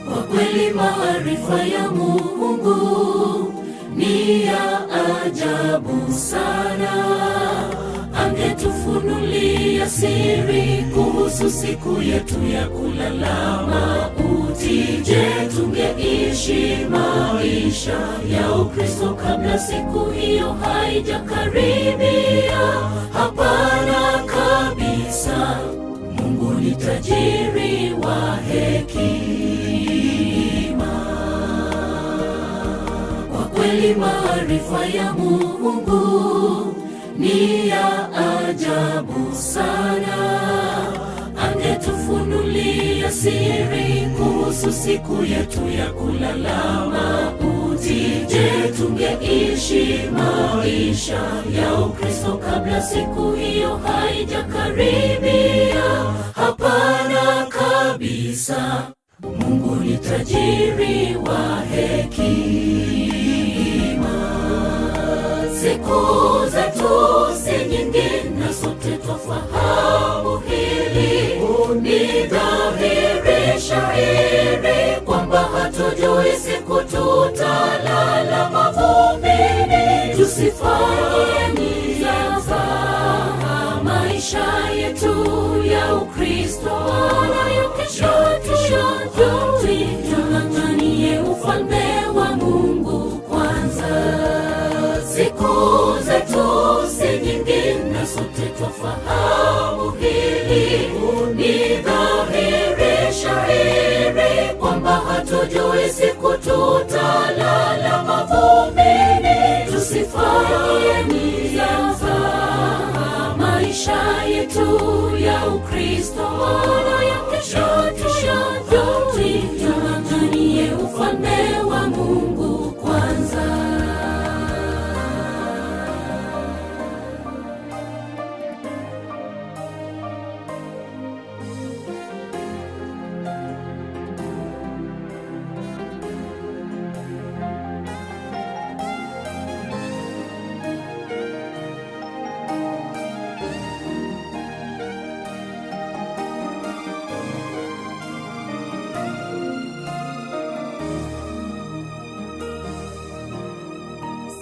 Kwa kweli maarifa ya Mungu ni ya ajabu sana. Angetufunulia siri kuhusu siku yetu ya kulala mauti. Je, tungeishi maisha ya Ukristo kabla siku hiyo haijakaribia? Hapana kabisa. Mungu ni tajiri wa hekima. Kwa kweli maarifa ya Mungu ni ya ajabu sana. Angetufunulia siri kuhusu siku yetu ya kulala mauti. Je, tungeishi maisha ya Ukristo kabla siku hiyo haijakaribia? Hapana kabisa. Mungu ni tajiri wa hekima. Siku zetu si nyingi, na sote twafahamu hili. Ni dhahiri shahiri kwamba hatujui siku tutalala mavumbini. Tusifanye mzaha maisha yetu ya Ukristo, wala ya kesho tuyajui. Tung'ang'anie ufalme wa Mungu kwanza. Siku zetu si nyingi, na sote twafahamu hili. Ni dhahiri shahiri kwamba hatujui siku tutalala mavumbini. Tusifanye mzaha maisha yetu ya Ukristo, wala ya kesho tuyajui. Tung'ang'anie ufalme wa Mungu kwanza.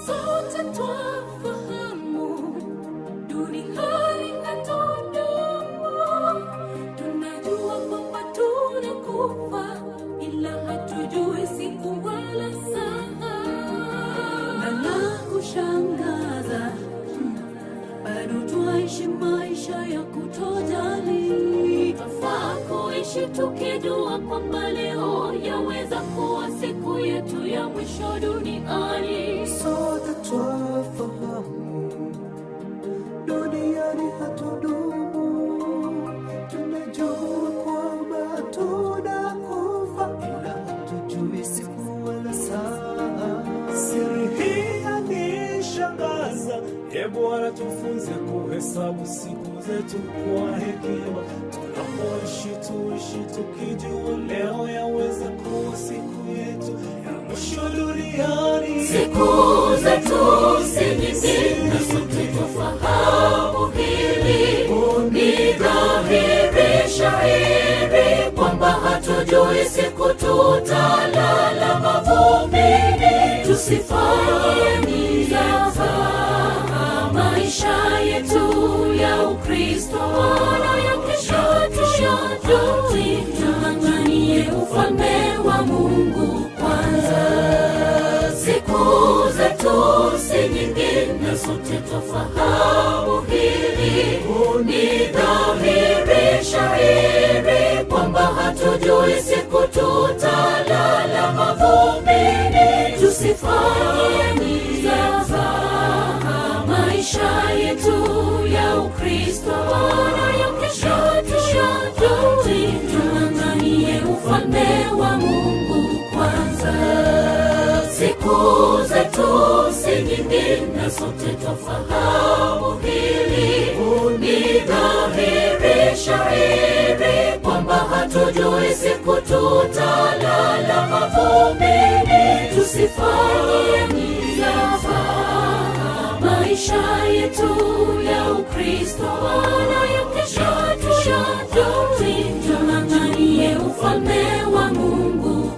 Sote twafahamu duniani hatudumu, tunajua kwamba tunakufa, ila hatujui siku wala saa. Na la kushangaza, bado twaishi maisha ya kutojali. Twafaa kuishi tukijua kwamba leo yaweza kuwa siku yetu ya mwisho duniani. Sote twafahamu duniani hatudumu, tunajua kwamba tunakufa, ila hatujui siku wala saa. Siri hii yanishangaza, e Bwana, tufunze kuhesabu siku zetu kwa hekima. Tunapoishi tuishi tukijua leo yaweza kuwa siku yetu ya mwisho duniani. Siku zetu si nyingi, na sote twafahamu hili. Ni dhahiri shahiri kwamba hatujui siku tutalala mavumbini. Tusifanye mzaha maisha yetu ya Ukristo, wala ya kesho tuyajui. Tung'ang'anie ufalme wa Mungu kwanza. Siku zetu si nyingi, na sote twafahamu hili. Ni dhahiri shahiri kwamba hatujui siku tutalala mavumbini. Tusifanye mzaha maisha yetu ya Ukristo, wala ya kesho tuyajui. Tung'ang'anie ufalme wa Mungu kwanza. Siku zetu si nyingi, na sote twafahamu hili. Ni dhahiri shahiri kwamba hatujui siku tutalala mavumbini. Tusifanye mzaha maisha yetu ya Ukristo, wala ya kesho tuyajui. Tung'ang'anie ufalme wa Mungu.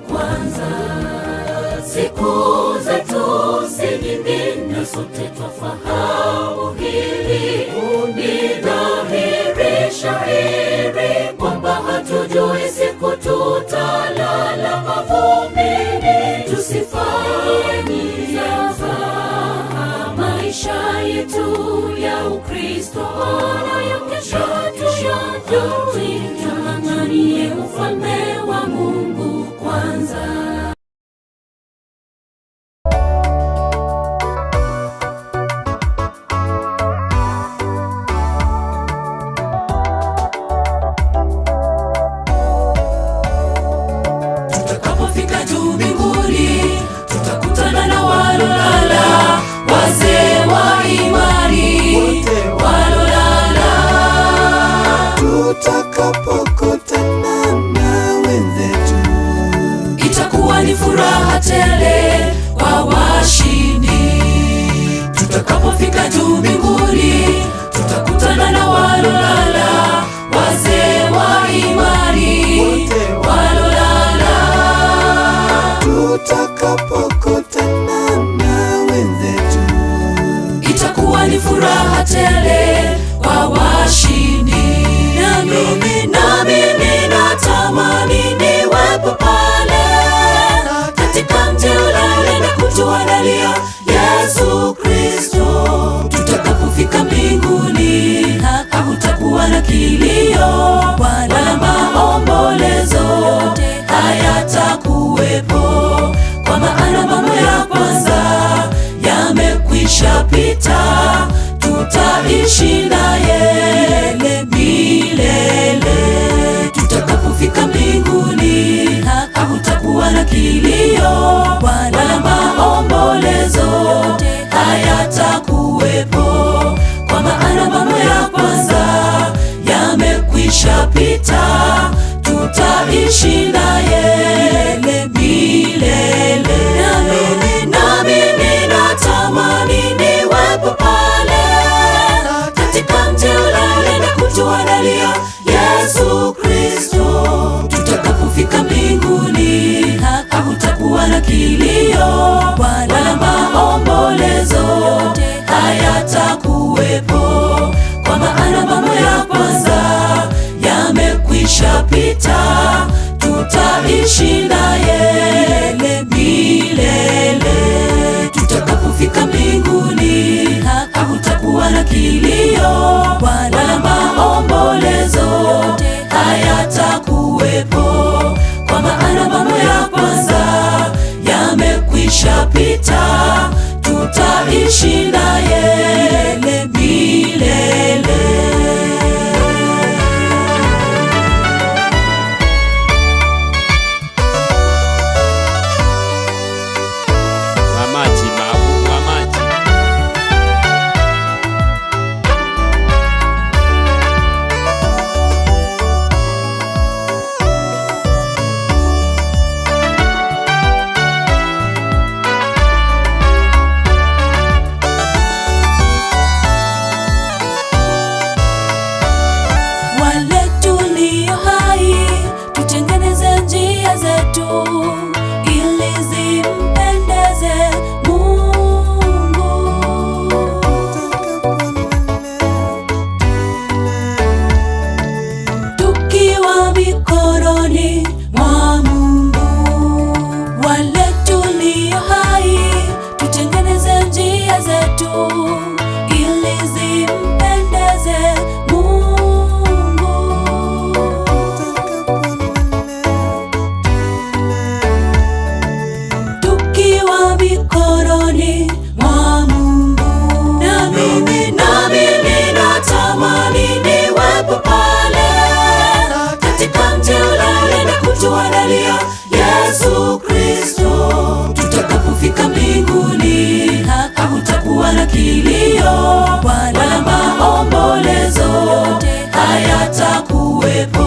Hatujui siku tutalala mavumbini, tusifanye mzaha maisha yetu ya Ukristo, wala ya kesho hatuyajui. Tung'ang'anie ufalme wa Mungu kwanza. Tutakapofika juu mbinguni, tutakutana na walolala, wazee wa imani walolala. Tutakapokutana na wenzetu, Itakuwa ni furaha tele kwa washindi. Tutakapofika juu mbinguni, tutakutana na walolala, wazee wa imani walolala. tutakapokutana na wenzetu, Itakuwa ni furaha tele kwa washindi. Na mimi nami ninatamani niwepo pale katika mji ule na kutuandalia Yesu Kristo. Tutakapofika mbinguni, hakutakuwa na kilio wala maombolezo, hayatakuwepo kwa maana mambo ya kwanza yamekwisha pita. Tutaishi naye milele. Tutakapofika mbinguni, hakutakuwa na kilio wala maombolezo, hayatakuwepo kwa maana mambo ya kwanza yamekwisha pita. Tutaishi naye milele. Nami nami ninatamani niwepo pale katika mji ule na kutuandalia Yesu Kristo. Tutakapofika mbinguni, hakutakuwa na kilio wala maombolezo, hayatakuwepo kwa maana mambo ya kwanza yamekwisha pita. Tutaishi naye milele. Tutakapofika mbinguni, hakutakuwa na kilio wala maombolezo, hayatakuwepo kwa maana mambo ya kwanza yamekwisha pita. Tutaishi naye milele. Mwamaji mabu mwamaji. Wale tulio hai tutengeneze njia zetu ili zimpendeze Mungu. Tukiwa mikononi mwa Mungu, wale tulio hai tutengeneze njia zetu ili zimpendeze Mungu. Tukiwa mikononi mwa Mungu, na mimi nami ninatamani niwepo pale katika mji ule na kutuandalia Yesu Kristo. Tutakapofika mbinguni, hakutakuwa na kilio wala maombolezo, hayatakuwepo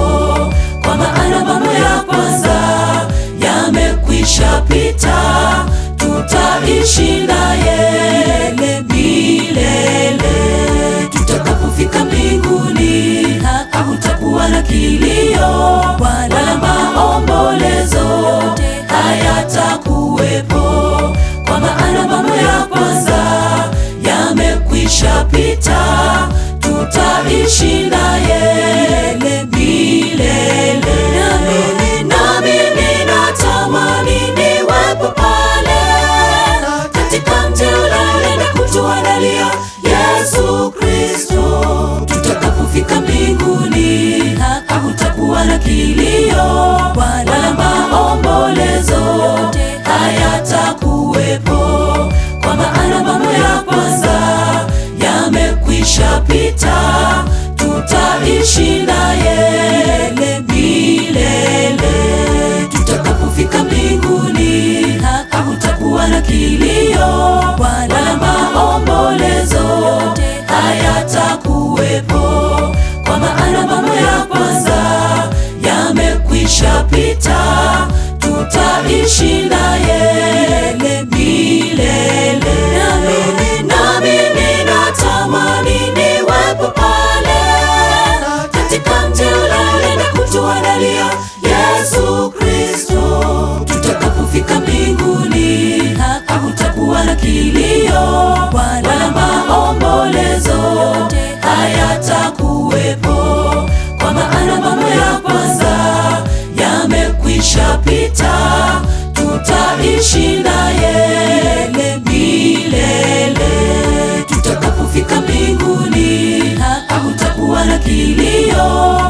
kwa maana mambo ya kwanza yamekwisha pita. Tutaishi naye milele. Tutakapofika mbinguni, hakutakuwa na kilio wala maombolezo, hayatakuwepo kwa maana mambo ya kwanza yamekwisha pita. Tutaishi naye milele. kilio wala maombolezo hayatakuwepo, kwa maana mambo ya kwanza yamekwisha pita. Tutaishi naye milele. Tutakapofika mbinguni, hakutakuwa na kilio wala maombolezo hayatakuwepo, kwa maana mambo ya kwanza yamekwisha pita. Tutaishi naye milele. Nami nami ninatamani niwepo pale katika mji ule na kutuandalia Yesu Kristo. Tutakapofika mbinguni, hakutakuwa na kilio wala maombolezo hayatakuwepo, kwa maana mambo ya kwanza yamekwisha pita. Tutaishi naye milele. Tutakapofika mbinguni, hakutakuwa na kilio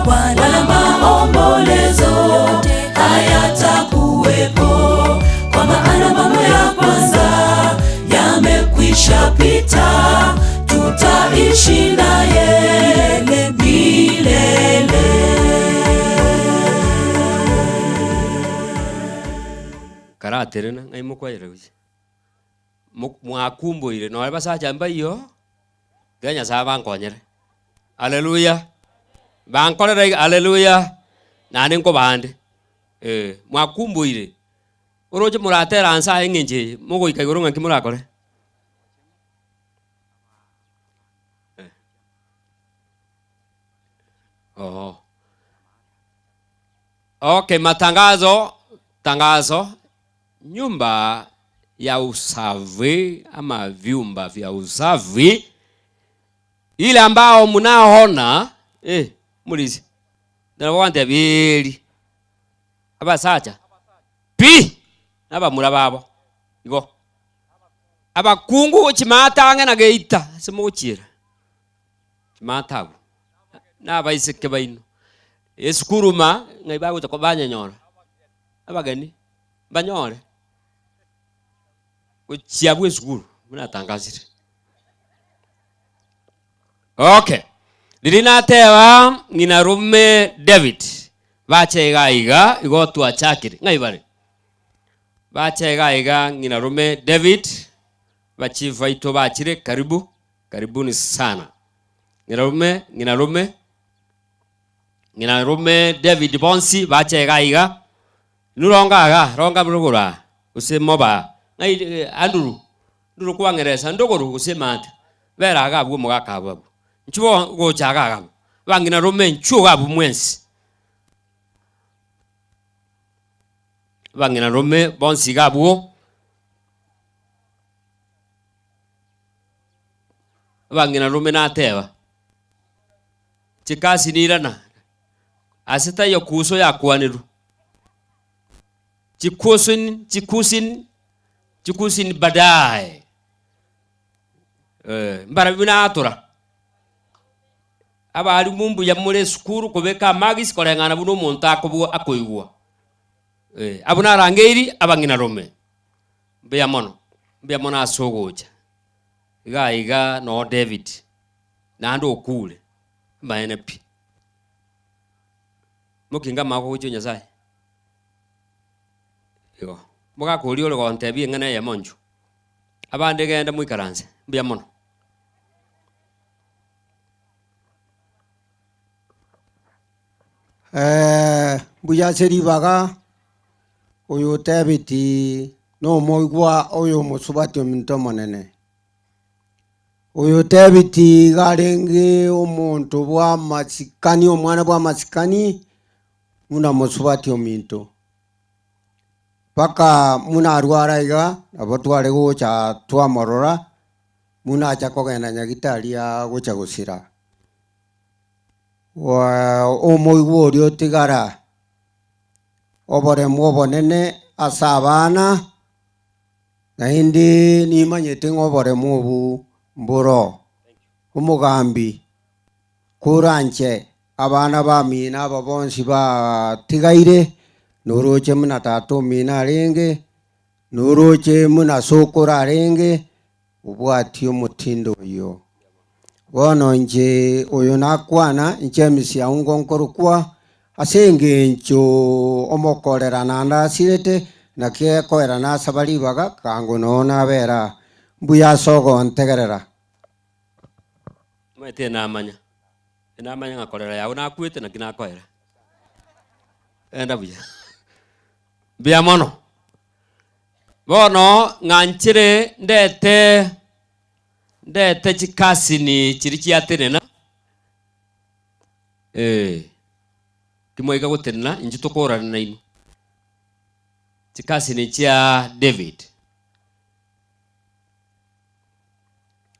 wala maombolezo hayatakuwepo, kwa maana mambo ya kwanza yamekwisha pita. Tutaishi naye milele. Karaterena, ng'ai mokoayera gochia? Mo- mwakumboire nonye basacha mbaiyo, tiga Nyasaye abankonyere. Haleluya! Bankorere iga haleluya! Naende nkobande, eh, mwakumboire, oroche moratera nse aye eng'encho eye, mogoika igoro ng'aki morakore? Eh. Oo. Okay, matangazo tangazo, nyumba ya usafi ama vyumba vya usafi ile ambao mnaona eh, mulisi nabwantebiri abasacha pi nabamura babo igo abakungu chimatang'e na geita ase mogochiera chimata abwo na abaiseke baino esukuru ma ng'ai bagocha ko banyenyora abageni banyore gochia abwo esukuru buna atangasire. Okay, riria nateba ng'ina rome David bache iga iga igo twachakire ng'ai bare? Bache iga iga ng'ina rome David bachief baito bachire karibu karibuni sana ng'ina rome ng'ina rome ng'ina rome David bonsi bache iga iga inwe ronga iga ronga rogoro aa gose moba ng'ai Andrew nduru kwang'eresa ndogoro gose emate bera iga abwo omogaka abwo abwo inchuo bono gocha iga iga abwo abang'ina rome inchuo iga abwo mwensi. Abang'ina rome bonsi iga abwo, abang'ina rome nateba, chikasi nirana, ase taiyo kuso yakwanirwe, chikusin chikusin chikusin baadaye, eh, mbarabwo natora. Abalimu mbuya more esukuru kobeka amagisi koreng'ana buna omonto akobua akoigwa. Eh, abwo narangeiri abang'ina rome, mbuya mono, mbuya mono ase ogocha. Iga iga noo David, naende okure, amaene pi. Mokinge amagoko gochia o Nyasaye? Igo, mogaka oria ore gontebia eng'ana eyemo inchuo. Abande genda moikaranse, mbuya mono. Mbuya ase ribaga, oyo otebeti nomoigwa oyo omosubati ominto omonene. Oyo otebeti iga arenge omonto bw'amasikani, omwana bw'amasikani, buna mosubati ominto. Mpaka buna arwara iga, nabo tware gocha twamorora, buna acha kogenda nyagitari agocha gosira. Omoigwa oria otigara oboremu obonene ase abana, naende nimanyete ng'a oboremu obo mboro. Omogambi koranche. Abana bamino aba bonsi batigaire, noroche buna tata omino arenge, noroche buna sokoro arenge, obwatie omotindo oyio. Bono inche oyo nakwana, inche emisia aungo nkorokwa, ase engencho omokorera naende asirete, naki ekoera nasaba ribaga, kango noo nabera aa. Mbuya ase ogontegerera. Omanyete namanya, namanya ng'a korera yao nakwete naki nakoera. Enda buya, mbuya mono. Bono ng'anchire ndete ndete chikasini chiria chiatenena, eh, timwaika gotenena inche tokorana nainwe. Chikasini chia David.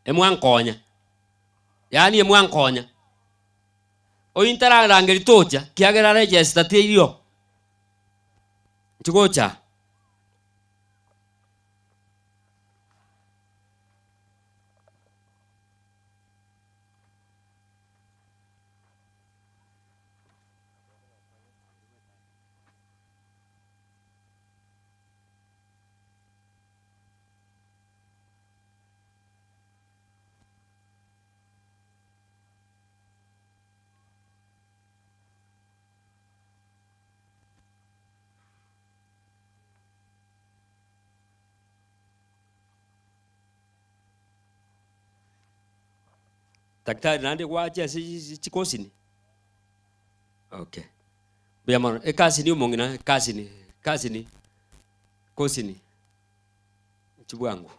Emwankonya, yaani emwankonya. Oyio ntararangeria tocha, kiagera register teiyo. Inche gocha. Daktari naende gwacha ase chikosini? Okay, mbuya mono. Ekasini omong'ina, ekasini, ekasini, kosini, inchuo bwango.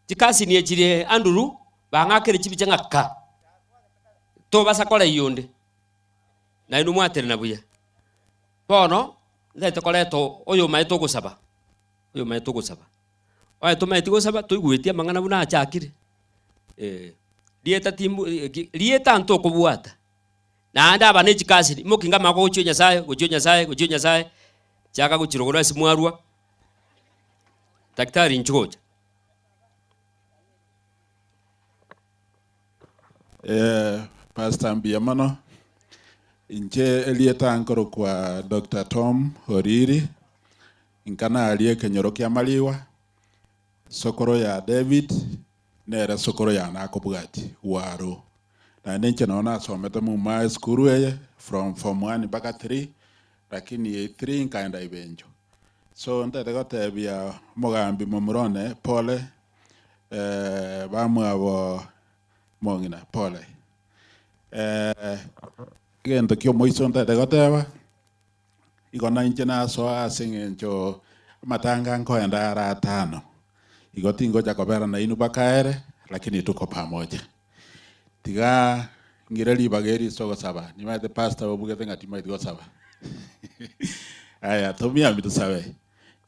Chikasini echi chire Andrew, bang'akere chibicha ng'a ka, tobasa korayia onde, naende omwaterena buya. Bono, ntagete koreta oyomaete ogosaba, oyomaete ogosaba. Onye tomaeti gosaba, toigweti amang'ana buna achakire, eh. Rieta timbu ki rieta ntokobwata, naende aba ne chikasini, imokinga amagoko gochia o Nyasaye, gochia o Nyasaye, gochia o Nyasaye, chaka gochia rogoro ase mwarwa, daktari inchuo gocha. Eh, Pastor mbuya mono. Inche erieta nkorokwa Doctor Tom Oriri, inka naria ekenyoro kia Mariwa, sokoro ya David nere sokoro yane akobwati gwaro. Naende inche nabo nasomete muma esukuru eye from form one mpaka three, lakini eight three nkaenda Ibencho. So ntete gotebia omogambi momura one pole, bamwabo mong'ina pole. Egento kia omoiso ntete goteba, igo nainche nasoa ase eng'encho amatanga nkoenda ara atano, igo tingocha kobera nainwe mpaka ere, lakini tuko pamoja. Tiga ng'ire ribaga eri ase ogosaba, nimanyete pastor obugete ng'a timaeti gosaba. Aya, tomiambi tosabe.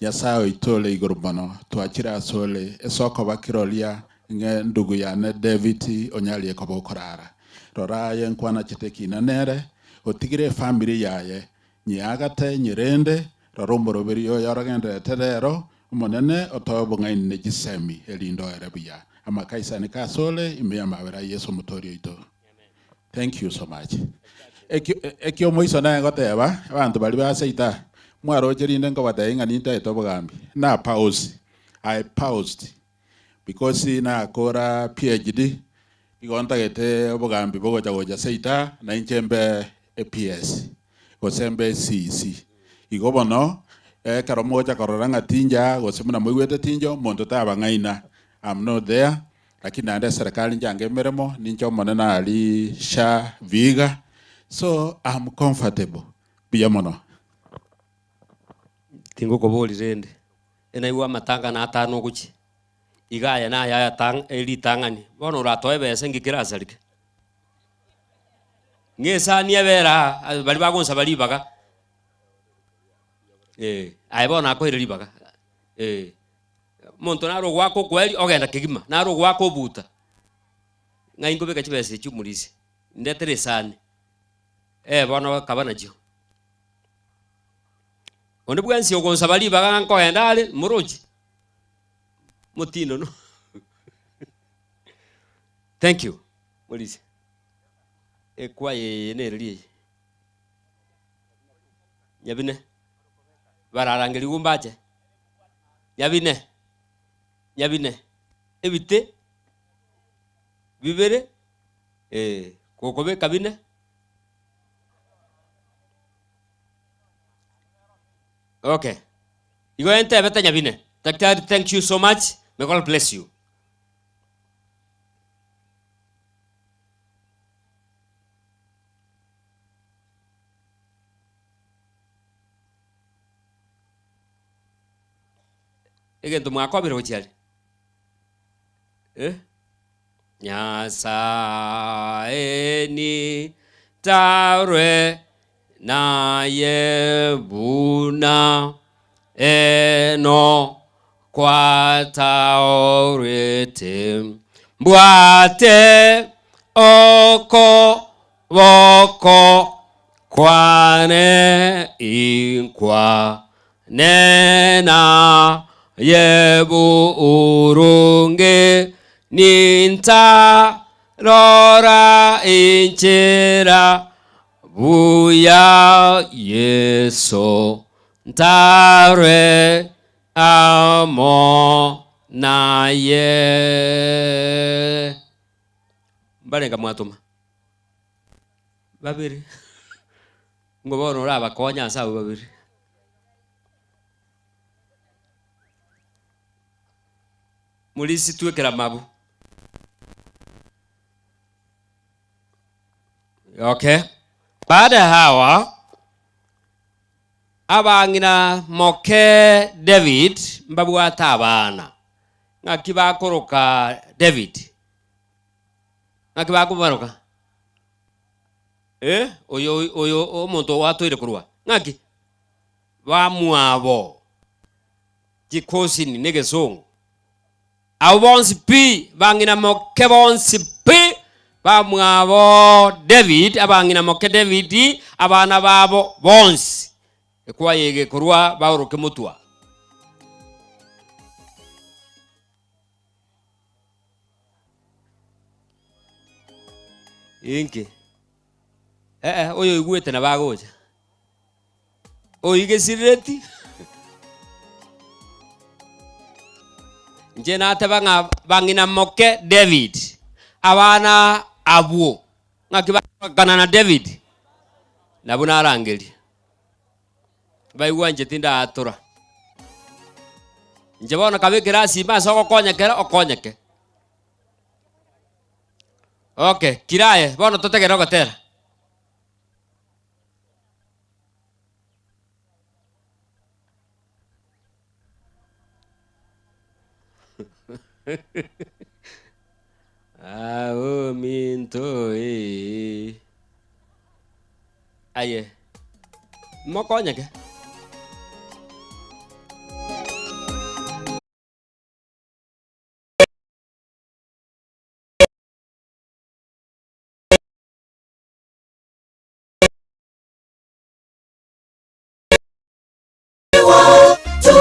Nyasae oito ore igoro mono, twachire asore ase okoba kiroria ng'a endugu yane David onyarie koba okorara. Rora aye nkwanachete ekina nere, otigire efamiri yaye, nyeagate, nyerende, rora omoroberi oyo orogendererete rero, Omonene otoe obong'aini ne chisemi, erinde oere buya. Amakaisaneka asore ime y'amabera a Yeso Omotoori oito. Thank you so much. Ekio ekio omoiso naye ngoteba, abanto baria ba seita, mwaroche rinde nkobatebia ng'a nintaete obogambi, na pause, I paused because nakora PhD, igo ntagete obogambi bogocha gocha seita, nainche mbe ePS, gose mbe eCEC. Igo bono, ekero mogocha korora ng'a tincha gose buna moigwete tincha, omonto tabang'aina, I'm not there. Lakini naende eserekari njange emeremo, ninche omonene aria SHA Vihiga, so am comfortable, mbuya mono. Tingokobori rende, enaigwe amatanga na atano ogochia, iga aya naye ayatang eritang'ani, bono oratoe ebesa enki kerasareke? Ng'a esani ebere aa, baria bagonsaba ribaga, eh, aye bono nakoeire ribaga, eh. Omonto nare ogoaka okweri ogenda kegima, nare ogoaka obuta, ng'ai nkobeka chibesa echi omorisia, ndetere esani, eh bono akaba nachio. Onde bwensi ogonsaba ribaga ng'a nkogenda are, moroche, motindo no thank you, morisia. Ekwaya eye nereri eye? Nyabine. Bararangerigwe mbache? Nyabine, Nyabine, ebite bibere, eh, gokobeka bine. Okay. Igo entebete Nyabine. Daktari, thank you so much. May God bless you. Egento mwakobire gochia aria? Eh? Nyasae nitarwe naye buna eno kwataorete, mbwate okoboko kwane inkwane naye boronge, nintarora enchera buya Yeso ntarwe amo naye. Mbarenga mwatoma? Babere. Ng'o bono orabakonye ase abwo babere? Morisitwe ekeramabu. Okay. Baada ya hawa abang'ina moke David mbabwate abana. Ng'aki bakoroka David? Ng'aki bakobaroka? Eh, oyo oyo omonto oatoire korwa ng'aki? Bamwabo chikosini na egesongo. Abwo bonsi pi, bang'ina moke bonsi pi, bamwabo David, abang'ina moke David, abana babo bonsi. Ekwaya egekorwa baoroke motwa. Inki? Eh, oyo oigwete nabo agocha. Oigesirereti? Inche nateba ng'a bang'ina moke David, abana abwo ng'aki bagokana na David? Nabwo narangerie. Baigwa inche tindatura. Inche bono kabe ekerasi ime ase ogokonyekera okonyeke. Okay, kira aye, bono totegere ogotera. Aominto eh. Aye, mokonyeke.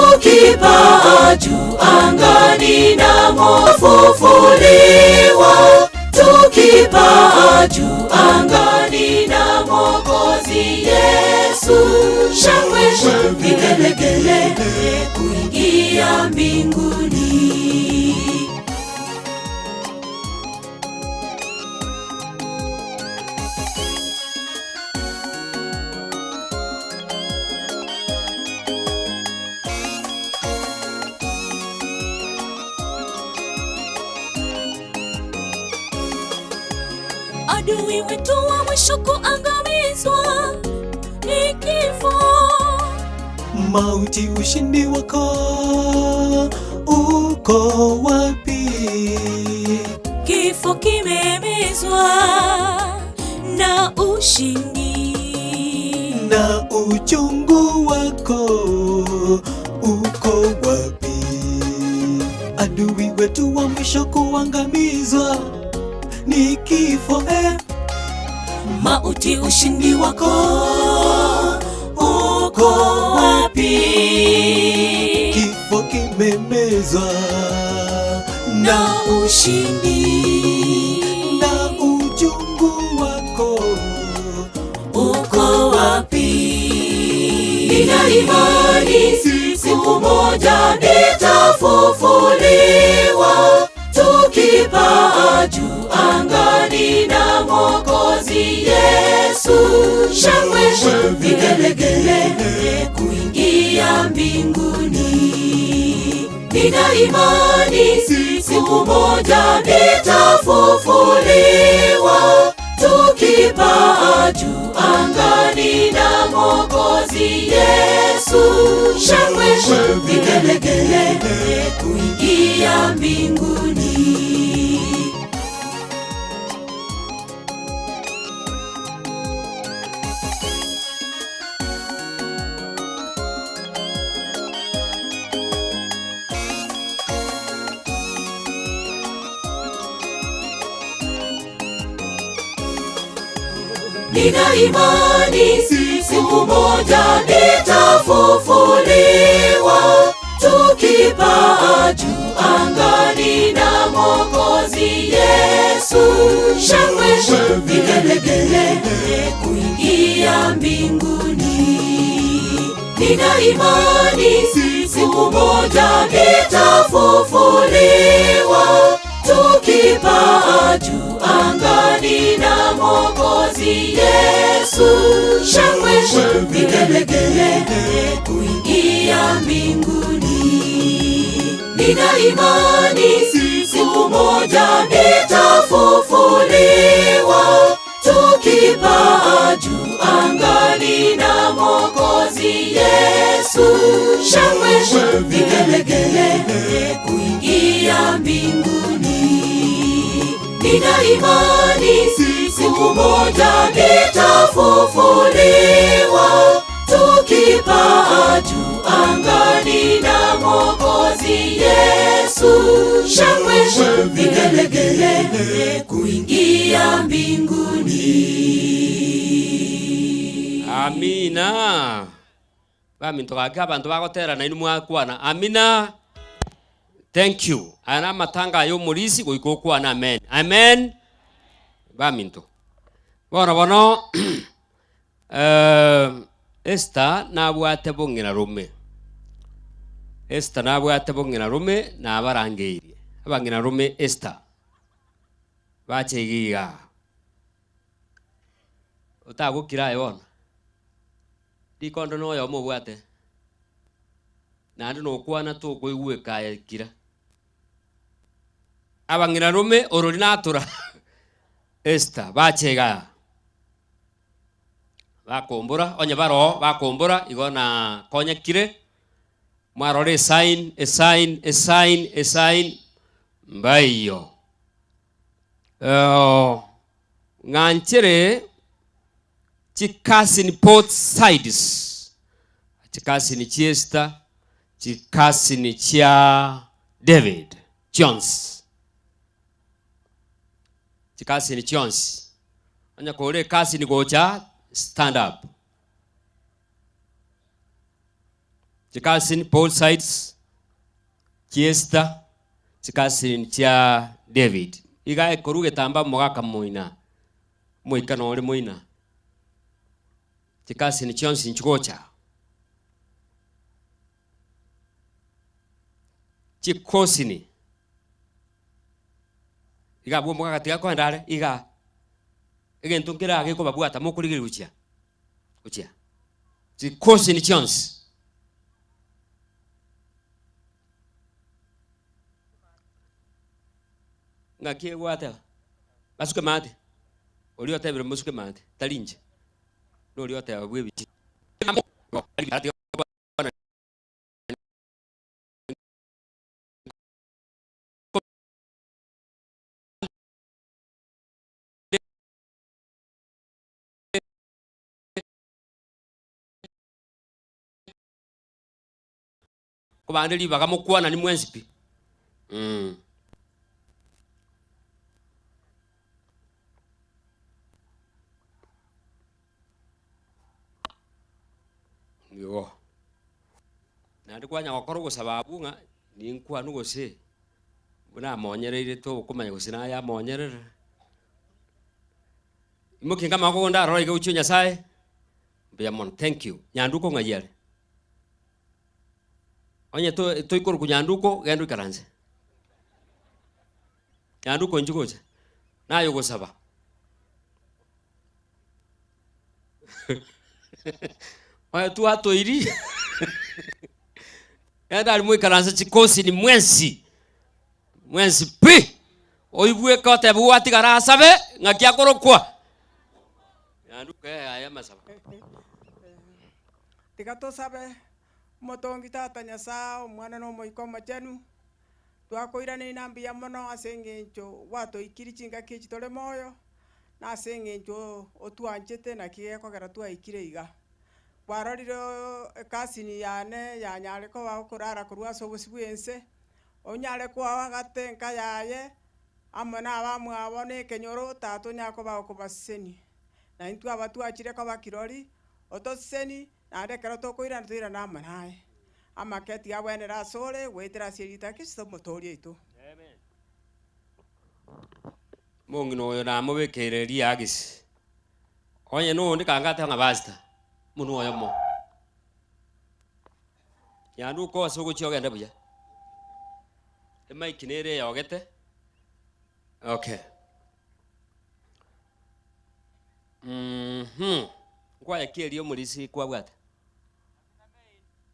Tukipaa juu angani na fufuliwa, tukipaa juu angani na Mwokozi Yesu, shangwe vigelegele kuingia mbinguni. Adui wetu wa mwisho kuangamizwa ni kifo. Mauti, ushindi wako uko wapi? Kifo kimemezwa na ushindi. Na uchungu wako uko wapi? Adui wetu wa mwisho kuangamizwa ni kifo eh. Mauti, ushindi wako uko wapi? Kifo kimemezwa Na ushindi na uchungu wako Nina imani siku moja nitafufuliwa, tukipaa juu angani na Mwokozi Yesu. Shangwe, vigelegele, kuingia mbinguni. Nina imani siku moja nitafufuliwa, tukipaa juu angani na Mwokozi Yesu. Shangwe, vigelegele, kuingia mbinguni. Nina imani siku moja nitafufuliwa, tukipaa juu angani na Mwokozi Yesu. Shangwe, vigelegele, kuingia mbinguni. Nina imani siku moja nitafufuliwa, tukipaa juu angani na Mwokozi Yesu. Shangwe, vigelegele, kuingia mbinguni. Nina imani siku moja nitafufuliwa, tukipaa juu angani na Mwokozi Yesu. Shangwe, vigelegele, kuingia mbinguni. Nina imani siku moja nitafufuliwa, tukipaa juu angani na Mwokozi Yesu. Shangwe, vigelegele, kuingia mbinguni. Amina. Baminto gaki abanto bagoterana inwe mwakwana amina. Thank you. Aya namatanga aya omorisi goika okwane amen. Amen. Baminto. Bono bono eh, Esther nabwate bong'ina rome. Esther nabwate bong'ina rome nabarangeirie. Abang'ina rome Esther. Bache iga igaa. Otagokira aye bono. Rikondo noyomo obwate. Naende nokwana tokoigweka aye kira. Abang'ina rome orori natura Esther bache igaa. Bakombora onye baroo bakombora igo na konyekire mwarora esign esign esign esign mbaiyo. Ng'anchere chikasini both sides, chikasini chia Esther, chikasini chia David chionsi, chikasini chionsi. Onye kore ekasini gocha stand up. Chikasini both sides, chia Esther, chikasini chia David. Iga ekorwa egetambaa mogaka moina, omoika nore moina. Chikasini chionsi nchigocha. Chikosini. Iga abwo omogaka tiga koenda are, iga egento nkere aa gekobabwata mokorigereria gochia gochia. Chikosini chionsi. Ng'aki egwateba? Basuke maate. Oria otebire mosuke maate, tari inche. Noria oteba bw'ebichi. Kobande ribaga mokwanani mwensi pi. Mm. Igo. Naende kwanya gokora ogosaba abwo ng'a ninkwanwe gose buna amonyereire tokomanya gose naye amonyerere. Imokia amaboko ndarore iga gochia Nyasaye, mbuya mono, thank you. Nyanduko ng'ai are? Onye to toikorokwa nyanduko, genda oikaranse. Nyanduko inchuo gocha, naye ogosaba. Onye twatoiri, genda aria moikaranse chikosini mwensi, mwensi pi, oigweke otebe gwatigara asabe, ng'aki akorokwa. Nyanduko eh aye amasabo. Tiga tosabe, Omotongi Tata Nyasae, Omwana na Omoika Omochenu, twakoiraneire na mbuya mono ase eng'encho gwatoikirie chingaki echi tore moyo, na ase eng'encho otwanchete naki gekogera twaikire iga. Kwarorire ekasini yane yanyare koba okorara korwa ase obosio bw'ense, onyare koagata enka yaye, amo na abamwabo na ekenyoro, Tata onyare koba okobasesenia. Na intwe aba twachire koba kirori, otosesenie, Naende ekero tokoirana toirane amo naye. Amake tiyabwenera asore, goetera ase erieta ria Kristo Omotooria oito. Omong'ina oyo namobekeire riagisi, onye nonde kanga atebe ng'a basta, monwe oyomo. Nyanduka ase ogochia ogende buya, emic nere eyogete, okay. Mh, nkwaya ki eria omorisia kwabwate?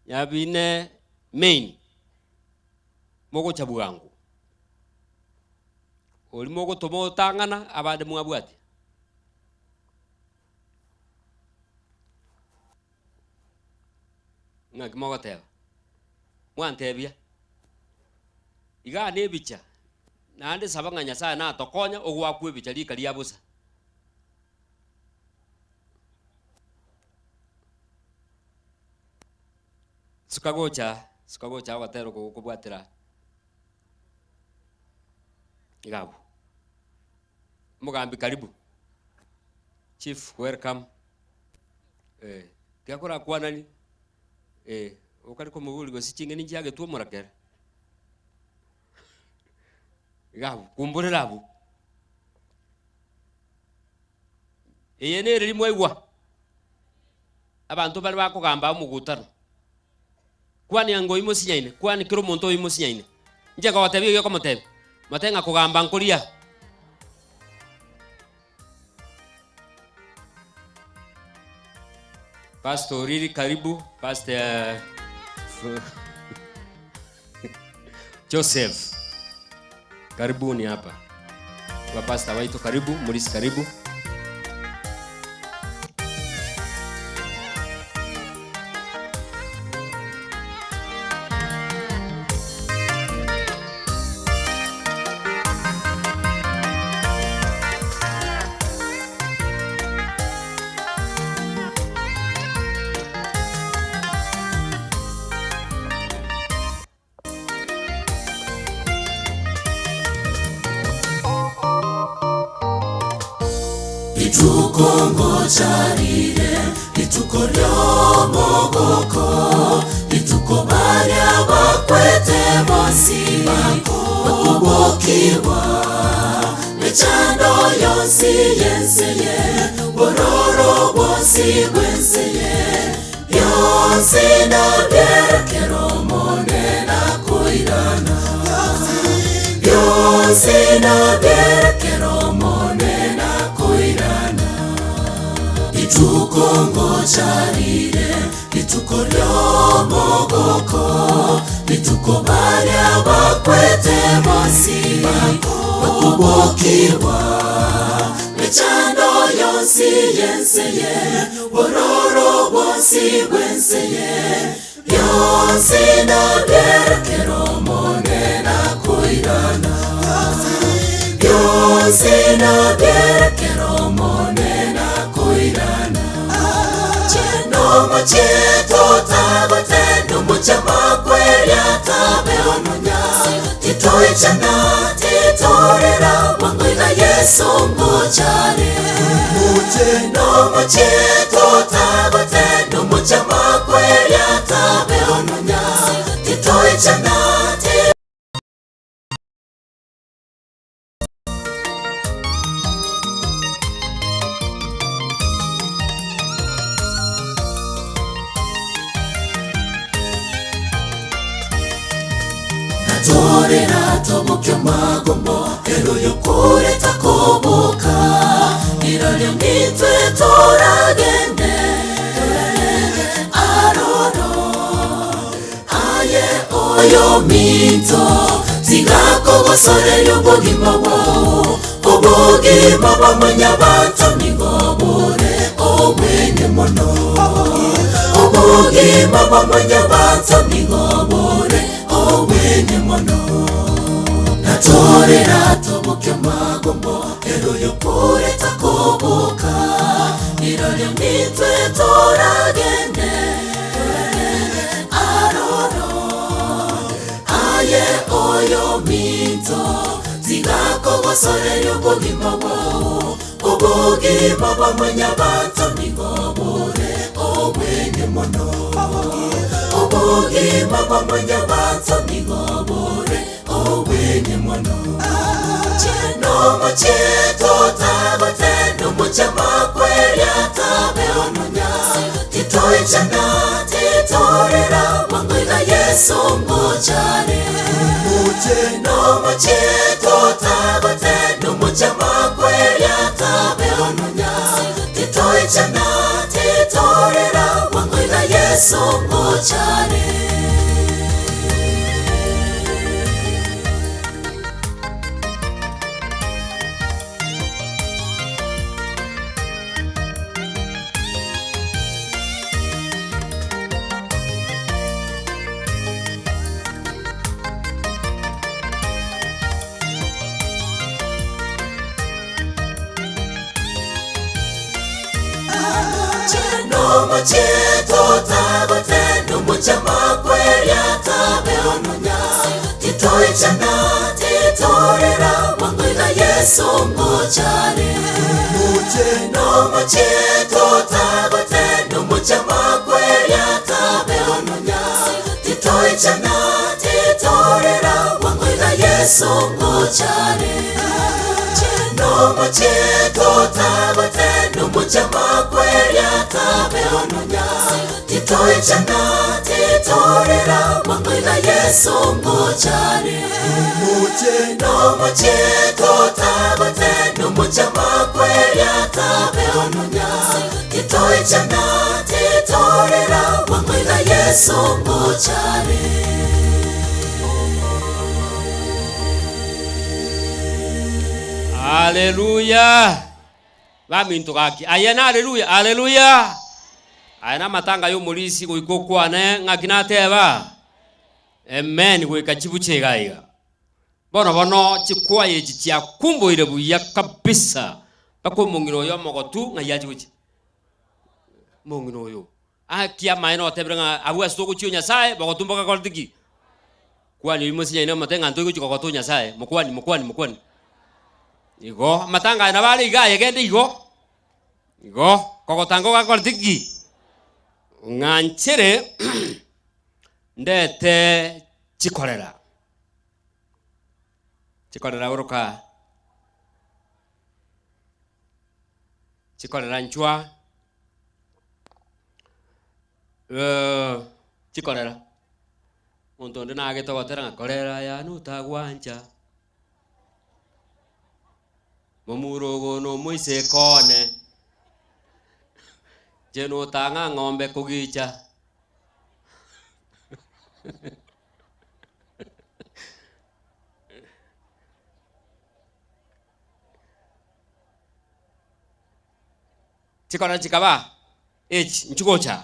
Nyabine main, mogocha bwango. Oria mogotoma otang'ana abande mwabwatia. Ng'aki mogoteba? Mwantebia, igaa nebicha, naende saba ng'a Nyasaye natokonye ogoakwa ebicha rika ria bosa. Suka gocha, suka gocha ogotera oko gokobwatera iga abwo. Omogambi karibu, chief welcome, eh, tiga korakwanani, eh, okare komoboria gose ching'eni nchiagetwe omorakera. Iga abwo, kumborera abwo. Eye nere rimwaigwa, abanto bare bakogamba omogutano. Kwani anga oyio mosinyaine, kwani kera omonto oyio mosinyaine. Inche nkogotebia oyio okomotebia, motebe ng'a kogamba nkoria. Pastor Oriri karibu, Pastor Joseph karibuni hapa. Bapastor baito karibu, Murisi karibu. Rituko ngocha rire, rituko ri'omogoko, rituko baria bakwete bonsi bakobokigwa, mechando yonsi y'ense ye, bororo bwonsi bw'ense ye, Bionsi nabierekere Omonene akoirana, Bionsi nabierekere Omonene akoirana. Rituko ngocha rire, rituko ri'omogoko, rituko baria bakwete bonsi bakobokigwa, mechando yonsi y'ense ye Bororo bwonsi bw'ense eye, bionsi nabierekere Omonene akoirana. Bionsi nabierekere Omonene akoirana. Nomochie totagotenda omochie amakweri atabe ononya, titoichana titorera bwango iga Yeso ngochare. Nomochie totagotenda omochie amakweri atabe ononya, titoichana ti Natorera toboke magombo ero yokureta koboka Irorio nitwe toragende toragende aroro Aye oyo minto tigakogosoreria obogima bwao Obogima bwa mwanyabanto nigo bore obwene mono Obogima bwa mwanyabanto nigo bore obwene mono Natorera toboke magombo ero yokureta koboka Irorio nitwe toragende toragende aroro Aye oyo minto tigakogosoreria obogima bwao Obogima bwa mwanyabanto nigo bore obwene mono Obogima bwa mwanyabanto nigo bore obwene mono Nomoche totagote nomoche makweria tabe ononya Titoichana titorera wangoiga Yesu ngochare Nomoche totagote nomoche makweria tabe ononya Titoichana titorera wangoiga Yesu ngochare Nomoche totagote nomoche makweria tabe ononya Titoichana titorera wangoiga Yesu ngochare Nomoche totagote nomoche makweria tabe ononya Titoichana titorera wangoiga Yesu ngochare Nomoche totagote nomoche makweria tabe ononya Titoichana titorera wangoiga Yesu ngochare Nomoche totagote nomoche makweria tabe ononya Titoichana titorera wangoiga Yesu ngochare Haleluya. Baminto gaki. Aye na haleluya, haleluya. Aya na matanga y'omorisi goika okwane ng'aki nateba. Amen goika chibuche iga iga. Bono bono chikwaya echi chiakumboire buya kabisa. Mpaka omong'ina oyo omogotu ng'ai achi gochia. Omong'ina oyo. Aki amaene otebire ng'a abwo ase togochia o Nyasaye, bogotu mbogakoreti ki? Kwani oyio mosinyaine omote ng'a ntoigochia kogota o Nyasaye, mokwani mokwani mokwani. Igo, amatanga aya nabo are iga aye genda igo, igo, kogota ngogakoreti ki? Ng'anchere ndete chikorera, chikorera oroka, chikorera nchwa, chikorera, omonto onde nagete ogotera ng'a korera yane otagwancha, momura ogo na omoiseke one, inche notang'a ng'ombe kogicha. Chikorera chikaba echi nchigocha,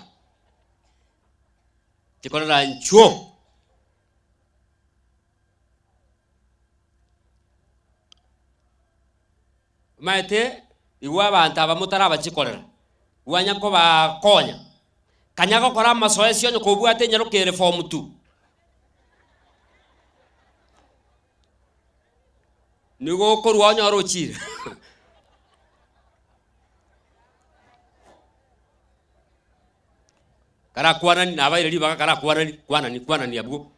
chikorera nchuo. Omanyete igwa abanto aba motarabachikorera, gwanya kobakonya, kanya gokora amasoesi onye kobwate enyaroka ere form two. Nigo okorwa onyore ochire. Karakwanani nabaire ribaga karakwanani kwanani kwanani abwo.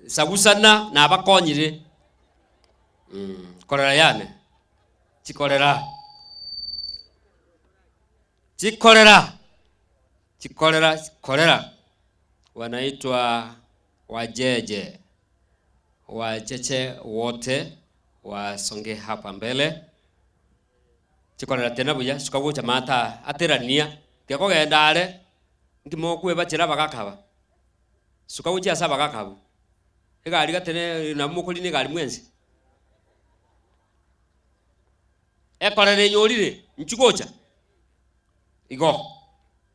Sagusana nabakonyire korera yane chikorera chikorera chikorera chikorera wanaitwa wajeje. Wacheche wote wasonge hapa mbele. Chikorera tena buya, suka gocha maate aa, aterania, tiga kogenda are, nki mokwebachera abagaka aba? Suka gochia ase abagaka abwo. Egari gatene nabo mokorina egari mwensi. Ekorera enyorire, inchuo gocha. Igo,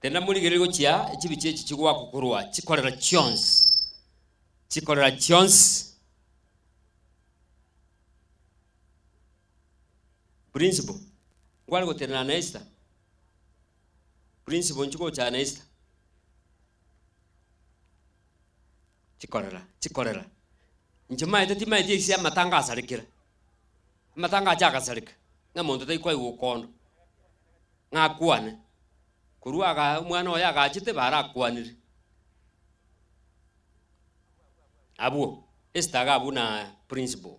tena morigererie gochia echibicha echi chigwakwa korwa chikorera chionsi, chikorera chionsi. Principal, nkware gotenena na Esther? Principal inchuo gocha na Esther? Chikorera, chikorera. Inche maete timaeti ase amatanga asarekire. Amatanga ache agasareka, ng'a monto tai koigwa okondo, ng'a akwane. Korwa aga omwana oye agachete barakwanire. Abwo, Esther iga abwo na principal,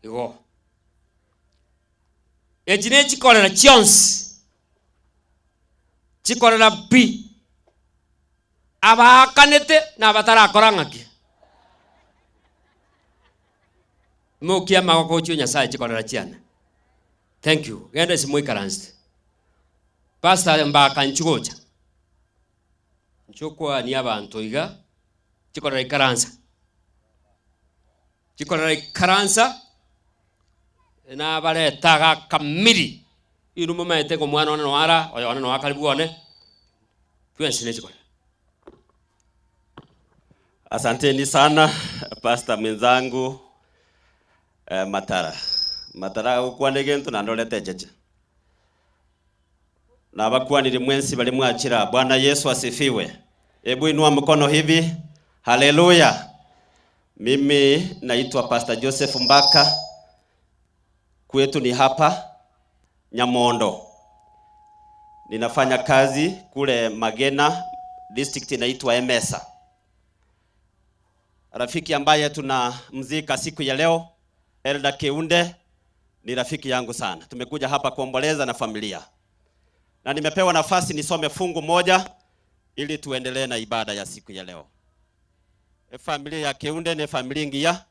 igo. Echi ne chikorera chionsi, chikorera pi. Abaakanete na abatarakora ng'aki? Imokia amagoko gochia o Nyasae chikorera chiane. Thank you. Genda ase moikaransete. Pastor mbaka inchuo gocha. Inchuo kwania abanto iga, chikorera ikaransa. Chikorera ikaransa, nabareta iga kamiri, inwe momanyete ng'a omwana one noyo ara, oyo one noyo akaribu one, twensi ne chikorera. Asanteni sana pastor mwenzangu eh, Matara. Matara agokwana egento naende orete echeche. Nabakwanire mwensi baria mwachira. Bwana Yesu asifiwe. Hebu inua mkono hivi. Haleluya. Mimi naitwa Pastor Joseph Mbaka. Kwetu ni hapa Nyamondo. Ninafanya kazi kule Magena, district inaitwa Emesa. Rafiki ambaye tunamzika siku ya leo, Elder Keunde, ni rafiki yangu sana. Tumekuja hapa kuomboleza na familia, na nimepewa nafasi nisome fungu moja ili tuendelee na ibada ya siku ya leo. Efamilia ya Keunde ni familia ngiya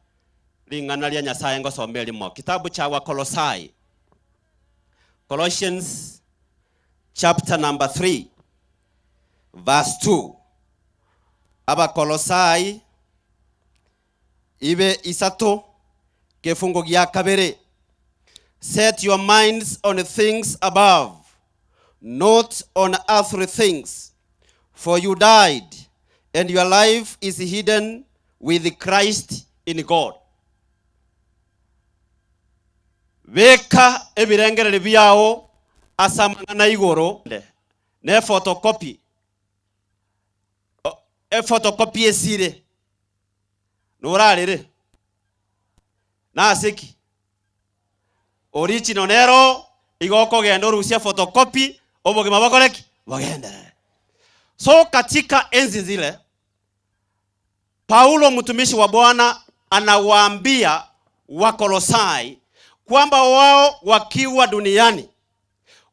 ling'ana lia Nyasaye ngosome limo kitabu cha Wakolosai, Colossians chapter number 3 verse 2. Abakolosai ibe isato kefungo gia kabere. Set your minds on things above, not on earthly things, for you died, and your life is hidden with Christ in God. Beka ebirengererio biao ase amang'ana igoro ne photocopy ephotocopy esire norarere nase ki? Original nero igo okogenda orusie photocopy obogima bokore ki? Bogenderere. So katika enzi zile Paulo mtumishi wa Bwana anawaambia Wakolosai kwamba wao wakiwa duniani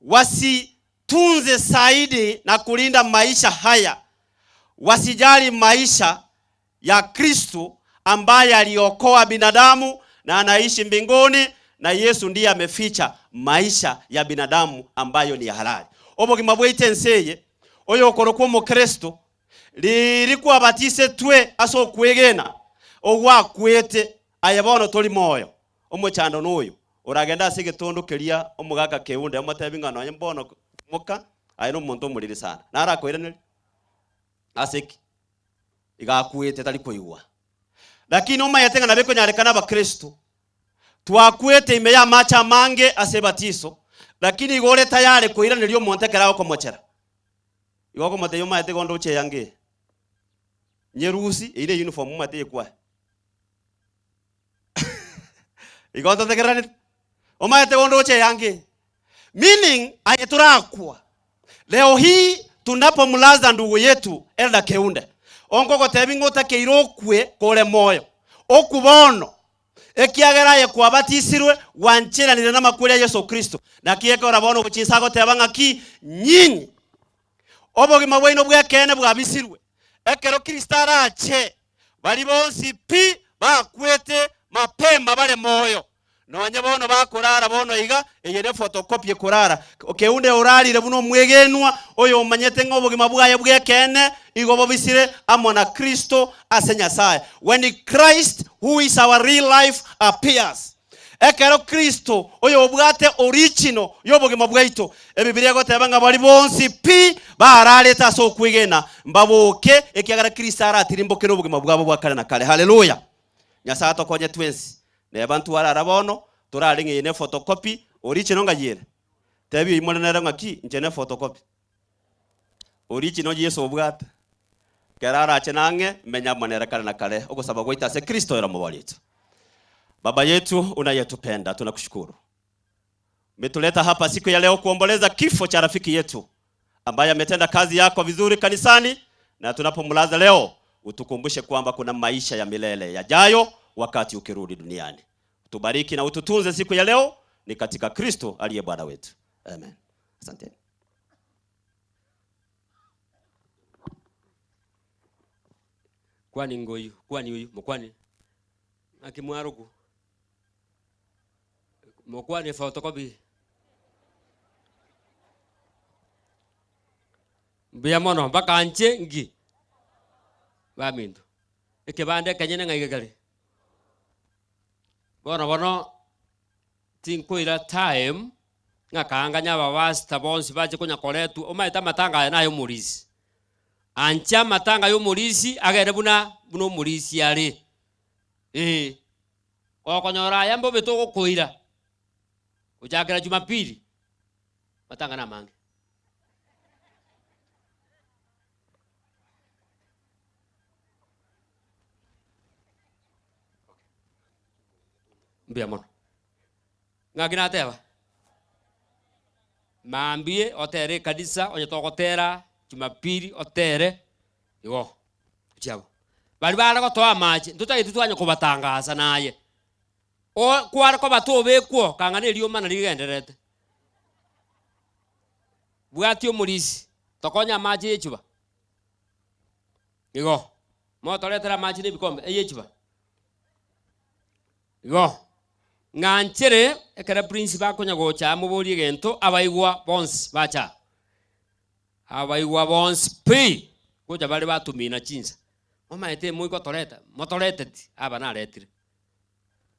wasitunze zaidi na kulinda maisha haya, wasijali maisha ya Kristo ambaye aliokoa binadamu na anaishi mbinguni, na Yesu ndiye ameficha maisha ya binadamu ambayo ni ya halali. Obogima bwaito ense eye oyokorokwa omokristo Riiri kwabatisetwe ase okwegena, ogwakwete, aye bono tori moyo. Omochando noyo, oragende ase egetondo keria omogaka keunde omotebi ng'a nonye mbono moka, aye nomonto omoriri sana. Narakoiranerie? Ase ki? Iga akwete tari koigwa. Lakini omanyete ng'a nabo ekonyarekana abakristo twakwete ime y'amache amange ase ebatiso, lakini igo ore tayari koiraneria omonto ekero agokomochera. Igo okomotebia omanyete igo ndoche eanga eye, nyerusi, eyio ne uniform omanyete eyekwaye. Igo ntotegereranete? Omanyete igo ndoche eanga eye. Meaning aye torakwa. Leo hii tunapomlaza ndugu yetu Elder Keunde, onkogotebi ng'a otakeire okwe kore moyo, okwe bono, Ekiagera aye kwabatisirwe, gwancheranire namakweri a Yeso Kristo. Naki ekero bono ogochia inse agoteba ng'aki, Nyinyi, obogima bwaino bw'ekeene bwabisirwe, ekero Kristo arache, baria bonsi pi bakwete mapema bare moyo. Nonye bono bakorara bono iga, eye ne photocopy ekorara. Keunde orarire buna omwegenwa, oyomanyete ng'a obogima bwaye bw'ekeene igo bobisire amo na Kristo ase Nyasae. When Christ who is our real life appears. Ekero Kristo oyobwate original y'obogima bwaito, Ebibilia egoteba ng'a baria bonsi pi bararete ase okwegena mbaboke, ekiagera Kristo aratirimbokere obogima bwabo bwa kare na kare. Haleluya! Nyasae atokonye twensi. Neba ntwarara bono, torare ng'a eye ne photocopy, original ng'ai ere? Tebia oyio more nere ng'aki, inche ne photocopy. Original Yeso obwate. Kera arache nang'e, menye amo nere kare na kare. Ogosaba gwaito ase Kristo ere omobori oito. Baba yetu unayetupenda, tunakushukuru. Umetuleta hapa siku ya leo kuomboleza kifo cha rafiki yetu ambaye ametenda kazi yako vizuri kanisani, na tunapomlaza leo utukumbushe kwamba kuna maisha ya milele yajayo wakati ukirudi duniani. Utubariki na ututunze siku ya leo, ni katika Kristo aliye Bwana wetu. Amen. Asante. Kwani ngoyu, kwani oyu, mokwane. Ng'aki mwarokwo? Mokwane photocopy. Mbuya mono mpaka nche nki? Baminto, ekebande ekenyene ng'ai gekare? Bono bono tinkoira time ng'a kaanganye abapastor bonsi bache konya koretwa, omanyete amatanga aya naye omorisia. Anche amatanga ya omorisia agende buna buna omorisia are, eh. Gokonyora aya mbobe togokoira gochakera Jumapili, matanga namange. Mbuya mono. Ng'aki nateba? Mambie otere ekanisa onye togotera Jumapili otere igo gochia abwo. Baria bare gotoa amache ntotageti twanye kobatangasa naye. O kware koba tobekwo kang'ana eriomana rigendererete. Bwatia omorisia, tokonye amache y'echuba. Igo, motoretere amache na ebikombe ey'echuba. Igo, ng'anchere ekero prince bakonya gocha aa moborie egento, abaigwa bonsi bacha aa. Abaigwa bonsi pi, gocha bare batumina chinsa. Momaete moigotoreta, motoreteti, aba naretire.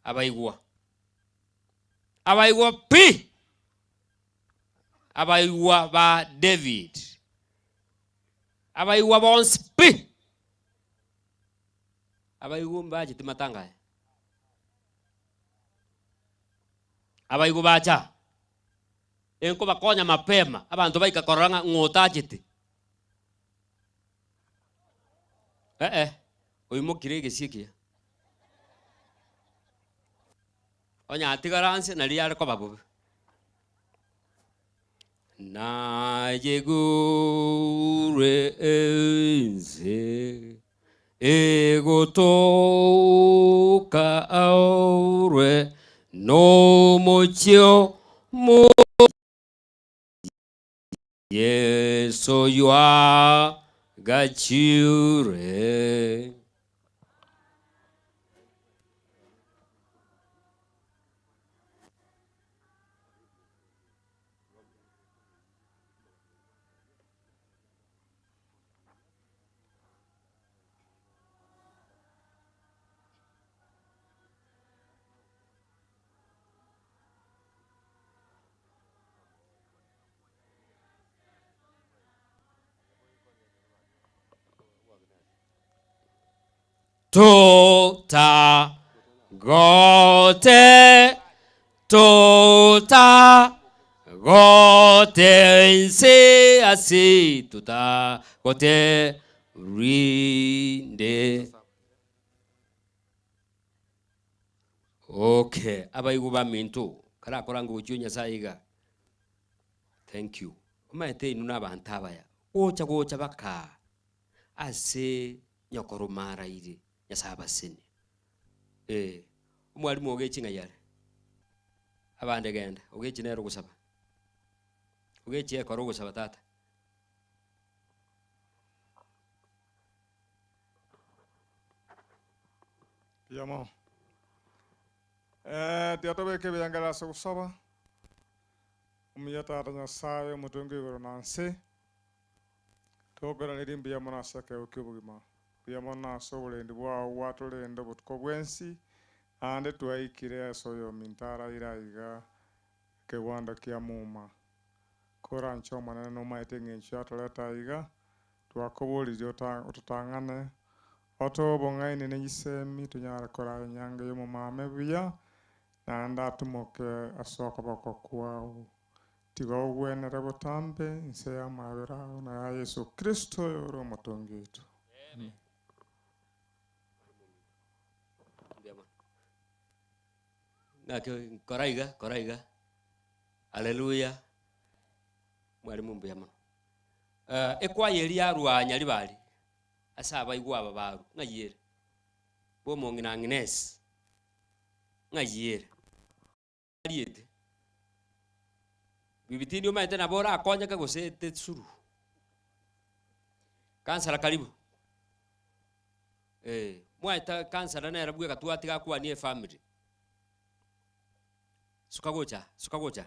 Abaigwa. Abaigwa pi! Abaigwa ba David. Abaigwa bonsi pi! Abaigwa mbacheti matanga aya. Abaigwa bacha, enkobakonya mapema, abanto baika korora ng'a ng'o otachete. Eh-eh, oimokire egesie ekiya. Onye atigara anse nari yare koba bobe. Nayegure ense egotoka aurwe nomochie omo Yeso oyoagachire. Tota gote tota gote inse ase tota gote rinde. Okay, abaigwa baminto, karakorange gochia o Nyasaye iga. Thank you. Omanyete inwe na abanto abaya, gocha gocha bakaa ase nyokoroma araire, Nyasaye abasenie. Eh, omwalimu ogechi ng'ai are? Abande genda, ogechi nere ogosaba. Ogechi ekora ogosaba tata. Mbuya mono. Eh, tiga tobeke ebirengererio ase ogosaba. Omuya Tata Nyasaye, omotongi o igoro na nse, tokoiranerie mbuya mono ase ekeegwa ki'obogima. Mbuya mono ase oborendi bwao gwatorenda obotuko bwensi, naende twaikire ase oyominto araire aiga ekegwando kia muma. Koranche Omonene nomaete eng'encho yatoreta aiga, Twakoboririe ototang'ane, otoe obong'aini ne chisemi tonyare koraa enyangi y'omomame buya, naende atumoke ase okoboko kwao. Tiga ogwenere botambe inse y'amabera ao na ya Yeso Kristo oyore Omotongi oito. Amen. Ng'aki kora iga, kora iga. Haleluya. Mwalimu mbuya mono. Ekwaya eria yarua Nyaribari ase abaigwa aba barwa, ng'ai ere? Bw'omong'ina Agnes, ng'ai ere? Ariete. Bibitindi omanyete nabo orakonyeke gose tesuru. Kansara karibu. Eh, mwaeta kansara nere bweka twatiga akwanie efamiri. Suka gocha, suka gocha.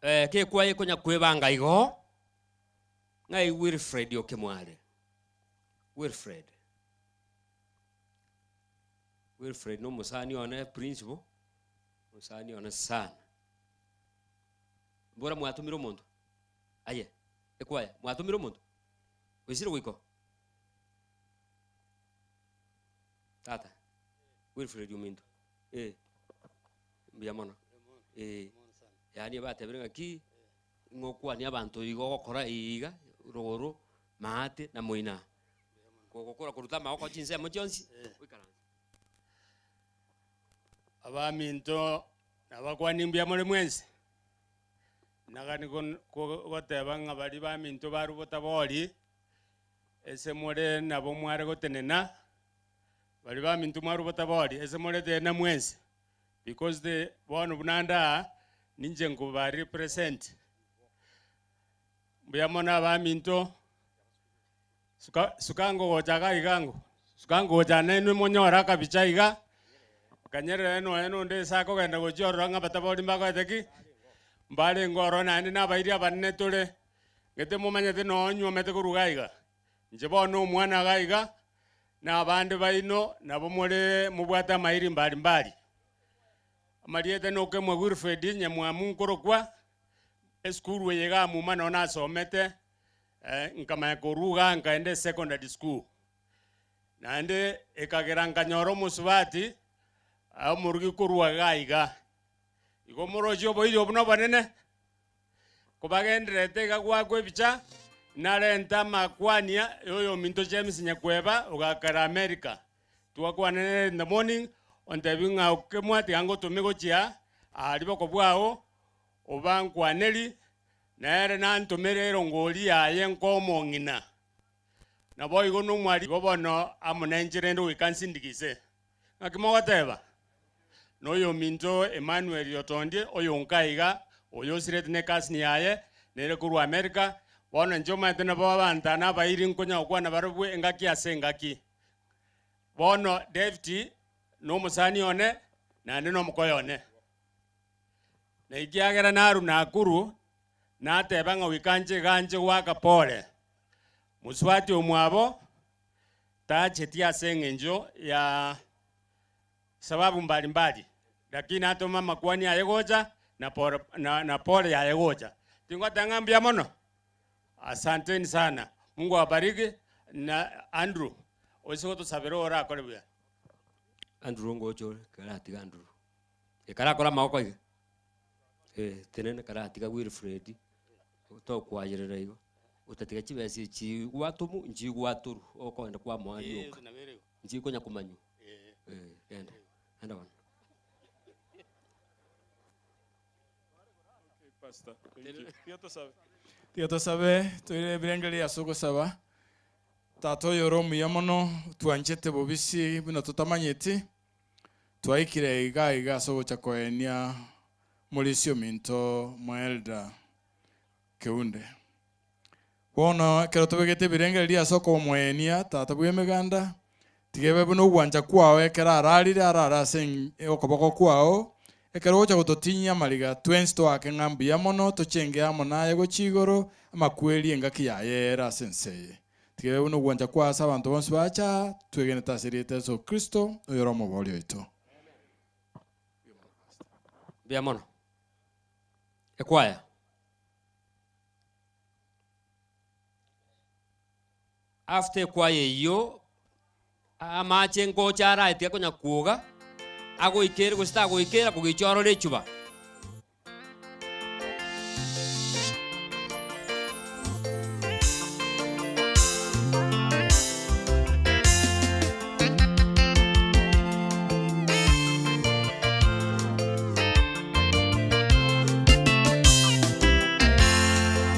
Eh, kekwaye konya kwebanga igo, ng'ai Wilfred Okemware? Wilfred. Wilfred na omosani one principal, omosani one sana. Mbora mwatomire omonto? Aye, ekwaya, mwatomire omonto? Oisire goika oo? Tata, Wilfred ominto, eh, mbuya mono, eh, yaani batebire ng'aki, ng'a okwanie abanto igo ogokora iga, rogoro, maate na moina. Kogokora koruta amagoko chinsemo chionsi, oikaranse. Abaminto nabakwanie mbuya more mwensi, nagani gon- ko- goteba ng'a baria baminto barwe botabori, Ase more nabo mware gotenena, baria baminto mwarwa botabori, ase more tenena mwensi, because the bono buna nde aa, ninche nkoba represent. Mbuya mono abaminto, suka suka ngogocha iga iga ngo, suka ngogocha nainwe monyore akabicha iga, kanyerere nonya na onde ase akogenda gochia ororo ng'a abatabori mbakoete ki? Mbarenge ororo naende na abairi abanene tore. Gete momanyete nonyuomete korwa iga iga, inche bono omwana iga iga, na abande baino nabo more mobwate amairi mbari mbari. Amarieta nokemwa Wilfred Nyamwamu nkorokwa, esukuru eye iga muma noo nasomete, nkamanya korwa igaa nkaenda esecondary school. Naende ekagera nkanyora omosubati, omorugi korwa iga iga. Igo moroche oboiri obwo nobonene. Kobagendererete iga goakwa ebicha, narente amakwania y'oyominto James Nyakweba ogakare America. Twakwana nere in the morning, ontebia ng'a okemwa tiga ngotome gochia aa riboko bwao, obankwaneri, nere nantomere erongori yaye nkomong'ina. Naboigo nomwari igo bono amo nainche rende goika nsindigise. Naki mogoteba? Noyominto Emmanuel Otondie, oyonka iga, oyo osirete ne cousin yaye, nere korwa America, bono inche omanyete nabo abanto aa nabairi nkonya gokwana barobwo engaki ase engaki. Bono David nomosani one, naende nomokoyo one. Na ekiagera narwa Nakuru, nateba ng'a goika nche iga nche goaka pole. Mosubati omwabo, tacheti ase eng'encho ya sababu mbali mbali, lakini atome amakwani aye gocha na pole na na pole yaye gocha. Tingoteba ng'a mbuya mono, asanteni sana, Mungu awabariki na Andrew ose gotosabera orakore buya. Andrew ngocha ore, karatiga Andrew. Ekarakore amagoko iga, eh, tenena karatiga Wilfred, tokwayerera igo. Otatiga chibesa echi gwatomu nchigwatorwa okogenda kwamoa rioka nchikonya komanywa eh, genda genda bono. Pastor, thank you. Tiga tosabe. Tiga tosabe toire ebirengererio ase ogosaba. Tata oyore omuya mono, twanchete bobisi buna totamanyeti, twaikire iga iga ase ogocha koenia morisia ominto Moelder Keunde. Bono ekero tobegete ebirengererio ase okomoenia Tata bw'Emeganda, tiga ebe buna ogwancha kwao ekero ararire arare ase okoboko kwao, ekero ogocha gototinyia amariga, twensi toake ng'a mbuya mono, tochenge amo naye gochia igoro, amakweri engaki yaye ere ase ense eye. Tiga ebe buna ogwancha kwao ase abanto bonsi bacha aa, twegenete ase erieta Yeso Kristo, oyore Omobooria oito. Mbuya mono. Ekwaya. After ekwaya eyio, amache ngocha araetie akonya kwoga, agoikere gose tagoikera kogicha orore echuba.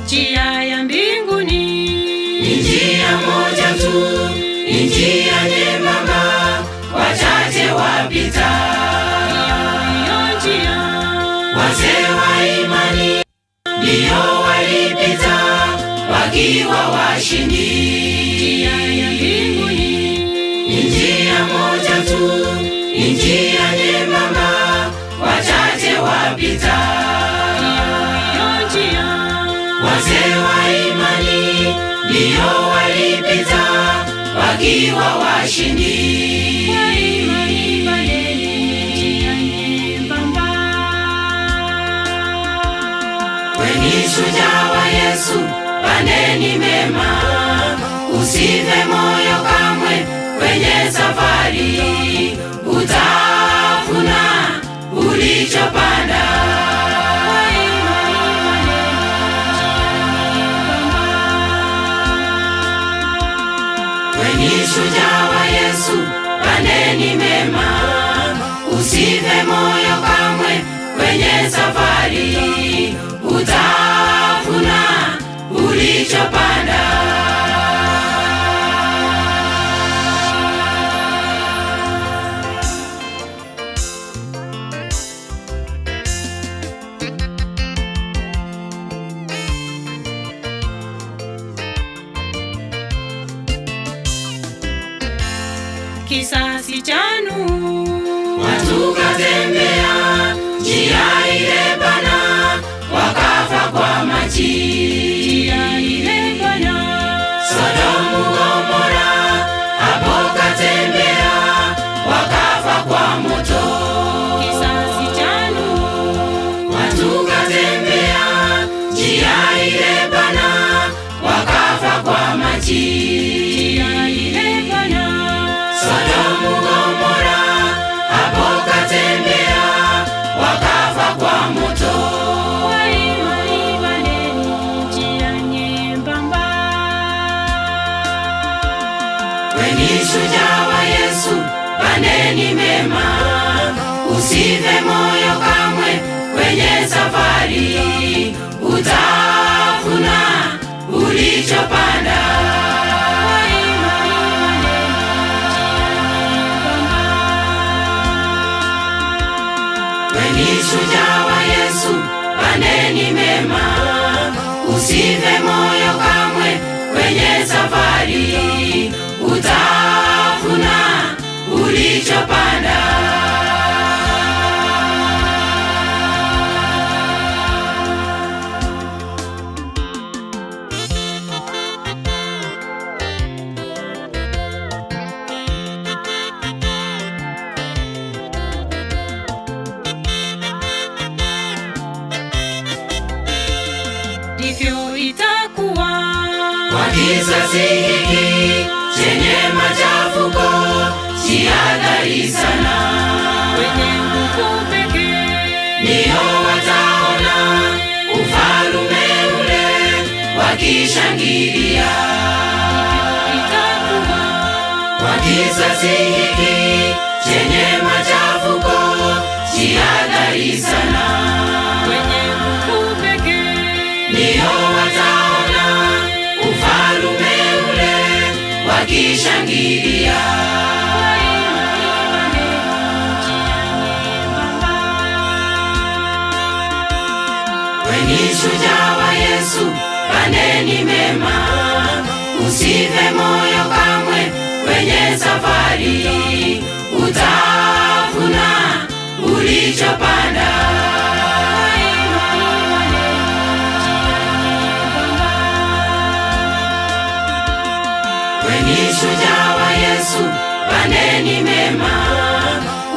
Njia ya mbinguni Ni njia moja tu, ni njia nyembamba, wachache wapita. Ndiyo njia, Wazee wa imani ndiyo walipita, wakiwa washindi. Njia ya mbinguni Ni njia moja tu, ni njia nyembamba, wachache wapita. Ndiyo njia, Wazee wa imani ndiyo walipita, wakiwa washindi. Kwa imani pandeni njia nyembamba. Weni shujaa wa Yesu, pandeni mema, usife moyo kamwe kwenye safari, utavuna ulichopanda. Weni shujaa wa Yesu, pandeni mema, usife moyo kamwe kwenye safari, utavuna ulichopanda. Kisasi cha Nuhu Watu katembea njia ile pana, wakafa kwa maji. Njia ile pana, Sodomu Gomora, hapo katembea, wakafa kwa moto. Kisasi cha Nuhu Watu katembea njia ile pana, wakafa kwa maji. Njia ile pana, Sodomu Gomora, hapo katembea, wakafa kwa moto. Kwa imani pandeni njia nyembamba. Weni shujaa wa Yesu, pandeni mema, usife moyo kamwe kwenye safari, utavuna ulichopanda. Weni shujaa wa Yesu, pandeni mema, usife moyo kamwe kwenye safari, utavuna ulichopanda. Ndivyo itakuwa Kwa kizazi hiki chenye machafuko, jihadhari sana, wenye nguvu pekee ndio wataona ufalume ule wakishangilia. Itakuwa Kwa kizazi hiki chenye machafuko, jihadhari sana, wenye nguvu pekee ndio wataona ufalume ule wakishangilia. Weni shujaa wa Yesu, pandeni mema, Pandeni mema,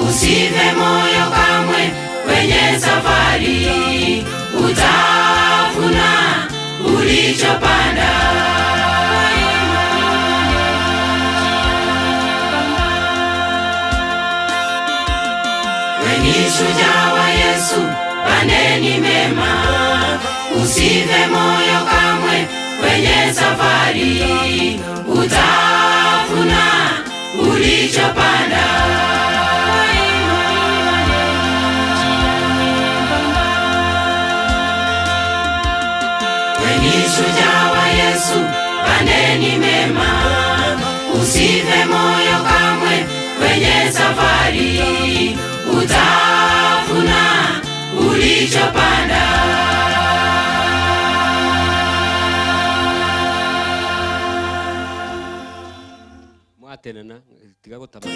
usife moyo kamwe kwenye safari, utavuna ulichopanda. Weni shujaa wa Yesu, pandeni mema, usife moyo kamwe kwenye safari, utavuna ulichopanda. Weni shujaa wa Yesu, pandeni mema, usife moyo kamwe kwenye safari, utavuna ulichopanda. Mwatenena, tiga gotama.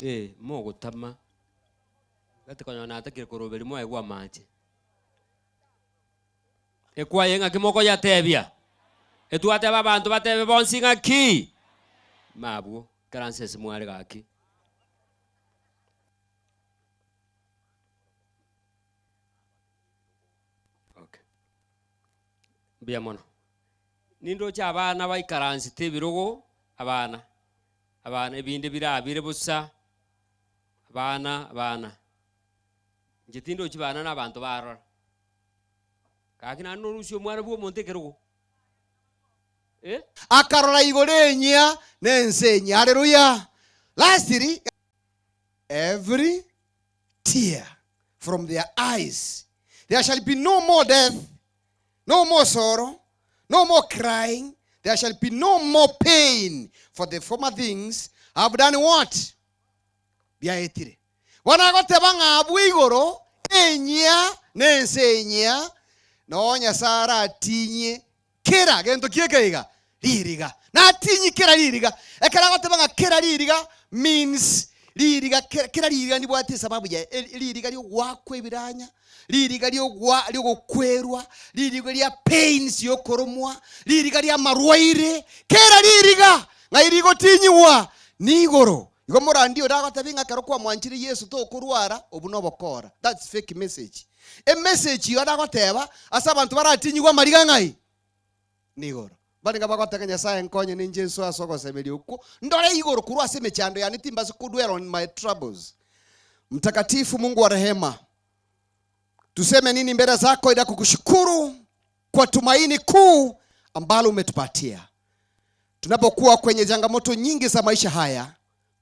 Eh, mogotama. Gati konya natakire koroberi mwaigwa amache. Ekwaye ng'aki mokoyatebia. Etwateba abanto batebe bonsi ng'aki. Mabwo, ikaranse ase mware gaki. Okay. Mbuya mono. Nindoche abana baikaransete ebirogo, abana, abana ebinde birabire bosa, abana, abana. Inche tindochi bana na abanto barora. Gaki naende norusie omwana bwa omonto ekerogo. Eh? Akarora igoro enyia na ense enyia. Haleluya! Lastly, every tear from their eyes. There shall be no more death, no more sorrow, no more crying, there shall be no more pain, for the former things have done what? Biaetire. Bono agoteba ng'a abwo igoro enyia na ense enyia, noo Nyasae aratinyie kera gento kieke iga ririga. Natinyi kera ririga. Ekero agoteba ng'a kera ririga means ririga kera kera ririga ndibwate esababu yaye. Ririga riogoakwa ebiranya, ririga riogwa riogokwerwa, ririga ria pains yokoromwa, ririga ria amarwaire, kera ririga ng'ai rigotinyiwa nigoro. Igo morandi oria agotebi ng'a ekero kwamwanchire Yeso tokorwara, obwo nobokora. That's fake message. Emessage eyio aragoteba ase abanto baratinyigwe amariga ng'ai? Nigoro. Barenge bagoteba Nyasae nkonye ninche nsoe ase ogosemeria okwo, ndore igoro korwa ase emechando yane timbase ko dwell on my troubles. Mtakatifu Mungu wa rehema, tuseme nini mbele zako ila kukushukuru kwa tumaini kuu ambalo umetupatia. Tunapokuwa kwenye changamoto nyingi za maisha haya,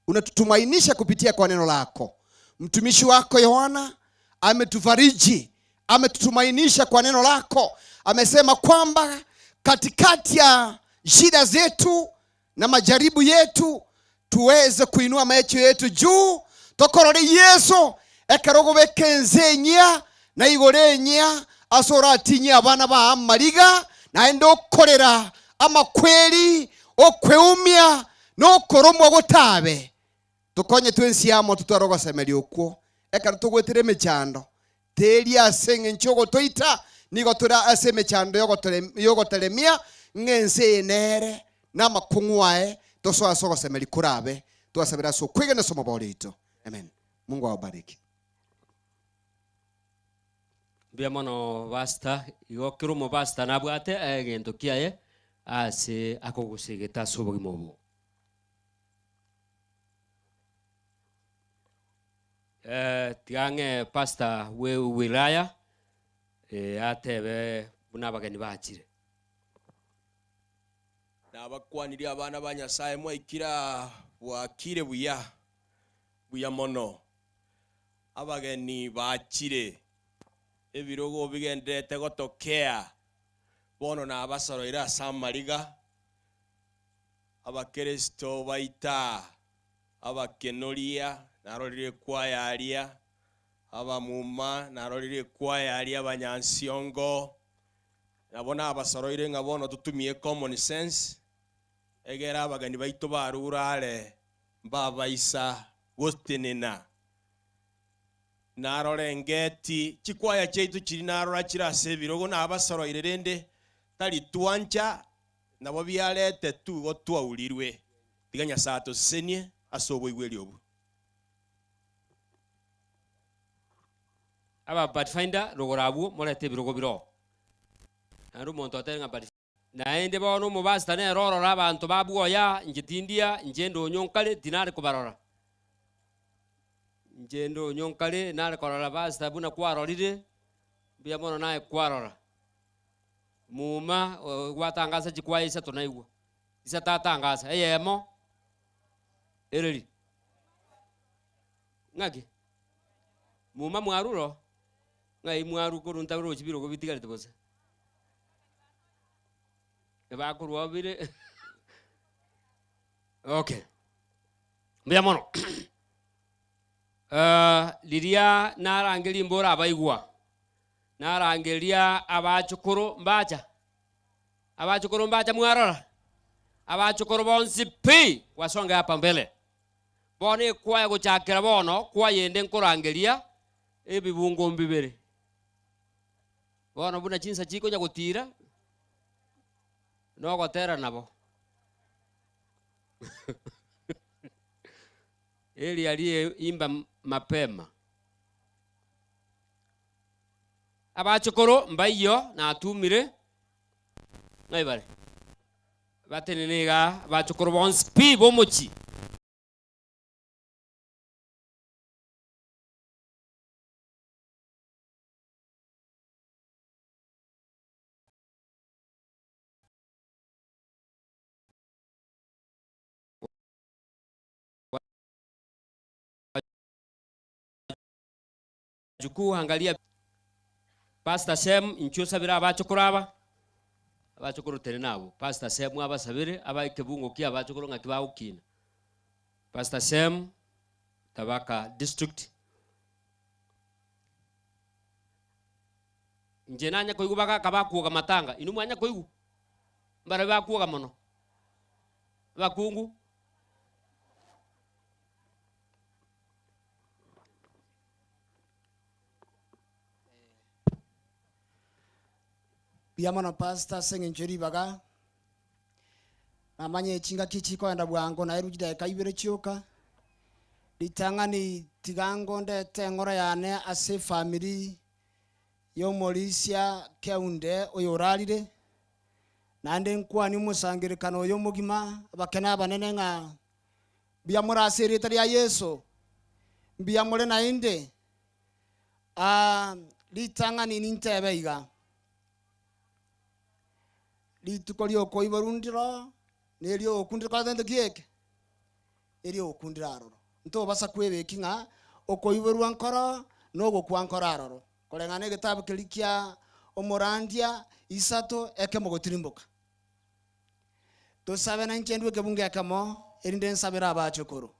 unatutumainisha kupitia kwa neno lako. Mtumishi wako Yohana ametufariji, ametutumainisha kwa neno lako. Amesema kwamba katikati ya shida zetu na majaribu yetu tuweze kuinua macho yetu juu, tokorore Yesu ekero ogobeka ense enyia na igoro enyia ase oratinyie abana ba amariga, naende okorera amakweri, okweumia, na okoromwa gotabe. Tokonye twensi amo totware ogosemeria okwo ekero togoetera emechando, teri ase engencho y'ogotoita, nigo tore ase emechando y'ogotoremia ng'a ense eye nere namakong'u aye, tosoe ase ogosemeria korabe. Twasabire ase okwegena ase omobori oito. Amen. Mungu awabariki. Mbuya mono pastor, igo kera omopastor nabwate egento kiaye ase akogosegeta ase obogima obo. Tiga ng'e pastor bwe wilaya atebe buna abageni bachire. Nabakwanirie abana ba Nyasae mwaikire aa, bwakire buya, buya mono. Abageni bachire, ebirogo bigendererete gotokea, bono nabasoroire ase amariga, Abakeresito baito abakenoria, narorire ekwaya aria, abamuma, narorire ekwaya aria, abanyansiongo, nabo nabasoroire ng'a bono totumie common sense, egere abageni baito barure are mbabaisa gotenena. Narora engeti, chikwaya chiaito chiria narora chire ase ebirogo, nabasoroire rende tari twancha. Nabo biaretetwe igo twaurirwe. Tiga Nyasae atosesenie ase oboigweri obwo. Aba Pathfinder rogoro abwo morete ebirogo bire oo. Naende omonto otebe ng'a Pathfinder. Naende bono omobasita nere orore abanto ba bwoya, inche tindia, inche ndonyo nkare, tinare kobarora. Inche ndonyo nkare, nare korora pastor buna kwarorire, mbuya mono naye kwarora. Muma gwatangasa chikwaya isato naigwa, isato atangasa, eyemo ereri? Ng'aki? Muma mwarure oo? Ng'ai mwarwa korwa ntarochi birogo bitigarete bosa? Ebakorwa oo bire okay. Mbuya mono. Riria narangeria mbore abaigwa, narangeria abachukuru mbacha, abachukuru mbacha mwarora, abachukuru bonsi pi wasonge hapa mbele. Bono ekwaya gochakera bono kwayende nkorangeria ebibungo mbibere. Bono buna chinsa chikonya gotira, nogotera nabo. Eria rie imba mapema. Abachukuru mbaiyo natumire, ng'ai bare? Batenene igaa abachukuru bonsi pi b'omochie. Wajukuu angalia Pastor Shem inchuo osabere abachukuru aba, abachukuru tenena abwo, Pastor Shem abasabere abae ekebungo kia abachukuru ng'aki bagokina. Pastor Shem, Tabaka district. Inche nanya koigwa bagaka bakwoga matanga, inwe mwanya koigwa? Mbarabwo bakwoga mono? Abakungu? Mbuya mono pastor ase eng'encho ye ribaga, namanye chingaki chikoenda bwango naerwe chidakika ibere chioka, ritang'ani tiga ngondete eng'oro yane ase efamiri ya omorisia Keunde oyo orarire, naende nkwanie omosangererekano oyo omogima, abake na abanene ng'a mbuya more ase erieta ria Yeso, mbuya more naende. Aa, ritang'ani nintebe iga, rituko ri'okoiborwa ndiro, na eri'ogokundera koreta gento ki eke? Eri'ogokundera aroro. Ntobasa kwebeki ng'a okoiborwa nkoro na ogokwa nkoro aroro, koreng'ana egetabu keria kia Omorandia isato ekemo gotirimboka. Tosabe na inche ndue ekebungo ekemo, erinde nsabere abachokoro.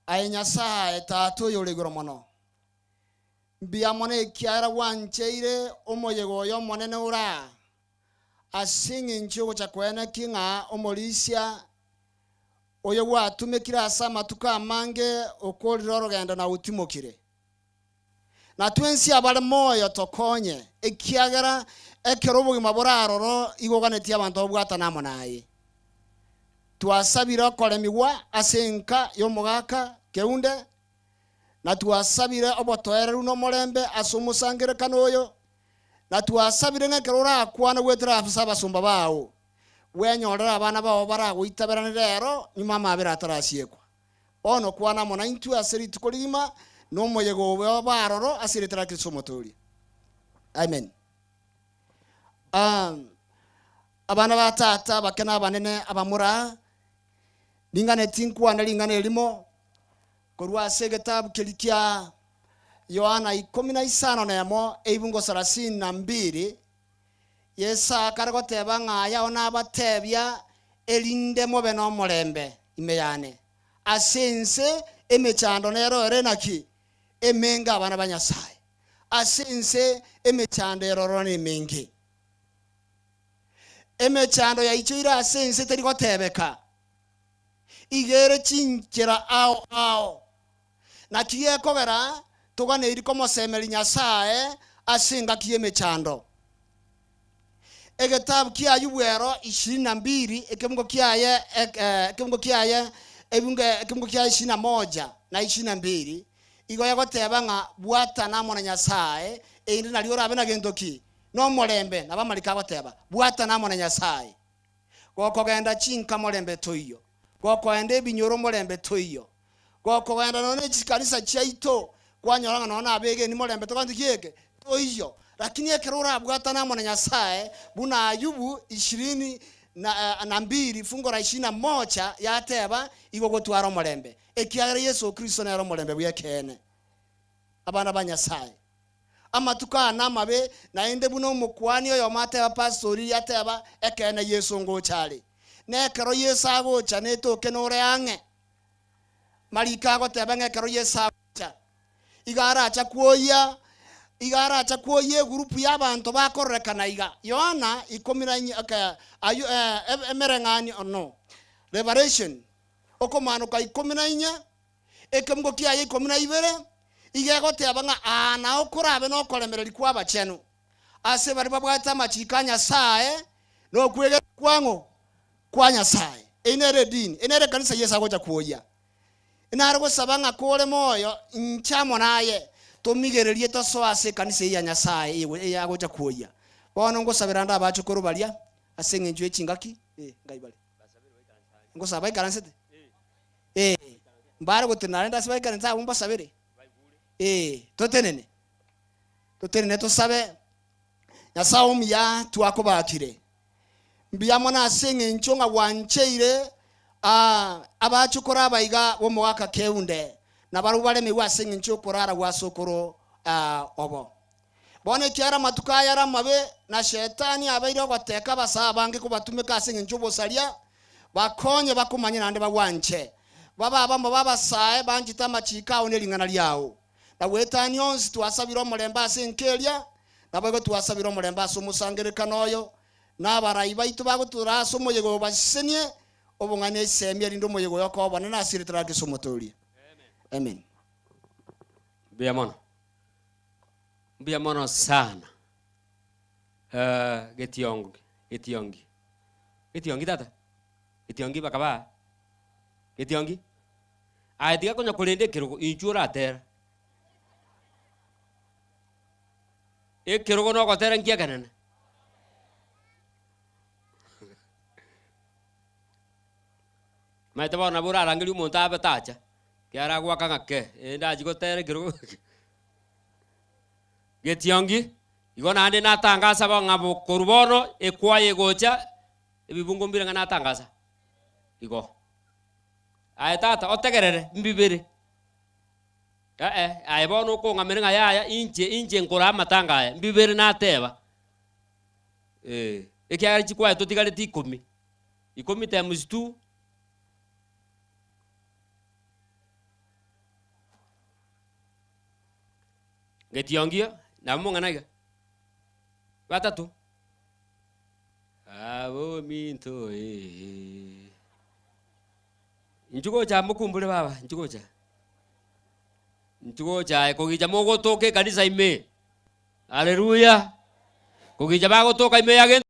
Aye Nyasae, Tata oyore igoro mono, mbuya mono ekiagera gwancheire omoyega oyo omonene ore aa, ase engencho y'ogocha koenekia ng'a omorisia oyo gwatumekire ase amatuko amange okoorire orogendo na otimokire. Na twensi abare moyo tokonye, ekiagera ekero obogima bore aroro igo oganetie abanto babwatane amo naye. Twasabire okoremigwa ase enka y'omogaka Keunde, na twasabire obotoereru na omorembe ase omosangererekano oyo, na twasabire ng'a ekero orakwane goetera ase abasomba bao, bwenyorere abana bao baragoitaberane rero nyuma amabera atarasiekwa. Bono kwana amo naintwe ase rituko rigima, na omoyega obe obe aroro ase erieta ria Kristo Omotooria. Amen. Um, abana ba tata, abake na abanene, abamura, ninganeti nkwane ring'ana erimo korwa ase egetabu keria kia Yohana ikomi na isano na emo, eibungo sarasini na mbili, Yeso akare goteba ng'a ayao nabatebia, erinde mobe nomorembe ime yane. Ase ense emechando nero ere naki? Emenge abana ba Nyasae. Ase ense emechando eroro nemenge. Emechando yaichoire ase ense teri gotebeka. Iga ere chinchera ao ao. Naki gekogera toganeiri komosemeria Nyasae ase engaki y'emechando. Egetabu kia Ayubu ero ishirini na mbili, ekemungo kiaye ekemungo kiaye ebungo ekemungo kiaye ishirini na moja na ishirini na mbili, igo egoteba ng'a bwatana amo na Nyasae, erinde nario orabe na gento ki? Nomorembe. Nabo amariko agoteba, bwatana amo na Nyasae. Gokogenda chinka morembe toiyo, gokoenda ebinyoro morembe toiyo, gokogenda nonya ne chikanisa chiaito, kwanyora ng'a nonya nabegeni morembe togento ki eke? Toiyo. Lakini ekero orabwatane amo na Nyasae, buna Ayubu ishirini na na mbili fungo la ishirini na moja yateba, igo ogotwara omorembe, ekiagera Yeso Kristo nere omorembe bw'ekeene. Abana ba Nyasae. Amatuko aya namabe, naende buna omokuani oyomo ateba pastor riria ateba, Ekeene Yeso ngocha are. Na ekero Yeso agocha netoke nore ang'e. Mariko agoteba ng'a ekero Yeso agocha, iga aracha kwoyia, iga aracha kwoyia egurupu y'abanto bakororekana iga. Yohana ikomi na inye, okay, ayio eh, emereng'anio, no, Revelation, okomanoka ikomi na inye, Ekemungo kiaye ikomi na ibere iga egoteba ng'a aa nao korabe nokoremereria kw'abachenu, ase baria babwate amachiko a Nyasae na okwegena kwang'o? Kwa Nyasae. Eyio nere edini, eyio nere ekanisa Yeso agocha kwoyia. Nare gosaba ng'a kore moyo inche amo naye, tomigererie tosoe ase ekanisa eye ya Nyasae eye agocha kwoyia. Bono ngosabera nde abachokoro baria ase eng'encho ye chingaki, eh, ngai bare. Ngosaba baikaransete? Ee, mbare gotenena rende ase baikarense abwo mbasabere. Ee, totenene. Totenene tosabe. Nyasae omuya, twakobakire. Mbuya mono ase eng'encho ng'a gwancheire ah, abachokoro aba iga b'omogaka Keunde, na barabwo baremigwe ase eng'encho y'okorara gwa sokoro ah, obo. Bono ekiagera amatuko aya are amabe, na Shetani abeire ogoteka abasae abange kobatumeka ase engencho y'obosaria, bakonye bakomanye naende bagwanche, babe abamo b'abasae banchete amachiiko ao ne ring'ana riao. Na goetania onsi twasabire omorembe ase enka eria, naboigo twasabire omorembe ase omosangererekano oyo, na abarai baito bagotoraa ase omoyega oyo basesenie obong'aini esemi erinde omoyega oyo okoba obonene ase erieta riake ase Omotoria. Amen. Mbuya mono. Mbuya mono sana. Eh, getiongi, getiongi. Getiongi tata? Getiongi bakaba? Getiongi? Aye tiga konya korenda ekerogo, inchuo oratera. Ekerogo nogotera nki ekenene? Omanyete bono nabo orarangerie omonto abe tacha, ekiagera agoaka ng'a kee, eh ndachie gotera ekerogo. Getiongi, igo naende natangasa bo ng'a korwa bono ekwaya egocha, ebibungo mbire ng'a natangasa. Igo. Aye tata, otegerere, mbibere. Eh-eh, aye bono okong'amera ng'a yaya, inche, inche nkore amatanga aya, mbibere nateba. Eh, ekiagera chikwaya totigareti ikomi, ikomi times two. Getiongi, nabo mong'ana iga, batato, abominto eh. Inchuo gocha mokumbure baba, inchuo gocha, inchuo gocha aye kogicha mogotoka ekanisa ime, haleluya, kogicha bagotoka ime ya gento.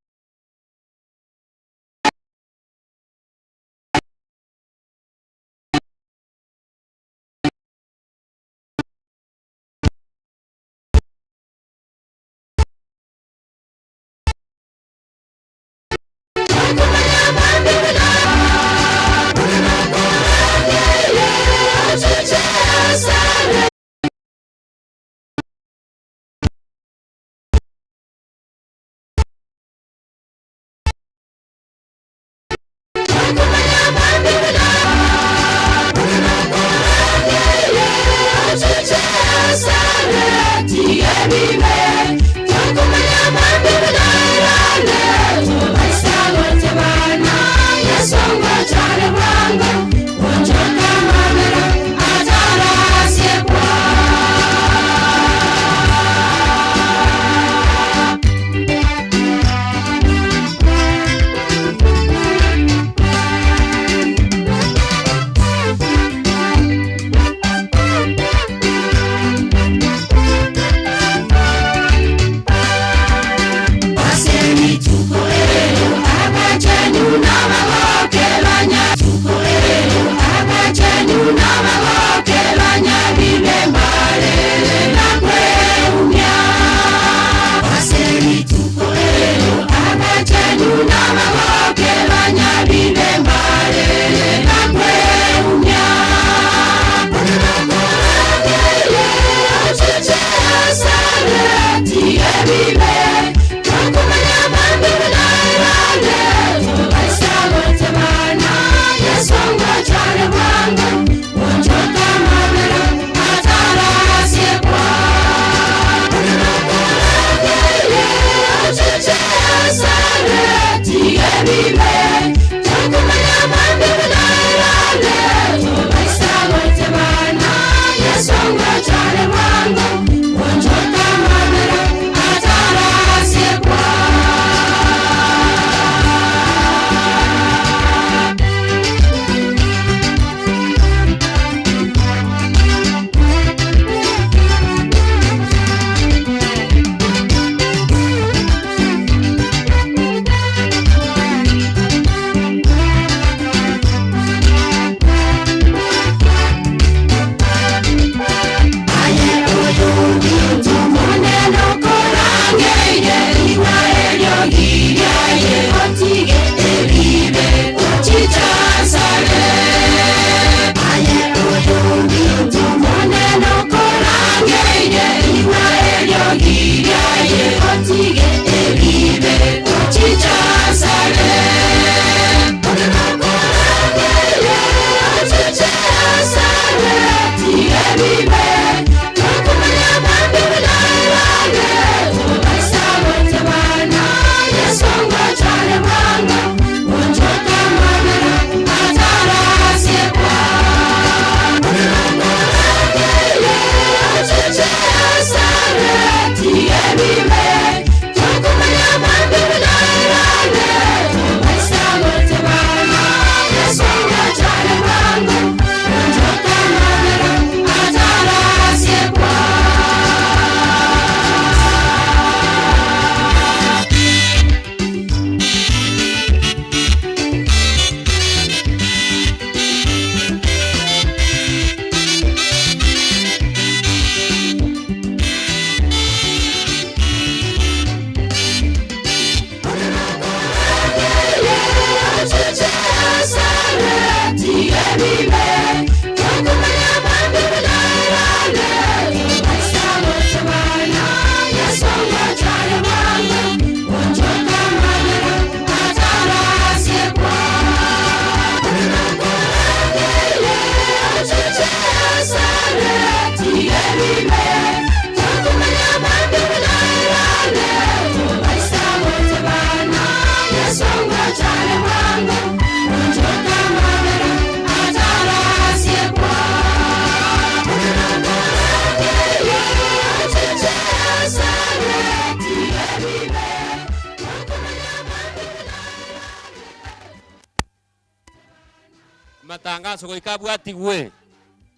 Amatangaso goika abwatigwe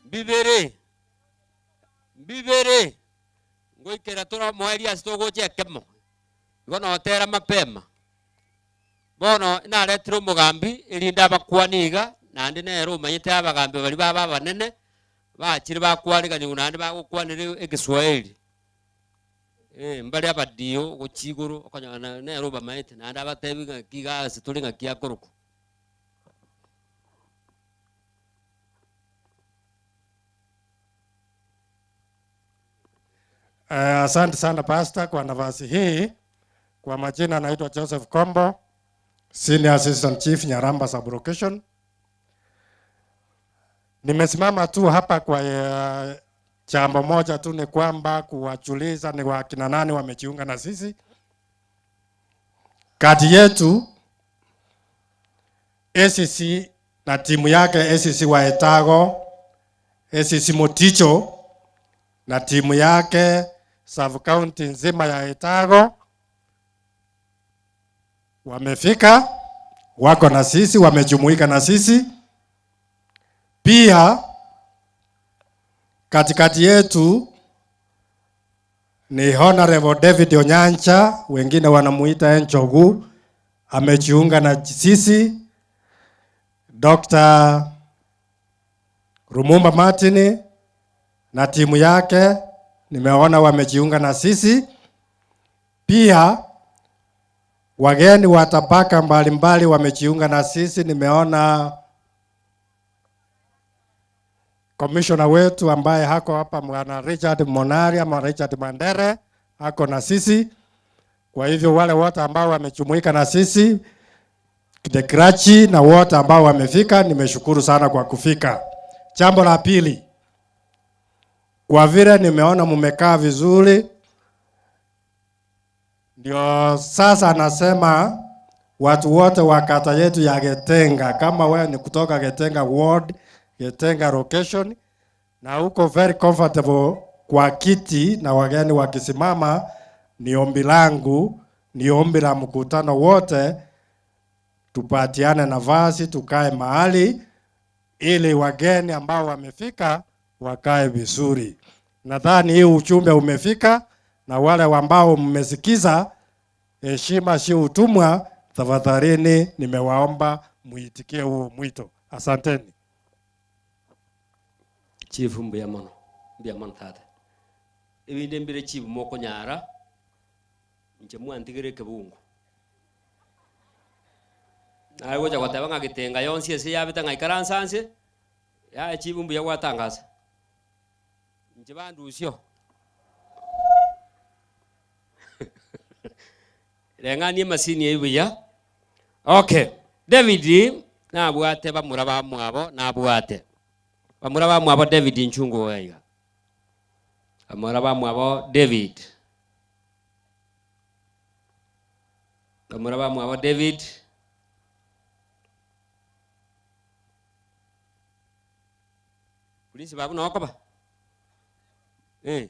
mbibere mbibere ngoikera tore omoerio ase togocha ekemo igo notera mapema bono naretire omogambi erinde abakwani iga naende nere omanyete abagambi baria baba abanene bachire bakwariganiwa naende bagokwanera egeswahili eh mbare abadio gochia igoro okonyora nere obamaete naende abatebi ng'aki iga ase tore ng'aki akorokwa. Asante sana Pastor kwa nafasi hii. Kwa majina naitwa Joseph Kombo, Senior Assistant Chief Nyaramba Sub-Location. Nimesimama tu hapa kwa jambo moja tu, ni kwamba kuwajuliza ni wakina nani wamejiunga na sisi. Kati yetu ACC na timu yake ACC wa Etago, ACC Moticho na timu yake sub county nzima ya Etago wamefika, wako na sisi, wamejumuika na sisi. Pia katikati yetu ni Honorable David Onyancha, wengine wanamuita Enchogu, amejiunga na sisi. Dr. Rumumba Martin na timu yake nimeona wamejiunga na sisi. Pia wageni wa tabaka mbalimbali wamejiunga na sisi. Nimeona commissioner wetu ambaye hako hapa, Bwana Richard Monari ama Richard Mandere ako na sisi. Kwa hivyo wale wote ambao wamejumuika na sisi the clergy na wote ambao wamefika, nimeshukuru sana kwa kufika. Jambo la pili, kwa vile nimeona mmekaa vizuri, ndio sasa nasema watu wote wa kata yetu ya Getenga, kama wewe ni kutoka Getenga ward, Getenga location, na uko very comfortable kwa kiti na wageni wakisimama, ni ombi langu, ni ombi la mkutano wote, tupatiane nafasi tukae mahali ili wageni ambao wamefika wakae vizuri. Nadhani hii ujumbe umefika, na wale ambao mmesikiza, heshima si utumwa. Tafadhalini, nimewaomba muitikie huo mwito. Asanteni. Chief mbuya mono mbuya mono tata ebinde mbire chief mokonyara inche mwantigere ekebungo naye gocha goteba ng'a getenga yonsi ase yabete ng'a ikaransa nse yaye chief mbuya gwatangasa inche bandusio reng'ania emasini eywo buya okay David nabwate bamura bamwabo nabwate bamura bamwabo David nchungu oyo iga bamura bamwabo David bamura bamwabo David Prince babu nokoba eh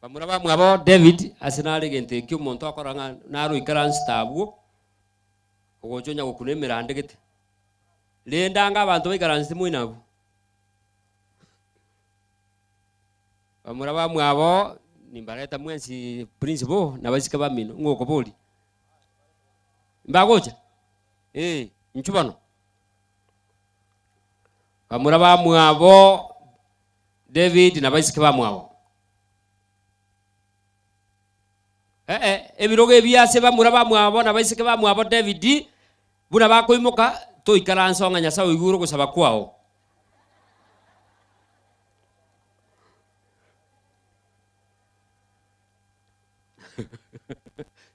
bamura bamwabo David ase nare egento ekio omonto akora ng'a naro ikaranse abwo ogocha onya gokuna emerande gete rende anga abanto baikaransete moino abwo bamura bamwabo nimbareta mwensi Prince bo na basike bamino ng'o okoboria mbagocha eh inchuo bono bamura bamwabo David na baiseke bamwabo Eh, ebirogo ebi ase bamura bamwabo na baiseke bamwabo David buna bakoimoka toikaransa ng'a Nyasaye oigure ogosaba kwao.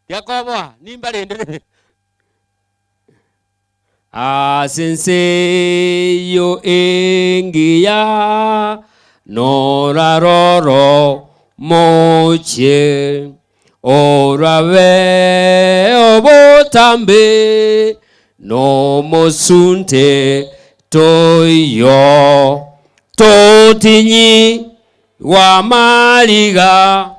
Tiakoboa nimbarendere ase ense eyio engiya noraroro mochie orabe obotambe nomosunte toiyo totinyi wa mariga.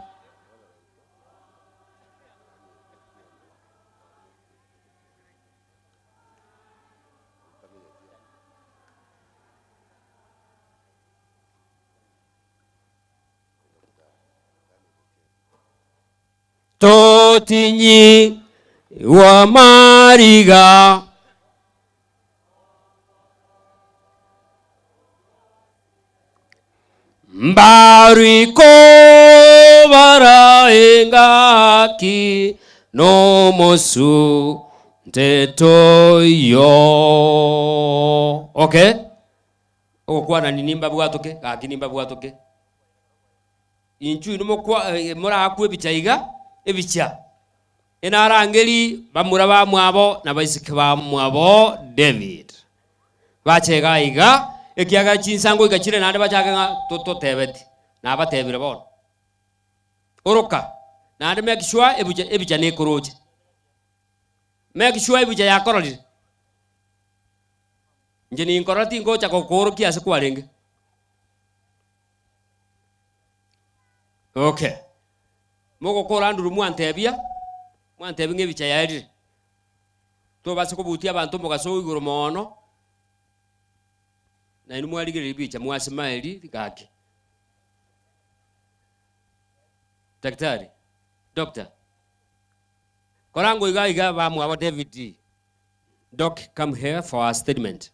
Totinyi wa mariga mbariko baraengaki nomosu ntetoyo okay ogokwana nimba bwatoke gaki nimba bwatoke inchu ino mokwa morakwa ebicha iga ebicha enarangeri bamura bamwabo na baisike bamwabo David bachega iga ekiaga chinsango igachire naende bachake ng'a totebeti nabatebire bono oroka naende make sure ebicha ebicha nekoroche make sure ebicha yakororire inche ninkorora tingocha gokorokia ase kwarenge okay mogokora Andrew mwantebia mwantebia ng'a ebicha yaerire tobase kobutia abanto omogaso igoro mono nainwe mwarigereria ebicha mwasmile gaki daktari doctor korango iga iga bamwabo David doc come here for a statement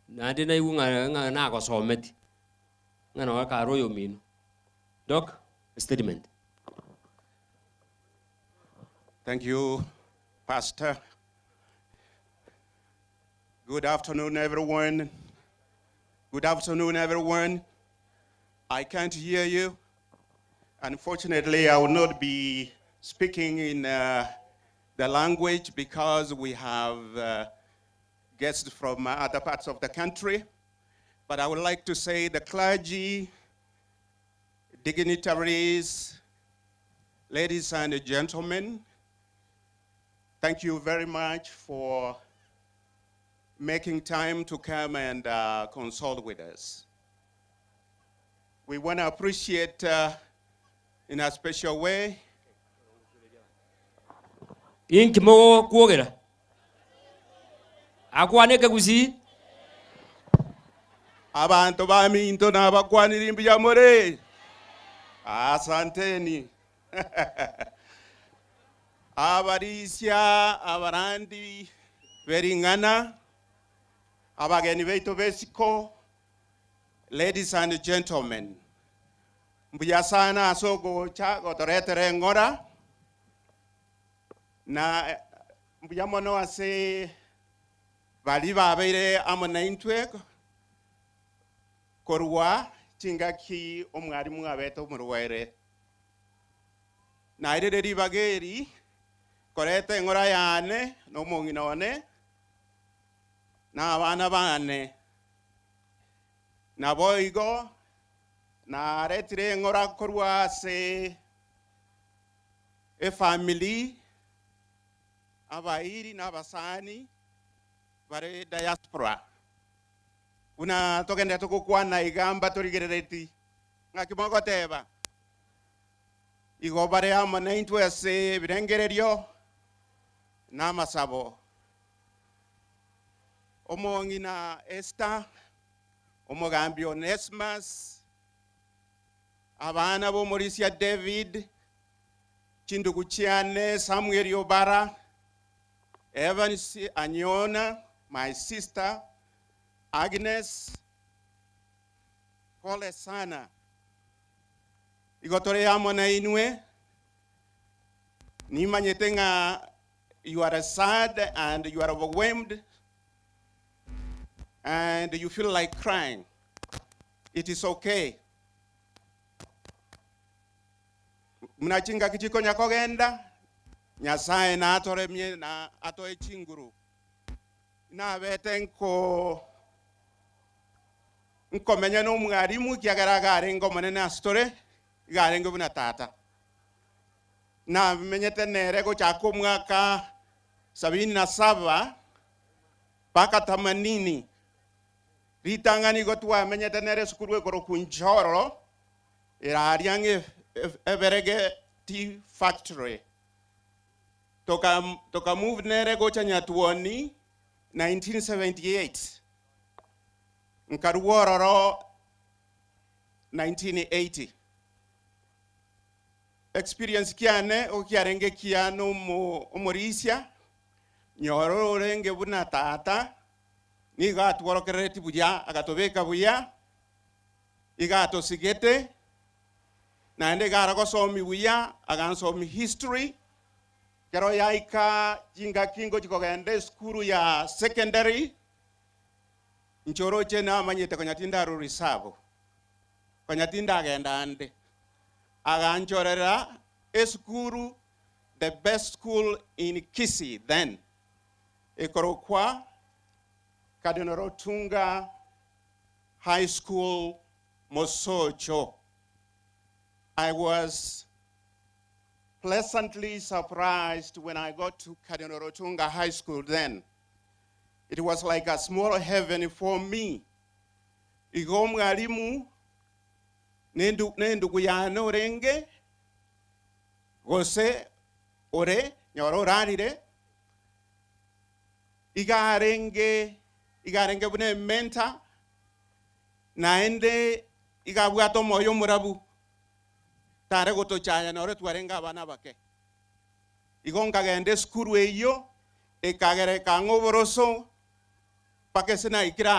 naende naigwe ng'a ng'a nagosometi ng'a nore kare oyo omino doc statement. Thank you, Pastor. Good afternoon, everyone. Good afternoon, everyone. I can't hear you. Unfortunately, I will not be speaking in uh, the language because we have uh, guests from other parts of the country. But I would like to say the clergy, dignitaries, ladies and gentlemen, thank you very much for making time to come and uh, consult with us. We want to appreciate uh, in a special way Inki mogokwogera? Akwane ekegusii. Abanto baminto nabakwanire mbuya more. Asanteni. Abarisia abarandi bering'ana abageni baitu besiko ladies and gentlemen mbuya sana ase ogocha gotoretera eng'ora na eh, mbuya mono ase bari babeire amo na intwe korwa chingaki omwarimu abete omorwaire nairire ribaga eri koreta eng'ora yane na omong'ina one na abana bane nabo igo naretire eng'ora korwa ase efamily abairi na abasani bare diaspora buna togende togokwana igamba torigerereti ng'aki mogoteba igo bare amo na intwe ase ebirengererio na amasabo omong'ina Esther omogambi Onesmus abana b'omorisia David chindugu chiane Samuel Obara Evans Anyona my sister Agnes pole sana igo tore amo na inwe nimanyete ng'a you are sad and you are overwhelmed and you feel like crying it is okay muna chingaki chikonya kogenda nyasaye natoremie na atoe chinguru nabete nko nkomenya na omwarimu kiagera iga omonene ase iga arenge buna tata namenyete nere gochaka omwaka 77 mpaka 80 ritang'ani igo twamenyete nere esukuru ekoro kunchororo eraria ng'e eberege tea factory toka toka move nere gocha nyatuoni 1978 nkaruororo 1980 experience kiane okiarenge kiano omo omorisia nyoro orenge buna tata nigo atworokerereti buya agatobeka buya iga atosigete naende iga aragosomi buya agansomi history kero yaika chingaki ngochi kogenda esukuru ya secondary nchoroche namanyete konya tindaro reserve konya tindagenda ande aganchorera esukuru the best school in Kisii then ekorokwa Cardinal Otunga High School Mosocho. I was pleasantly surprised when I got to Cardinal Otunga High School then. It was like a small heaven for me. Igo mwalimu nendu nendugu yane orenge gose ore nyoro orarire iga arenge iga arenge buna ementa naende iga abwate omoyo omurabu tare gotochaya nore twarenge abana bake igo nkagenda esukuru eywo ekagera ekang'a oboroso mpaka ase naikire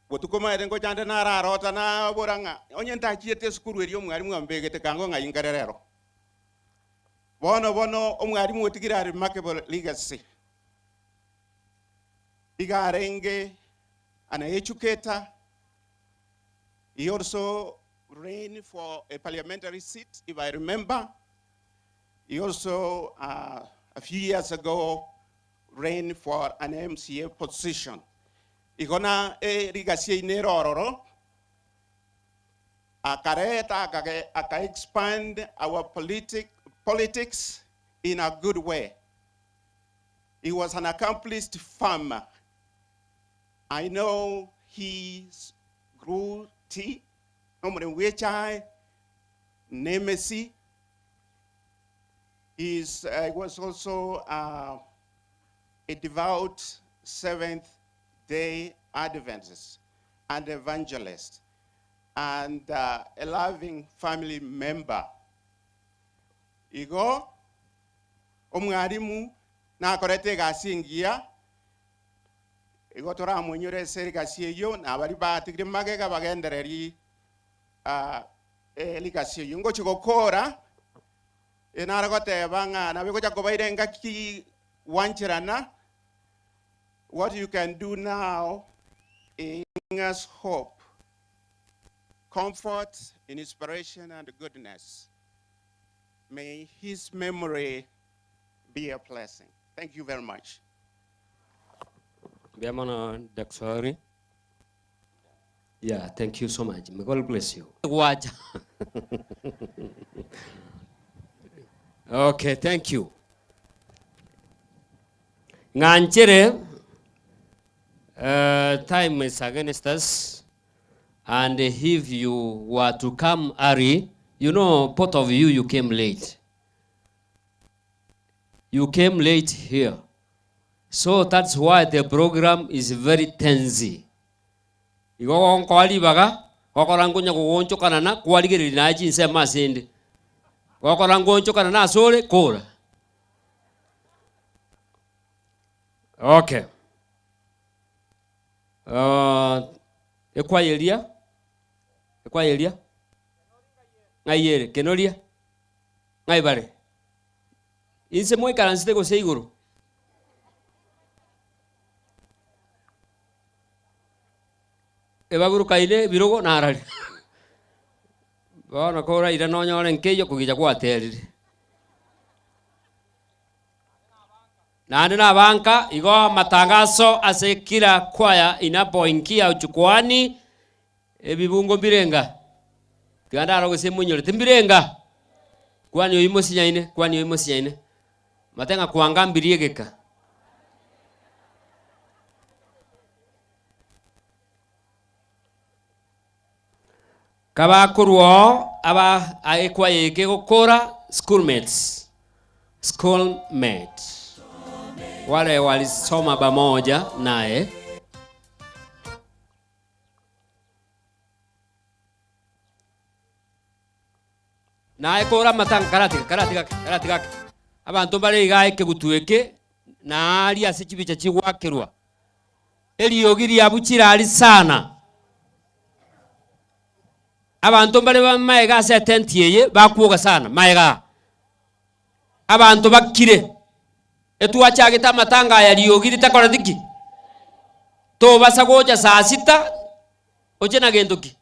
botuko maete ngochande nararota nabora ng'a onye ntachiete esukuru eria omwarimu ambegete kango ng'ai nkare rero bono bono omwarimu otigire a remarkable legacy iga arenge an educator he also ran for a parliamentary seat, if I remember. He also, a few years ago, ran for an MCA position. Igo na erigasi eyio nere ororo, akareta akage, aka expand our politic, politics in a good way. He was an accomplished farmer. I know he grew tea, nomoremi bw'echae, nemesi. He was also a devout Seventh Day Adventist and evangelist, and a loving family member. Igo, omwarimu nakorete egasi engiya, igo toramonyore ase egasi eyio, na baria batigire magega bagendereri erigasi eyio. Ngochi gokora, nare goteba ng'a nabe gocha kobaira engaki gwancherana, what you can do now is bring us hope, comfort, inspiration, and goodness. May his memory be a blessing. Thank you very much. Mbuya mono Daktari. Yeah, thank you so much. May God bless you. Gwacha. Okay, thank you. Ng'anchere, time is against us, and if you were to come early, you know, both of you, you came late. You came late here. So that's why the program is very tense. Igo gonkoa ribaga, gokora nkonya gogonchokanana, kwarigereria naye chinsemo ase ende. Gokora ngonchokanana ase ore, kora. Okay. Ekwayeria, ekwayeria, ng'ai ere? Kenoria, ng'ai bare? Inse moikaransete gose igoro? Ebaburukaine ebirogo narari. Bono koraira nonyore nkeiyo kogicha gwaterire. Naende nabanka igo amatangaso ase kila kwaya inapoingia jukwani, ebibungo mbirenga. Tiga ndaro gose moinyore mbirenga. Kwani oyio mosinyaine, kwani oyio mosinyaine. Mate ng'a kwanga mbirie egeka. Kabakorwa oo aba ekwaya eke egokora schoolmates, schoolmate, wale walisoma pamoja naye. Naye kore amatanga karatiga karatiga ake karatiga ake abanto mbare igaa ekegutu eke na aria ase chibicha chigwakerwa eriogi riabwo chirari sana. Abanto mbare ba maega ase etenti eye bakwoga sana maega aa. Abanto bakire, etwachagete amatanga aya riogi ritakoreti ki? Tobasa gocha saa sita oche na gento ki?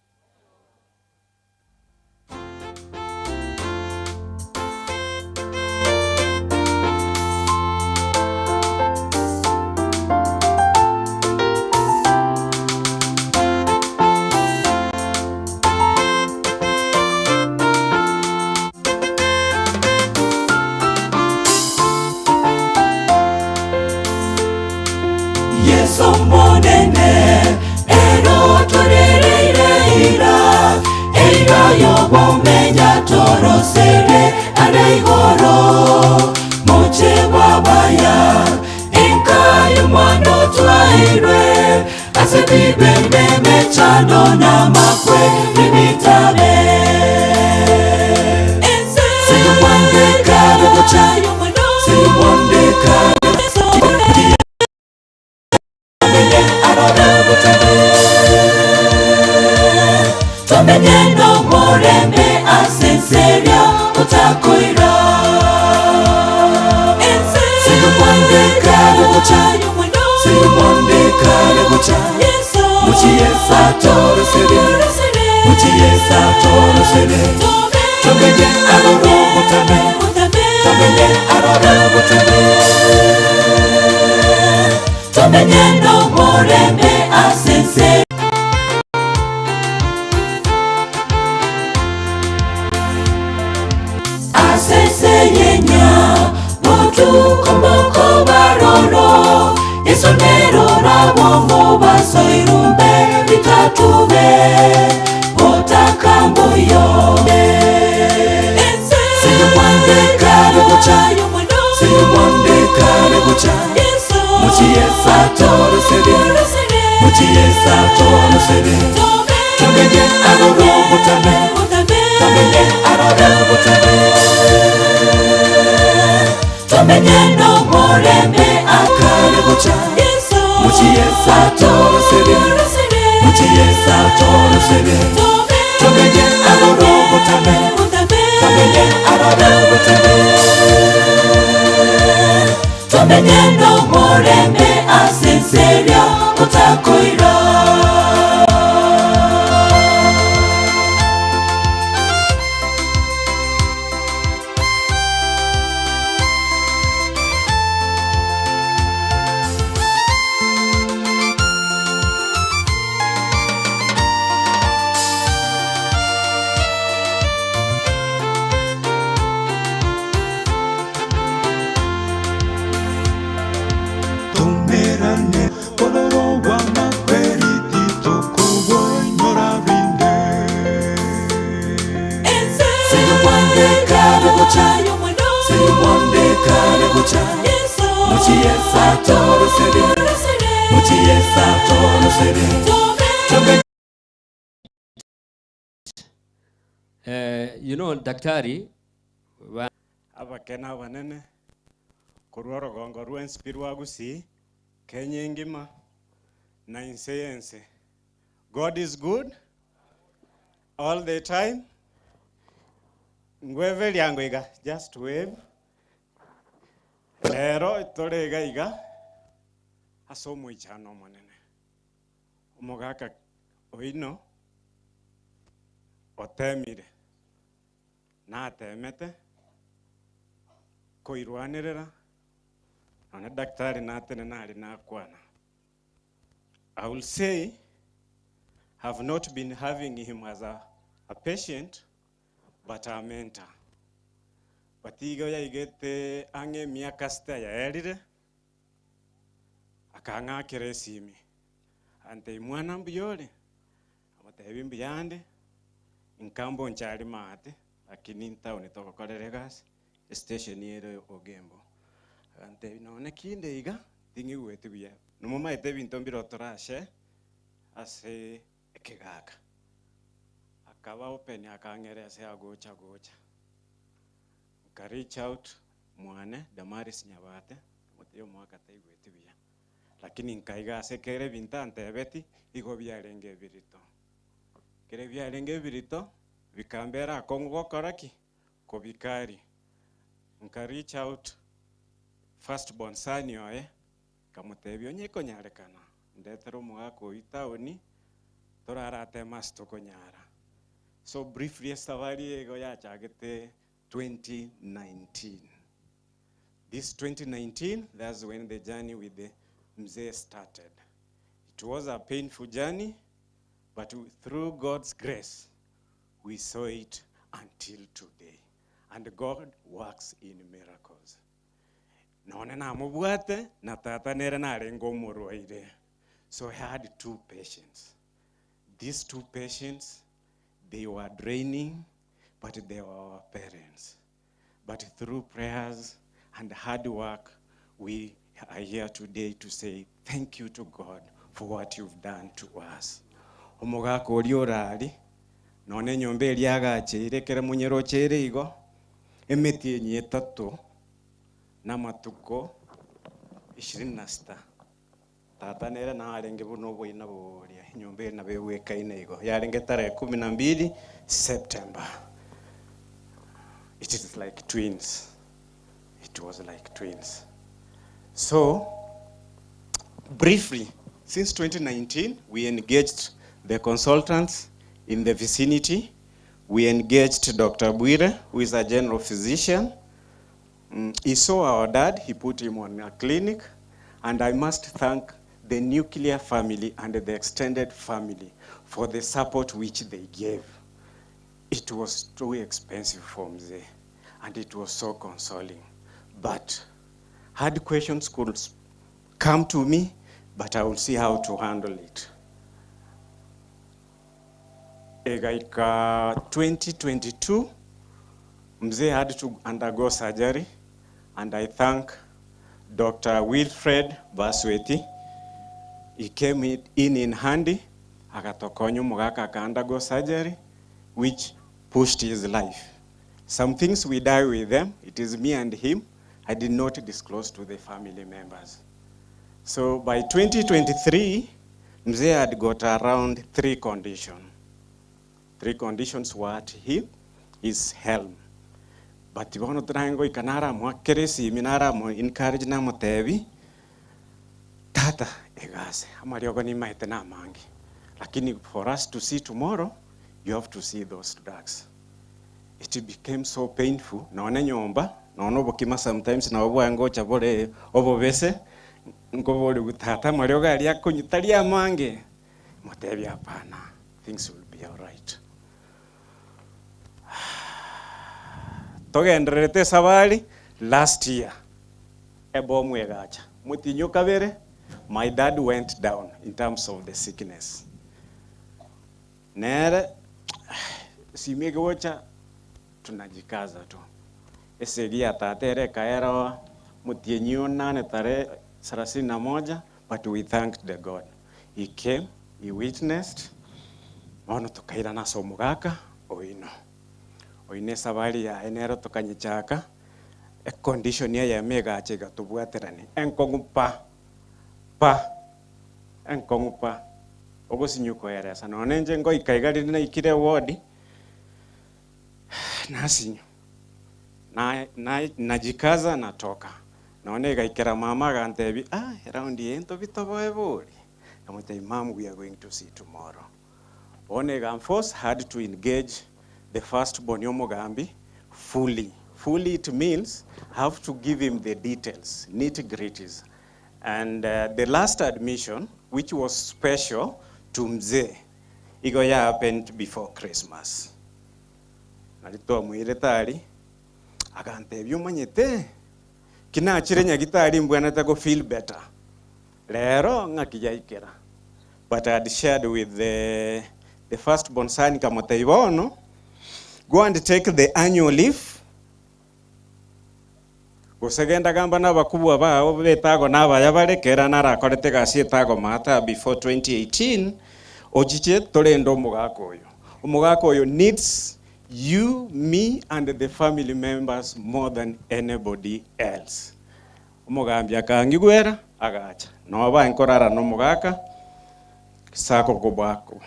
Yeso Omonene, ere otorereire eira, eira y'obomenya torosere are igoro. Moche bw'abaya, enka y'omwana otwairwe, ase bibembe emechando n'amakwe bibitabe. Seyomwande kare gocha, seyomwande kare Tomenye nomorembe ase ense eria otakoira. Seyomwande kare gocha, seyomwande kare gocha, mochie Yeso atoroserie. Muchiyesa torosere Tomenye aroro mutame Tomenye aroro mutame Tomenye no moreme asense Asese yenya Botuko moko baroro Yesu nero rabongo basoirumbe bitatube Botakamboyo Siyumwande kare guca Siyumwande kare guca Muchiyesa torosere Muchiyesa torosere Tomenye aroro mutame Tomenye aroro mutame Tomenye no moreme akare guca Muchiyesa torosere Muchiyesa torosere Tomenye aroro mutame Tomenye aroro mutame Tomenye no moreme asenseria utakoira Tumerane kororo wa makweri titokobonyora binde Siyumwande kare guca Siyumwande kare guca Muchiyesa torosere Muchiyesa torosere Tomenye You know, daktari wa Abakene abanene korwa orogongo rwa ensipi rwa Gusii, Kenya engima na ense yense. God is good all the time. Ngweve ryango iga, just wave. Rero tore iga iga ase omoichano omonene. Omogaka oino otemire natemete koirwanerera none daktari natene nari nakwana. I will say have not been having him as a patient but a mentor. But igo yaigete ang'e emiaka sita yaerire akang'akera esimi ante mwana mbuyore amotebi mbuyande nkambo nchari maate lakini ntaoni togokorera egasi estation ere Ogembo. Agantebi none kinde iga ting'igweti buya nomomaete ebinto mbire otorashe ase ekegaka akaba open akang'era ase agocha gocha nka reach out mwane Damaris Nyabate motebi omwaka taigweti buya lakini nkaiga ase kere ebinto antebeti igo biarenge ebirito kere biarenge ebirito bikambera akong'u gokora ki kobikari nka reach out first born son oye kamutebi onye konyarekana ndetere omogaka oyi taoni torarate ase tokonyara. So briefly esafari ego yachagete 2019. This 2019, that's when the journey with the Mzee started. It was a painful journey, but through God's grace, we saw it until today. And God works in miracles. None namubwate na tata nere narenge omorwaire. So I had two patients. These two patients, they were draining, but they were our parents. But through prayers and hard work, we are here today to say thank you to God for what you've done to us. Omogaka oria orari, none enyomba eria agacheire ekere monyerocheire igo, emeti enye etato, n'amatuko 26. Tata nere narenge buno oboina boria, enyomba eri nabo egwekaine igo. Yarenge tarehe 12 September. It is like twins. It was like twins. So, briefly, since 2019, we engaged the consultants, in the vicinity. We engaged Dr. Bwire, who is a general physician. Mm, he saw our dad, he put him on a clinic, and I must thank the nuclear family and the extended family for the support which they gave. It was too expensive for Mzee, and it was so consoling. But hard questions could come to me, but I will see how to handle it. Egaika 2022, Mzee had to undergo surgery, and I thank Dr. Wilfred Basweti. He came in in handy, agatokonya omogaka aka undergo surgery, which pushed his life. Some things we die with them. It is me and him. I did not disclose to the family members. So by 2023, Mzee had got around three conditions. Three conditions were at him, his helm. But bono torangoika naramoakere esimi naramo encourage namotebi, tata egase amariogo nimaete namange lakini for us to see tomorrow you have to see those drugs it became so painful none nyomba none obokima sometimes nabo bwangocha bore obobese nkobori tata amariogo aria akonywa tari amange motebi hapana things will be all right Togendererete esabari last year ebomu egacha motinyi okabere my dad went down in terms of the sickness nere esimi egocha tunajikaza tu esegi ya tata ere ekaera motienyi onane tarehe thelathini na moja but we thanked the God he came he witnessed bono tokairana ase omogaka oino. Oyio nesabari yaye nero tokanyechaka, econdition eyemo egacha egatobwaterania, enkong'u pa, pa, enkong'u pa, ogosinywa koeresa. Nonye inche ngoika iga riria naikire eward, nasinywa, na na najikaza natoka. Nonye egaikera mama agantebia, ah, eraundi eye ntobi toboe bori? Nkamotebia mum we are going to see tomorrow. Bono eganforce had to engage the first born omogambi fully. Fully it means have to give him the details, nitty gritties. And uh, the last admission, which was special to Mzee, igo ya happened before Christmas. Nari twamoirete aria, agantebia omanyete, ki nachire nyagitari mbwenerete go feel better. Rero ng'aki yaikera. But I had shared with the, the first born son nkamotebia bono, go and take the annual leave, gose genda gamba na abakubwa bao b'etago na abaya bare, kera narakorete egasi etago maata before 2018, ochiche torende omogaka oyo. Omogaka oyo needs you, me and the family members more than anybody else. Omogambi akangigwera, agacha. Noba nkorara nomogaka, sako kobwako.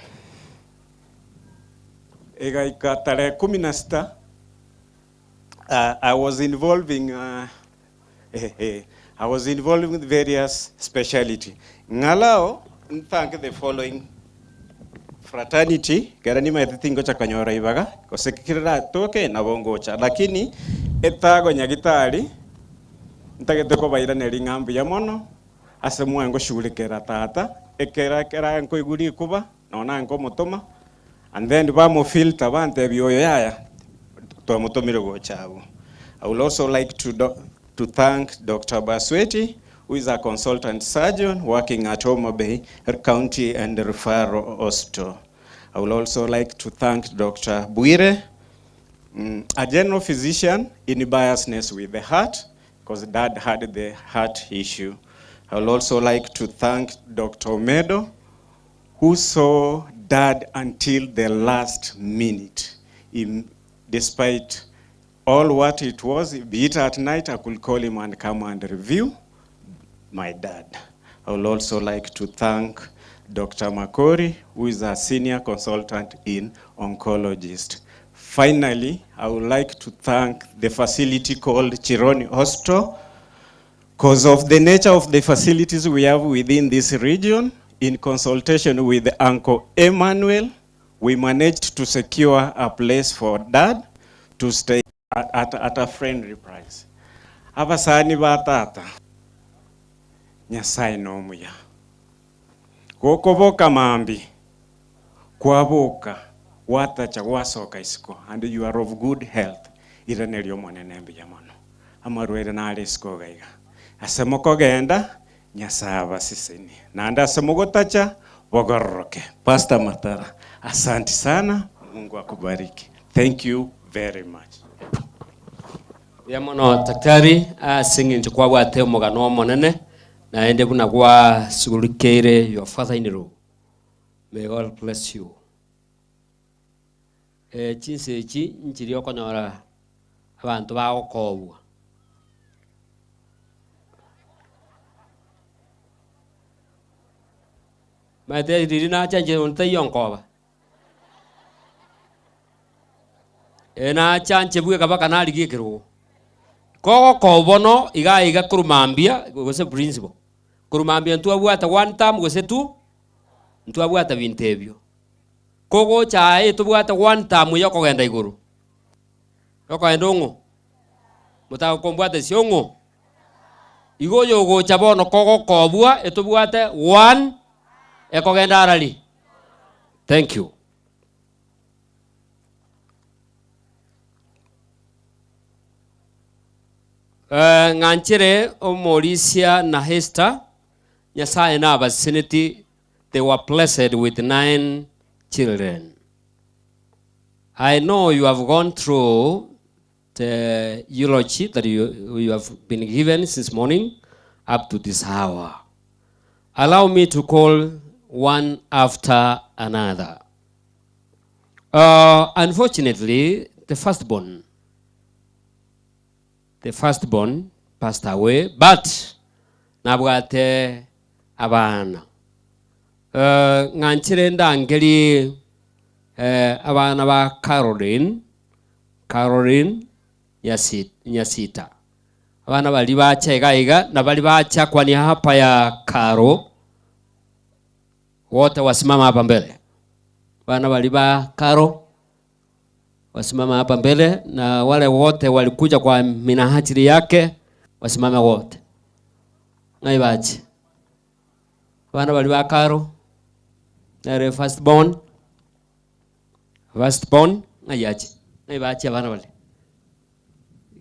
Egaika tarehe kumi na sita, uh, I was involving uh, eh, eh, I was involved with various speciality. Ng'alao thank the following fraternity kera nimaete tingocha konyora ibaga gose kiratoke nabo ngocha lakini etago nyagitari ntagete kobairaneria ng'a mbuya mono ase mwangoshughulikera tata ekera ekera nkoigwa rikuba nonya nankomotoma and then bamofilter bantebia oyo yaya twamotomire gocha abwo. I would also like to, do, to thank Dr. Basweti who is a consultant surgeon working at Homa Bay County and Referral Hospital. I would also like to thank Dr. Bwire, mm, a general physician in biasness with the heart, because dad had the heart issue. I would also like to thank Dr. Omedo, who saw dad until the last minute. In, despite all what it was, be it at night, I could call him and come and review my dad. I would also like to thank Dr. Makori, who is a senior consultant in oncologist. Finally, I would like to thank the facility called Chironi Hospital, because of the nature of the facilities we have within this region, in consultation with Uncle Emmanuel, We managed to secure a place for dad to stay at, at, at a friendly price. Abasani ba tata, Nyasaye nomuya. Gokoboka mambi, kwaboka, gwatacha gwasoka isiko, and you are of good health. Iraneria Omonene mbuya mono. Amarwaire nare isiko iga iga. Ase mokogenda, Nyasaye abasesenie. Naende ase mogotacha, bogororoke. Pastor Matara, asanti sana, Mungu akubariki. Thank you very much. Mbuya mono Daktari ase eng'encho kwabwate omogano omonene naende buna gwasugurikeire your father in law. May God bless you. Eh, chinsa echi nchiri okonyora abanto bagokobwa. Maete riria nacha inche onde taiyo nkoba. Eh, nacha inche bweka mpaka narigia ekerogo. Kogokoba bono iga iga korwa mambia gose principal, korwa mambia ntwabwate one term gose two, ntwabwate binto ebio. Kogocha aye tobwate one term ya okogenda igoro. Okogenda ong'o? Motagokombwata ase ong'o? Igo oyogocha bono kogokobua etobwate one ekogenda arari. Thank you. Eh, ng'anchere omorisia na Hester, Nyasaye nabaseseneti, they were blessed with nine children. I know you have gone through the eulogy that you, you have been given since morning up to this hour. Allow me to call one after another. Unfortunately, the firstborn, the firstborn passed away, but nabwate abana. Uh, ng'anchire ndangeri eh, abana ba Caroline, Caroline Nyasi, Nyasita. Abana baria bacha iga iga na baria bacha kwania hapa ya Caro wote wasimama hapa mbele. Bana baria ba Caro wasimama hapa mbele, na wale wote walikuja kwa minajili yake wasimame wote. Ng'ai bache abana baria ba Caro nere first born, first born ng'ai ache ng'ai bache abana baria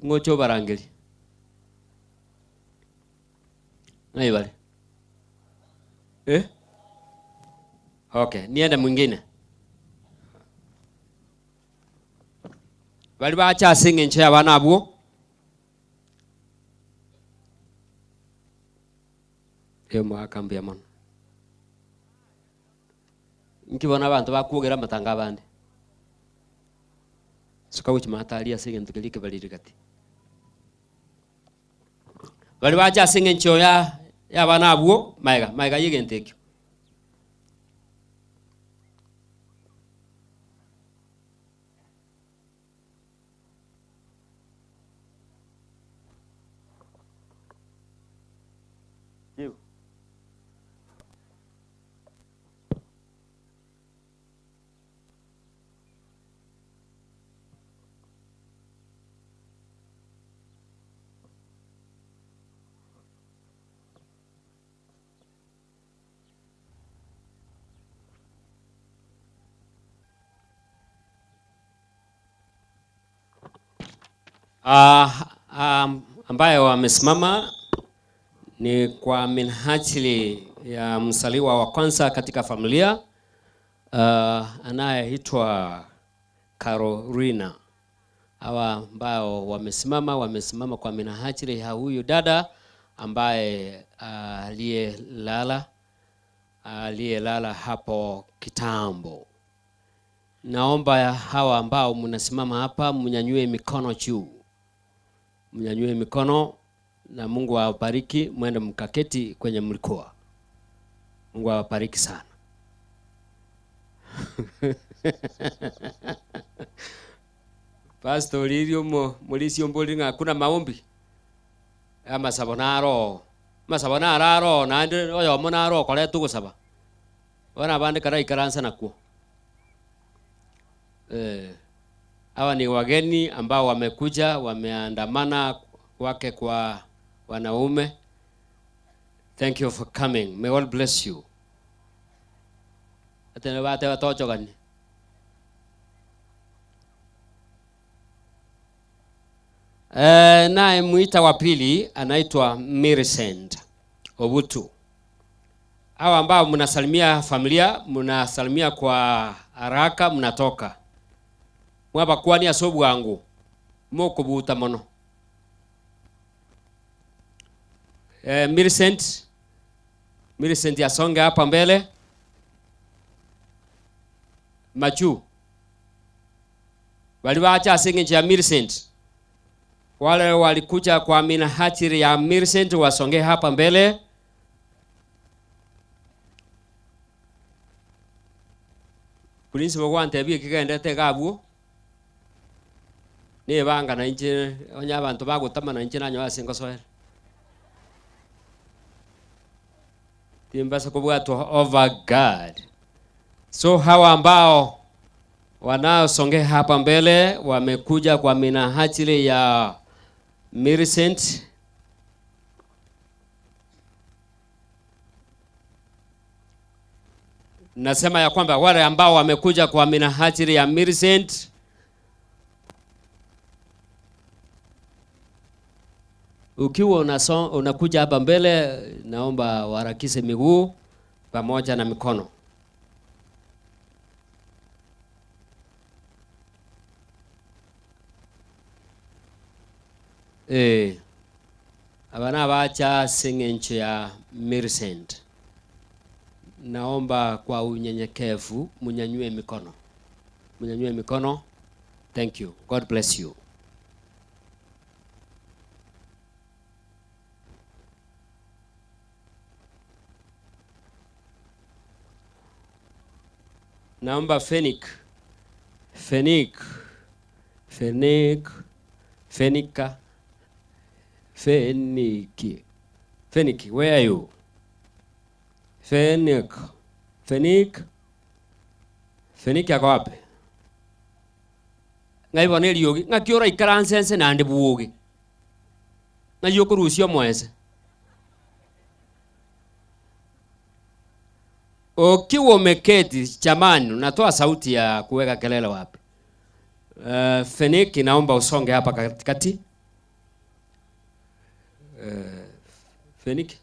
ng'oche obarangerie ng'ai bare eh? Okay, niende mwingine bari bacha ase eng'encho y'abana abwo Omogaka mbuya mono. Inki bono abanto bakwogera amatanga abande? Suka gochia maate aria ase egento keria ekebariri gati. Baria bacha ase eng'encho ya y'abana abwo magega, magega y'egento ekio. Ambaye wamesimama ni kwa minajili ya mzaliwa wa kwanza katika familia anayeitwa Carolina. Hawa ambao wamesimama wamesimama kwa minajili ya huyu dada ambaye aliyelala aliyelala hapo kitambo. Naomba hawa ambao mnasimama hapa mnyanyue mikono juu, mnyanyue mikono na Mungu awabariki, mwende mkaketi kwenye mlikuwa. Mungu awabariki sana. Pastor oririe omo morisia ombori ng'a hakuna maombi amasabo naro amasabo naro aro naende oyomo naro okoreta ogosaba bono abande karaikaransa nakwo. Eh, hawa ni wageni ambao wamekuja wameandamana kwake kwa wanaume. Thank you for coming. May God bless you. Atene bate batochogani. Eh, naye mwita wa pili anaitwa Millicent Obutu. Hawa ambao mnasalimia familia, mnasalimia kwa haraka, mnatoka mwabakwani ase obwango mokobuta mono. Eh, Millicent, Millicent asonge hapa mbele. Machu bali bacha ase eng'encho ya Millicent, wale walikuja kwa minajili ya Millicent wasonge hapa mbele. Principal gwantebia ekigendete iga abwo, nebanga nainche onye abanto bagotama nainche nanyoa ase ngosoera. Timbasa kobwatwa over God. So hawa ambao wanaosongea hapa mbele wamekuja kwa minajili ya Millicent. Nasema ya kwamba wale ambao wamekuja kwa minajili ya Millicent ukiwa unaso, unakuja hapa mbele, naomba waharakishe miguu pamoja na mikono. Eh, aba nabacha ase eng'encho ya Millicent. Naomba kwa unyenyekevu munyanyue mikono, munyanyue mikono. Thank you. God bless you. Naomba Fenik, Fenik, Fenik, Fenika, Feniki, Feniki, where are you? Fenik, Fenik, Feniki ako wapi? Ng'ai bono eriogi, ng'aki oraikaranse ense naende bwoge? Ng'ai okorusia omoese? Ukiwa umeketi jamani, unatoa sauti ya kuweka kelele wapi? Feniki, naomba usonge hapa katikati. Feniki,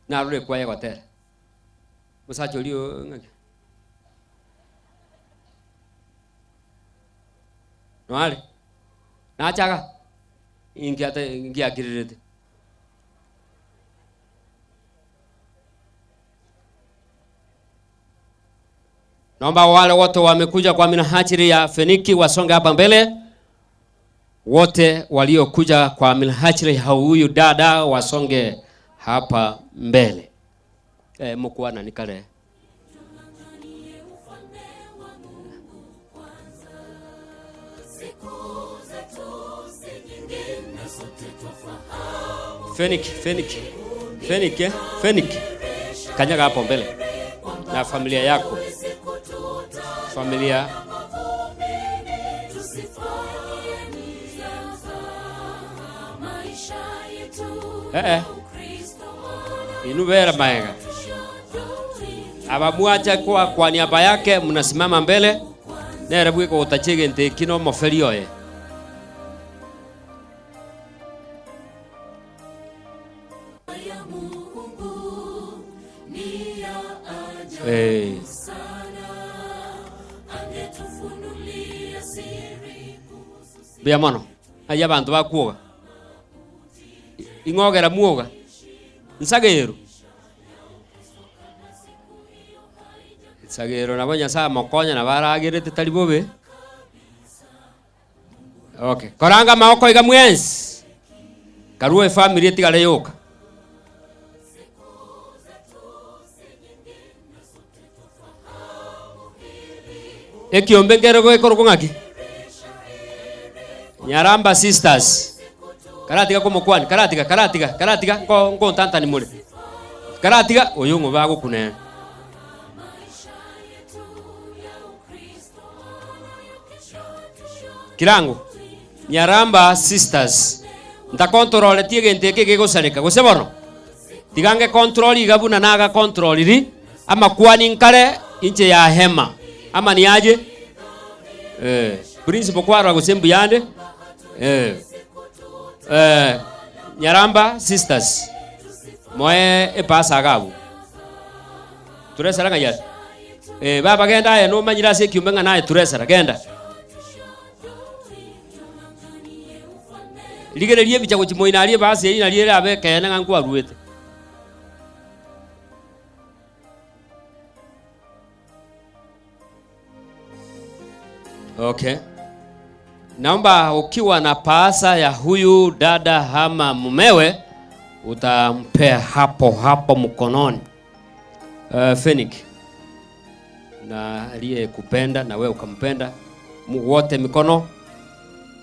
narure kwaye gotera. Musacha oria ng'aki? Noare? Nachaga? Inki ate ngiakirerete? Naomba wale wote wamekuja kwa minajili ya Feniki wasonge hapa mbele. Wote waliokuja kwa minajili ya huyu dada wasonge hapa mbele. Eh, mkuana nikale. Feniki, Feniki, Feniki, eh? Feniki. Kanyaga hapo mbele na familia yako. Familia eh eh. Inubera maega. Abamwacha kwa, kwa niaba yake mnasimama mbele nere bwiko gotachegente kino moferi oye. Eh. Mbuya mono. Aye abanto bakwoga. Ing'ogera mwoga. Nsagero. Nsagero nabo Nyasaye amokonye nabo aragerete tari bobe. Okay. Koranga amaboko iga mwensi. Karue efamiri etigare yoka. Ekiombe nkere gekorokwa ng'aki? Nyaramba Sisters. Karatiga komokwani, karatiga, karatiga, karatiga, nko nkontantani more. Karatiga, oyo ng'o bagokuna ere. Kirango. Nyaramba Sisters. Ntakontroleti egento eke gegosareka, gose bono? Tiga ngekontroli iga buna nagakontroliri, amakwani nkare inche ya hema. Ama niaje? Eh, principal kwarora gose mbuyande? Eh. Eh, Nyaramba Sisters. Moe epasa iga abwo. Turesera ng'ai are? Eh, baba genda aye nomanyire ase ekiombe ng'a naye turesera, genda. Rigereria ebicha gochia moino aria ebasi eyio nario erabe ekeene ng'a nkwaruete. Okay. Naomba ukiwa na paasa ya huyu dada ama mumewe utampea hapo hapo mkononi. Fenik na aliyekupenda na wewe ukampenda, wote mikono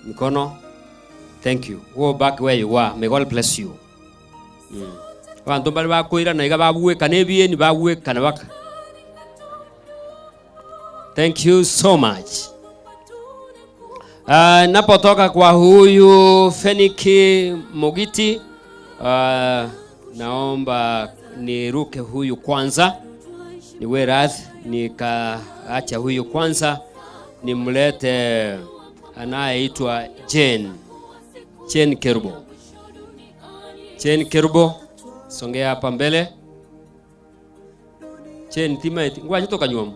mikono. Thank you. Go back where you are. May God bless you. Abanto mbare bakoirana iga bagwekana ebieni bagwekana baka. Thank you so much. Napotoka kwa huyu Feniki Mogiti, naomba niruke huyu kwanza, niwe radhi nikaacha huyu kwanza, nimlete anayeitwa Jane, Jane Kerubo. Jane Kerubo, songea hapa mbele. Jane timaeti ngwache tokanyuomo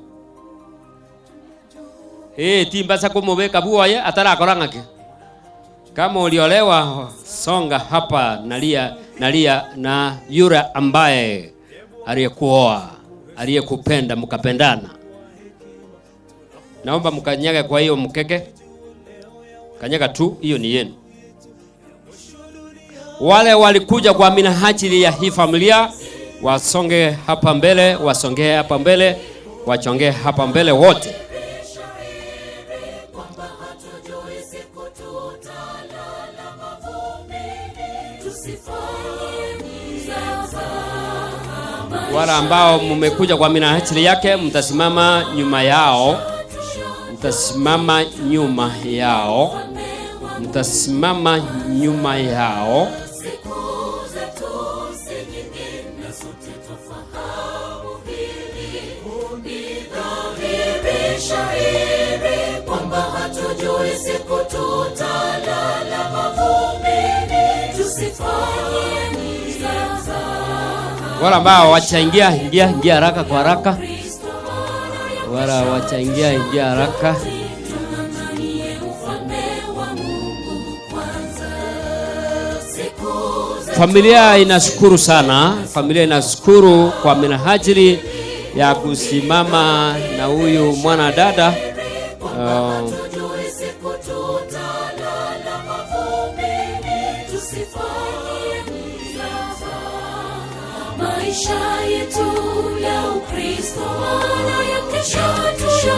Eh, timbasa komobeka bwoye atarakora ng'aki. Kama uliolewa songa hapa nalia nalia na yule ambaye aliyekuoa aliyekupenda mkapendana. Naomba mkanyage kwa hiyo mkeke, kanyaga tu, hiyo ni yenu. Wale walikuja kwa minajili ya hii familia wasonge hapa mbele, wasongee hapa mbele, wachongee hapa mbele wote. Wale ambao mmekuja kwa minajili yake mtasimama nyuma yao, mtasimama nyuma yao, mtasimama nyuma yao. Wale ambao wachaingia, ingia, ingia haraka kwa haraka. Wala wachaingia, ingia haraka. Familia inashukuru sana, familia inashukuru kwa minajili ya kusimama na huyu mwana dada.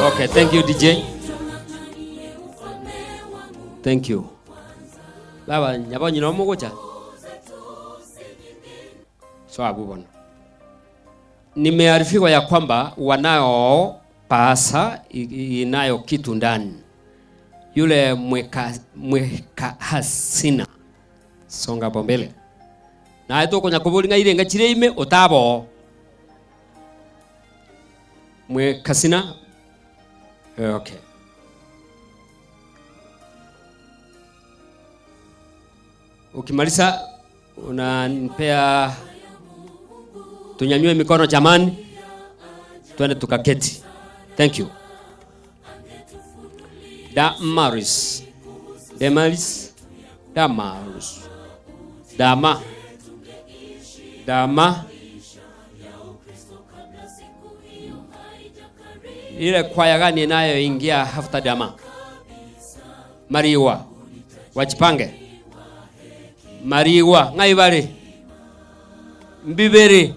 Okay, thank you DJ. Thank you. Baba nyabonyi no mogocha. So abu bono. Nimearifiwa ya kwamba wanao pasa inayo kitu ndani. Yule mweka hasina. Songa hapo mbele. Na ito konya kuburi ng'aire ng'achire ime otabo. Mweka sina. Okay. Ukimaliza unanipea tunyanyue mikono jamani, twende tukaketi. Thank you. Damaris. Damaris. Damaris. Dama. Dama. Ile kwaya gani inayoingia after Dama? Mariwa. Wachipange. Mariwa ng'ai bare? Mbibere.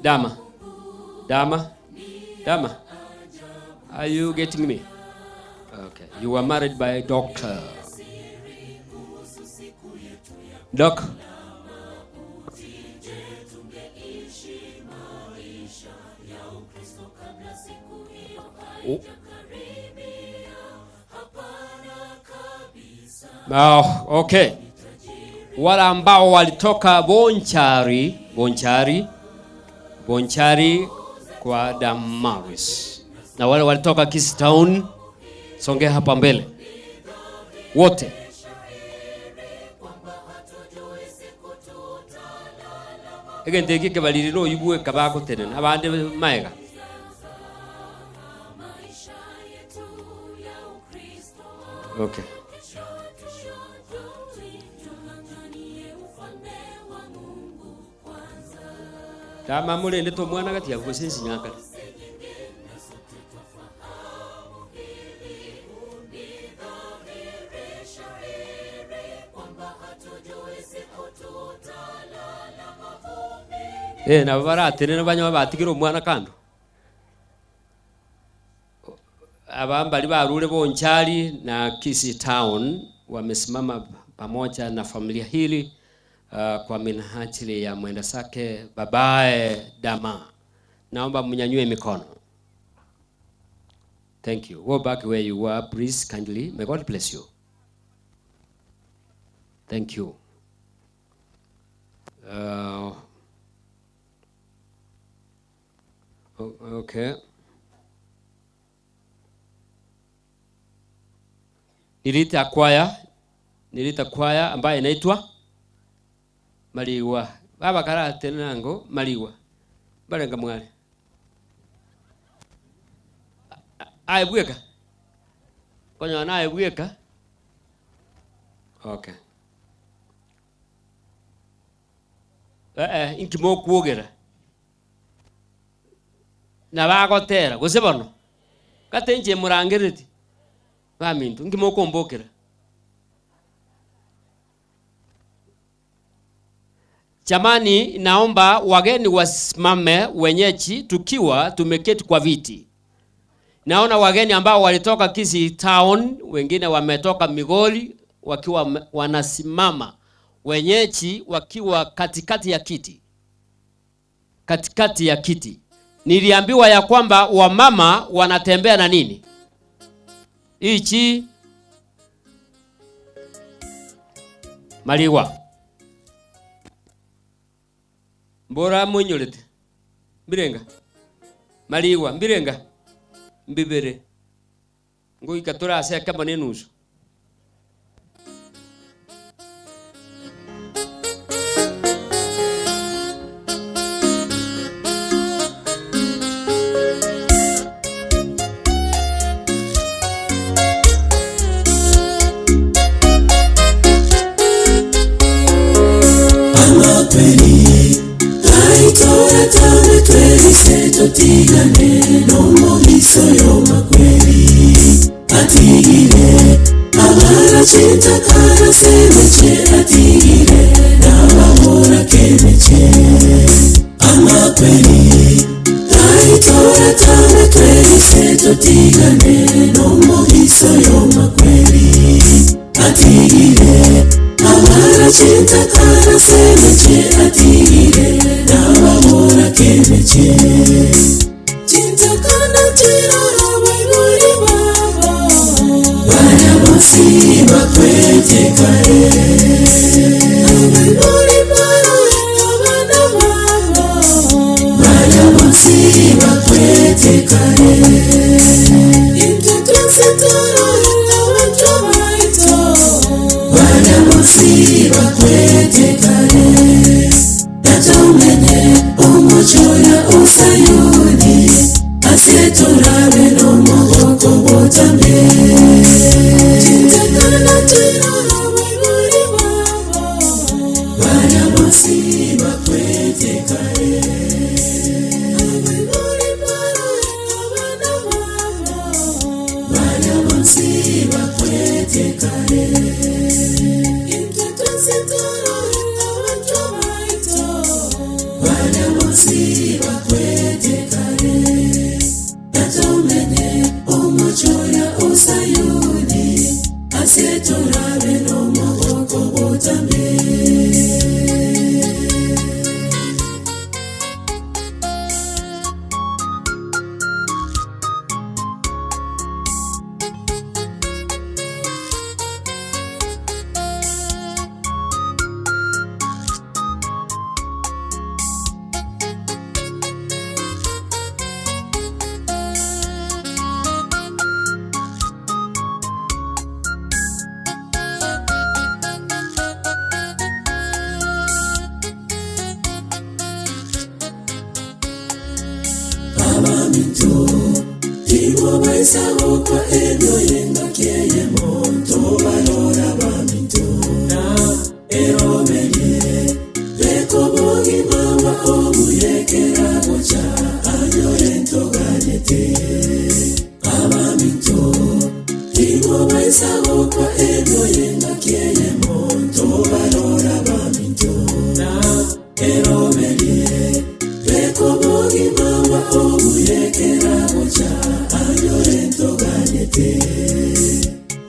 Dama. Dama. Dama. Are you getting me? Okay. You were married by a doctor. Doc. Oh. Oh, okay. Wale ambao walitoka Bonchari, Bonchari, Bonchari kwa Damaris, na wale walitoka Kisii Town, songea hapa mbele wote. Egento eke kebariri noyibwe kabagotenena abande maega. Okay. Tama murende tomwana gati yabu gose ensinyakare. Eh, nabo baratenene banywa batigire omwana kando. Aba mbari barure Bonchari na Kisii Town wamesimama pamoja na familia hili kwa minajili ya mwenda zake babae Dama. Naomba mnyanyue mikono. Thank you. Go back where you were, please, kindly. May God bless you. Thank you. Okay. Niliita kwaya, niliita kwaya ambayo inaitwa Maliwa. Baba karate nango Maliwa. Balenga mwale. Aye bweka. Konya naye bweka. Okay. Eh eh inkimo kuogera. Na bagotera gose bono. Kate nche murangereti. Baminto nkimo kombokera. Jamani, naomba wageni wasimame, wenyeji tukiwa tumeketi kwa viti. Naona wageni ambao walitoka Kisii Town, wengine wametoka Migori wakiwa wanasimama, wenyeji wakiwa katikati ya kiti, katikati ya kiti. Niliambiwa ya kwamba wamama wanatembea na nini ichi Maliwa mbora mwinyurite mbirenga Maliwa mbirenga mbibere ngoika turaseka kama nenusu. Amakweli aitora tame twese tutigane n'omuliso y'omakweli atigire abarachitakara semeche atigire n'abahora kemeche amakweli aitora tame twese tutigane n'omuliso y'omakweli atigire abarachitakara semeche atigire n'abahora kemeche chintakana chirora baibuli babo barabosi bakwete kare abaibuli barora abana babo barabosi bakwete kare intwe twese turora abato baito barabosi bakwete kare natumenye umuco ya usayuni ase turabe n'omugoko botambe chintakana chirora baibuli babo barabosi bakwete kare abaibuli barora abana babo barabosi bakwete kare intwe Timobaisa gokwa emioyo engaki eyemo, tobarora abaminto na eroberie, beka obogima bwa obuya ekero agocha anyore ntoganyete. Abaminto, timobaisa gokwa emioyo engaki eyemo, tobarora abaminto na Eroberie, beka obogima bwa obuya ekero agocha anyore ntoganyete.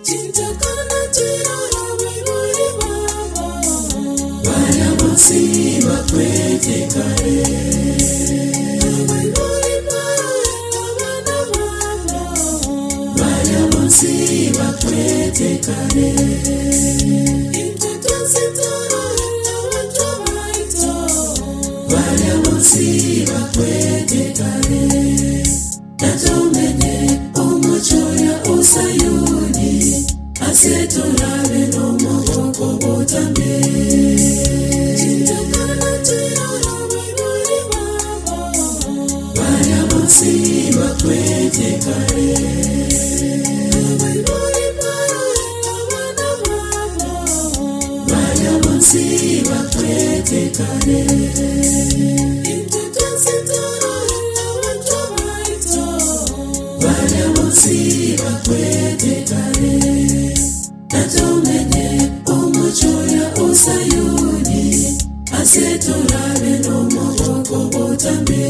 Chintakana chirora abaibori babo, baria bonsi bakwete kare. Abaibori mbarore abana babo, baria bonsi bakwete kare. Intwe twensi torore abanchwa baito, baria bonsi bakwete kare. Na tomenye omochie oria o Sayuni, ase torabe nomogoko botambe. Chintakana chirore abaibori babo, baria bonsi bakwete kare. Abaibori mbarore abana babo, baria bonsi bakwete kare. Intwe twensi torore abanchwa baito, baria bonsi bakwete kare. Na tomenye omochie oria o Sayuni, ase torabe nomogoko botambe.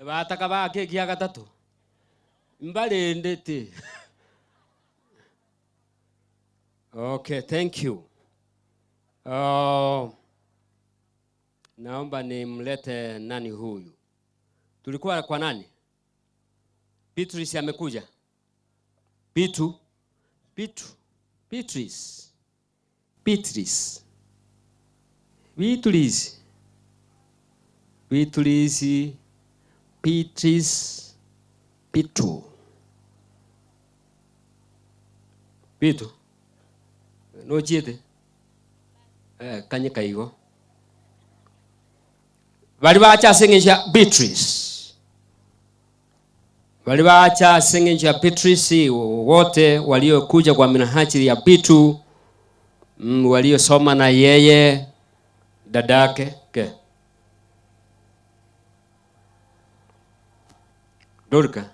Bataka baake ekia gatato, mbarendete. Okay, thank you. Oh, naomba nimlete nani huyu? Tulikuwa kwa nani? Beatrice amekuja. Bitu, Bitu, Beatrice, Beatrice, Beatrice, Beatrice, Beatrice, Bitu. Bitu, nochiete? Eh, kanye kaigo. Baria bacha ase engencho ya Beatrice. Baria bacha ase engencho ya Beatrice, wote waliokuja kwa minajili ya Bitu, waliosoma na yeye dadake ke Dorika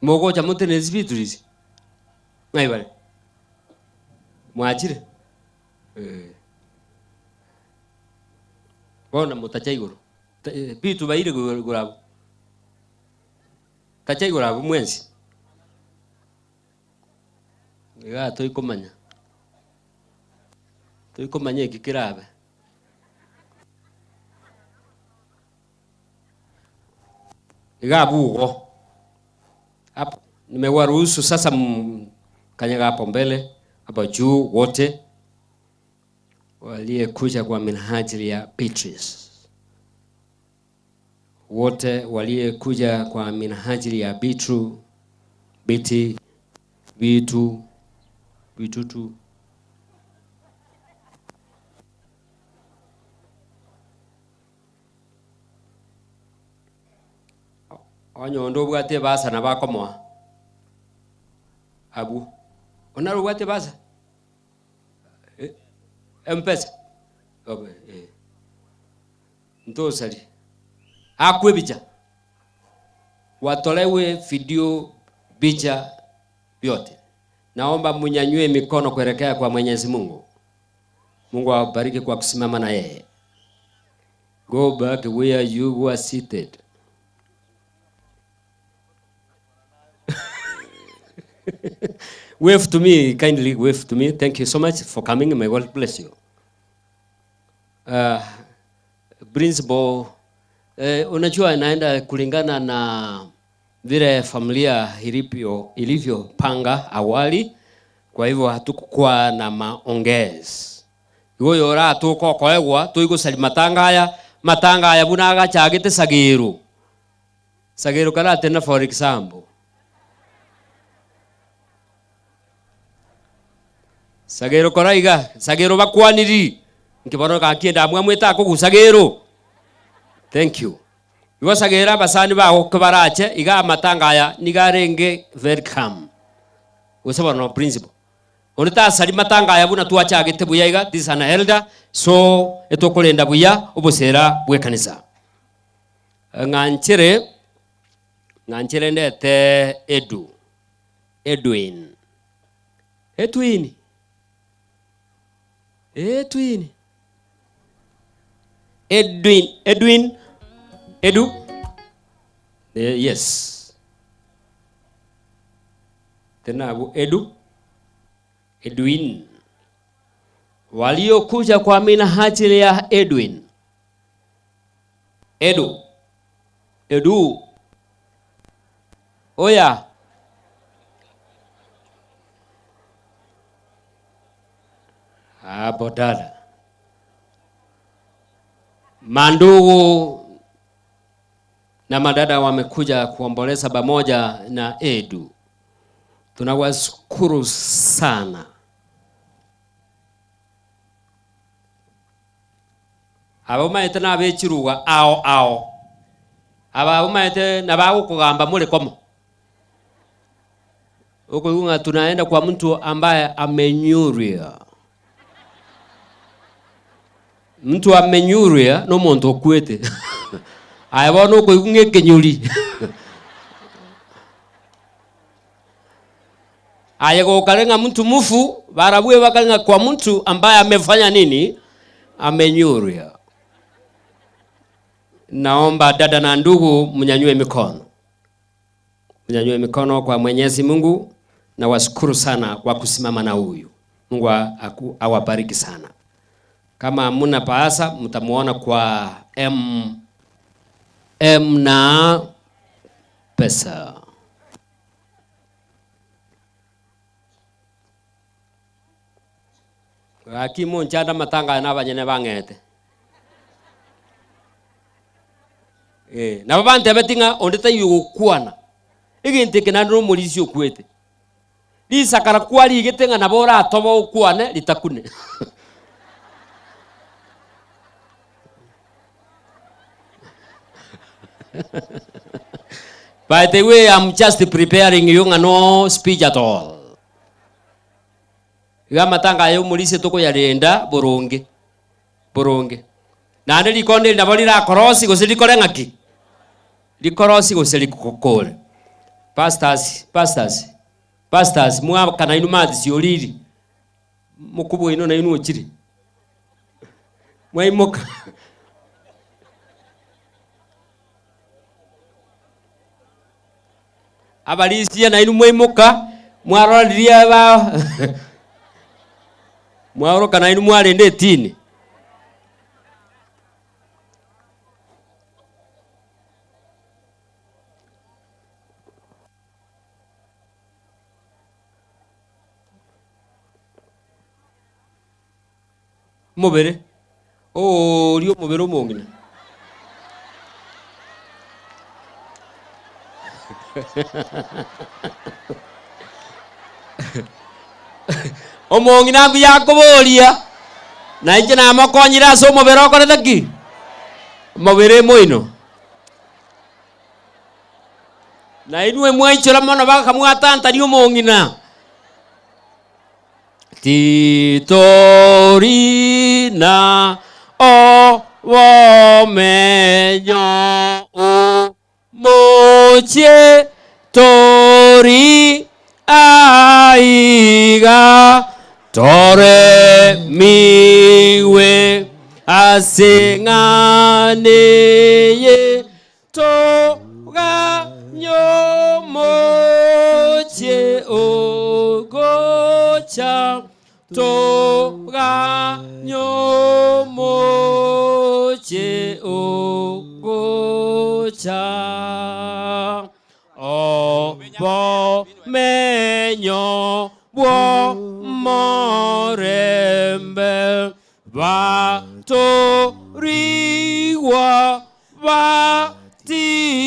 mogocha motenensi Beatrice ng'ai bare mwachire eh. Bono motacha igoro Bitu baire igoro abwo. Tacha igoro abwo mwensi. Igaa toikomanya. Toikomanya eki kerabe. Iga abwo igo. Hapo nimewaruhusu sasa mkanyaga hapo mbele hapo juu wote waliyekuja kwa minajili ya Beatrice, wote waliyekuja kwa minajili ya Bitru, Biti, Bitu, Bitutu. Onye onde obwate ebasa nabo akomoa abwo. Onare obwate ebasa? Eh, Mpesa? Obe, eh. Ntosari. Akwe ebicha. Watolewe video bicha vyote. Naomba munyanyue mikono kuelekea kwa Mwenyezi Mungu. Mungu awabariki kwa kusimama na yeye. Go back where you were seated. Wave to me, kindly wave to me. Thank you so much for coming. May God bless you. Principal, unajua inaenda kulingana na vile familia ilivyopanga awali. Kwa hivyo hatukukuwa na maongezi. Igo yora tukokoegwa tuigusari matanga aya, matanga aya buna agachagete sagiru. Sagiru karate na for example. Sagero kora iga, Sagero bakwaniri, inki bono gaki endamwamu etakogu Sagero. Thank you. Igo Sagero abasani bago kebarache iga amatanga aya nigo arenge very calm. Gose bono principal. Onde tasari matanga aya buna twachagete buya iga, this is an elder, so etokorenda buya obosera bw'ekanisa. Ng'anchere, ng'anchere ndete Edu, Edwin. Etwini, etwini. Edwin, Edwin, Edu. Eh, yes. Tena abu Edu, Edwin. Waliokuja kwa minajili ya Edwin. Edu. Edu. Oya. Hapo dada. Mandugu na madada wamekuja kuomboleza pamoja na Edu. Tunawashukuru sana. Aba maete nabechiruga ao ao. Aba maete nabagukugamba mule komo. Huko tunaenda kwa mtu ambaye amenyuria. Mtu amenyuria no muntu okwete. Aya bono okoigwa ng'a ekenyuri. Aya gokare ng'a mtu mufu barabue bakare ng'a kwa mtu ambaye amefanya nini? Amenyuria. Naomba dada na ndugu mnyanyue mikono. Mnyanyue mikono kwa Mwenyezi Mungu na washukuru sana kwa kusimama na huyu. Mungu awabariki sana. Kama hamuna paasa mtamuona kwa M, M na pesa. Gaki monchanda matanga na abanyene bang'ete. Eh, nabo bantebeti ng'a onde taiyo gokwana. Egento eke naende na omorisia okwete. Risakara kwarigete ng'a nabo oratoba okwane ritakune. By the way, I'm just preparing you ng'a no speech at all. Iga amatanga aya omorisia tokoyarenda boronge. Boronge. Naende rikondo eri nabo rirakorosi gose rikore ng'aki? Rikorosi gose rikokore. Pastors, pastors, pastors, mwakana inwe mathisi oriri. Mokubua inwe nainwe ochire. Mwaimoka. Abarisia nainwe mwaimoka, mwarora riria ba mwaoroka nainwe mwarenda etini. Omobere, oria omobere omong'ina. Omong'ina mbuya akoboria, na inche namokonyire ase omobere okorete ki? Omobere moino. Na inwe mwaichora mono bakamwatantania omong'ina. Titori na obomenyo omochie tori aiga toremigwe ase eng'ana eye Togany'omochie ogocha, togany'omochie ogocha. Obomenyo bw'omorembe batorigwa batimoke,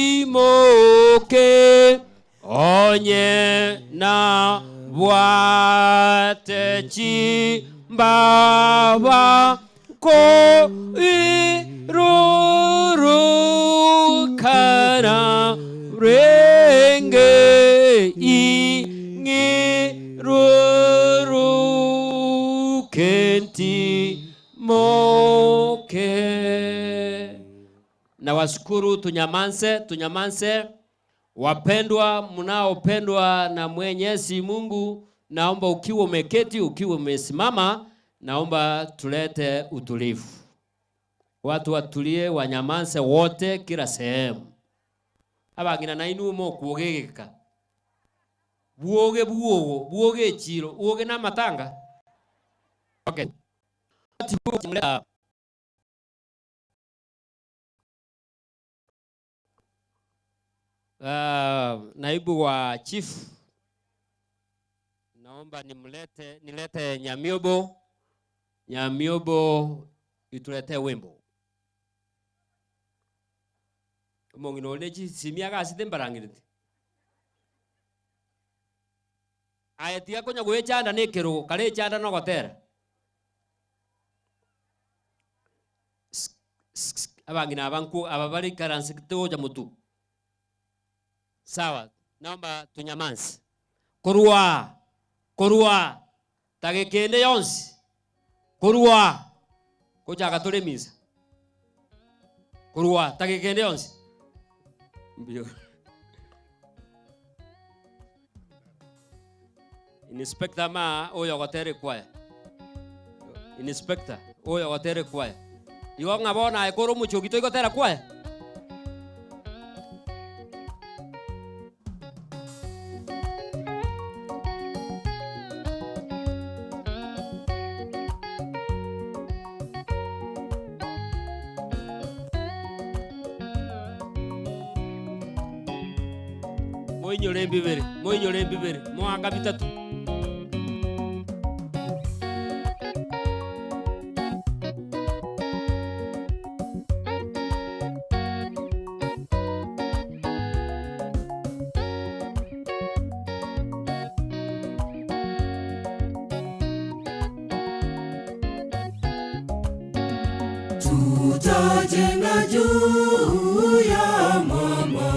onye na Obwate chimbaba koirurukana renge ing'iruruke ntimoke. Na washukuru, tunyamanze, tunyamanze. Wapendwa mnaopendwa na Mwenyezi Mungu, naomba ukiwa umeketi, ukiwa umesimama, naomba tulete utulivu, watu watulie, wanyamanze wote, kila sehemu. Abang'ina nainu mokuogegeka bwoge bwogo bwoge echiro bwoge na amatanga okay. Naibu wa chief, naomba nimlete nilete Nyamiobo. Nyamiobo ituletee wimbo omong'ina one chisimi agasete mbarang'irete aye tiga konya gwechanda na ekerogo kare echanda na ogotera abang'ina aba nku aba bare ikaransete gocha motu. Sawa, naomba tunyamanze. Korwa, korwa, tagekende yonsi. Korwa, kochaka tore misa. Korwa, tagekende yonsi. Mbio. Inspector ma oyo gotere kwaya. Inspector oyo gotere kwaya. Igo ng'abona aye koro omochogi toigotera kwaya. Moinyore mbibere, moinyore mbibere, moaka bitatu. Tutajenga juu ya mwamba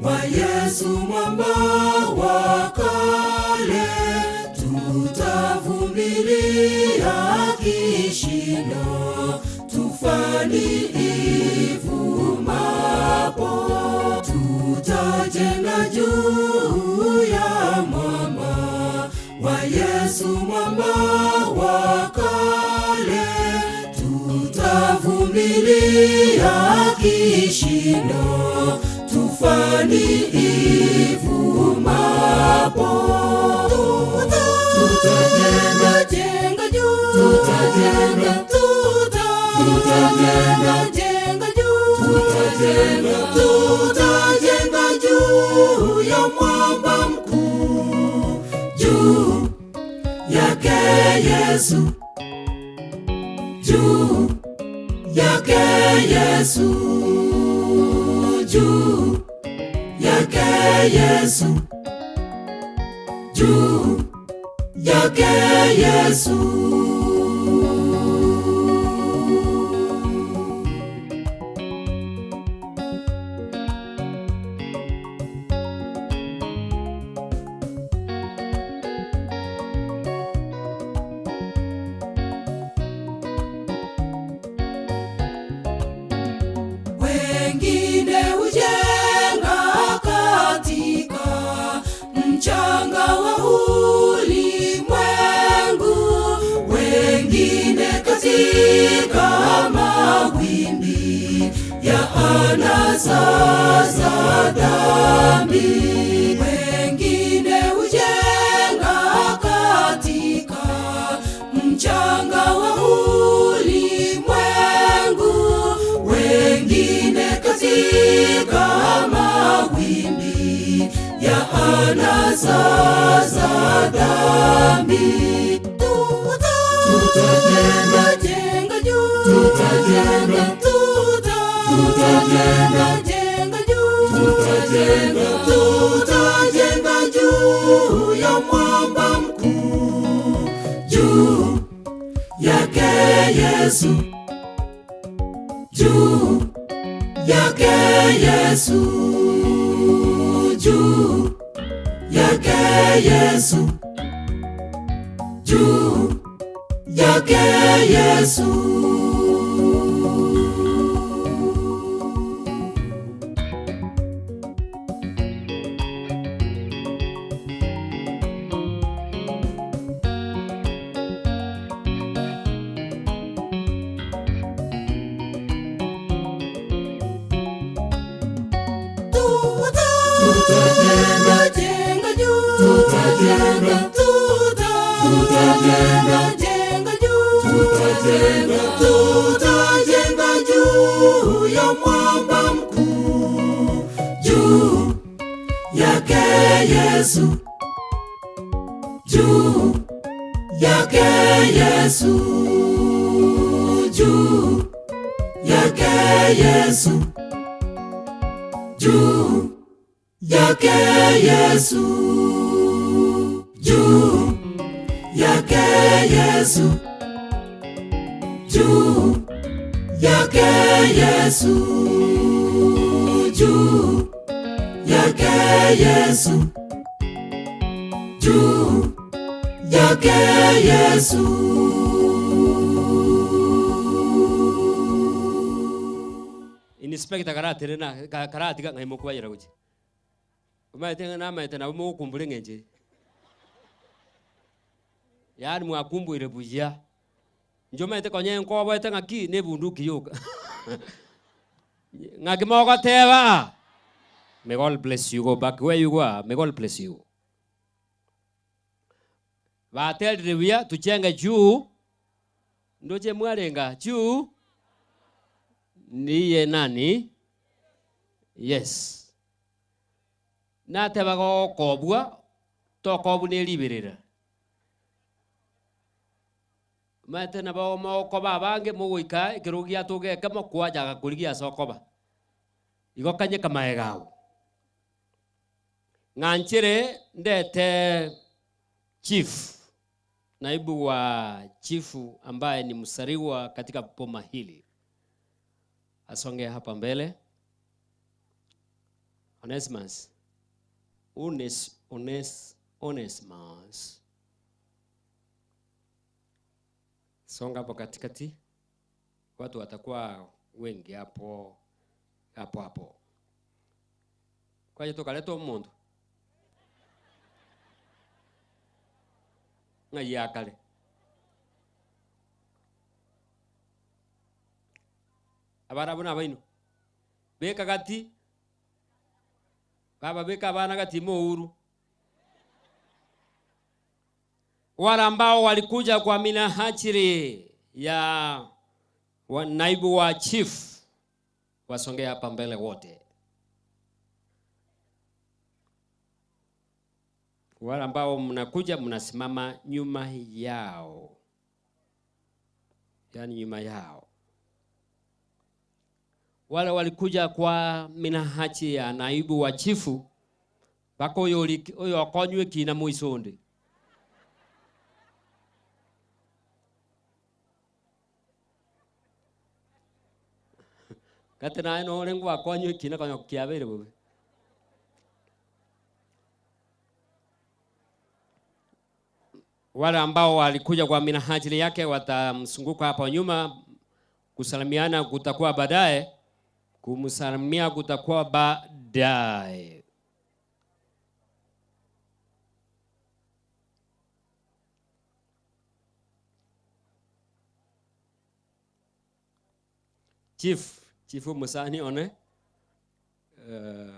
wa Yesu, mwamba wa kale. Tutavumilia kishindo, tufani ivumapo. Tutajenga juu ya mwamba wa Yesu, mwamba wa kale. Tutavumilia kishindo, tufani ivumapo. Tutajenga jenga juu, tutajenga tutajenga jenga juu, tutajenga tutajenga juu ya mwamba mkuu, juu yake Yesu, juu yake Yesu, juu yake Yesu, juu yake Yesu. Wengine hujenga katika mchanga wa ulimwengu, wengine katika mawimbi ya anasa za dhambi. Wengine hujenga katika mchanga wa ulimwengu, wengine katika mawimbi ya anasa za dhambi. Tutajenga jenga juu, tutajenga tutajenga jenga juu, tutajenga tutajenga juu ya mwamba. Yesu, juu yake Yesu, juu yake Yesu, juu yake Yesu. Tutajenga jenga juu, tutajenga, tutajenga jenga juu, tutajenga, tutajenga juu ya mwamba mkuu, juu yake Yesu, juu yake Yesu, juu yake Yesu, juu yake Yesu, juu yake Yesu, juu yake Yesu, juu yake Yesu, juu yake Yesu. Inspector karaterena karatiga ng'ai mokobayera gochia. Omanyete ng'a namaete nabo mogokumbura eng'encho eye. Yaani mwakumbuire buya. Inche omanyete konya nkoboete ng'aki na ebunduki yoka. Ng'aki mogoteba? May God bless you. Go back where you are. May God bless you. Baterire buya tuchenge juu ndoche mwarenga juu niye nani? Yes. Nateba gokobua tokobuna eriberera. Omanyete nabo mogokoba abange mogoika ekero giatoka ekemo kwachaka korigia ase okoba. Igo kanyeka maega agwo. Ng'anchere ndete chief, naibu wa chifu ambaye ni msariwa katika boma hili. Asonge hapa mbele. Onesimus. Ones, Ones, Onesimus. Songa hapo katikati. Watu watakuwa wengi hapo hapo hapo. Kwa hiyo tukaleta omonto. Ng'ai akare. Abarabwo nabaino. Beka gati. Baba beka abana gati mouru. Wale ambao walikuja kwa minajili ya naibu wa chief wasongee hapa mbele wote. Wale ambao mnakuja mnasimama nyuma yao. Yaani nyuma yao. Wale walikuja kwa minajili ya naibu wa chifu bako oyo okonywe kina moisonde. Kate naye nore ngwakonywe kina konya kiabere bobe. Wale ambao walikuja kwa minajili yake watamzunguka hapo nyuma, kusalimiana kutakuwa baadaye, kumsalimia kutakuwa baadaye. Chief, Chief Musani one.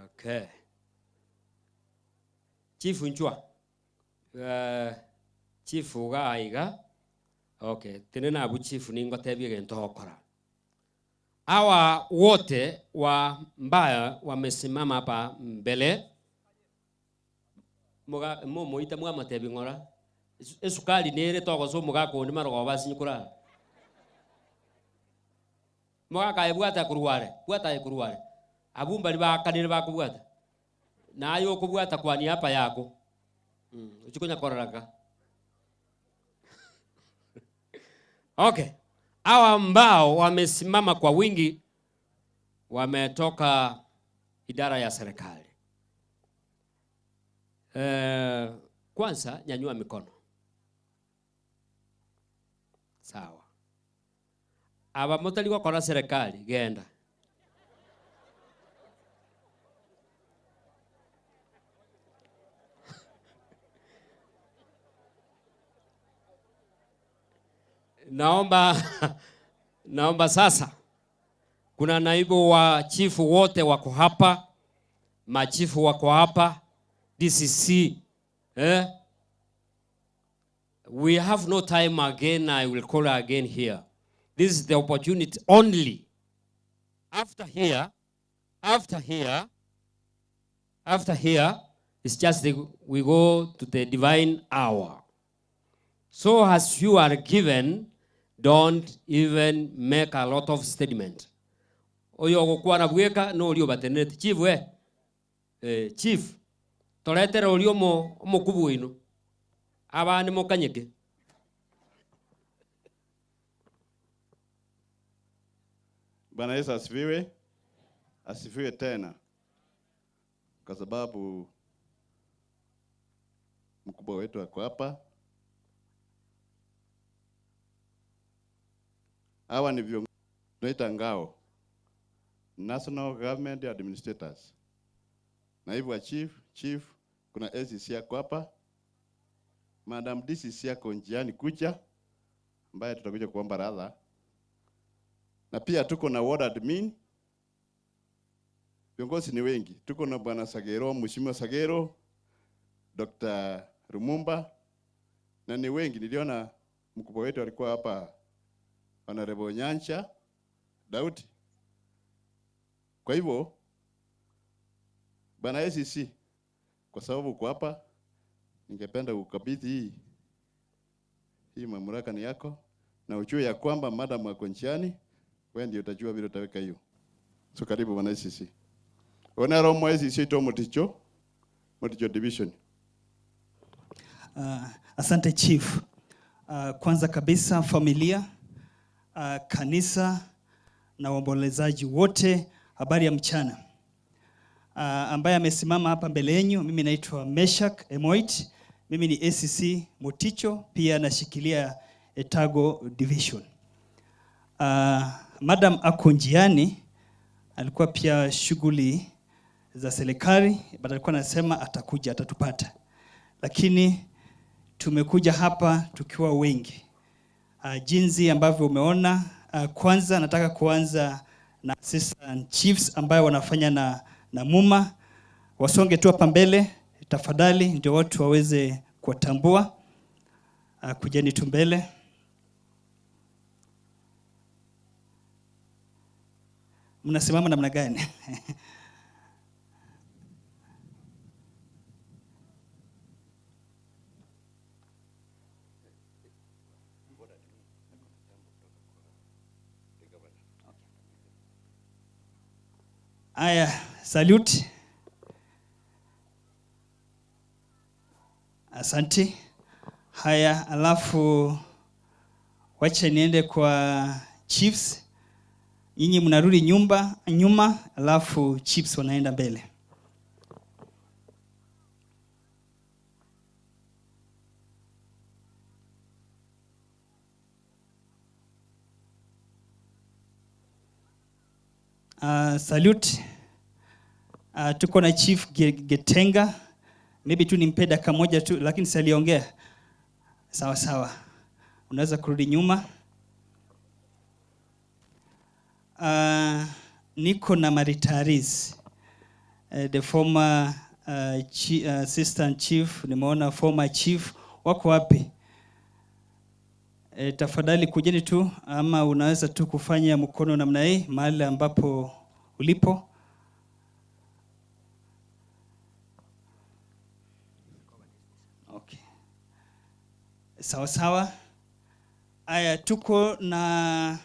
Okay. Chief Nchwa. Chief uga aiga. Okay, tene na abu chief ningo tebie gento okora. Hawa wote wa mbaya wamesimama hapa mbele. Muga mumoita mwa matebi ngora. Esukari nere togoso muga kundi marogo basinyukura. Muga kae bwata kuruare, bwata kuruare. Abumba ni bakanire bakubwata. Nayo kubwata kwani hapa yako. Uchikonya kororaka. Okay. Hawa ambao wamesimama kwa wingi wametoka idara ya serikali. Eh, kwanza nyanyua mikono. Sawa. Aba motari gokora serikali genda. Naomba naomba sasa, kuna naibu wa chifu wote wako hapa, machifu wako hapa, DCC eh? We have no time again. I will call again here. This is the opportunity only. After here, after here, after here, it's just the, we go to the divine hour. So as you are given, don't even make a lot of statement. Oyo ogokwana bweka no ori obatenerete chief we. Eh, chief toretere ori omo omokubu oino abande mokanyeke. Bwana Yesu asifiwe. Asifiwe tena, kwa sababu mkubwa wetu ako hapa. Hawa ni viongozi tunaita ngao, National Government Administrators. Naibu wa chief, chief, kuna ACC yako hapa, Madam DCC yako njiani kuja, ambaye tutakuja kuomba radha, na pia tuko na ward admin. Viongozi ni wengi, tuko na bwana Sagero, Mheshimiwa Sagero, Dr. Rumumba na ni wengi. Niliona mkubwa wetu alikuwa hapa, Honorable Nyancha Daudi. Kwa hivyo bwana ACC, kwa sababu uko hapa, ningependa kukabidhi hii hii mamlaka ni yako, na ujue ya kwamba madam ako njiani, wewe ndio utajua vile utaweka hiyo. So karibu bwana ACC. Honorable ACC to Moticho, Moticho Division. Asante Chief. Kwanza kabisa familia, kanisa na waombolezaji wote, habari ya mchana. Ambaye amesimama hapa mbele yenu, mimi naitwa Meshak Emoit, mimi ni ACC Moticho, pia nashikilia Etago Division. Madam ako njiani, alikuwa pia shughuli za serikali, but alikuwa anasema atakuja, atatupata. Lakini tumekuja hapa tukiwa wengi. Jinsi ambavyo umeona, kwanza nataka kuanza na assistant chiefs ambayo wanafanya na MUMA. Wasonge tu hapa mbele tafadhali, ndio watu waweze kuwatambua. Kujeni tu mbele. Mnasimama namna gani? Aya, salute. Asante. Haya, alafu wacha niende kwa chiefs. Nyinyi mnarudi nyuma, alafu chiefs wanaenda mbele. Salute. Tuko na Chief Getenga. Maybe tu nimpe dakika moja tu, lakini si aliongea. Sawa sawa. Unaweza kurudi nyuma. Niko na Maritaris. The former assistant chief, nimeona former chief wako wapi? Tafadhali kujeni tu, ama unaweza tu kufanya mkono namna hii mahali ambapo ulipo. Okay. Sawa sawa. Aya, tuko na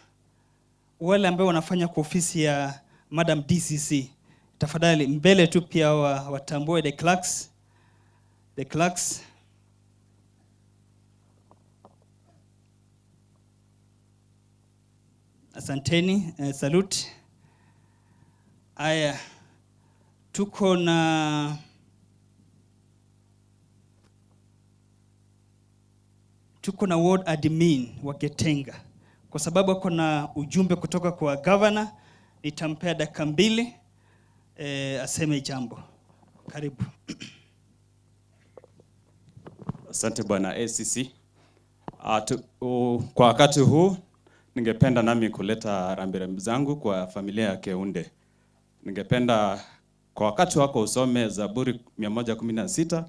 wale ambao wanafanya kwa ofisi ya Madam DCC. Tafadhali mbele tu pia watambue the clerks. The clerks. Asanteni, eh, salute. Aya, tuko na tuko na ward admin wa Getenga kwa sababu ako na ujumbe kutoka kwa governor. Nitampea dakika mbili eh, aseme jambo. Karibu. Asante bwana ACC. Kwa wakati huu ningependa nami kuleta rambirambi zangu kwa familia ya Keunde. Ningependa kwa wakati wako usome Zaburi 116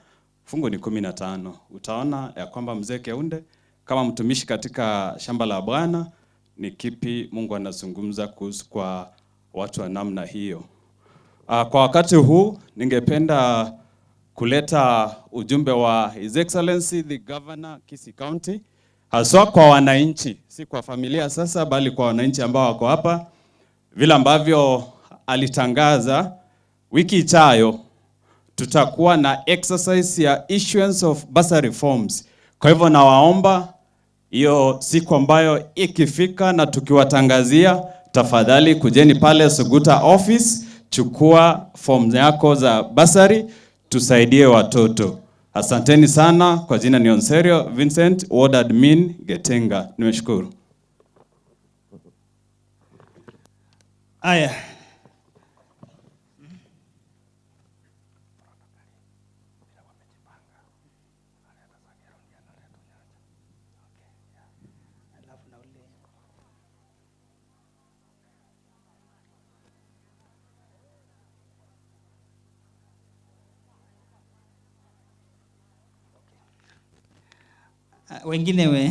fungu ni 15. Utaona ya kwamba mzee Keunde kama mtumishi katika shamba la Bwana ni kipi Mungu anazungumza kuhusu kwa watu wa namna hiyo. Kwa wakati huu ningependa kuleta ujumbe wa His Excellency the Governor Kisii County, haswa kwa wananchi, si kwa familia sasa, bali kwa wananchi ambao wako hapa, vile ambavyo alitangaza wiki ijayo tutakuwa na exercise ya issuance of bursary forms. Kwa hivyo nawaomba hiyo siku ambayo ikifika na tukiwatangazia, tafadhali kujeni pale Suguta office, chukua form yako za bursary, tusaidie watoto. Asanteni sana. Kwa jina ni Onserio Vincent, ward admin Getenga. Nimeshukuru. Aya. Wengine we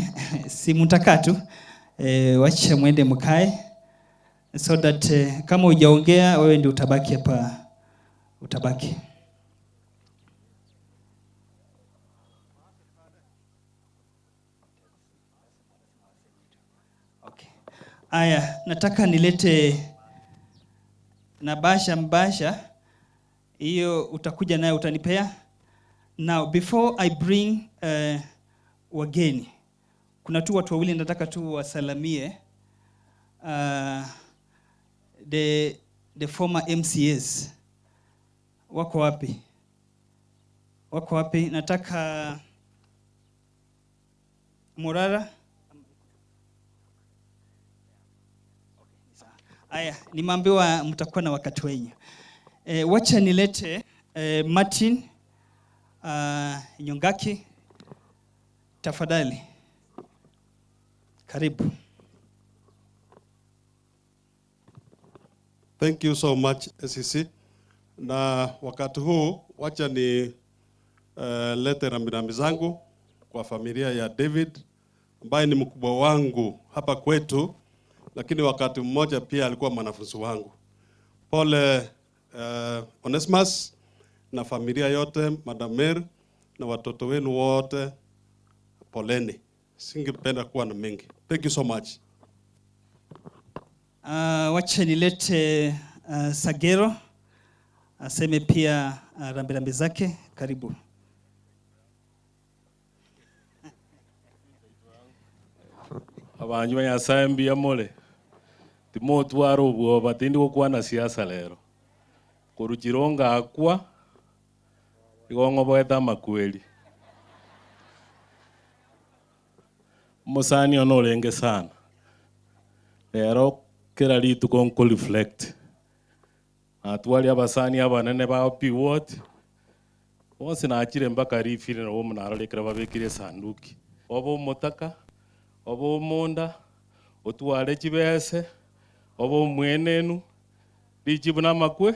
si mtakaa tu eh, wacha mwende mkae so that eh, kama hujaongea wewe ndio utabaki hapa, utabaki. Okay. Aya, nataka nilete na Basha Mbasha, hiyo utakuja nayo utanipea. Now before I bring wageni, kuna tu watu wawili nataka tu wasalamie. The former MCAs wako wapi? Wako wapi? Nataka Morara. Aya, nimeambiwa mtakuwa na wakati wenyu. Wacha nilete Martin Nyongaki, tafadhali. Karibu. Thank you so much SEC. Na wakati huu wacha ni lete rambirambi zangu kwa familia ya David ambaye ni mkubwa wangu hapa kwetu, lakini wakati mmoja pia alikuwa mwanafunzi wangu. Pole Onesmus na familia yote, Madam Mary na watoto wenu wote, poleni. Singependa kuwa na mengi. Thank you so much. Wacha nilete Sagero aseme pia rambirambi zake. Karibu. Abanju ba Nyasaye mbuya more timotwara obwoba tindi gokwana siasa lero koruchira ngakwa igo ng'oboete amakweri Musani ono orenge sana lero kera rituko nko reflect natwari abasani abanene ba P ward bonsi nachire mpaka rifire nabo omonarore babekire esanduki obe omotaka obe omonda otware chibese obe omwenenu richibu na amakwe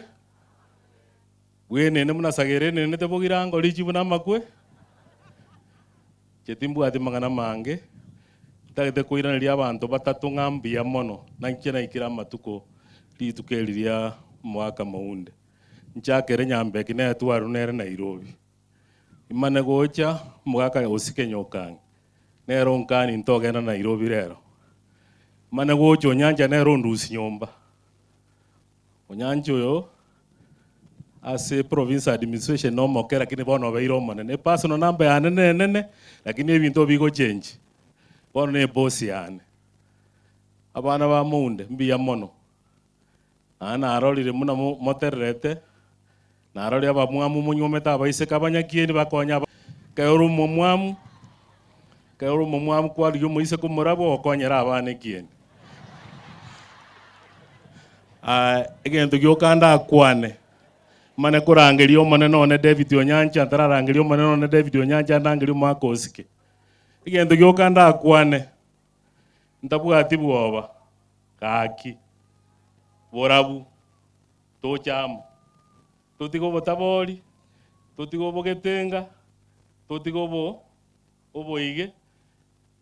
bwenene munasagere nene tebogirango richibu na amakwe chetimbwati mang'ana mange ntagete koiraneria abanto batatu ng'a mbuya mono na nche naikire amatuko rituko eri ria omwaka mounde nchakere Nyambeki netwaru nere Nairobi imane gocha omogaka osike nyokangi nero nkani ntogenda Nairobi rero mane gocha onyanja nero ondusi nyomba onyanja oyo ase province administration nomoke lakini bono obeire omonene personal number yane nenene lakini ebinto bigochange bono ne boss yane. Abana ba mounde, mbuya mono. Naende narorire buna motererete, narorire abamwamu monywomete abaiseke abanyakieni bakonya aba ekero ore omomwamu, ekero ore omomwamu kwarigia omoiseke omorabwo ogokonyera abana ekieni. Aya, egento gioka ndakwane, mane korangeria omonene one David Onyancha, ntararangeria omonene one David Onyancha ndangerie omwaka osike. Egento gioka ndakwane, Ntabwati bwoba, gaki, borabu, toche amo. Totige obotabori, totige obogetenga, totige obo oboige.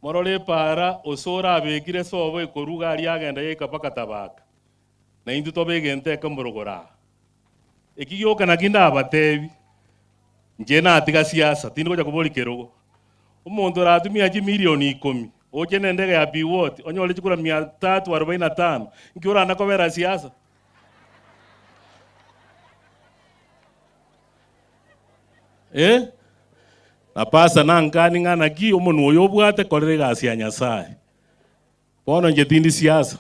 Morore epaara ase orabekire sobo ekoruga aria agenda yaika mpaka Tabaka, na intwe tobe egento ekemo rogoro aa. Eki gioka naki ndabatebi, inche natiga siasa, tindi gocha koboria kerogo. Omonto oratumia chimilioni ikomi, oche na endege ya Biwott, onyore chikura mia tatu arobaini na tano, nki orana kobera siasa? Eh? Na pastor nankani ng'a naki omonwa oyo obwate korera egasi ya Nyasaye. Bono inche tindi siasa,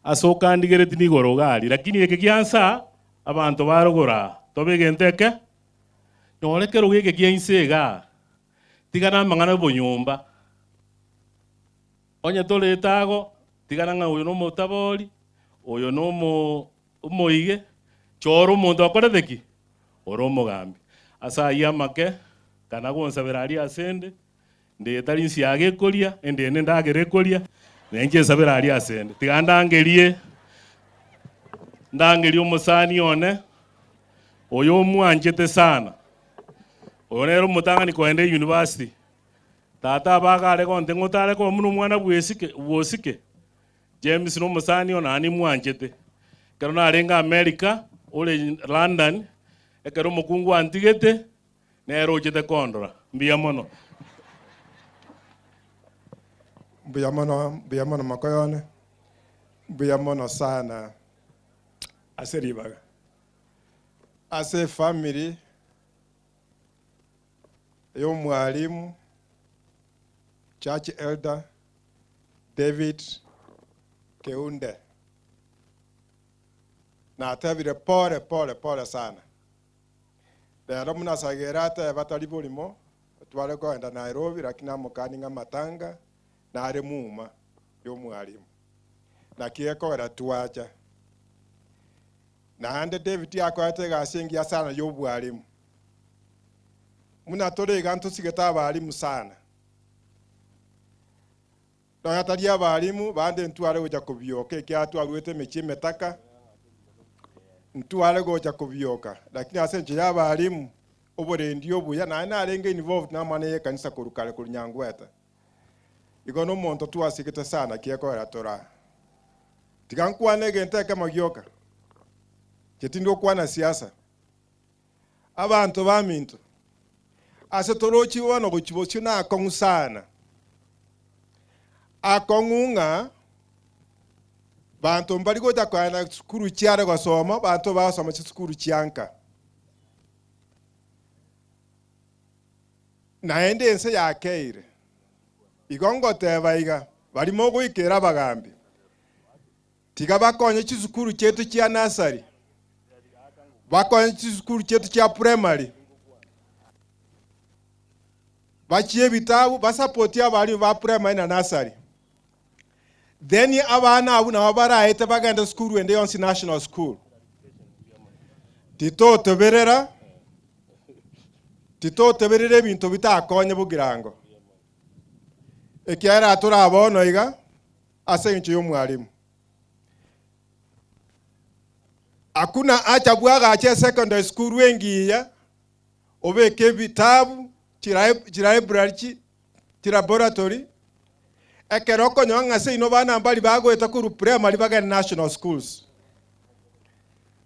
ase okandigeretie nigoro iga aria, lakini eke gia nsa abanto barogoro aa, tobe egento eke, nyore ekerogo eke kia inse igaa, tigana amang'ana y'obonyomba. Onye torete ago, tigana ng'a oyo nomotabori, oyo nomo omoige, chora omonto okorete ki? Ore omogambi. Ase ayio amake, kana gonsabera aria asende, Nde etari nsiaga ekoria, ende ene endagera ekoria, na inche nsabere aria asende. Tiga ndangerie, ndangerie omosani one, oyo omwanchete sana, oyo nere omotang'ani kogenda eyunivasiti. Tata abaga are gonte ng'a otare koba buna omwana bwesike bwosike, James na omosani one naende nimwanchete. Ekero narenge America, ore London, ekero omokungu antigete, Nere ochete kondora. Mbuya mono. Mbuya mono, mbuya mono mokoyone, mbuya mono sana ase ribaga. Ase efamiri ya omwalimu, church elder David Keunde, natebire pole pole pole sana. Rero buna Sagera ateba tari borimo, tware kogenda Nairobi lakini amokani ng'a amatanga nare muma y'omwalimu. Naki ekogera twacha. Naende David akorete egasi engiya sana y'obwalimu. Buna tore iga ntosigete abalimu sana. Nonya tari abalimu bande ntware gocha kobioka ekiagera twaruete emechie emetaka, ntware gocha kobioka, lakini ase enchera y'abalimu, oborendi obuya, naende narenge involved namang'ana y'ekanisa korwa kare korwa Nyangweta. Igo nomonto twasigete sana kiekogera tore aa. Tiga nkwane egento ekemo gioka, inche tindi gokwana siasa. Abanto baminto, ase torochie bono gochia bosio nakong'u sana. Akong'u ng'a banto mbari gocha koenda sukuru chiare gosoma, banto bagosoma chisukuru chia nka. Naende ense yakeire. Igo ngoteba iga, baria mogoikera abagambi, Tiga bakonye chisukuru chiaito chia nursery, bakonye chisukuru chiaito chia primary, bachie ebitabu, basapotie abalimu ba primary na nursery. Then abana abwo nabo baraete bagende sukuru ende yonsi national school. Titoteberera, titoteberera ebinto bitakonye bogirango. Ekiagera tore bono iga, Ase engencho y'omwalimu. Hakuna haja bwagache esecondary school engiya, obeke ebitabu, chilibrary, chilaboratory, ekero okonyora ng'a seino bana mbari bagoeta korwa primary bagende national schools.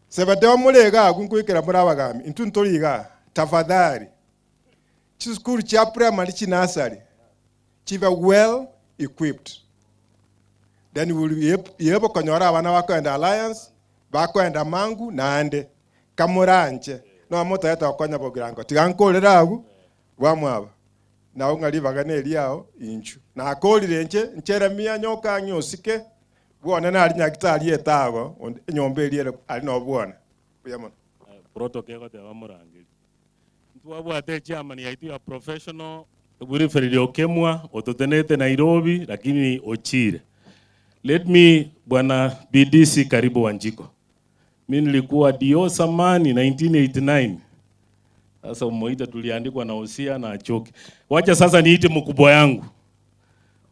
Sebedeo more iga agwo nkoikera more abagambi, intwe ntori igaa, tafadhali chisukuru chia primary chinursery chibe well equipped then we will be able konyora abana bakoenda Alliance, bakoenda Mangu naende kamoranche nonya motaete gokonya bogirango tiga nkorere agwo bwamwaba nabo ng'a ribaga neriao inchu. Nakorire inche, Jeremia nyoka ang'e osike. Bwone nari nyagitari etago, onde enyomba eria ere ari nobwone. Mbuya mono. Protocol egoteba morangeri. Ntwabwate echairman yaito ya professional Wilfred Okemwa ototenete Nairobi lakini ochire. Let me bwana BDC karibu Wanjiko. Mi nilikuwa DO zamani 1989. Sasa umoita tuliandikwa na Usia na Achoki. Wacha sasa niite mkubwa yangu.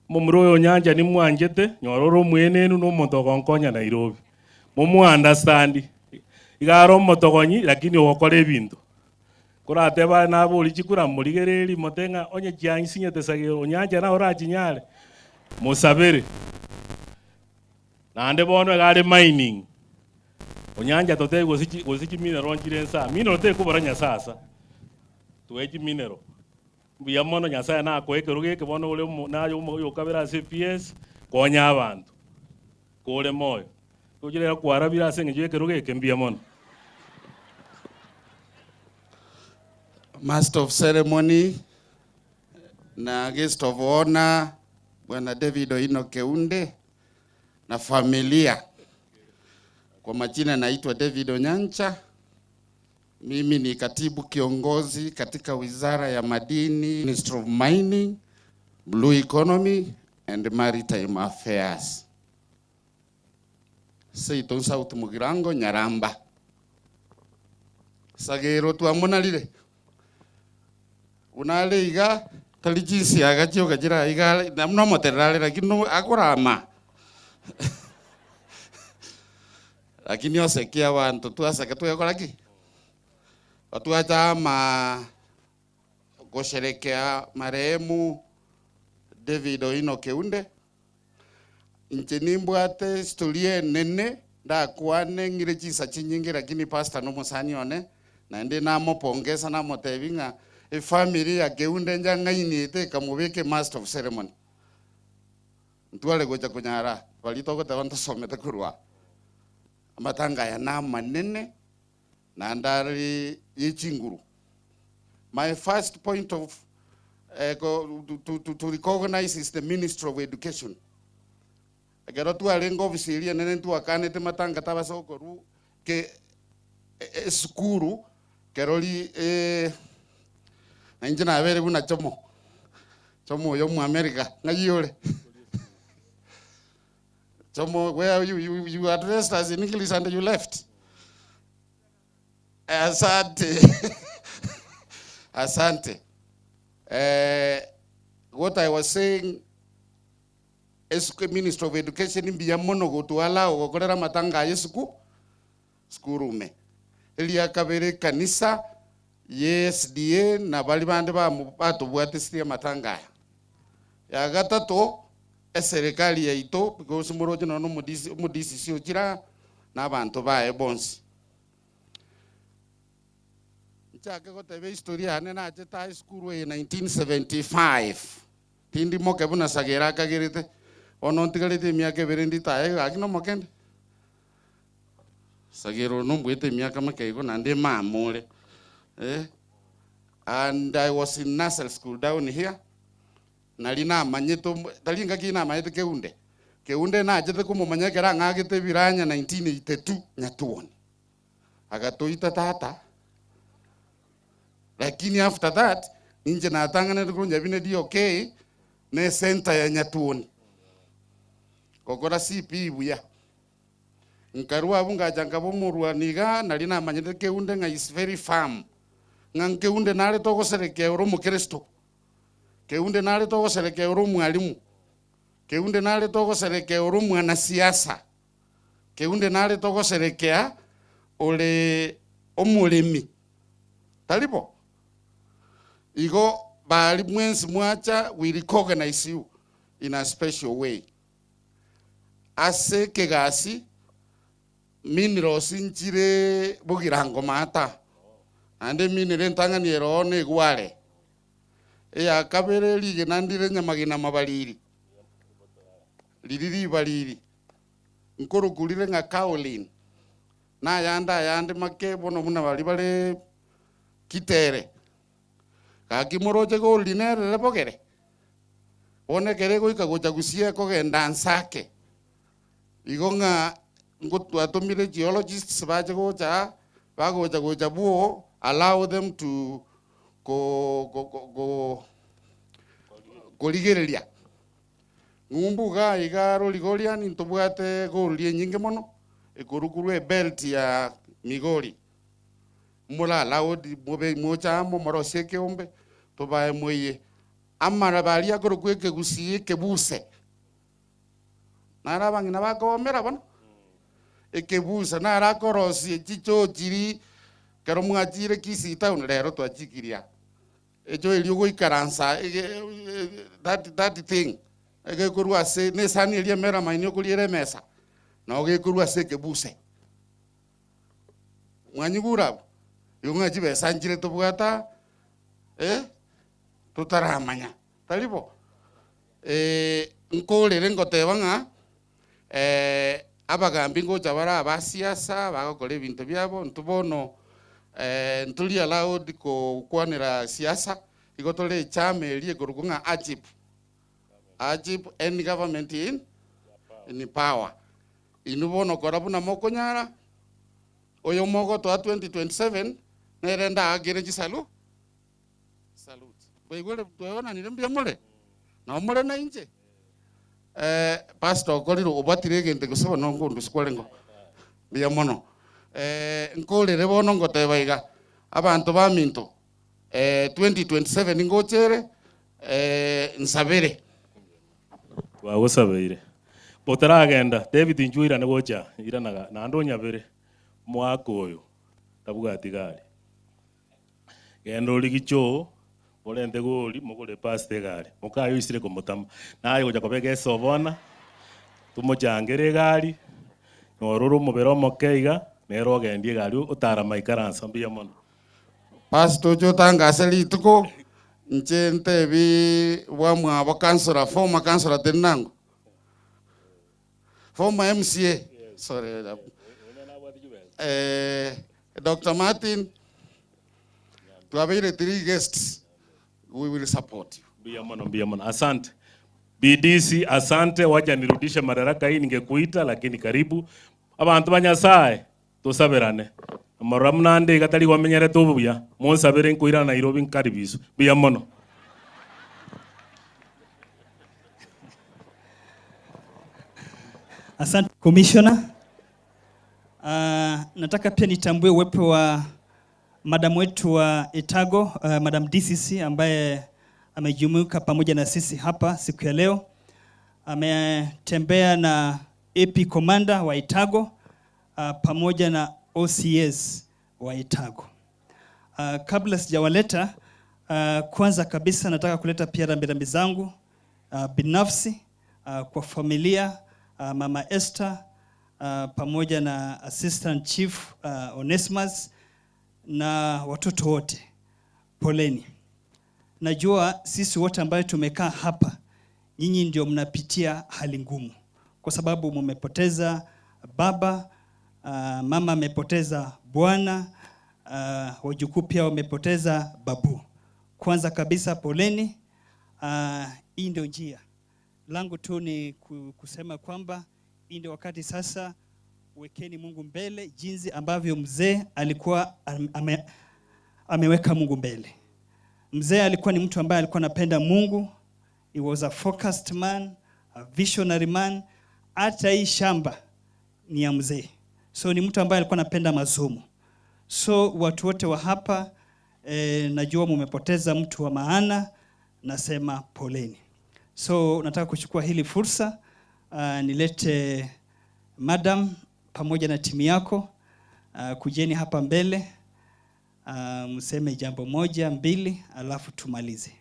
Momura oyo Nyanja nimwanchete, nyororo omwenenu na omonto ogonkonya Nairobi. Momo understand. Iga are omotogonyi lakini ogokora ebinto. Koratebe aye nabori chikura morigererie mote ng'a onye chiansinyete sagero Onyancha naye orachinyare, mosabere. Naende bono iga are mining, Onyancha totebi gose chi gose chimineral nchire nsa, mineral tekobora Nyasae asa, toe chimineral. Mbuya mono Nyasae nakoe ekerogo eke bono ore omo naye omo oyokabere ase ePS, konya abanto, kore moyo. Tochire iga kwarabire ase eng'encho y'ekerogo eke, mbuya mono. Master of ceremony na guest of honor Bwana David Oino Keunde na familia. Kwa majina naitwa David Onyancha. Mimi ni katibu kiongozi katika Wizara ya Madini, Ministry of Mining, Blue Economy and Maritime Affairs. Seito South Mugirango Nyaramba. Sagero twamonarire. Unare iga tari jinsi agachia ogachira iga nomotererare lakini no akorama. Lakini oseki abanto twaseka twekora ki? Batwacha ama gosherekea marehemu David Oino Keunde. Inche nimbwate historia enene ndakwane ng'ire chinsa chinyinge lakini pastor nomosani one naende namopongeza namotebi ng'a efamily ya Keunde njang'ainiete ekamobeka emaster of ceremony. Ntware gocha konyara baria togoteba ntosomete korwa amatanga aya namanene naende are ye chinguru. My first point of eh, to, to, to recognize is the Ministry of Education. Ekero twarenge ofisi eria enene ntwakanete matanga tabasa okorwu ke esukuru kero ri eh, na inche nabere buna chomo chomo oyo omo America ng'ai ore chomo where you, you, you addressed us in English and you left asante asante eh, what I was saying Esuku Ministry of Education mbuya mono gotwala ogokorera amatanga aye esuku sukuru ime. Eria kabere ekanisa ye SDA na baria bande batobwatesirie amatanga aya. Ya gatato eserekari yaito because moroche nonya omo DCC ochire aa na abanto baye bonsi. Nchake goteba ehistory yane nachete aa esukuru eye 1975. Tindi moke buna Sagera akagerete, bono ntigarete emiaka ebere nditaye gaki nomoke nde. Sagera oyo nombuete emiaka make igo naende emama ore eh, and I was in nursery school down here, nari namanyete omo tari engaki namanyete Keunde, Keunde nachete komomanya ekero ang'agete ebiranya 1982 Nyatuoni, agatoita tata. Lakini after that ninche natang'anete korwa Nyabine DOK ne ecenter ya Nyatuoni gokora CPE buya. Nkarua abwo ngacha nkaba omorwani igaa naria namanyete Keunde ng'a is very firm ng'a Keunde nare togoserekea ore omokristo, Keunde nare togoserekea ore omwalimu, Keunde nare togoserekea ore omwanasiasa, Keunde nare togoserekea ore omoremi. Tari bo? Igo baria mwensi mwacha we recognize you in a special way. Ase ekegasi minerals nchire bogirango maata, naende emineral entang'ani ere oo negware, eya kabere rigena ndire nyamagena mabariri, riria ribariri, nkorokwa rire ng'a kaolin. Na ayande ayande make bono buna baria bare kitere. Gaki moroche gold nerere bogere? Bono ekero egoika gocha gusii ekogenda nse ake. Igo ng'a ngo twatomire geologists bache gocha aa, bagocha gocha bwo allow them to ko ko ko korigereria. Ng'umbu iga iga aro rigoria nintobwate gold enyinge mono, ekorukurwa ebelt ya Migori. More allowed mobe moche amo morosie ekeombe, tobae moiye. Amaraba aria akorokwa ekegusii ekebuse, naro abang'ina bakoomera bono, ekebuse naro akorosia chichoo chiria ekero mwachire Kisii town, rero twachikirie aa. Echo erio ogoikaransa ege that that thing, egekorwa ase na esani eria emeramine okoriera emesa, nabo gekorwa ase ekebuse. Mwanyigure abwo? Igo ng'a chibesa nchire tobwate aa, eh, totaramanya, tari bo? Nkorere ngoteba ng'a abagambi ngocha bare aba siasa bagokora ebinto biabo, intwe bono ntori allowed gokwanera siasa, igo tore echama eria ekorokwa ng'a Agip, Agip any government in in power. Inwe bono kora buna mokonyara, oyo mogotoa 2027 nere ndaakere chisalu salute. Twaigwere twaonanire mbuya more? Nabo more na inche? Eh, pastor okorire obwatire egento gose bono nkondusia kwarenge oo? Mbuya mono. Eh, nkorere bono ngoteba iga, abanto baminto, eh, 2027 ngochere, eh, nsabere. Twagosabeire. Otaragenda, David inchuo oirane gocha aa, iranaga naende onyabere omwaka oyo tabwati gari. Genda origie choo, orente gori, mogore epastor egari. Mokaye oisire komotama. Naye ogocha kobeka esobona, tomochangere egari, noro ore omobere omoke iga, nere ogendie egari otara maikaranso. Mbuya mono. Pastor oche otangase rituko, inche ntebi bwamwabo councillor, former councillor teri nango? Former MCA, sorry, eh, Doctor Martin, twabeire three guests, we will support you. Mbuya mono, mbuya mono. Asante. BDC, asante, wacha nirudishe madaraka hii ningekuita lakini karibu. Abanto ba Nyasaye, tosaberane. Amorora buna ande iga tari gomenyerete obuya, monsabere nkoirana Nairobi nkaribiswe. Mbuya mono. Asante Commissioner. Nataka pia nitambue uwepo wa madam wetu wa Etago, Madam DCC ambaye amejumuika pamoja na sisi hapa siku ya leo. Ametembea na AP Commander wa Etago pamoja na OCS wa Etago. Kabla sijawaleta, kwanza kabisa nataka kuleta pia rambirambi zangu binafsi kwa familia Mama Esther pamoja na Assistant Chief Onesmus na watoto wote. Poleni. Najua sisi wote ambayo tumekaa hapa, nyinyi ndio mnapitia hali ngumu kwa sababu mmepoteza baba, mama amepoteza bwana, wajukuu pia wamepoteza babu. Kwanza kabisa poleni. Hii ndio njia. Langu tu ni kusema kwamba hii ndio wakati sasa, wekeni Mungu mbele jinsi ambavyo mzee alikuwa ameweka Mungu mbele. Mzee alikuwa ni mtu ambaye alikuwa anapenda Mungu. He was a focused man, a visionary man. Hata hii shamba ni ya mzee. So ni mtu ambaye alikuwa anapenda masomo. So watu wote wa hapa, najua mumepoteza mtu wa maana, nasema poleni. So nataka kuchukua hili fursa, nilete madam pamoja na timu yako, kujeni hapa mbele, mseme jambo moja mbili alafu tumalize.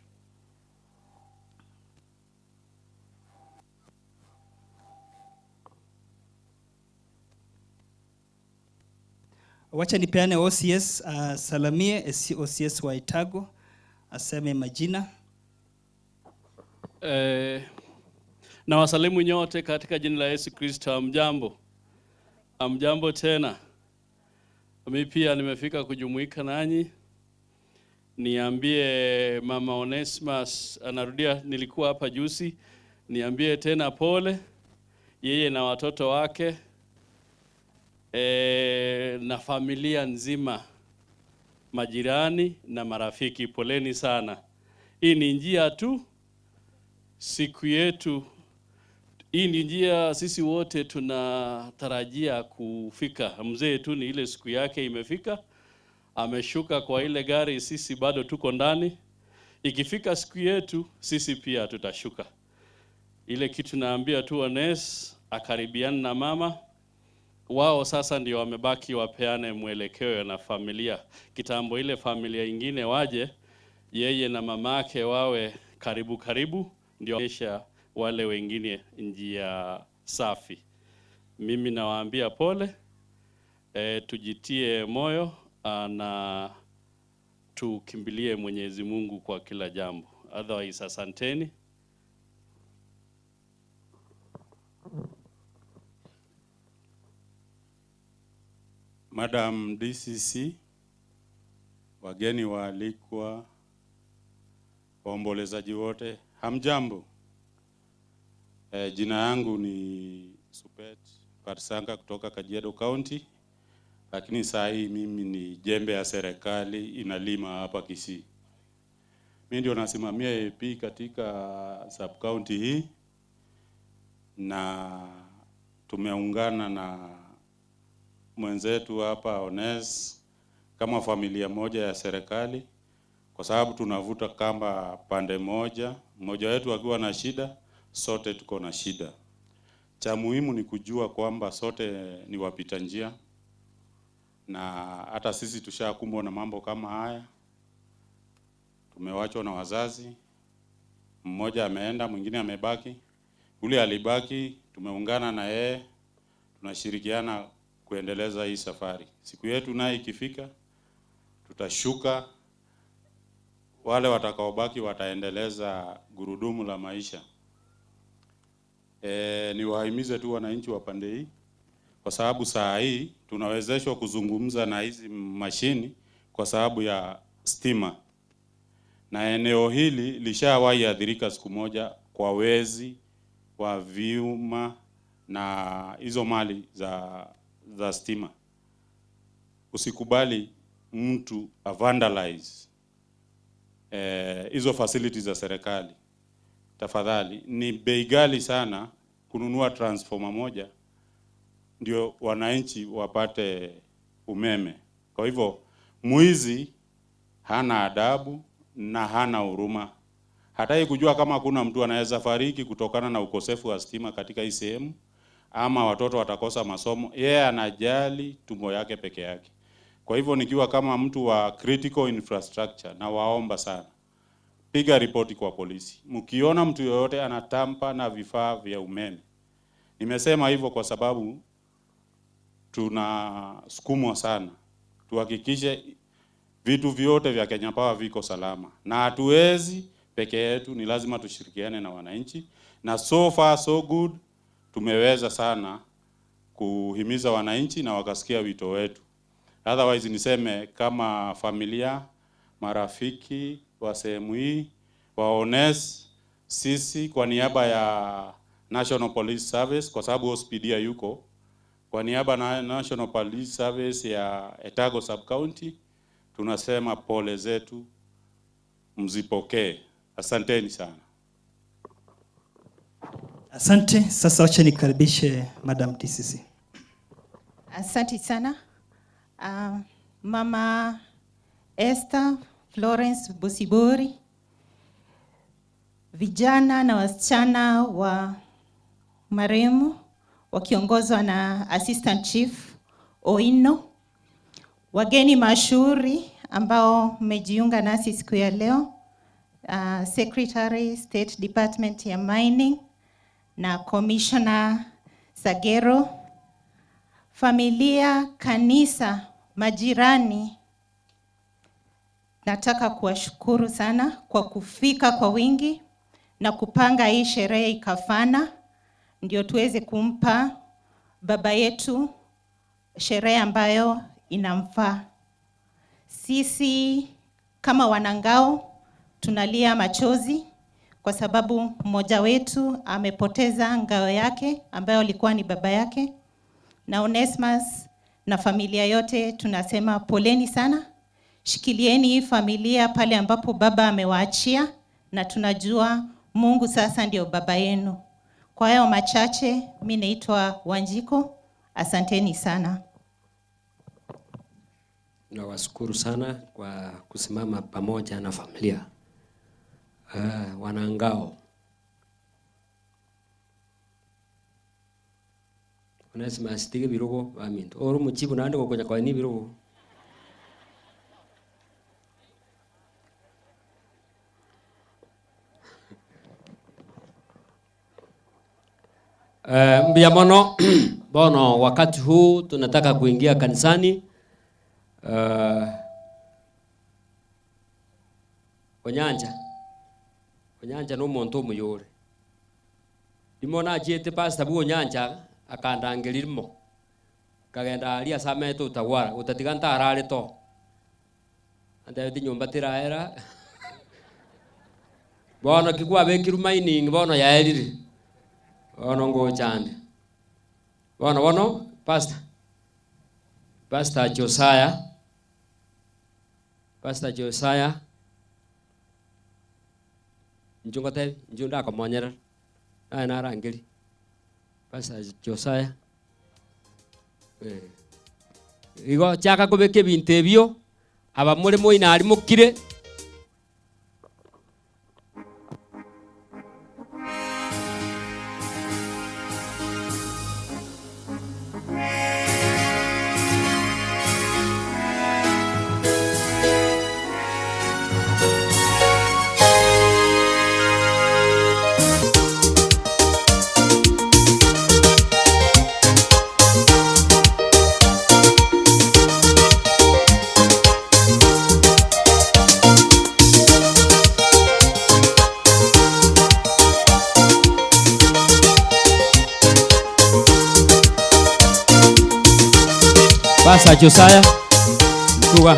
Wacha nipeane OCS, salamie OCS wa Etago aseme majina. Na wasalimu nyote katika jina la Yesu Kristo. Hamjambo? Hamjambo tena. Mimi pia nimefika kujumuika nanyi. Niambie Mama Onesmus, anarudia, nilikuwa hapa juzi. Niambie tena pole. yeye na watoto wake e, na familia nzima, majirani na marafiki, poleni sana. Hii ni njia tu, siku yetu hii ni njia sisi wote tunatarajia kufika. Mzee tu ni ile siku yake imefika, ameshuka kwa ile gari, sisi bado tuko ndani. Ikifika siku yetu, sisi pia tutashuka. Ile kitu naambia tu Ones akaribiana na mama wao, sasa ndio wamebaki wapeane mwelekeo na familia. Kitambo ile familia ingine waje, yeye na mamake wawe karibu karibu, ndio onyesha wale wengine njia safi. Mimi nawaambia pole, e, tujitie moyo ah, na tukimbilie Mwenyezi Mungu kwa kila jambo. Otherwise, asanteni. Madam DCC, wageni waalikwa, waombolezaji wote, hamjambo. E, jina yangu ni Supet Parsanga kutoka Kajiado County, lakini saa hii mimi ni jembe ya serikali inalima hapa Kisii. Mimi ndio nasimamia AP katika sub county hii na tumeungana na mwenzetu hapa Ones kama familia moja ya serikali, kwa sababu tunavuta kamba pande moja. Mmoja wetu akiwa na shida, sote tuko na shida. Cha muhimu ni kujua kwamba sote ni wapita njia, na hata sisi tushakumbwa na mambo kama haya. Tumewachwa na wazazi, mmoja ameenda, mwingine amebaki. Ule alibaki, tumeungana na yeye, tunashirikiana kuendeleza hii safari. Siku yetu naye ikifika, tutashuka. Wale watakaobaki wataendeleza gurudumu la maisha. E, niwahimize tu wananchi wa pande hii, kwa sababu saa hii tunawezeshwa kuzungumza na hizi mashini kwa sababu ya stima, na eneo hili lishawahi athirika siku moja kwa wezi wa vyuma na hizo mali za za stima. Usikubali mtu avandalize hizo eh, facilities za serikali. Tafadhali, ni bei ghali sana kununua transformer moja ndio wananchi wapate umeme. Kwa hivyo mwizi hana adabu na hana huruma, hataki kujua kama kuna mtu anaweza fariki kutokana na ukosefu wa stima katika hii sehemu ama watoto watakosa masomo. Yeye anajali tumbo yake peke yake. Kwa hivyo nikiwa kama mtu wa critical infrastructure, na waomba sana, piga ripoti kwa polisi mkiona mtu yoyote anatampa na vifaa vya umeme. Nimesema hivyo kwa sababu tunasukumwa sana tuhakikishe vitu vyote vya Kenya Power viko salama, na hatuwezi peke yetu, ni lazima tushirikiane na wananchi, na so far so good tumeweza sana kuhimiza wananchi na wakasikia wito wetu. Otherwise niseme kama familia, marafiki wa sehemu hii waones, sisi kwa niaba ya National Police Service, kwa sababu OCPD yuko kwa niaba na National Police Service ya Etago Sub County, tunasema pole zetu mzipokee. Asanteni sana. Asante. Sasa wacha nikaribishe Madam DCC. Asante sana. Mama Esther Florence Bosibori, vijana na wasichana wa marehemu wakiongozwa na Assistant Chief Oino, wageni mashuhuri ambao mmejiunga nasi siku ya leo, Secretary State Department ya Mining na Commissioner Sagero, familia, kanisa, majirani, nataka kuwashukuru sana kwa kufika kwa wingi na kupanga hii sherehe ikafana, ndio tuweze kumpa baba yetu sherehe ambayo inamfaa. Sisi kama wanangao tunalia machozi kwa sababu mmoja wetu amepoteza ngao yake ambayo alikuwa ni baba yake, na Onesmus na familia yote tunasema poleni sana. Shikilieni hii familia pale ambapo baba amewaachia, na tunajua Mungu sasa ndio baba yenu. Kwa hayo machache, mi naitwa Wanjiko, asanteni sana. Nawashukuru sana kwa kusimama pamoja na familia wanangao. Onesmus tiga ebirogo baminto ore omochibu naende gokonya koenia ebirogo. Mbuya mono bono wakati huu tunataka kuingia kanisani. Onyancha Onyancha na omonto omuya ore rimo nachiete pastor bwa Onyancha akandangeria rimo nkagenda aria ase amaete otagwara gotatiga ntararete oo antebetie nyomba teraera bono ki kwabekirwe mining bono yaerire bono ngochande. Bono bono pastor Pastor Josiah Pastor Josiah inche ngotebi inche ndakomonyerera naye narangeria Pastor Josiah eh. Igo chaka kobeka ebinto ebio aba more moino aria mokire. Pastor Josiah Mtuga.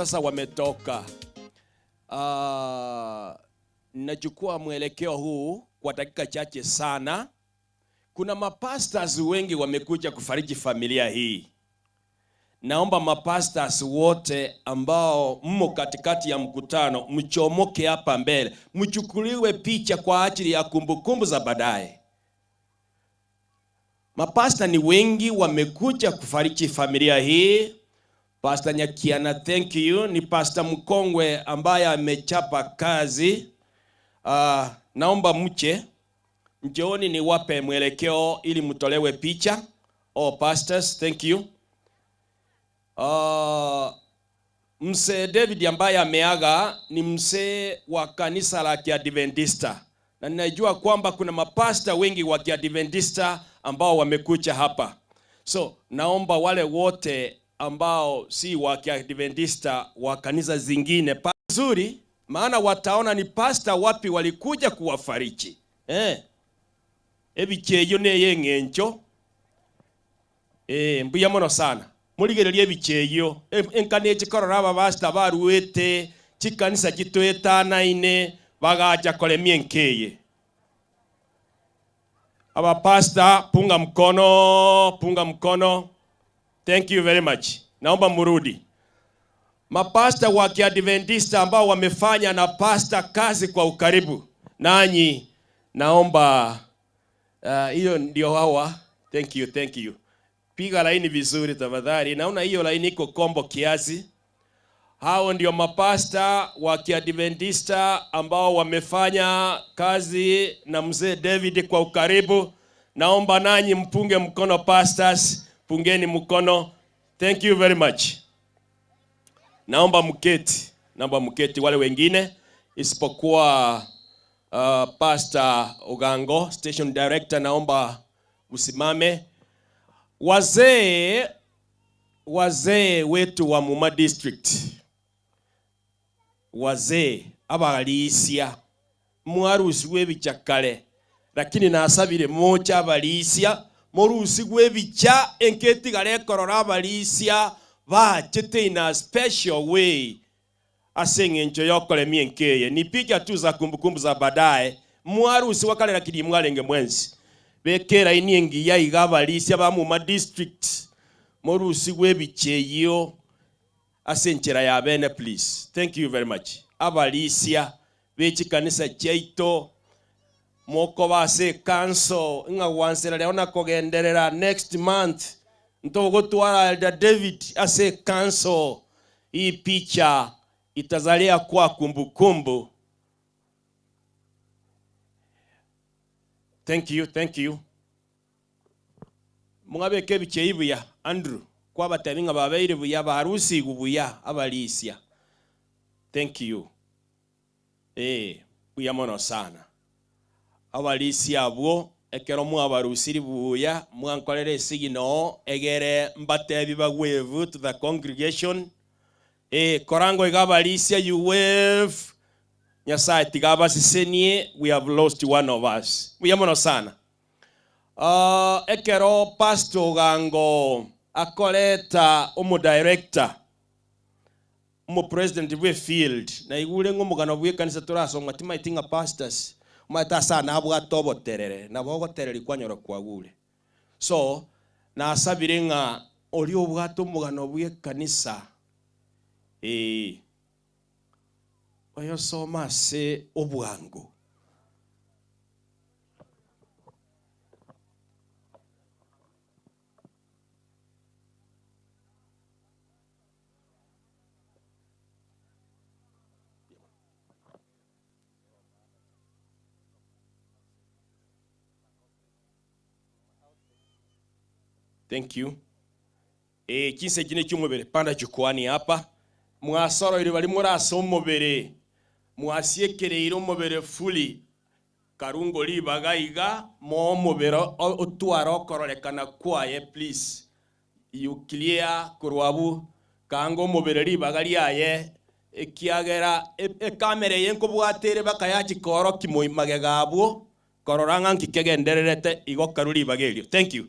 Sasa wametoka. Ah, nachukua mwelekeo huu kwa dakika chache sana. Kuna mapastors wengi wamekuja kufariji familia hii. Naomba mapastors wote ambao mmo katikati ya mkutano mchomoke hapa mbele, mchukuliwe picha kwa ajili ya kumbukumbu za baadaye. Mapasta ni wengi wamekuja kufariji familia hii. Pastor Nyakiana, thank you. Ni pasta mkongwe ambaye amechapa kazi. Naomba mche njooni niwape mwelekeo ili mtolewe picha. Oh, pastors, thank you. Mzee David ambaye ameaga ni mzee wa kanisa la Kiadventista, na ninajua kwamba kuna mapasta wengi wa Kiadventista ambao wamekuja hapa, so naomba wale wote ambao si wa Kiadventista wa kanisa zingine pazuri, maana wataona ni pasta wapi walikuja kuwafariji eh. Ebicheyo neye ng'encho eh, mbuya mono sana murigererie ebicheyo enkana echikorora ababasta baruete chikanisa chitwetanaine bagacha koremia enkeye. Abapasta punga mkono, punga mkono. Thank you very much. Naomba murudi. Mapasta wa Kiadventista ambao wamefanya na pasta kazi kwa ukaribu, nanyi naomba hiyo ndio hawa. Thank you, thank you. Piga laini vizuri tafadhali. Naona hiyo laini iko kombo kiasi. Hao ndio mapasta wa Kiadventista ambao wamefanya kazi na mzee David kwa ukaribu. Naomba nanyi mpunge mkono pastors, pungeni mkono. Thank you very much. Naomba mketi, naomba mketi wale wengine isipokuwa Pastor Ogango, station director, naomba usimame. Wazee, wazee wetu wa Muma district, wazee abalisia mwarusi webichakale, lakini nasabire mocha abalisia morusi gwebicha enketigare korora abalisia bachete in a special way ase eng'encho yokoremia enkeye ni picha tu za kumbukumbu za baadaye mwarusi wakale lakini mwarenge mwensi bekera ini engiya iga abalisia ba Muma district morusi gwebicha eyo ase enchera ya bene please. Thank you very much. Abalisia bechikanisa chiaito moko base council ng'a leo na kogenderera next month ntogotwara Elder David ase council. Hii picha itazalia kwa kumbukumbu. Thank you, thank you. Mwabeke ebichei buya Andrew kwabatebi ng'a babeire buya barusigu buya abalisia. Thank you. Buya mono sana. Abalisia abwo ekero mwabarusiri buya mwankorera esigino egere mbatebi bagwevu to the congregation. Korango iga abalisia you wave. Nyasaye tiga abasisenie, we have lost one of us. Buya mono sana. Ekero Pastor Ogango akoreta omu director omu president bwe field na igure ng'omogano bwe kanisa turasonga timaitinga pastors maita sana abwate oboterere nabo ogotereri kwanyora kwagure. So nasabire ng'a ori obwate omogano bwe kanisa oyo soma ase obwango. Thank you. Kinse kine ky'omubiri panda jukwani hapa mwasoroire bali murasa omubiri mwasiekereire omubiri fuli karungo ribaga iga mo omubiri otwara okororekana kwaye please you clear korwabu kanga omubiri ribaga riaye ekiagera ekamera eye nkobwatere bakayachikoro kimoimage abwo korora ng'a nkikegendererete igo karu ribaga erio. Thank you.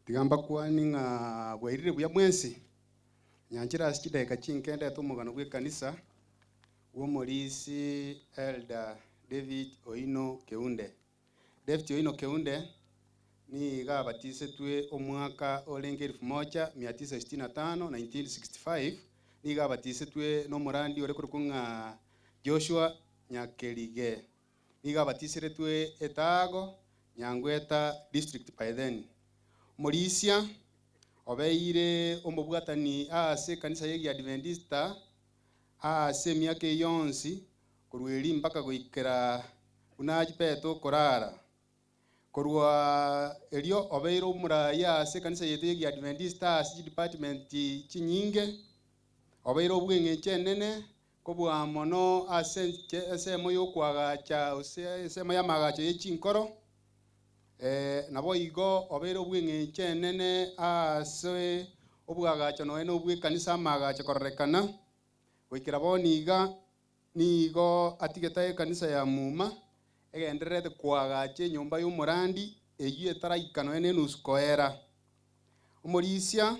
Tigamba kwani ng'a bwairire buya mwensi. Nyanchera ase chidakika chinke ndete omogano bwa ekanisa bwa omorisi Elder David Oino Keunde. David Oino Keunde niga abatisetwe omwaka orenge elfu moja mia tisa sitini na tano, 1965, niga abatisetwe na omorandi ore korokwa ng'a Joshua Nyakerige. Niga abatiseretwe Etago, Nyangweta district by then. Omorisia obeire omobwatani ase ekanisa ya Egiadventista ase emiaka eye yonsi korwa eri mpaka goikera buna achipete okorara. Korwa erio obeire omoraia ase ekanisa yaito ya Egiadventista ase chidepartment chinyinge, obeire obweng'encho enene kobua mono ase ensemo ya okoagacha gose ensemo y'amaagacho ye chinkoro, naboigo obeire obweng'encho enene ase obwagacho nonya na obw'ekanisa amaagacho kororekana. Goikera bono iga nigo atigete ekanisa ya muma egendererete koagacha enyomba y'omorandi eyio etaraika nonya nenusu koera. Omorisia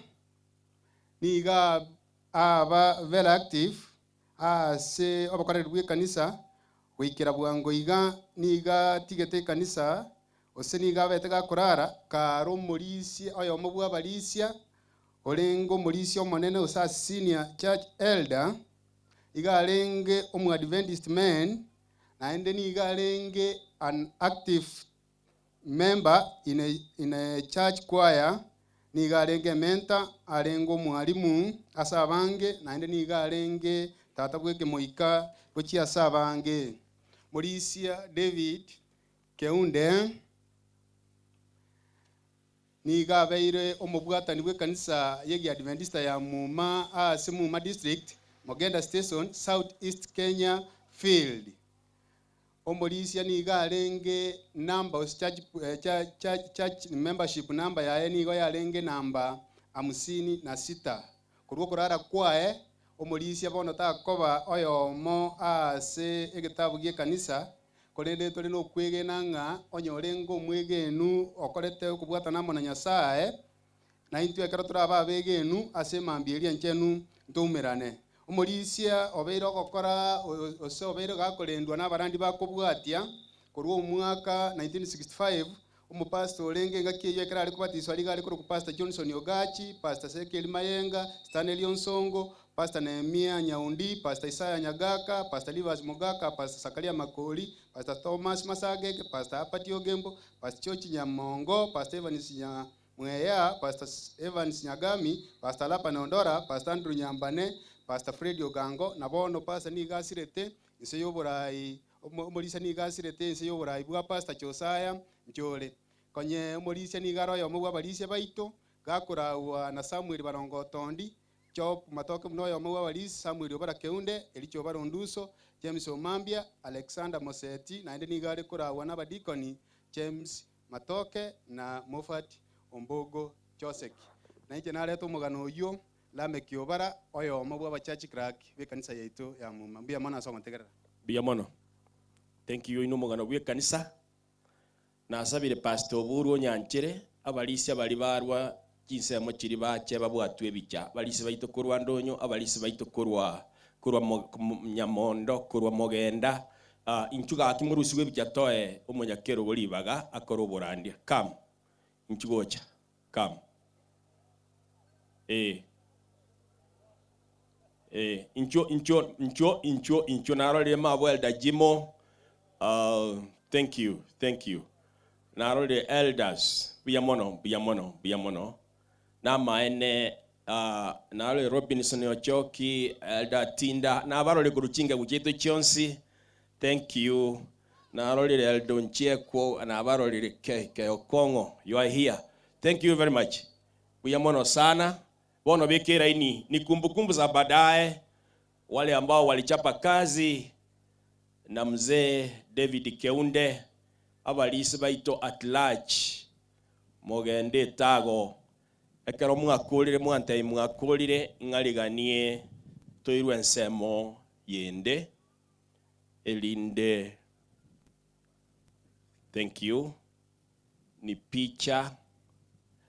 nigo aba very active ase obokoreri bw'ekanisa goikera bwango iga nigo atigete ekanisa gose nigo abete gakorara kare omorisia oyomo bw'abarisia orenge omorisia omonene gose a senior church elder, iga arenge omoadventist man, naende nigo arenge an active member in a, in a church choir, nigo arenge ementor, arenge omwalimu ase abange, naende nigo arenge tata bw'ekemoika gochia ase abange. Morisia David Keunde nigo abeire omobwatani bw'ekanisa y'Egiadventista ya Muma ase Muma District, Mogenda Station, South East Kenya Field. Omorisia nigo arenge number gose church, church, church membership number yaye nigo yarenge namba hamsini na sita. Korwa okorara kwaye, omorisia bono takoba oyomo ase egetabu gi'ekanisa, Korende tore nokwegena ng'a onye orenge omwegenu okorete okobwatana amo na Nyasae, naintwe ekero torabe abegenu ase emambia eria enchenu, ntoumerane. Omorisia obeire ogokora gose obeire gakorendwa nabarandi bakobwatia korwa omwaka 1965, Omopastor orenge engaki eyio ekero are kobatiswa riga are korokwa Pastor Johnson Ogachi, Pastor Ezekiel Mayenga, Stanley Onsongo, Pastor Nehemia Nyaundi, Pastor Isaiah Nyagaka, Pastor Livas Mogaka, Pastor Zakaria Makori, Pastor Thomas Masageke, Pastor Apati Ogembo, Pastor George Nyamongo, Pastor Evans Nyamweya, Pastor Evans Nyagami, Pastor Laban Ondora, Pastor Andrew Nyambane, Pastor Fred Ogango, na bono Pastor nigo asirete inse y'oborai Omorisia nigo asirete ense y'oborai bwa Pastor Josiah Njore. Konye omorisia nigo are oyomo bw'abarisia baito, gakoragwa na Samuel Barongo Otondi, Job Matoke buna oyomo bw'abarisia, Samuel Obara Keunde, Elicha Obara Onduso, James Omambia, Alexander Moseti, naende nigo are koragwa n'abadikoni James Matoke na Moffat Ombogo Joseki. Nainche narete omogano oyio Lameki Obara, oyomo bw'abachurch clerk b'ekanisa yaito ya Muma. Mbuya mono ase ogontegerera. Mbuya mono. Thank you oino omogano bw'ekanisa. Nasabire Pastor Oburu onyanchere, abarisia baria barwa chinsemo chiria bache babwatwe ebicha. Abarisia baito korwa Ndonyo, abarisia baito korwa korwa Nyamondo, korwa Mogenda. Inchuo gaki morusigwe ebicha toe omonyakerogo ribaga akore oborandia. Come. Inchuo gocha. Come. Eh. Eh, inchuo, inchuo, inchuo, inchuo, inchuo. Narorire mabo Elder Jimo. Thank you, thank you. Narorire elders. Buya mono, buya mono, buya mono. Namaene, narorire Robinson Ochoki, Elder Tinda, nabarorire korwa chingegu chiaito chionsi. Thank you. Narorire Elder Onchiekwo, nabarorire Ke, Ke Okong'o. You are here. Thank you very much. Buya mono sana. Bono beka eraini ni kumbukumbu za baadaye, wale ambao walichapa kazi na mzee David Keunde, abarisi baito at large, mogende etago ekero mwakorire mwantebi mwakorire ng'ariganie toirwe ensemo yende erinde thank you ni picha.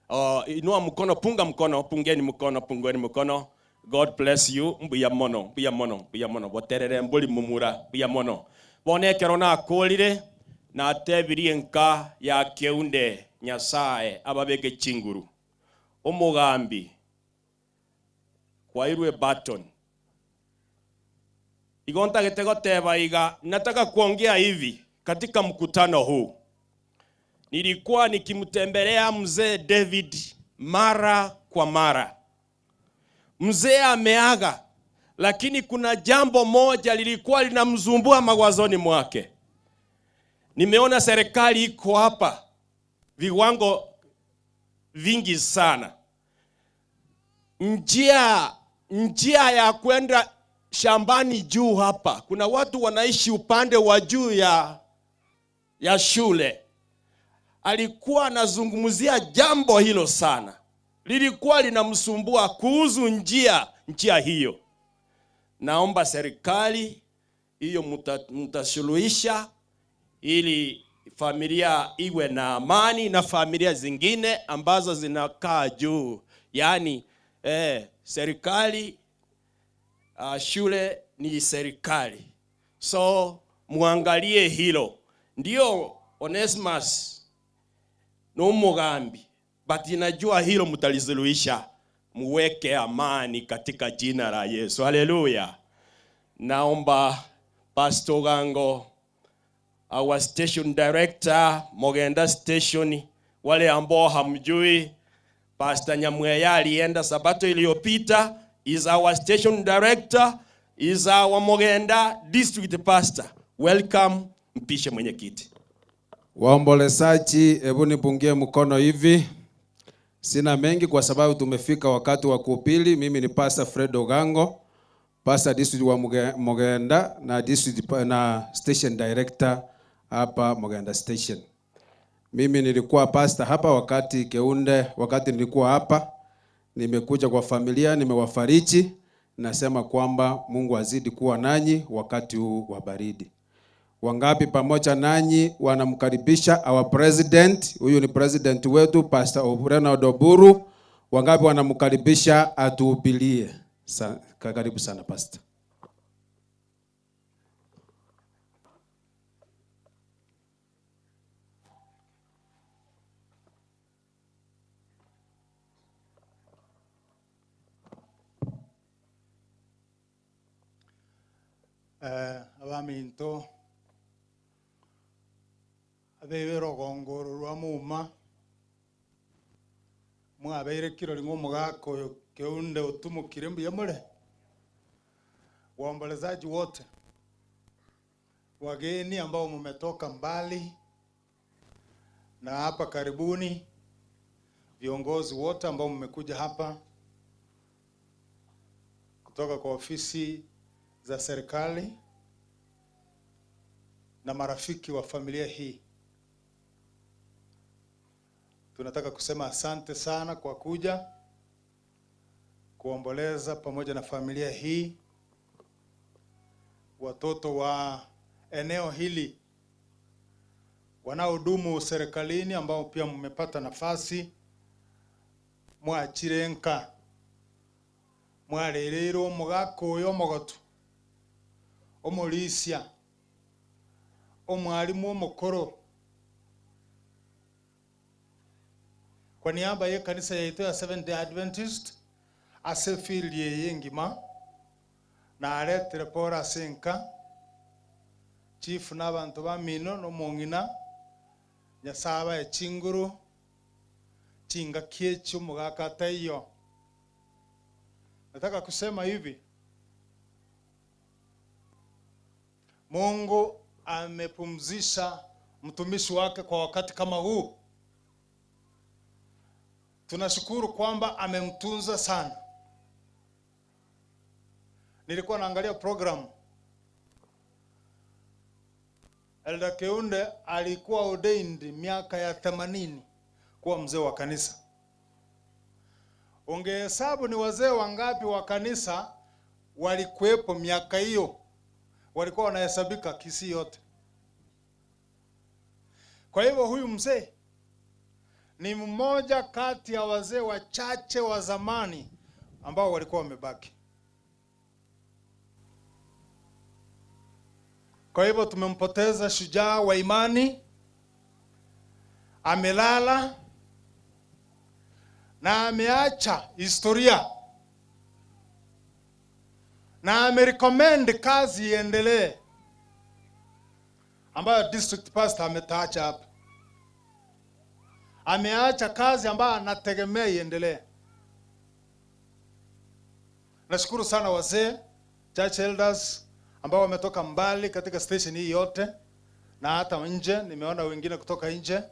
Oh, inua mkono, punga mkono, pungeni mkono, pungeni mkono. God bless you, mbuya mono, mbuya mono, mbuya mono, boterere mbori momura, mbuya mono. Bono ekero nakorire, natebirie enka ya Keunde Nyasaye ababeke chinguru. Omogambi, kwairwe baton. Igo ntagete goteba iga, nataka kuongea hivi katika mkutano huu. Nilikuwa nikimtembelea mzee David mara kwa mara. Mzee ameaga, lakini kuna jambo moja lilikuwa linamzumbua mawazoni mwake. Nimeona serikali iko hapa viwango vingi sana. Njia ya kwenda shambani juu hapa, kuna watu wanaishi upande wa juu ya shule. Alikuwa anazungumzia jambo hilo sana, lilikuwa linamsumbua kuhusu njia hiyo. Naomba serikali hiyo mtasuluhisha ili familia iwe na amani na familia zingine ambazo zinakaa juu. Yaani serikali, shule ni serikali. So muangalie hilo. Ndio Onesmus no Mugambi, but inajua hilo mtalisuluhisha. Muweke amani katika jina la Yesu. Haleluya. Naomba Pastor Gango, our station director, Mogenda Station, wale ambao hamjui, Pastor Nyamweya alienda Sabato iliyopita, is our station director, is our Mogenda district pastor. Welcome, mpishe mwenyekiti. Waombolezaji, hebu nipungie mkono hivi. Sina mengi kwa sababu tumefika wakati wa kuhubiri. Mimi ni Pastor Fred Ogango, Pastor district wa Mogenda na district na station director hapa Mogenda Station. Mimi nilikuwa pastor hapa wakati Keunde, wakati nilikuwa hapa, nimekuja kwa familia, nimewafariji, nasema kwamba Mungu azidi kuwa nanyi wakati huu wa baridi. Wangapi pamoja nanyi wanamkaribisha our president? Huyu ni president wetu Pastor Ronald Oburu. Wangapi wanamkaribisha atuhubirie? Karibu sana pastor. Abaminto abebera ogongoro rwa muma mwabeire kiro ring'o omogaka oyo Keunde otumukire mbuya more. Waombolezaji wote, wageni ambao mmetoka mbali na hapa karibuni, viongozi wote ambao mmekuja hapa kutoka kwa ofisi za serikali na marafiki wa familia hii, tunataka kusema asante sana kwa kuja kuomboleza pamoja na familia hii, watoto wa eneo hili wanaodumu serikalini ambao pia mmepata nafasi, mwachirenka mwarereirwo omogaka oyo omogotu omorisia omwalimu omokoro. Kwa niaba ya kanisa yetu ya Seventh Day Adventist ase field yeye ngima na aretere pora senka chief n'abantu ba mino n'omong'ina Nyasaye echinguru chinga kiecho mugaka taiyo. Nataka kusema hivi, Mungu amepumzisha mtumishi wake kwa wakati kama huu. Tunashukuru kwamba amemtunza sana. Nilikuwa naangalia program. Elder Keunde alikuwa ordained miaka ya 80 kuwa mzee wa kanisa. Ungehesabu ni wazee wangapi wa kanisa walikuwepo miaka hiyo, walikuwa wanahesabika Kisii yote. Kwa hivyo huyu mzee ni mmoja kati ya wazee wachache wa zamani ambao walikuwa wamebaki. Kwa hivyo tumempoteza shujaa wa imani, amelala na ameacha historia na amerecommend kazi iendelee ambayo district pastor ametaacha hapa. Ameacha kazi ambayo anategemea iendelee. Nashukuru sana wazee, church elders ambao wametoka mbali katika station hii yote na hata nje, nimeona wengine kutoka nje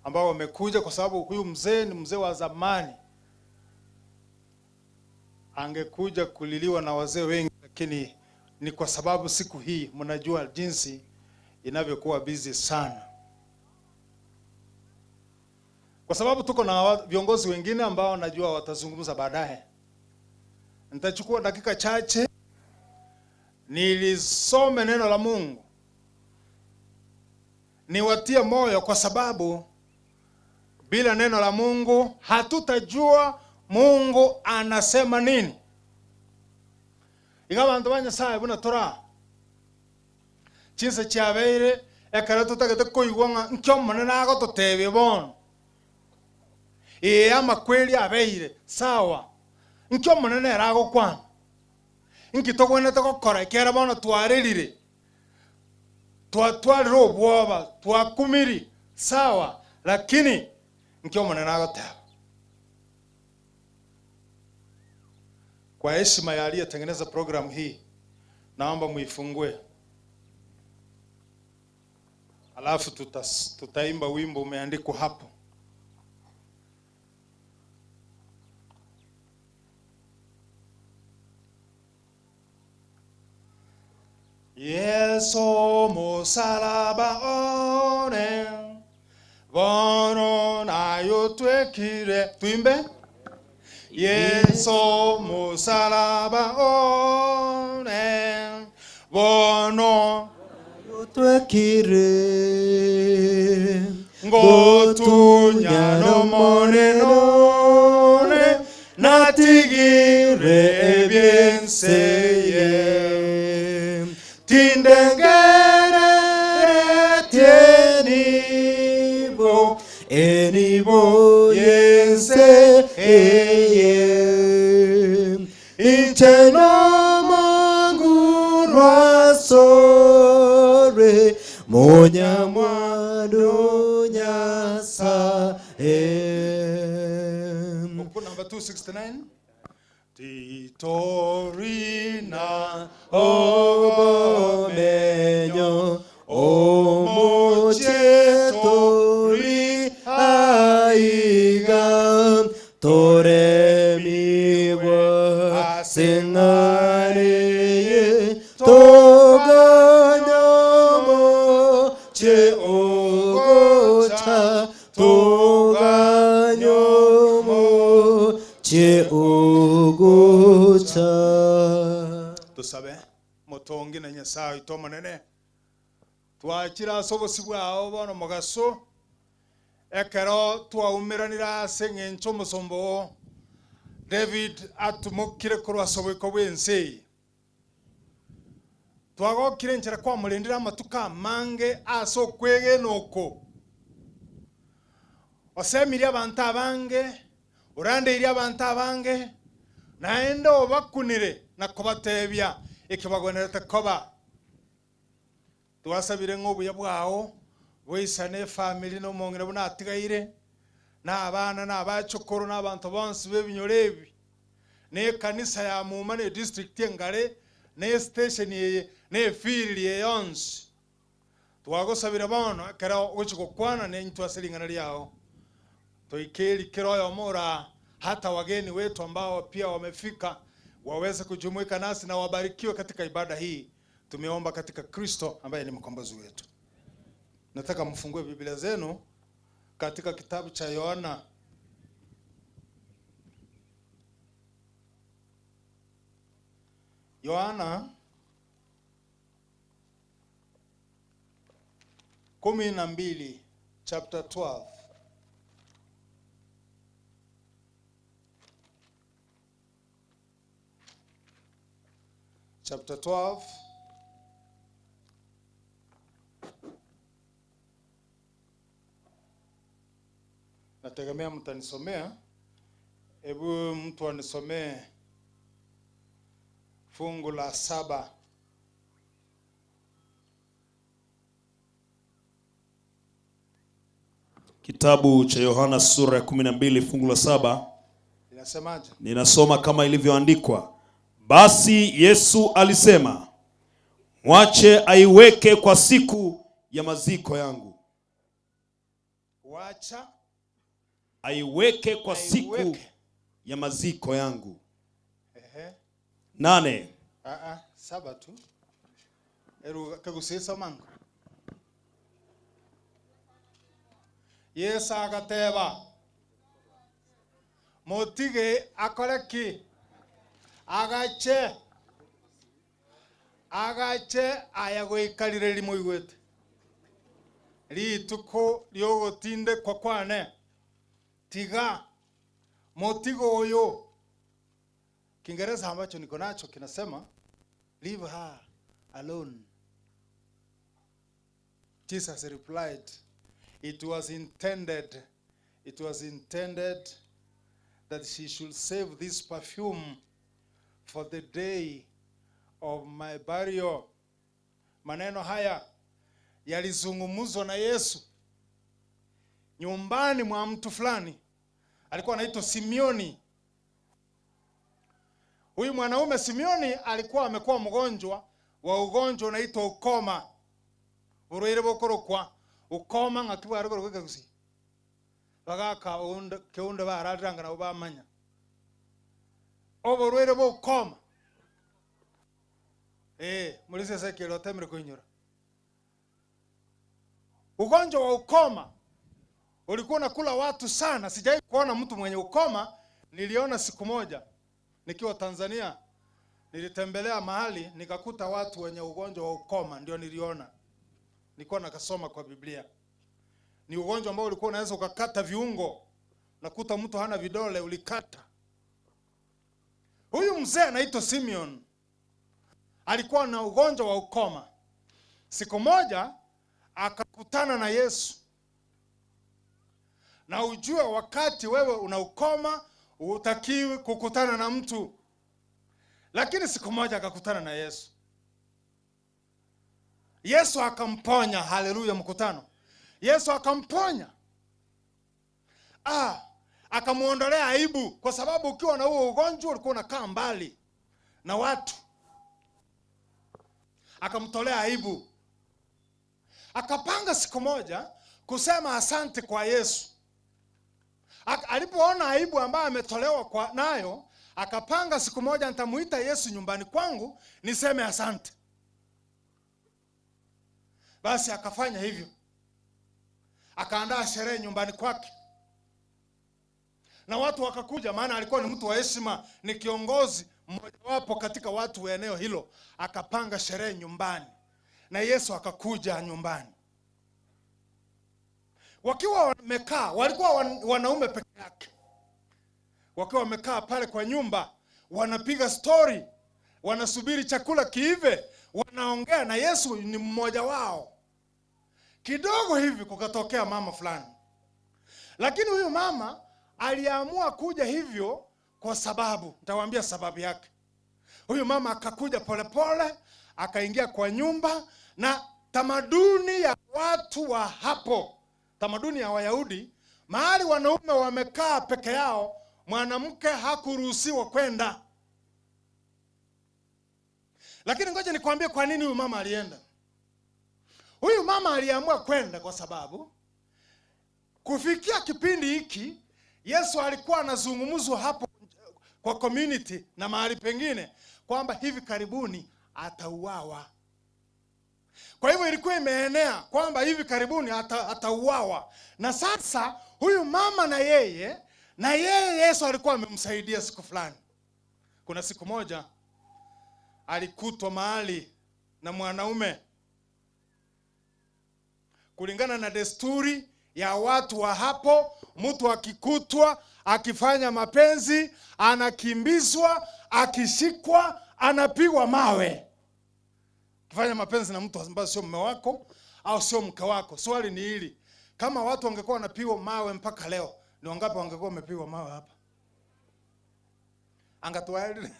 ambao wamekuja kwa sababu huyu mzee ni mzee wa zamani, angekuja kuliliwa na wazee wengi, lakini ni kwa sababu siku hii mnajua jinsi inavyokuwa busy sana, kwa sababu tuko na viongozi wengine ambao najua watazungumza baadaye. Nitachukua dakika chache nilisome neno la Mungu niwatie moyo, kwa sababu bila neno la Mungu hatutajua Mungu anasema nini. Iga bantu ba Nyasaye buna tora chinsa chiabeire ekero totagete koigwa ng'a nkio omonene agototebia bono ee amakweri abeire sawa nkio omonene ere agokwana nki togwenerete gokora ekere bono twarerire twatwarire obwoba twakumiri sawa lakini nkio omonene agoteba. Kwa heshima ya aliyetengeneza programu hii, naomba muifungue, alafu tutaimba wimbo umeandikwa hapo. Yesu musalaba one bono nayo twekire. Tuimbe. Yesu musalaba one bono twekire ngotunya nomonenone natigire ebyenseye tindengereretie nibo enibo yense eye inche nomongu rwasore munyamwando nyasaye. Book number 269. Titorina obomenyo omochetori aiga toremigwa sing'areye toganyomo che ogocha toganyomo che ogocha. Tusabe motongi na Nyasaye itomonene twachira ase obosi bwao bono mogaso ekero twaumeranire ase eng'encho omosombo oo David atumokire korwa ase oboiko bwa ense eye. Twagokire enchera kwamorendire amatuko amange ase okwegena oko osemirie abanto abange orandeirie abanto abange naende obakunire na kobatebia ekebagwenerete koba. Twasabire ng'a obuya bwao bwaisane efamily na omong'ina buna atigaire na abana na abachokoro na abanto bonsi b'ebinyoro ebi na ekanisa ya muma na edistrict engare na estation eye na efiriri eye yonsi. Twagosabire bono ekero ogochi gokwana na intwe ase ring'ana riao toikeri kero oyomo ora hata wageni wetu ambao pia wamefika waweze kujumuika nasi na wabarikiwe katika ibada hii. Tumeomba katika Kristo ambaye ni mkombozi wetu. Nataka mfungue Biblia zenu katika kitabu cha Yohana Yohana 12, chapter 12. Chapter 12 Nategemea mtanisomea. Hebu mtu anisomee fungu la saba. Kitabu cha Yohana sura ya 12 fungu la saba Inasemaje? ninasoma kama ilivyoandikwa: Basi Yesu alisema, mwache aiweke kwa siku ya maziko yangu. Wacha Aiweke kwa siku Aiweke. ya maziko yangu. ehe, Nane. ah ah, saba tu. Eru kagusisa mango. Yesu agateba motige akore ki agache agache aya goikarire rimoigwete rituko riogotindekwa kwane tiga motigo oyo Kiingereza ambacho niko nacho kinasema leave her alone. Jesus replied, it was intended, it was intended that she should save this perfume for the day of my burial. Maneno haya yalizungumzwa na Yesu nyumbani mwa mtu fulani alikuwa anaitwa Simioni. Huyu mwanaume Simioni alikuwa amekuwa mgonjwa wa ugonjwa unaitwa ukoma, burwaire bukorokwa ukoma ng'aki bware korokwa ekegusii bagaka ounde keunde barariranga nabo bamanya oborwaire bwa ukoma eh muri sese kero temire kuinyora ugonjwa wa ukoma ulikuwa unakula watu sana. Sijai kuona mtu mwenye ukoma. Niliona siku moja nikiwa Tanzania, nilitembelea mahali nikakuta watu wenye ugonjwa wa ukoma, ndio niliona, nilikuwa nakasoma kwa Biblia. Ni ugonjwa ambao ulikuwa unaweza ukakata viungo, nakuta mtu hana vidole, ulikata. Huyu mzee anaitwa Simeon alikuwa na ugonjwa wa ukoma. Siku moja akakutana na Yesu na ujue wakati wewe una ukoma hutakiwi kukutana na mtu, lakini siku moja akakutana na Yesu. Yesu akamponya. Haleluya, mkutano. Yesu akamponya, ah, akamwondolea aibu, kwa sababu ukiwa na huo ugonjwa ulikuwa unakaa mbali na watu. Akamtolea aibu, akapanga siku moja kusema asante kwa Yesu. Alipoona aibu ambayo ametolewa kwa nayo, akapanga siku moja nitamuita Yesu nyumbani kwangu niseme asante. Basi akafanya hivyo, akaandaa sherehe nyumbani kwake na watu wakakuja, maana alikuwa ni mtu wa heshima, ni kiongozi mmojawapo katika watu wa eneo hilo. Akapanga sherehe nyumbani na Yesu akakuja nyumbani. Wakiwa wamekaa, walikuwa wanaume peke yake, wakiwa wamekaa pale kwa nyumba, wanapiga stori, wanasubiri chakula kiive, wanaongea na Yesu ni mmoja wao. Kidogo hivi kukatokea mama fulani, lakini huyu mama aliamua kuja hivyo kwa sababu, nitawaambia sababu yake. Huyu mama akakuja polepole, akaingia kwa nyumba, na tamaduni ya watu wa hapo, tamaduni ya Wayahudi, mahali wanaume wamekaa peke yao, mwanamke hakuruhusiwa kwenda. Lakini ngoja nikwambie kwa nini huyu mama alienda. Huyu mama aliamua kwenda kwa sababu kufikia kipindi hiki Yesu alikuwa anazungumzwa hapo kwa community na mahali pengine kwamba hivi karibuni atauawa. Kwa hivyo ilikuwa imeenea kwamba hivi karibuni atauawa. Na sasa huyu mama na yeye na yeye Yesu alikuwa amemsaidia siku fulani. Kuna siku moja alikutwa mahali na mwanaume kulingana na desturi ya watu wa hapo, mtu akikutwa akifanya mapenzi anakimbizwa, akishikwa anapigwa mawe. Kufanya mapenzi na mtu ambaye sio mume wako au sio mke wako. Swali ni hili, kama watu wangekuwa wanapigwa mawe mpaka leo, Ni wangapi wangekuwa wamepigwa mawe hapa? Anga twaerire.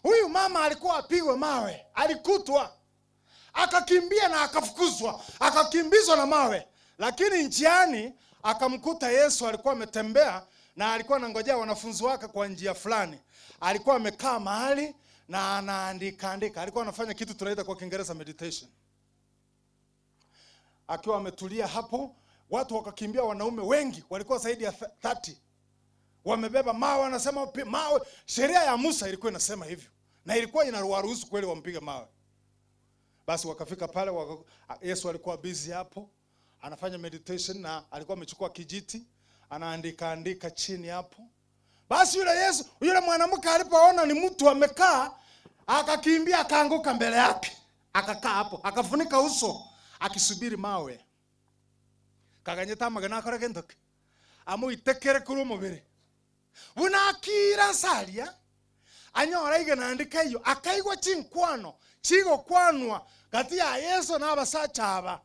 Huyu mama alikuwa apigwe mawe, alikutwa akakimbia na akafukuzwa, akakimbizwa na mawe, lakini njiani akamkuta Yesu alikuwa ametembea na alikuwa anangojea wanafunzi wake kwa njia fulani. Alikuwa amekaa mahali na anaandika andika, alikuwa anafanya kitu tunaita kwa Kiingereza meditation. Akiwa ametulia hapo, watu wakakimbia, wanaume wengi walikuwa zaidi ya 30 wamebeba mawe, wanasema mawe. Sheria ya Musa ilikuwa inasema hivyo na ilikuwa inawaruhusu kweli wampige mawe. Basi wakafika pale Yesu alikuwa busy hapo anafanya meditation na alikuwa amechukua kijiti anaandika andika chini hapo. Basi yule Yesu, yule mwanamke alipoona ni mtu amekaa, akakimbia akaanguka mbele yake, akakaa hapo, akafunika uso akisubiri mawe. Kaganyeta amagena akore gento ki? Amoitekere korwa omobere. Buna akira nsaria, anyora igena andika eyio, akaigwa chinkwano chigokwanwa gati ya Yeso na abasacha aba.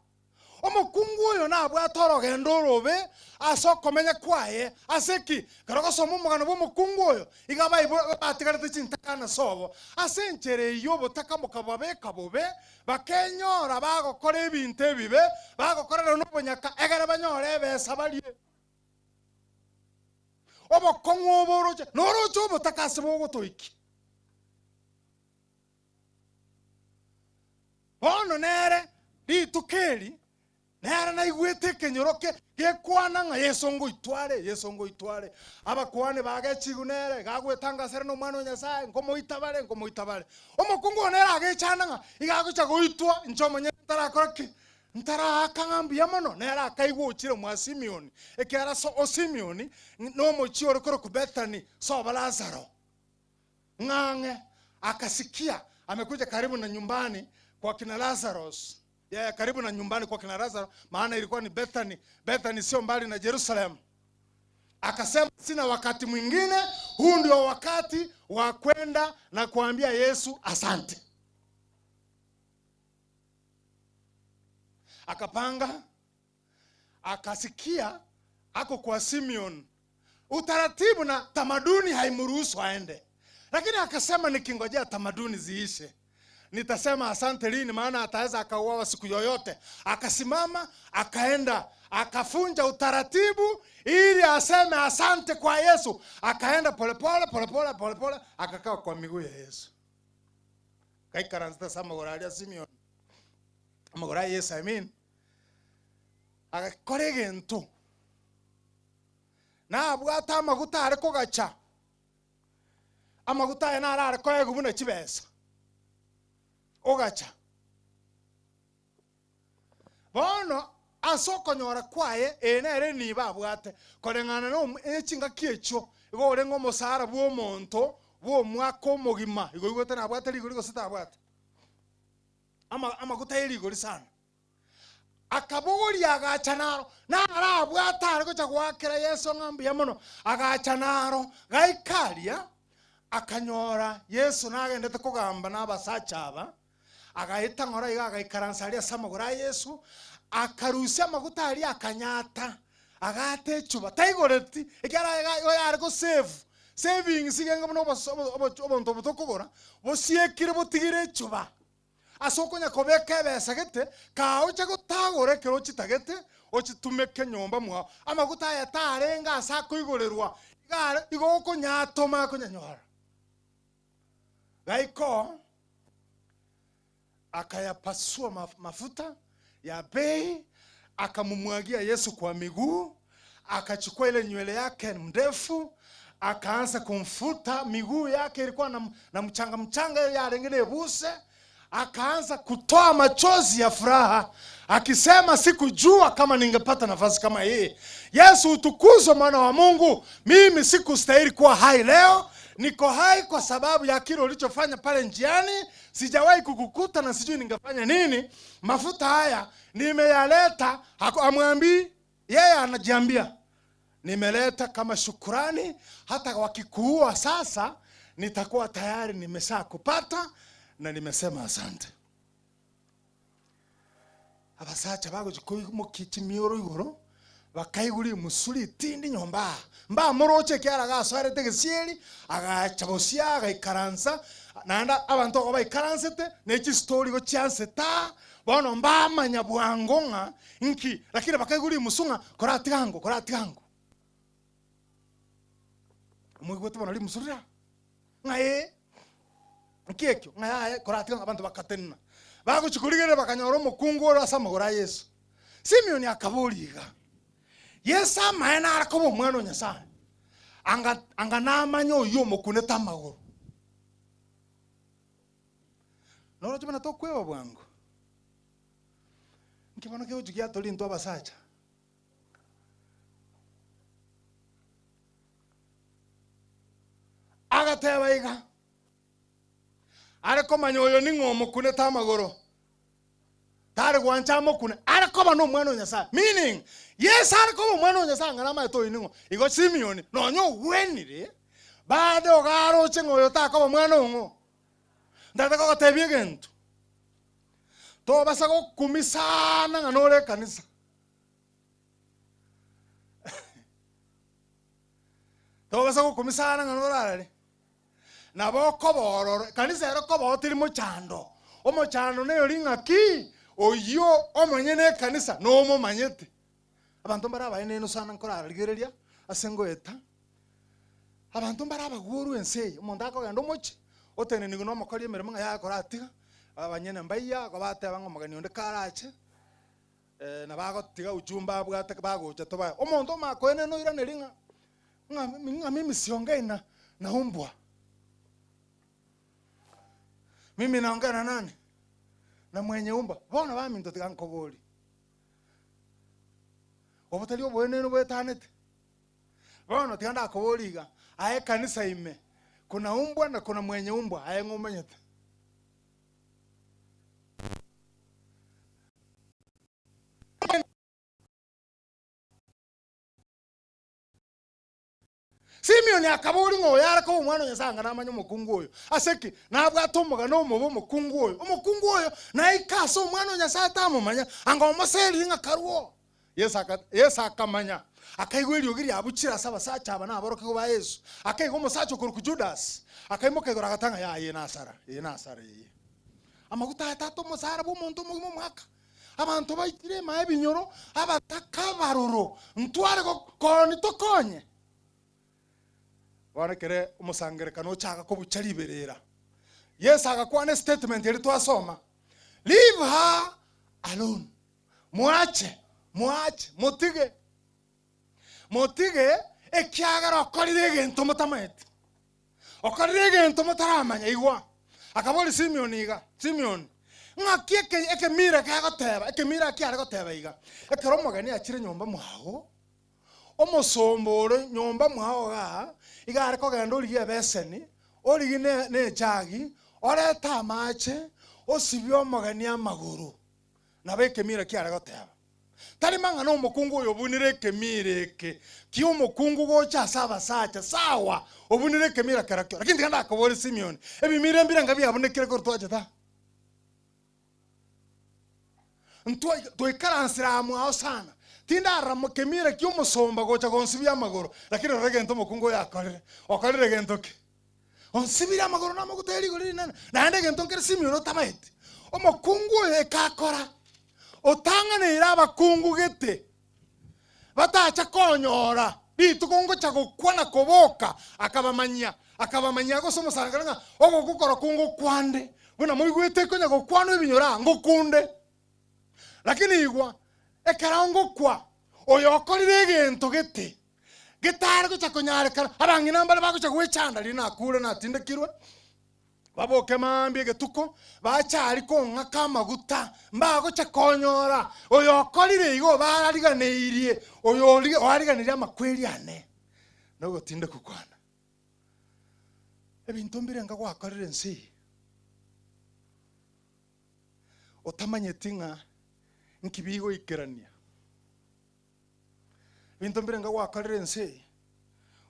Omokungu oyo nabwate orogendo orobe ase okomenya kwaye. Ase ki? Ekero ogosoma omogano bw'omokungu oyo, iga abaibo batigarete chintakana sobo. Ase enchera eyio obotaka bokababeka bobe, bakenyora bagokora ebinto ebibe, bagokorera nobonyaka, egere banyore ebesa barie. Obokong'u obo oroche, noroche obotaka ase bogotoikia. Bono nere rituko eri nere naigwete ekenyoro gekwana ng'a Yeso ngoitware, Yeso ngoitware. Abakuani bagechigwa nere, iga agwetanga asere nomwana o Nyasae, nkomoita bare, nkomoita bare. Omokungu oyo nere agechanda ng'a iga agocha goitwa, inche omonyene ntarakora ki? Ntaraaka ng'a mbuya mono. Nere akaigwa ochire mwa Simioni, ekiagera o Simioni nomochie ore korokwa Bethani, sobo Lazaro. Ng'ang'e akasikia amekuja karibu na nyumbani kwa kina Lazarus. Yeah, karibu na nyumbani kwa kina Lazarus, maana ilikuwa ni Bethany. Bethany sio mbali na Jerusalem. Akasema sina wakati mwingine, huu ndio wakati wa kwenda na kuambia Yesu asante. Akapanga, akasikia ako kwa Simeon. Utaratibu na tamaduni haimruhusu aende, lakini akasema nikingojea tamaduni ziishe nitasema asante lini, maana ataweza akauawa siku yoyote. Akasimama akaenda akafunja utaratibu ili aseme asante kwa Yesu. Akaenda polepole polepole polepole, akakaa kwa miguu ya Yesu. Kaikaranzita sa amagoro aria Simeon, amagoro a Yesu, I mean. Agakora egento nabwate amaguta are kogacha, amaguta aya naro are koegwa buna chibesa, ogacha. Bono ase okonyora kwaye, eye nere enibo abwate koreng'ana na echingaki echio, igo orenge omosara bw'omonto bw'omwaka omogima, igo oigwete nabwate rigori gose tabwate. Amaguta y'erigori sana. Akabogoria agacha naro, naro abwate are gocha goakera Yeso ng'a mbuya mono, agacha naro, gaika aria, akanyora Yeso nagendete kogamba nabasacha aba, agaeta ng'ora iga agaikaransa aria ase amagoro a Yeso, akarusia amaguta aria akanyata, agaata echuba, taigoreti, ekiagera iga igo yare gosave, savings iga enga buna obonto obo tokogora, bosiekire botigire echuba. Ase okonya kobeka ebesa gete, kaoche gotagora ekero ochitagete, ochitumeke nyomba mwao. Amaguta aya tarenge ase akoigorerwa, iga are igo okonyatoma akonyanyora. Gaiko akayapasua mafuta ya bei, akamumwagia Yesu kwa miguu, akachukua ile nywele yake ndefu, akaanza kumfuta miguu yake, ilikuwa na mchanga mchanga yarenge nebuse, akaanza kutoa machozi ya furaha akisema, sikujua kama ningepata nafasi kama hii. Yesu utukuzwe, mwana wa Mungu, mimi sikustahili kuwa hai leo, niko hai kwa sababu ya kile ulichofanya pale njiani. Sijawahi kukukuta na sijui ningefanya nini. Mafuta haya nimeyaleta, amwambii yeye, anajiambia nimeleta kama shukurani, hata wakikuua sasa nitakuwa tayari nimeshakupata na nimesema asante. Abasacha bagochia koimokia chimioro igoro, bakaigwa rimusu ritindi nyomba aa. Mbamoroche ekiagera agasoerete egesieri, agacha bosio agaikaransa, naende abanto igo baikaransete, ne chistori igo chiansete aa, bono mbamanya bwango ng'a nki, lakini bakaigwa rimusu ng'a koratiga ango, koratiga ango. Omoigwete bono rimusu riria? Ng'a ee, nki ekio? Ng'a yaya, koratiga ng'a abanto bakatenena. Bagochia korigereria bakanyora omokungu ore ase amagoro a Yeso. Simioni akaboria iga, Yeso amaene are koba Omwana o Nyasae? Anga, anga namanye oyio omokunete amagoro. Noroche buna tokweba bwango? Nki bono kegochia giatoria intwe abasacha? Agateba iga, Are komanya oyo ning'o omokunete amagoro, tare gwancha amokune, are koba nomwana o Nyasae. Meaning, Yeso are koba omwana o Nyasae ng'a namaete oyo ning'o. Igo Simeoni, nonya ogwenire, bado iga aroche ng'a oyo takoba omwana ong'o. Ntagete kogotebia egento, tobasa gokumia sana ng'a nore ekanisa. Tobasa gokumia sana ng'a norarare. Nabo okoba ororo, ekanisa ere koba teri mochando. Omochando neyori ng'aki oyio omonyene ekanisa nomomanyete. Abanto mbare abaenenu sana nkorarigereria ase ngoeta, abanto mbare abagworu ense eye, omonto akogenda omochie, otenenigwe na omokori emeremo ng'a yaya koratiga, abanyene mbaiya, kobateba ng'a omogeni onde karache. Nabo agotiga ujumbe abwate bagocha tobae. Omonto omakoenena oiranerie ng'a ng'a ng'a mimi siongei na na umbwa. Mimi naongea na nani? Na mwenye umbwa. Bono baminto tiga nkoborie, obo tari oboenenu bwetanete? Bono tiga ndakoborie iga, aye ekanisa ime kuna umbwa na kuna mwenye umbwa, aye ng'o omanyete? Simioni akaboria ng'a oyo are koba omwana o Nyasae anga namanye omokungu oyo. Ase ki? Nabwate omogano omobe omokungu oyo. Omokungu oyo naike ase omwana o Nyasae tamomanya, anga omoserie ng'a karue oo. Yeso aka Yeso akamanya, akaigwa eriogi riabuchire ase abasacha aba na aborokigwa ba Yeso. Akaigwa omosacha okorokwa Judas, akaimoka igoro agateba ng'a yaya eye nasara, eye nasara eye. Amaguta aya tata omosara bw'omonto omogima omwaka. Abanto baikire ime ebinyoro, abataka abaroro, ntware gokoni tokonye. Bono ekere omosangerekano ochaka kobucha riberera, Yeso agakwana estatement eria twasoma, Leave her alone. Moache, moache, motige, motige, ekiagera okorire egento motamaeti, okorire egento motaramanya. Igwa, akaboria Simioni iga, Simioni, ng'aki eke ekemira kegoteba? Ekemira kiare goteba iga, ekero omogeni achire nyomba mwao, omosomba ore nyomba mwao igaa, iga are kogenda origie ebeseni, origie ne ne ejagi, orete amache, osibie omogeni amagoro. Nabo ekemira kiare goteba, Tari mang'ana omokungu oyo obunire ekemira eke ki'omokungu gocha ase abasacha, sawa, obunire ekemira kerokio. Lakini tiga ndakobore Simioni, ebimira mbirenga biabunekire korwa twachete aa? Ntwa twaikaransire aa mwao sana, tindarora mo kemira ki'omosomba gocha gonsibia amagoro, lakini rora egento omokungu oyo akorire. Okorire gento ki? Onsibire amagoro namaguta ye rigori rinene, naende egento nkere Simioni otabaeti. Omokungu oyo ekakora, otang'aneire abakungu gete, batacha konyora rituko ngocha gokwa na koboka, akabamanyia, akabamanyia gose omosangererekano ng'a ogokwa korokwo ngokwande, buna moigwete konya gokwanwa ebinyoro aa, ngokunde. Lakini igwa, ekero ngokwa, oyo okorire egento gete, Getare gocha konyarekana, abang'ina mbare bagocha gwechanda riria nakure natindekirwe, baboke mambia egetuko, bache aria kong'aka amaguta, mbagocha konyora oyo okorire igo obaariganeirie, oyo oria oariganirie amakweri ane na ogotindekwa kwane. Ebinto mbirenga gwakorire ense eye, otamanyeti ng'a nki bigoikerania. Ebinto mbirenga gwakorire ense eye,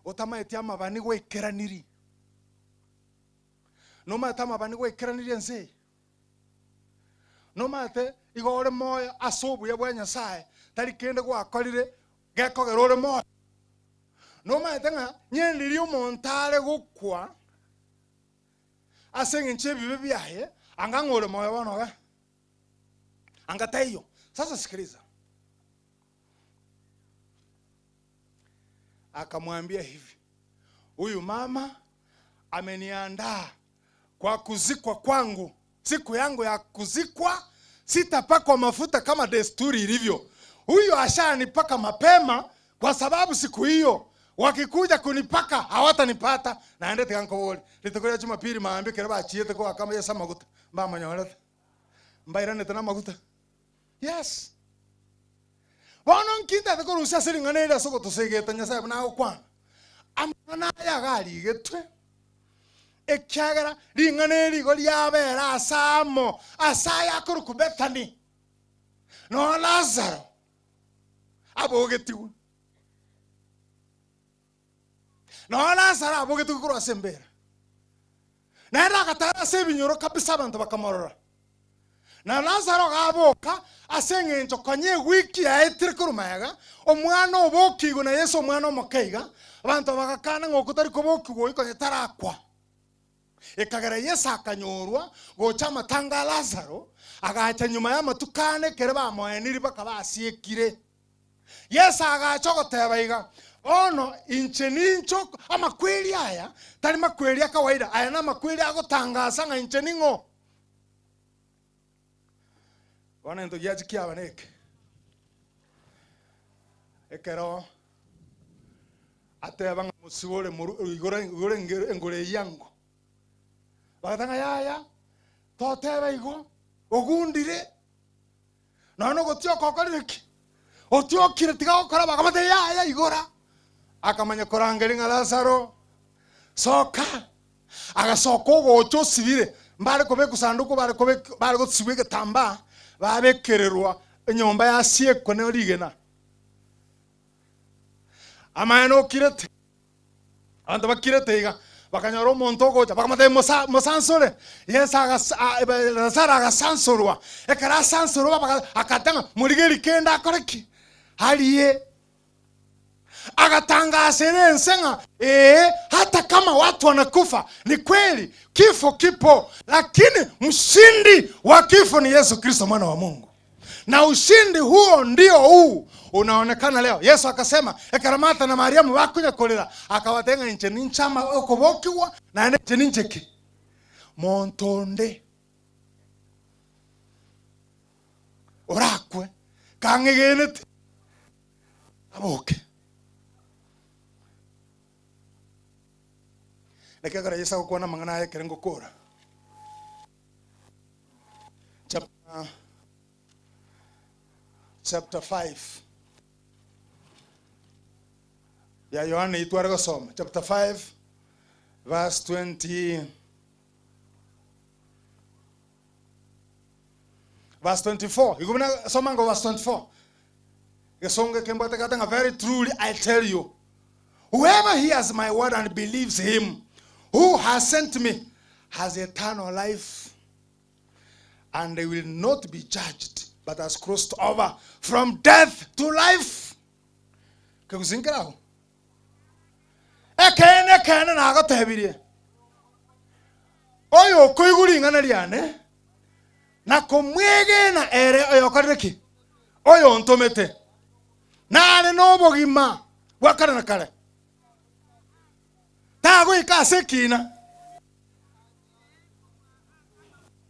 otamaeti amabani gwaikeranirie? Nomaete amabani gwaikeranirie ense eye? Nomanyete igo ore moyo ase obuya bwa Nyasae, tari kende gwakorire gekogera ore moyo. Nomanyete ng'a nyendiri omonto are gokwa ase eng'encho y'ebibe biaye, anga ng'a ore moyo bono iga. Anga taiyo. Sasa sikiliza. Akamwambia hivi, huyu mama ameniandaa kwa kuzikwa kwangu, siku yangu ya kuzikwa sitapakwa mafuta kama desturi ilivyo. Huyu ashanipaka mapema, kwa sababu siku hiyo wakikuja kunipaka hawatanipata. Naende tiga nkobori rituko ria Jumapili maambia kero bachiete goaka Yesu amaguta mbamonyorete mbairanete na amaguta. Yes. Bono nki ntete korusia ase ring'ana eri ase ogotosegeta Nyasae buna agokwana? Amang'ana aya iga arigetwe, ekiagera ring'ana eri igo riabera ase amo ase aya akorokwa Bethani, noo Lazaro abogetigwe. Noo Lazaro abogetigwe korwa ase embera. Naende agatara ase ebinyoro kabisa abanto bakamorora. Na Lazaro agaboka ase engencho konya ewiki yaetire korwa magega, omwana obokigwe na Yeso omwana omoke iga, abanto bagakana ng'a oko tari kobokigwa oyio konya tarakwa. Ekagera Yeso akanyorwa gocha amatanga a Lazaro, agacha nyuma y'amatuko ane ekero bamoenirie bakaba asiekire. Yeso agacha ogoteba iga, Bono inche ninche amakweri aya tari makweri a kawaida, aya namakweri agotangasa ng'a inche ning'o. Bono egento giachia kiaba neke, ekero ateba ng'a mosibore moru igoro igoro engoro eyio ango, bagateba ng'a yaya, totebe igo, ogundire. Nonya nogotioka okorire ki? Otiokire, tiga gokora bakamotebia, Yaya, igora. Akamanya korangeria ng'a Lazaro, soka. Agasoka ogocha osibire, mbare kobekwa sanduku, bare kobek bare gosibwa egetambaa, babekererwa enyomba yasiekwa ne rigena. Amaene okirete. Abanto bakirete iga, bakanyora omonto ogocha, bakamotebia, Mosa, mosansore. Yeso agasa, a, ebe, Lazaro agasansorwa. Ekero asansorwa baka, akatang'a, morigererie kende akore ki? Arie. Agatangasera ense ng'a ee, hata kama watu wanakufa, ni kweli kifo kipo, lakini mshindi wa kifo ni Yesu Kristo mwana wa Mungu. Na ushindi huo ndio huu unaonekana leo. Yesu akasema, ekero Martha na Mariamu bakonya korera, akabatebia ng'a inche ninche ama okobokigwa, naende inche ninche ki? Monto onde orakwe kang'egenete aboke. Naki ekero Yesu agokwana amang'ana aya ekere ngokora. Chapter, chapter 5 ya Yohana eyio tware gosoma chapter 5 verse 20 verse 24 igo buna soma ngo verse 24 gesongo ekembwate gata ng'a very truly I tell you whoever hears my word and believes him who has sent me has eternal life and they will not be judged but has crossed over from death to life. Kegusii ago. Ekeene ekeene nagotebirie, oyo okoigwa ring'ana riane na komwegena ere oyokorire ki? Oyontomete, nare nobogima bwa kare na kare, tagoika ase ekina.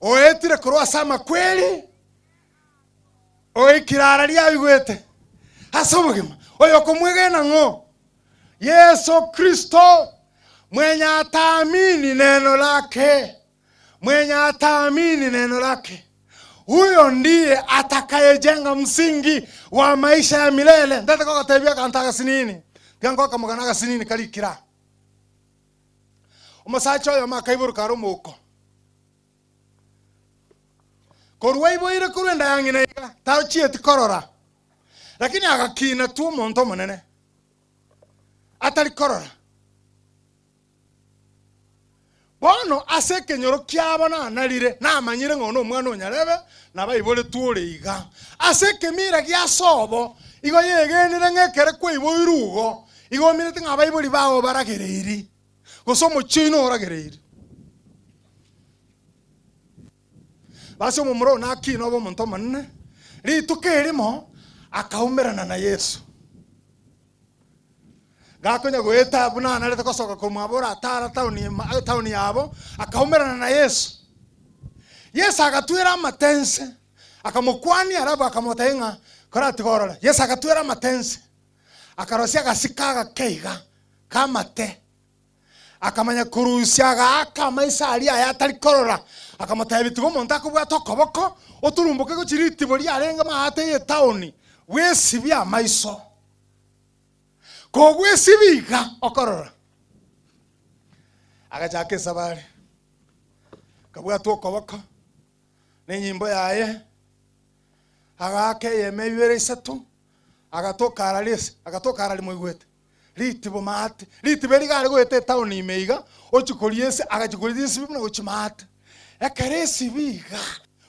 Oetire korwa ase amakweri, oikire ara riaigwete ase obogima. Oyokomwegena ng'o? Yeso Kristo, mwenye ataamini neno lake, mwenye ataamini neno lake, huyo ndiye atakayejenga msingi wa maisha ya milele. Ntete kogotebia aganto agasinini, tiga nkokamogana agasinini karikire aa. Omosacha oyomo akaiborwa kare omouko. Korwa aiboire korwa enda ya ng'ina iga, tachieti korora, lakini agakina tu omonto omonene, atari korora. Bono ase ekenyoro kiabo nanarire, namanyire ng'a oyo nomwana o nyarebe, nabo aiboretwe ore iga. Ase ekemira gia sobo, igo yegenire ng'a ekere kwaiboirwe igo, igo omineti ng'a abaibori bao baragereiri, gose omochie oino oragereiri. Basi omomura oyo nakina obe omonto omonene, rituko erimo akaumerana na Yeso. Gakonya goeta buna anarete gosoka korwa mwabo ore atara taoni etaoni yabo, akaumerana na Yeso. Yeso agatwera amatense, akamokwania alafu akamotebia ng'a koratiga orore. Yeso agatwera amatense, akarosia agasiko agake iga k'amate, akamanya korusia agaaka amaiso aria aye atari korora, akamotebia, Tiga omonto akobwate okoboko, oturumboke gochia ritibo riarenge maate y'etaoni, bwesibie amaiso. Kogwesibia iga okorora. Agachaka esabari, akabwatwa okoboko na enyimbo yaye, agaaka eyemo ibere isato, agatoka arari ase, agatoka arari moigwete, ritibo maate, ritibo eri iga are goeta etown ime iga, ochia koria ase, agachia koria esibi buna gochia maate. Ekero esibi iga,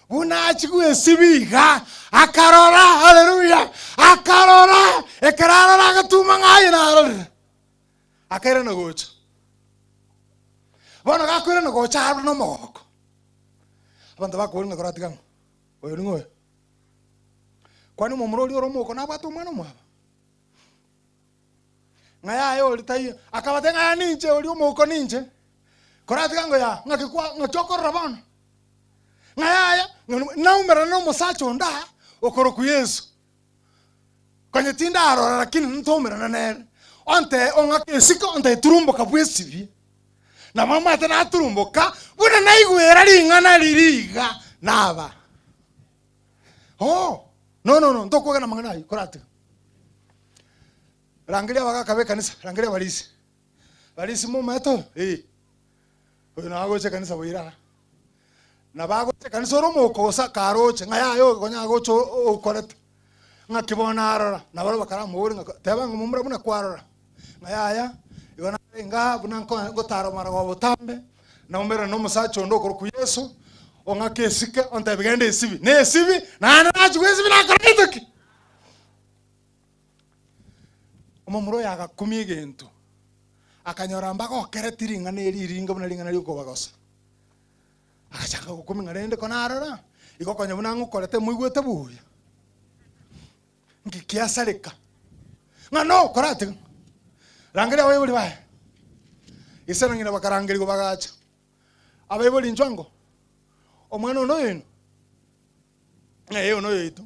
Buna achia gwesibia iga, akarora, haleluya, akarora, ekero arora agatuma ng'a aye narorire, akairana gocha. Bono gakoirana gocha arore nomogoko. Abanto bakoboria ng'a koratiga ng'o? Oyo ning'o oyo? Kwani omomura oria ore omoko nabwate omwana omwabo? Ng'a yaya oria taiyo. Akabatebia ng'a yaya ninche oria omouko ninche. Koratiga ng'o yaa, ng'aki kwa ng'aki okorora bono? Ng'a yaya, ng'a naumerane na omosacha onde aa, okorokwa Yeso. Konya tindarora lakini ntaumerana nere. Onte ong'ake esiko onte turumboka bwesibie. Nabo omanyete naturumboka, buna naigwera ring'ana riria iga, naba. Oh, no no no, ntokwegena amang'ana ayio, koratiga. Rangeria abagaka b'ekanisa, rangeria abarisia. Barisia momanyete oyo? Ee. Oyo nabo agocha ekanisa boira aa. Nabo agocha ekanisa ore omouko gose akaroche ng'a yaya oyo konya agocha oukorete. Ng'aki bono arora, nabarabwo bakaramobori ng'a teba ng'a momura buna kwarora. Ng'a yaya, igo narenge aa buna nko ngotara omaragoba botambe, naumerane na omosacha onde okorokwa Yeso, ong'ake esike, ontebie genda esibi. Na esibi, naende nachia goesibi nakora gento ki? Omomura oyo agakumia egento, akanyora mbagokereti ring'ana eri ringa buna ring'ana riokobagosa. Agachaka gokumia ng'a rende ko narora, igo konya buna ng'okorete moigwete buya. Nki kiasareka? Ng'a no, koratiga. Rangeria abaibori baye. Ise na ng'ina bakarangerigwa bagacha. Abaibori inchwe ango, omwana one oyoino, ng'a ee one oyoito.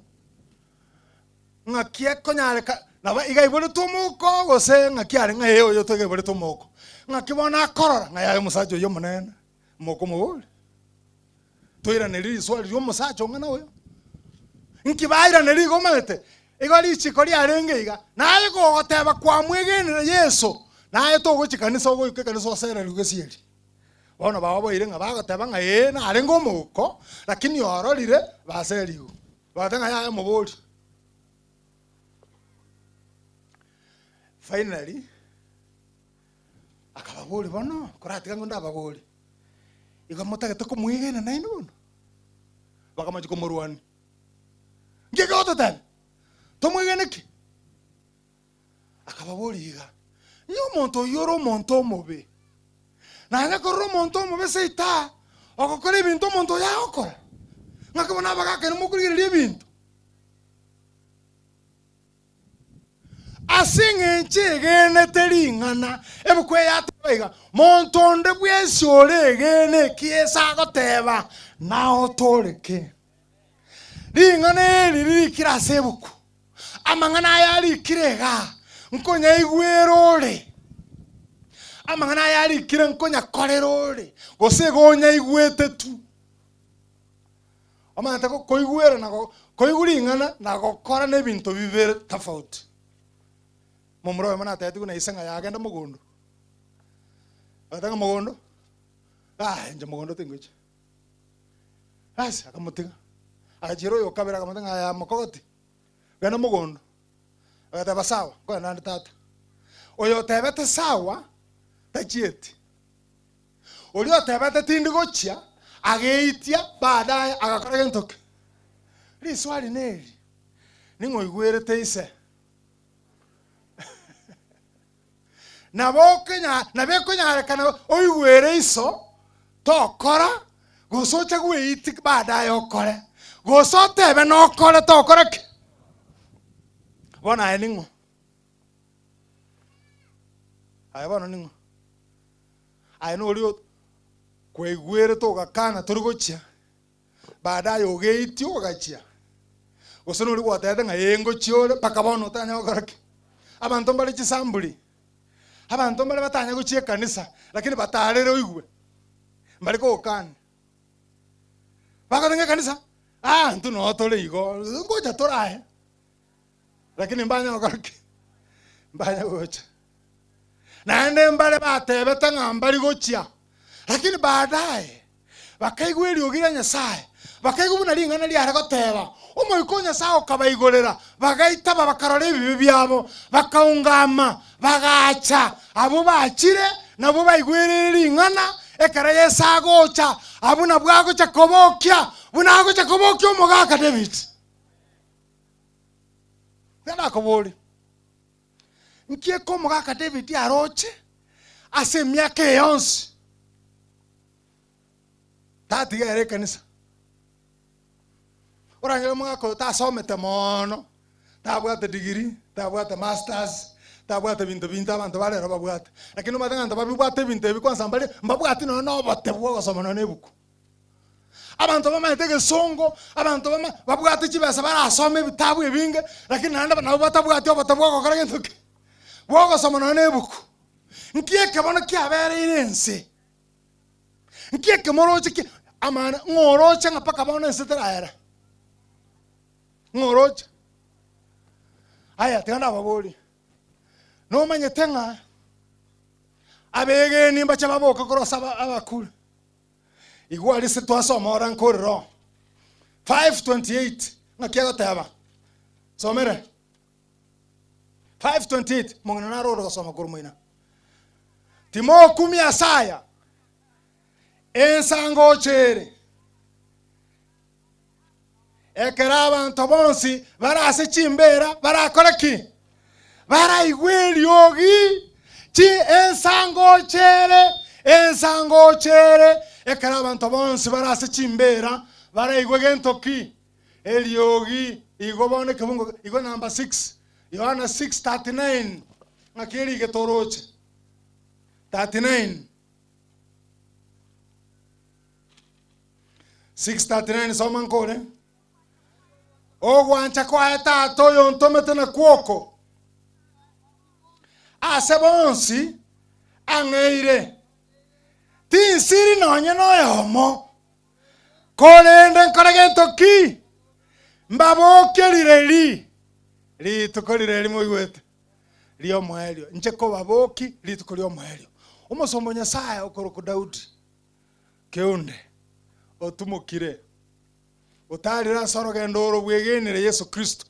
Ng'aki ekonyareka nabo iga aiboretwe omouko gose ng'aki are ng'a ee oyoito iga aiboretwe omouko. Ng'aki bono akorora ng'a yaya omosacha oyio omonene, omouko omobori. Toiranerie riswali ria omosacha ong'ana oyo. Nki bairaneria igo omanyete? Igo richiko riarenge iga, naye gogoteba kwamwegenire Yeso, naye togochia kanisa ogoika ekanisa osererwe gesieri. Bono baoboire ng'a bagoteba ng'a ee narenge omouko, lakini ororire baserigwe. Bagateba ng'a yaya mobori. Finally, akababoria bono, koratiga ng'o ndababorie, igo motagete komwegena naende bono? Bakamochia komorwania. Nki egototebia? Tomwegene ki? Akababoria iga, Inye omonto oyio ore omonto omobe, nanye korora omonto omobe seita ogokora ebinto omonto oyo agokora? Ng'aki bono abagaaka inwe mokorigereria ebinto? Ase eng'encho egenete ring'ana, ebuku eye yateba iga, Monto onde bwensi oregene eki Yeso agoteba, naotooreke. Ring'ana eri ririkire ase ebuku. Amang'ana aya arikire igaa, nkonyaigwera ore. Amang'ana aya arikire nkonyakorera ore, gose igo onyaigwete tu. Omanyete koigwera na koigwa ring'ana na gokora na ebinto bibere tofauti. Momura oyomo natebetigwe na ise ng'a yagenda mogondo. Agateba ng'a mogondo, ah inche mogondo tingochia. Basi akamotiga. Agachiera oyo o kabere akamotebia ng'a aya mokogoti, genda mogondo. Agateba sawa, nkogenda nde tata. Oyo otebete sawa, tachieti. Oria otebete tindi gochia, ageitia, baadaye agakora gento ki? Riswali neri, ning'o oigwerete ise? Nabo okonya nabo ekonyarekana oigwere iso, tokora, gose oche gweitia baadaye okore, gose otebe nokore tokora ki? Bono aye ning'o? Aye bono ning'o? Aye noria kwaigwerete ogakana tori gochia, baadaye ogeitia ogachia, gose noria gwatebete ng'a ee ngochia ore mpaka bono otanya gokora ki? Abanto mbare chisamburi, abanto mbare batanya gochia ekanisa, lakini batarere oigwe, mbare kogokana. Bagoteba ng'a ekanisa, ah intwe noo tore igo, ngocha tore aye. Lakini mbanya gokora ki? Mbanya gocha. Naende mbare batebete ng'a mbari gochia, lakini baadaye bakaigwa eriogi ria Nyasae, bakaigwa buna ring'ana riare goteba, Omoika o Nyasae okabaigorera, bagaitaba bakarora ebibe biabo, bakaungama, bagacha. Abwo bachire nabwo baigwereire ring'ana, ekero Yeso agocha, abwo nabwo agocha kobokia, buna agocha kobokia omogaka David. Nigo nakoboria, Nki eke omogaka David aroche ase emiaka eye yonsi? Tatiga ere ekanisa. Oranyore omogaka oyo tasomete mono, tabwate degree, tabwate masters, tabwate binto binto abanto ba rero babwate. Lakini omanyete ng'a abanto babibwate ebinto ebi kwanza mbare mbabwati nonya na obote bwa ogosoma nonya na ebuku. Abanto bamaete egesongo, abanto bama babwate chibesa barasome ebitabu ebinge, lakini naende nabo batabwati obote bwa ogokora gento ki? Bwa ogosoma nonya na ebuku. Nki eke bono kiabereire ense? Nki eke moroche ki amana ng'a oroche ng'a mpaka bono ense teraera? Ng'a oroche? Aya tiga nababorie, nomanyete ng'a abegeni mbache baboke korwa ase aba abakure? Igwa aria twasoma ora nkorera oo. 5:28 ng'aki agoteba? Somere. 5:28 mong'ina naro ore gosoma korwa moina. Timokumia ase aya, ensa ngocha ere, ekero abanto bonsi bare ase chimbeera barakore ki? Baraigwe eriogi, chi ensa ngocha ere, ensa ngocha ere, ekero abanto bonsi bare ase chimbeera baraigwe gento ki? Eriogi. Igo bono ekebungo igo number 6, Yohana 6:39, ng'aki erigete oroche? 39. 6:39 soma nkore. Ogwancha kwaye Tata oyontomete nakwo oko, ase bonsi ang'eire, tinsiri nonye noyomo, korende nkore gento ki? Mbabokie rireri, rituko rireri moigwete ri'omoerio, inche kobaboki rituko ri'omoerio. Omosomba o Nyasae okorokwa Daudi keunde otumokire, otarire ase orogendo oro bwegenire Yeso Kristo.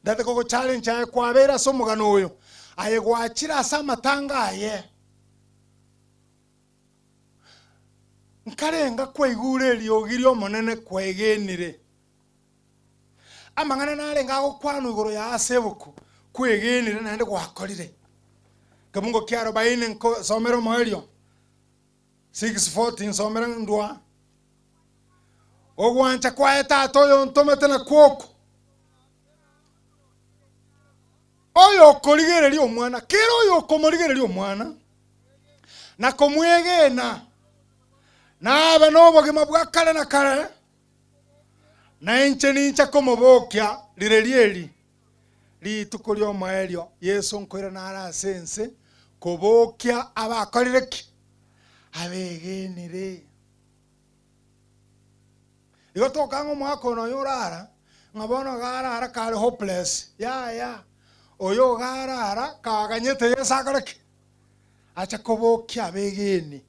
Ndate kogochallenge aye kwabeire ase omogano oyo, aye gwachire ase amatanga aye. Nkarenga kwaigure eriogi ri'Omonene kwaegenire. Amang'ana narenge agokwanwa igoro ya ase ebuku kwegenire naende gwakorire. Kebungo kia arobaini nkosomere omoerio. 6:40 nsomere ndwa. Ogwancha kwaye Tata oyontomete nakwo oko. Oyokorigereria Omwana, kera oyokomorigereria Omwana na komwegena, nabe nobogima bwa kare na kare, na inche ninche komobokia rirerio eri rituko ri'omoerio. Yeso nkoirana are ase ense kobokia abakorire ki? Abegenire. Igo tokanga omwaka oyo nonya orara, ng'a bono iga arara kare hopeless, yaya, oyo iga arara kaganyete Yeso akore ki? Ache kobokia abegeni.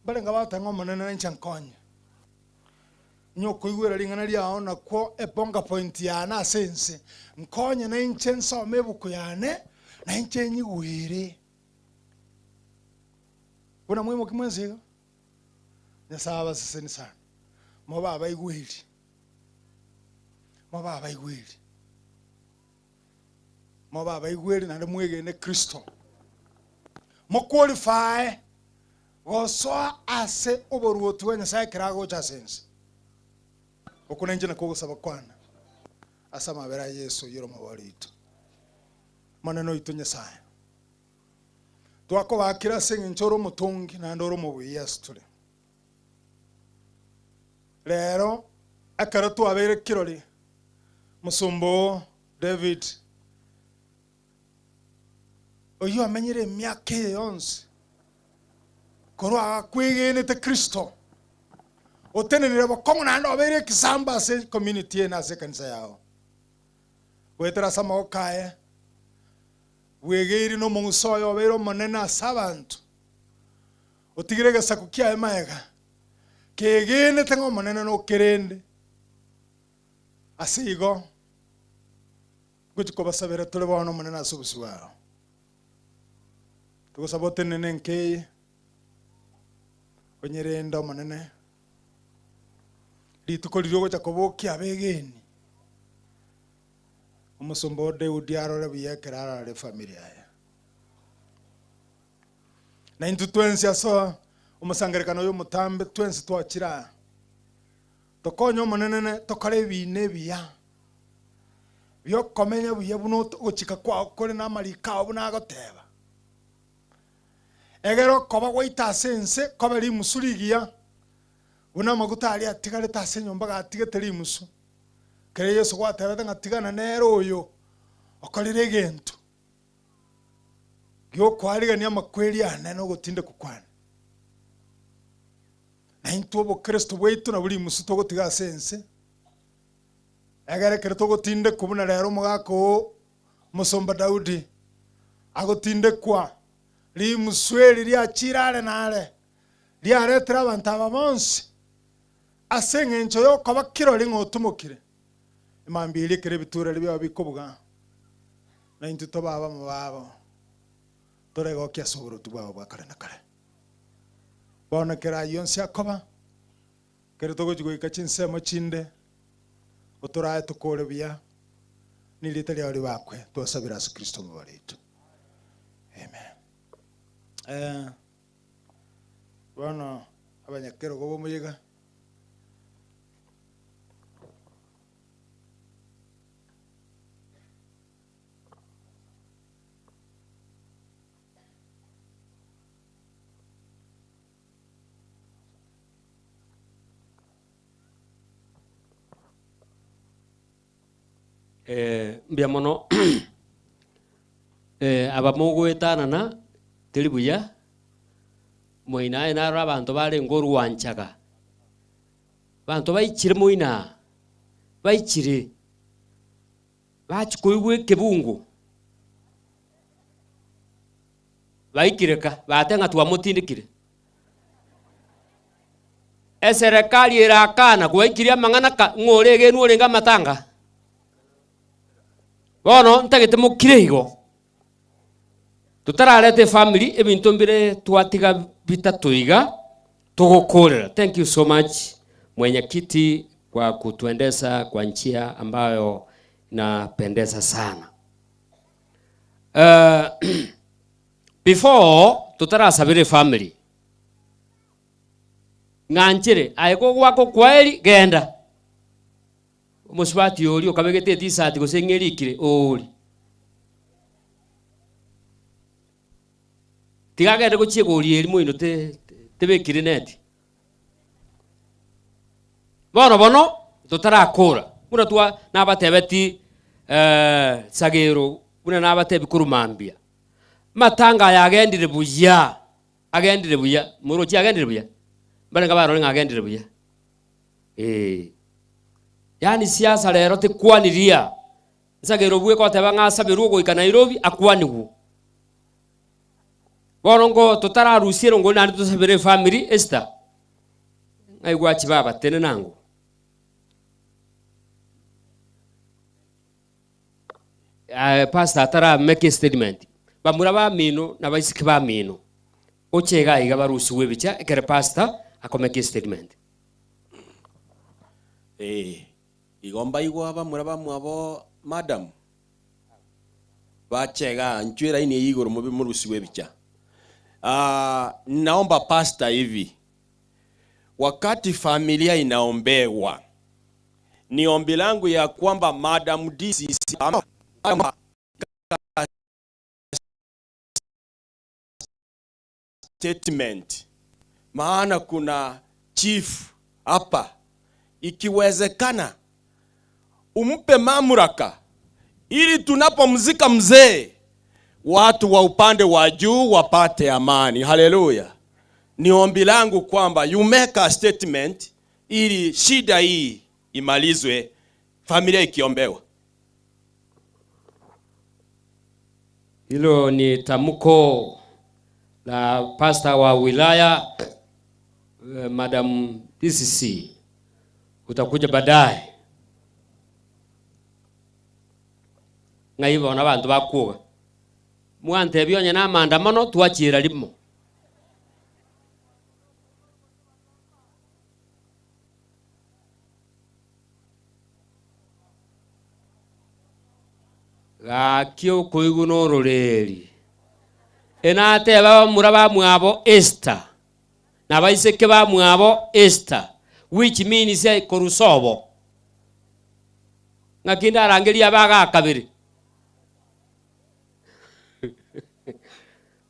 Mbarenge bagoteba ng'a Omonene ninche nkonye. Onye okoigwera ring'ana riao nakwo ebonga point yane ase ense, nkonye nainche nsome ebuku yane, nainche nyigwere. Buna mwaimokia mwensi iga, Nyasae abaseseni sana, mobe abaigweri, mobe abaigweri, mobe abaigweri naende mwegene Kristo. Moqualify gosoa ase oboruoti bwa Nyasae ekero agocha ase ense. Okwo nainche nakwo ogosaba kwane ase amabera a Yeso oyio ore omobori oito. Omonene oito Nyasae, twakobakire ase eng'encho ore omotongi naende ore omobuya ase tore. Rero ekero twabeire kirori mosomba oo David, oyio amenyire emiaka eye yonsi korwa agakwegenete Kristo, otenenire bokong'u naende obeire ekisambo ase ecommunity eye na ase ekanisa yao. Goetera ase amaboko aye, bwegeiri nomong'uso oye obeire omonene ase abanto, otigire egesaku kiaye magega, kegenete ng'a Omonene nokerende. Ase igo, ngochia kobasabera tore bono Omonene ase obosio bwao. Togosaba otenene enka eye, onyerende Omonene, rituko riria ogocha kobokia abegeni, omosomba o Daudi arore buya ekero ararore efamiri yaye. Na intwe twensi ase omosangererekano oyo omotambe twensi twachire aa, tokonye Omonene tokore ebiina ebiya biokomenya buya buna ogochika kwao kore na amariko ao buna agoteba. Egere okoba gwaito ase ense kobe rimusu rigiya, buna amaguta aria atigarete ase enyomba gatigete rimusu. Ekero Yeso gwatebete ng'a tigana nere oyo okorire egento gi'okoarigania amakweri ane na ogotindekwa kwane. Na intwe obokristo bwaito nabwo rimusu togotiga ase ense, Egere ekero togotindekwa buna rero omogaka oo omosomba Daudi agotindekwa, rimusu eri riachire are na are, riaretire abanto aba bonsi ase engencho y'okoba kirori ng'a otumokire. Emambia eria ekero ebitureri biabo bikobuga, na intwe tobe abamo babo, toregokie ase oboruoti bwabo bwa kare na kare. Bono ekero ayio onsi akoba, Ekero togochia goika chinsemo chinde, otorae tokore buya, nerieta riao ribakwe, twasabire ase Kristo omobare oito. Amen. Eh, bono abanyakerogo b'omoyega. Mbuya mono aba mogoetanana teri buya, moino aye naro abanto barenge orwanchaga, abanto baichire moino aa, baichire, bachia koigwa ekebungo. Baikire ka, bateba ng'a twamotindekire. Eserekari erakana gwaikirie amang'ana ka ng'a ore egenwa orenge amatanga. Bono ntagete mokire igo, totarareta efamiri ebinto mbire twatiga bitato iga togokorera. Thank you so much mwenyekiti kwa kutuendesha kwa njia ambayo inapendeza sana. Before totarasabera efamily, ng'anchere aye gogoaka okwaeri genda. Omosubati oria okabegete etisati gose ng'a erikire oori. Tiga agende gochia egori eria moino te tebekiri neti. Bono bono totarakora, buna twa nabatebeti Sagero, buna nabatebi korwa mambia, amatanga aya agendire buya, agendire buya, moroche agendire buya? Mbarenge barore ng'a agendire buya? Eh. Yaani siasa rero tekwaniria, Sagero bweka oteba ng'a asaberwe ogoika Nairobi, akwanigwe. Bono nko totararusia erongo naende tosabere efamiri Esther, ng'ai gwachi baba tenena ango. Aye pastor atara make a statement, bamura bamino na abaiseke bamino. Oche iga iga barusigwe ebicha ekere pastor akomeka estatement. Ee, igo mbaigwa abamura bamwabo madam bache igaa nchwe elaini eye igoro mobe morusigwe ebicha. Ah, naomba pastor hivi, wakati familia inaombewa ni ombi langu ya kwamba madam DCC ama statement, maana kuna chief hapa, ikiwezekana umpe mamlaka ili tunapomzika mzee watu wa upande wa juu wapate amani. Haleluya! Ni ombi langu kwamba you make a statement ili shida hii imalizwe, familia ikiombewa. Hilo ni tamko la pasta wa wilaya Madam DCC. Utakuja baadaye. Ng'ai bono abanto bakwoga. Mwantebia onye na amaandamano twachiera rimo. Gaki okoigwa nororeri. Enateba abamura bamwabo Esther, na abaiseke bamwabo Esther, which means korwa sobo. Ng'aki ndarangerie abagakabere?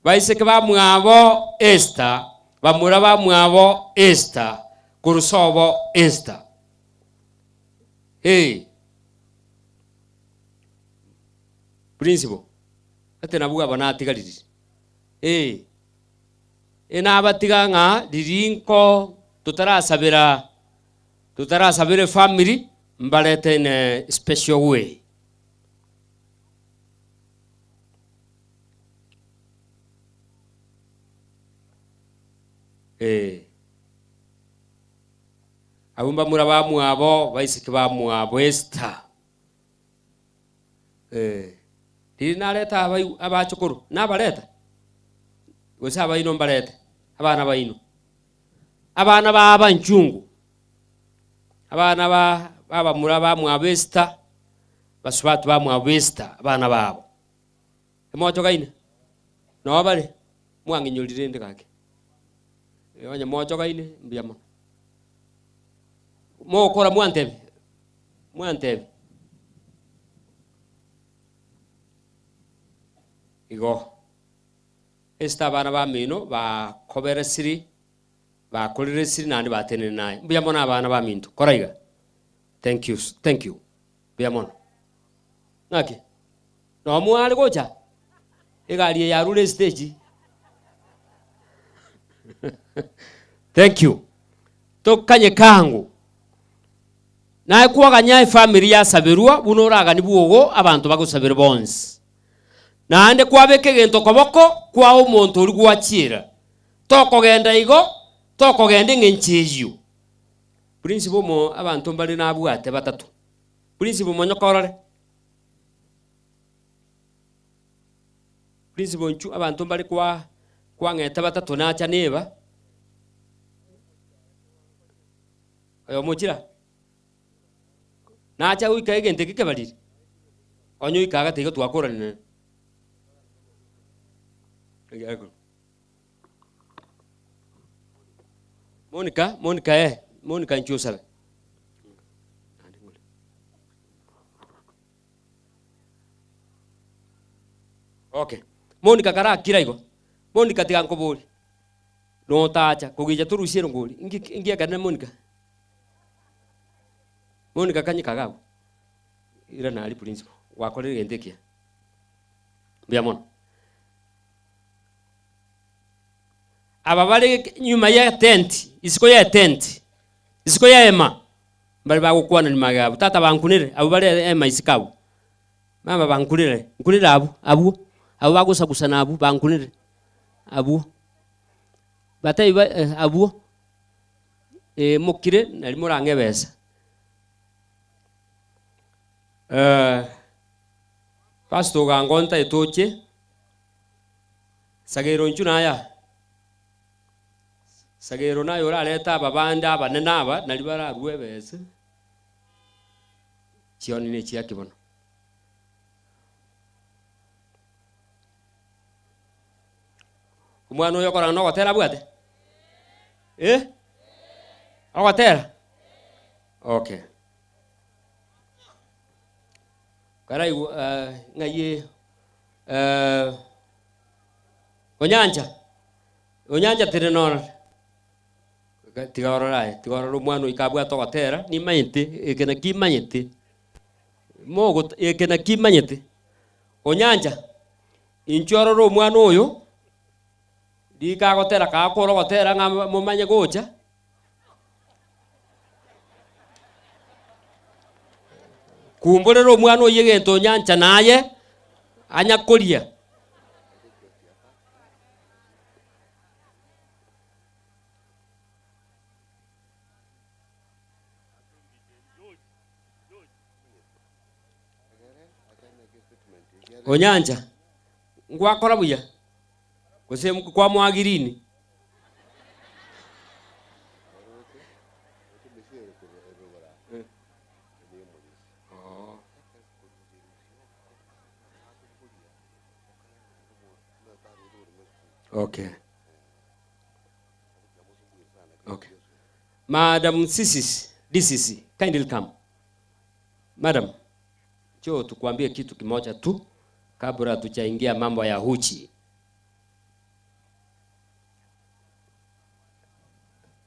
Baiseke bamwabo Esther, bamura bamwabo Esther, korwa sobo Esther. Hey. Principal, ate nabwo aba natigarire. Eh. Enabatiga ng'a ririnko totarasabera totarasabera family mbarete in a special way. Eh. Abwo mbamura bamwabo baiseke bamwabo Esther. Eh. Riri nareta abai abachukuru nabareta gose abaino mbarete abana baino abana baba nchungu abana ba babamura bamwabo Esther basubati bamwabo Esther abana babo emochogaine noo bare mwang'inyorire rende gaki onye mochogaine mbuya mono mogokora mwantebi mwantebi igo Esther abana bamino bakoberesiri bakoreresiri naende batenene naye mbuya mono abana baminto kora iga thank you thank you mbuya mono ng'aki noo mware gocha egari eye yarure estage thank you tokanye kango naye kwaganya efamiri yasaberwa buna oragani bwogo abanto bagosabera bonsi naende kwabeka egento koboko kwa omonto oria gwachiera tokogenda igo tokogenda eng'encho eyio Principal omo abanto mbare nabwate batato Principal monyokorore Principal nchu abanto mbare kwa kwang'ete batato nacha neba oyomo ochira nacha goika egento eke kebarire onye oika agate igo twakoranire Monica, Monica eh, Monica nchu osabe. Okay. Monica karakira igo. Monica tiga nkobori. Notacha kogicha torusie erongori. Inki inki ekanene Monica? Monica kanyika iga abwo. Irana aria principal. Gwakorire egento ekiya. Mbuya mono. Aba bare nyuma ye tent, isiko ye tent, isiko ye ema, mbare bagokwanani magega abwo, tata bankunere, abwo bare ema isiko abwo. Mama bankunere, nkunere abwo, abwo, abwo bagosagusana abwo, bankunere, abwo. Batebi ba eh, abwo, eh, mokire nari morang'e ebesa. Pastor ogango ntaete oche, Sagero inchuo naya. Sagero naye orarete ababande abanene aba nari bararue ebese chioni ne chiaki bono. Omwana oyo okorana na ogotera abwate? Eh? Ogotera? Okay. Karaigwa uh, ng'ai uh, Onyancha, Onyancha tiri noro tiga orore aye, tiga orore omwana oyo kabwate ogotera, nimanyete, eke naki manyete, mogo eke naki manyete. Onyancha, inchuo orore omwana oyo, rika agotera kagakora ogotera ng'a momanye gocha. Kumborera omwana oyio egento onyancha naye, anya koria. Onyancha, ngwakora buya, gose kwamoa girini? Okay. Okay. Madam Sisi, DCC, kindly come. Madam, njoo tukwambie kitu kimoja tu kabla tujaingia mambo ya huchi.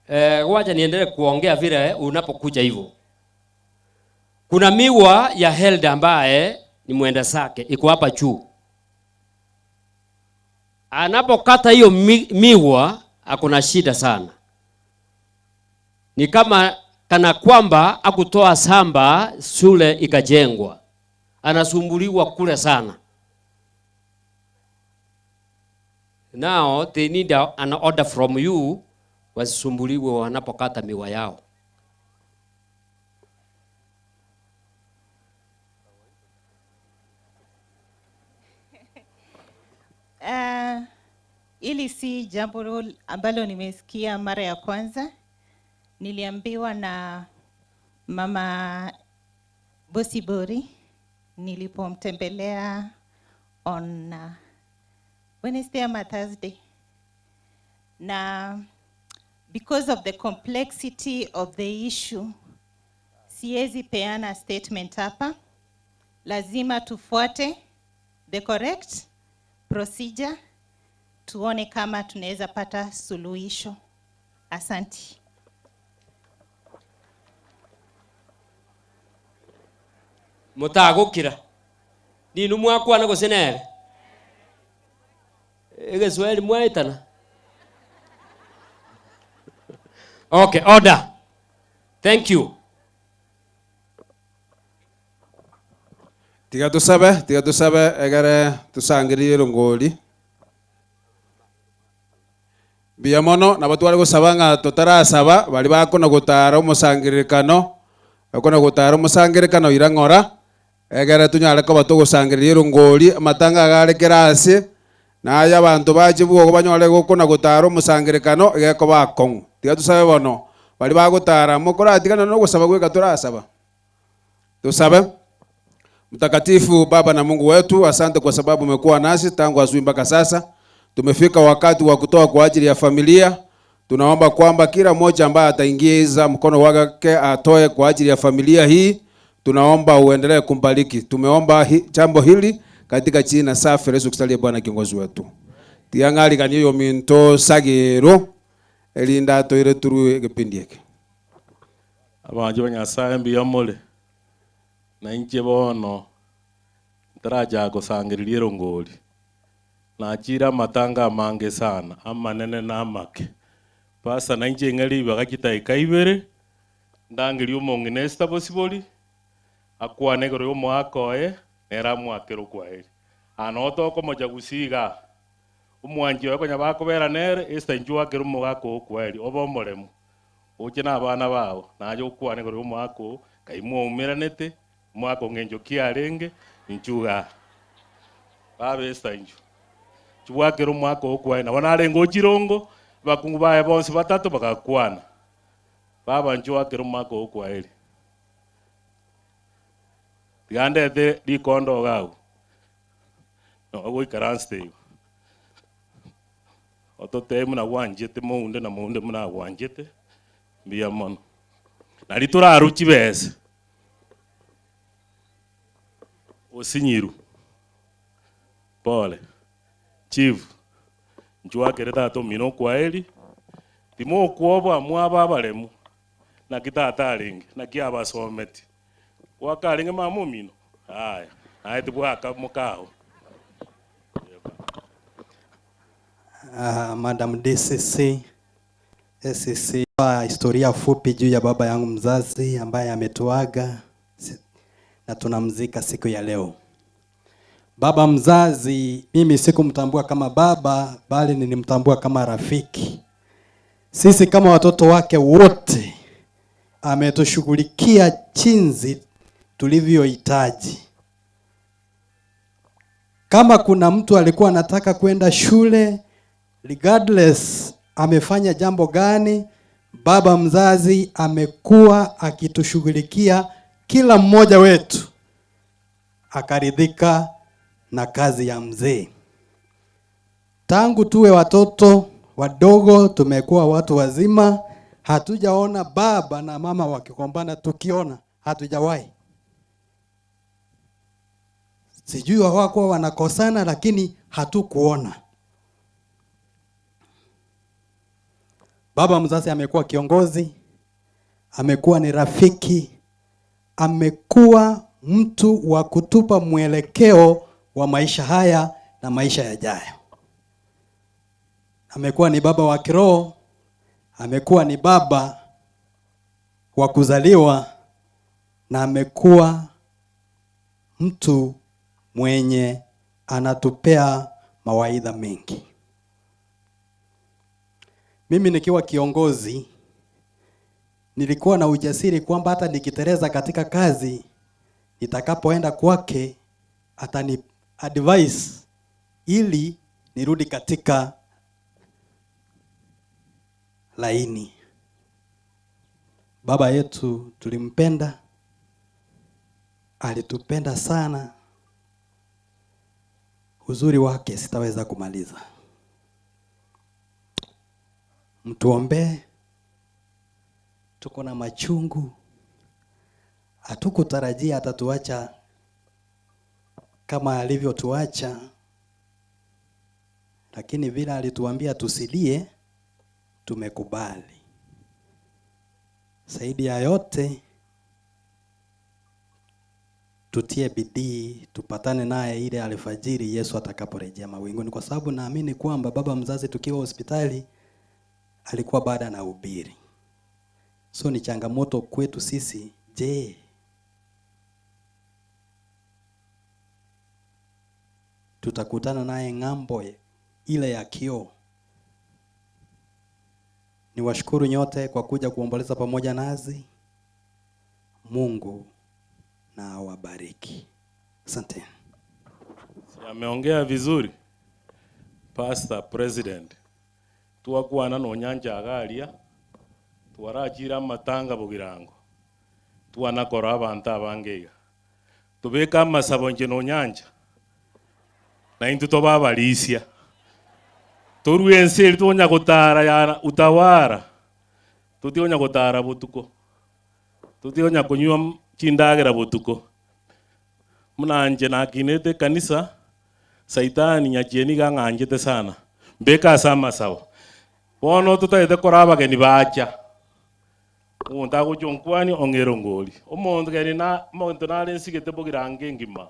Eh, wacha niendelee kuongea vile unapokuja hivyo. Kuna miwa ya Helda ambaye ni mwenda zake iko hapa juu. Anapokata hiyo miwa akona shida sana, ni kama kana kwamba akutoa samba shule ikajengwa, anasumbuliwa kule sana. Now they need an order from you, wasisumbuliwe wanapokata miwa yao. Hili si jambo ambalo nimesikia mara ya kwanza. Niliambiwa na mama Bosibori nilipomtembelea on Wednesday ama Thursday. Na because of the complexity of the issue, siwezi peana statement hapa. Lazima tufuate the correct procedure, tuone kama tunaweza pata suluhisho. Asanti. Mutagukira ninu mwakwana gose nere egeswahili mwaetana. Okay, order. Thank you. Tiga tusabe, tiga tusabe egere tusangiririe rongori. Mbuya mono nabo tware gosaba ng'a totarasaba bari bakona gotara omosangererekano, bakona gotara omosangererekano ira ng'ora, egere tunyare koba togosangiriria erongori, amatanga agare kera ase, naye abanto bache bwogo banyore gokona gotara omosangererekano, egekoba akong'u. Tiga tusabe bono, bari bagotara mokoratigana na ogosaba gweka torasaba. Tusabe. Mtakatifu Baba na Mungu wetu, asante kwa sababu umekuwa nasi tangu asubuhi mpaka sasa. Tumefika wakati wa kutoa kwa ajili ya familia. Tunaomba kwamba kila mmoja ambaye ataingiza mkono wake atoe kwa ajili ya familia hii. Tunaomba uendelee kumbariki. Tumeomba jambo hili katika jina safi la Yesu Kristo aliye Bwana kiongozi wetu. Tiang'ali kanyo minto sagero elinda toire turu kipindi hiki. Abanji ba Nyasaye mbuya more. Na inche bono ntaraja gosangiriria erongori. Nachire amatanga amange sana, amanene na amake. Pasa na inche ng'eri ibaga chitaika ibere, ndangeria omong'ina Esther Bosibori, akwane igoro ya omwaka oye, nere amwakere okwaeri. Ano tokomocha gusiga, omwanchi oye konya bakobera nere, Esther inche oakere omogaka oo okwaeri, obe omoremu. Oche na abana bao, naye okwane igoro ya omwaka oo, kai mwaumeranete, omwaka ong'encho kiarenge, inchuga. Baba Esther inchu. Chibwakere omwaka oo okwaeri, nabo narenge ochirongo, Abakungu baye bonsi batato bagakwana, Baba, inchuo akere omwaka oo kwaeri. Tiga ndete rikondo iga agwo, nabo goikaransete igo. Ototebie buna gwanchete mounde na mounde buna agwanchete, mbuya mono. Nari torarwe chibesa, osinyiru, pole. Chief, nchwakere tata omino okwaeri, timokwoboa mwaba abaremu, naki tata arenge, naki abasometi. Goaka arenge mama omino? Yaya, naye tibwaka mokao. Uh, Madam DCC, SCC, kwa historia fupi juu ya baba yangu mzazi ambaye ametuaga na tunamzika siku ya leo. Baba mzazi mimi sikumtambua kama baba, bali nilimtambua kama rafiki. Sisi kama watoto wake wote ametushughulikia jinsi tulivyohitaji. Kama kuna mtu alikuwa anataka kwenda shule, regardless amefanya jambo gani, baba mzazi amekuwa akitushughulikia kila mmoja wetu akaridhika na kazi ya mzee. Tangu tuwe watoto wadogo, tumekuwa watu wazima, hatujaona baba na mama wakigombana, tukiona hatujawahi. Sijui hawakuwa wanakosana, lakini hatukuona. Baba mzazi amekuwa kiongozi, amekuwa ni rafiki, amekuwa mtu wa kutupa mwelekeo wa maisha haya na maisha yajayo. Amekuwa ni baba wa kiroho, amekuwa ni baba wa kuzaliwa na amekuwa mtu mwenye anatupea mawaidha mengi. Mimi nikiwa kiongozi nilikuwa na ujasiri kwamba hata nikiteleza katika kazi, nitakapoenda kwake atani advise ili nirudi katika laini. Baba yetu tulimpenda, alitupenda sana. Uzuri wake sitaweza kumaliza. Mtuombee, tuko na machungu, hatukutarajia atatuacha kama alivyotuacha, lakini vile alituambia tusilie, tumekubali. Zaidi ya yote, tutie bidii tupatane naye ile alfajiri Yesu atakaporejea mawinguni, kwa sababu naamini kwamba baba mzazi tukiwa hospitali alikuwa bado anahubiri. So ni changamoto kwetu sisi. Je, tutakutana naye ng'ambo ile ya kioo? Niwashukuru nyote kwa kuja kuomboleza pamoja nasi. Mungu na awabariki. Asante. Ameongea vizuri Pastor President twakwana nonyanja agaria twarachire amatanga bogirango twanakora abanto abange iga tobeka amasabo inche nonyanja na intwe tobe abarisia torue ense eri tonya gotara ya utawara totionya gotara botuko totionya konywa chindagera botuko muna inche nakinete ekanisa saitani nyachieni iga ang'anchete sana mbeka ase amasabo bono totagete kora abageni bacha omonto agocha onkwani ong'era ongori omonto keri na omonto nare nsigete bogirango engima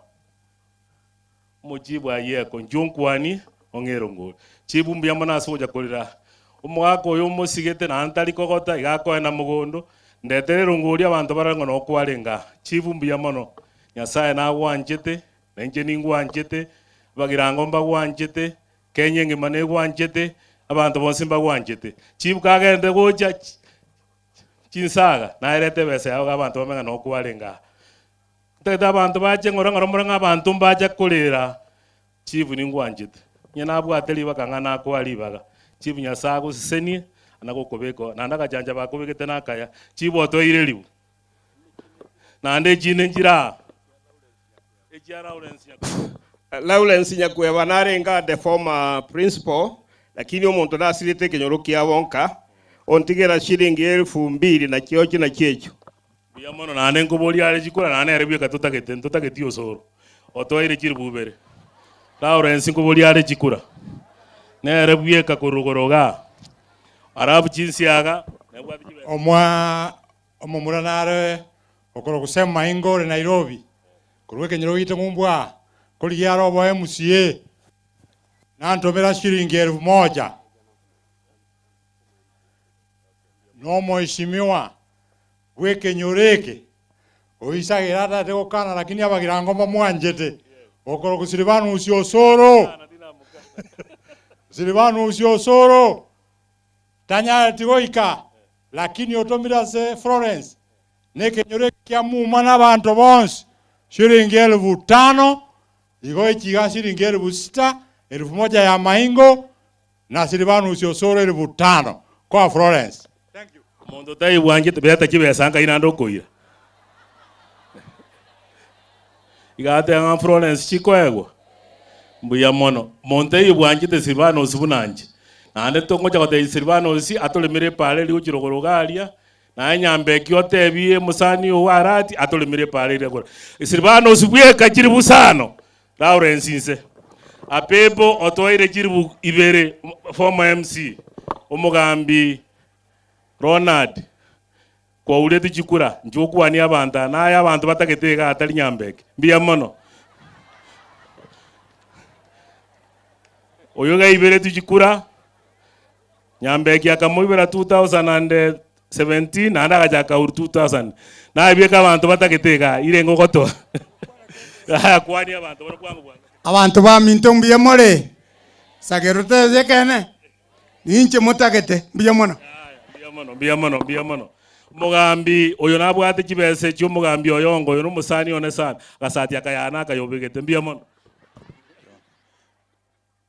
omochibu ayeko inche onkwani ong'era ongori chibu mbuya mono ase ogocha korera omogaka oyo omosigete naende ntari kogota iga akoenda mogondo ndetere erongori abanto barore ng'a nokwarenge aa chibu mbuya mono Nyasaye nagwanchete na inche ningwanchete abagirango mbagwanchete Kenya engima negwanchete abanto bonsi mbagwanchete chibu kagende gocha chinsaga naerete ebesa yao iga abanto bamenye ng'a nokwarenge aa. Ntagete abanto bache ng'ora ng'ora more ng'a abanto mbacha korera chief ningwanchete. Onye nabwate ribaga ng'a nakoa ribaga. Chief Nyasae agosesenie na gokobeka oo. Naende agachancha bakobegete na akaya. Chief otoire eribu. Naende echinde nchire aa. Echia Lawrence Nyakweba. Lawrence Nyakweba narenge the former principal, lakini omonto nasirete ekenyoro kiabo nka, ontigera shilingi elfu mbili nachio nachio echio. Mbuya mono naende nkoboria are chikura naende nere bweka totagete ntotageti osoro otoeire chiribu ibere. Lawrence nkoboria are chikura nere bweka korwa igoro igaa alafu chinsiaga nebwate chibesa. Omwa omomura nare okorokwa Sam Maingo ore Nairobi, korwa ekenyoro giaito ng'umbu aa, korigia are obo MCA, nantomera shilingi elfu moja. Nomoeshimiwa bw'ekenyoro eke, oisagere atagete gokana lakini abagirango mbamwanchete, okorokwa Silvanus Osoro. Silvanus Osoro tanyareti goika, lakini otomire ase Florence na ekenyoro eke kia muma na abanto bonsi shilingi elfu tano, igo echiga shilingi elfu sita, elfu moja ya maingo, na Silvanus Osoro elfu tano koa Florence. Omonto taibwanchete beta chibesa nkai naende okoira. Iga ateba ng'a Florence chikoegwa, mbuya mono. Monto oibwanchete Silvanus buna inche, naende togocha gotebia Silvanus atoremere epaara eria gochia rogoro iga aria, naye Nyambeki otebie omosani oo Arati atoremere epaara eria igoro. Silvanus bweka chiribu isano, Lawrence inse. Apepo otoeire chiribu ibere former MC, omogambi Ronald, kwaureti chikura, inche okwanie abanto aa, naye abanto batagete iga atari Nyambeki. Mbuya mono. Oyo iga aiberetwe chikura, Nyambeki akamoibera 2017 naende agachaka auru 2000. Naye bieka abanto batagete igaa, irenge ogotoa. Aya kwania abanto bono bwango bwango. Abanto baminto mbuya more? Sagero tebia ekeene, ninche motagete, mbuya mono. Mbuya mono, mbuya mono, mbuya mono. Omogambi oyo nabwate chibesa echi omogambi oyongo oyo nomosani one sana, agasati akayana akayobegete, mbuya mono.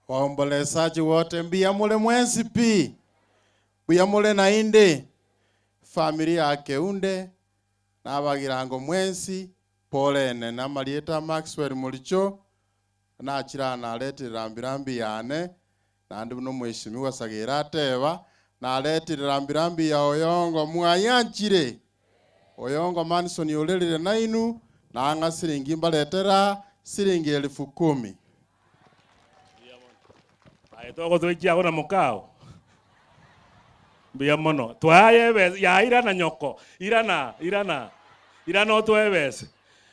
Waombolezaji wote mbuya more mwensi pi, mbuya more naende, family ya Keunde na abagirango mwensi, polene. Na amarieta Maxwell Moricho, nachire aa naretire rambirambi yane, naende buna omweshimiwa Sagera ateba, naretire rambirambi ya Oyongo mwayanchire. Oyongo Manson orerire nainu, nang'a siringi mbaretera siringi elfu kumi. Aye togotoikia agwo na mokao. Mbuya mono. Twaye ebesa, ya irana nyoko, irana, irana, irana otoe ebesa.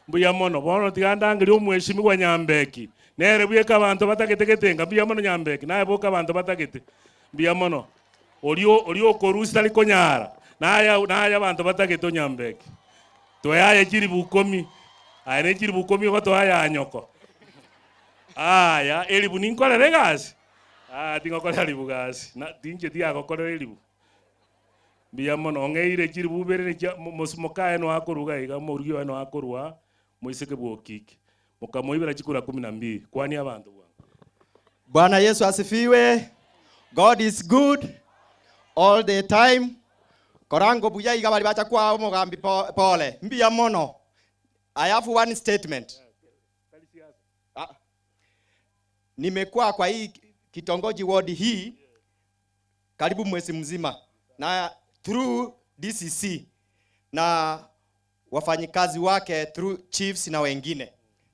Mbuya mono. Bono tiga ndangerie omweshimiwa Nyambeki. Nere bweka abanto batagete getenga. Mbuya mono Nyambeki, naye boka abanto batagete. Mbuya mono. Oria oria okorusia tari konyara, naye naye abanto batagete Onyambeki. Toe aye chiribu ikomi, aye ne chiribu ikomi ogotoa ya nyoko. Aya, eribu ninkorere egasi? Ah, tingokorera ribu gasi. Na tinche tiagokorera eribu. Mbuya mono, ong'eire chiribu ibere ne chia mo- mokaye noa akoruga iga, omorugi oye noa akorwa, moiseke bwa Okiki. Mokamoibera chikura kumi na mbili. Kwania abanto bwango. Bwana Yesu asifiwe. God is good all the time. Korango buya iga bari bacha kwa omogambi pole. Mbuya mono. I have one statement. Ah. Nimekuwa kwa hii kitongoji ward hii karibu mwezi mzima na through DCC na wafanyikazi wake through chiefs na wengine.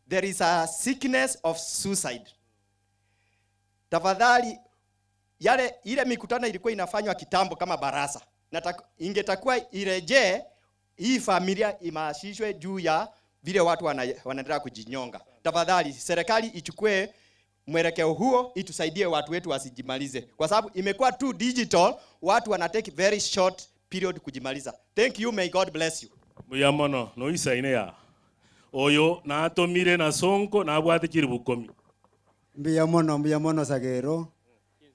There is a sickness of suicide. Tafadhali, yale ile mikutano ilikuwa inafanywa kitambo kama barasa, na ingetakuwa irejee, hii familia imaashishwe juu ya vile watu wanaendelea kujinyonga. Tafadhali serikali ichukue mwelekeo huo, itusaidie watu wetu wasijimalize, kwa sababu imekuwa too digital, watu wana take very short period kujimaliza. Thank you, may God bless you. Mbuya mono, noisaine ya. Oyo natomire na sonko nabwate chiribu ikomi. Mbuya mono, mbuya mono Sagero,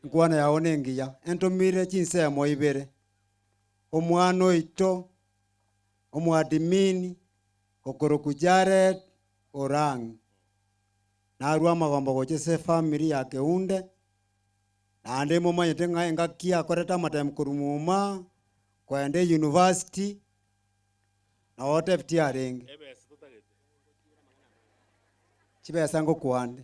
nkwana yao nengiya. Entomire chinsemo ibere. Omwana oito, omoadmini, okoroku Jared Orang. Narwa amagombo gocha ase efamily ya Keunde, Naende momanyete ng'a engaki akorete amatemu korwa muma, kogenda eyunivasiti, nabo otebeti arenge. Chibesa ngokwane.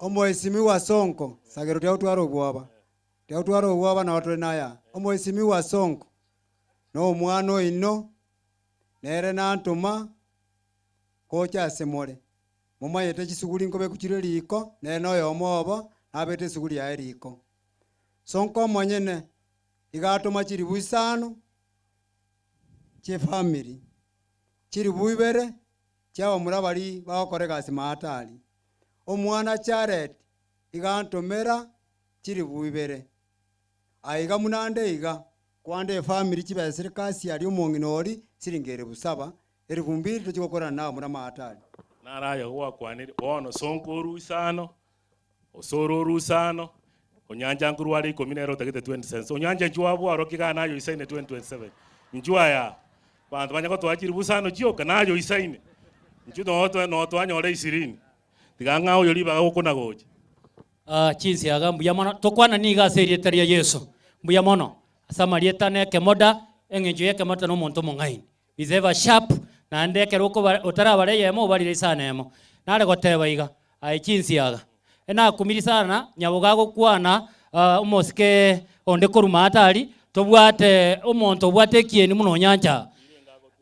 Omoesimiwa Sonko, Sagero tiagotwara obwoba, tiagotwara obwoba nabo tore naya. Omoesimiwa Sonko, na omwana oino, nere nantoma gocha ase more. Momanyete chisuguri nkobekwa chire riko, nere noyomo obo nabete esuguri yaye riko. Sonko omonyene iga atoma chiribu isano chiefamiri, chiribu ibere chiabamura baria bagokora egasi mahatari. Omwana Jared iga antomera chiribu ibere. Aiga buna nde iga, kwande efamiri chibesa chire kasi aria omong'ina oria siringi eribu saba, eribu mbiri tochia gokorana nabamura mahatari. Naro aye gwakwanire, bono sonka orusano, osore orusano, onyancha nkorwa are ikomi nere otagete 20 cents. Onyancha inchuo abwarokia igaa naye oisaine 2027. Inchuo aya, abanto banya gotoa chiribu isano chioka, naye oisaine. Inchuo noo noo twanyora ishirini. Tiga ng'a oyo ribaga gokona gocha. Ah, chinsiaga mbuya mono. Tokwana nigo ase erieta ria Yeso. Mbuya mono. Ase amarieta na ekemoda, eng'encho ya ekemoda na omonto omong'aini. Is ever sharp, naende ekero okoba otarabara eyemo obarire isano emo. Nare goteba iga, aye chinsiaga. Enakumiri sana nyaboga agokwana omosike onde korwa maate aria, tobwate omonto obwate ekieni buna Onyancha.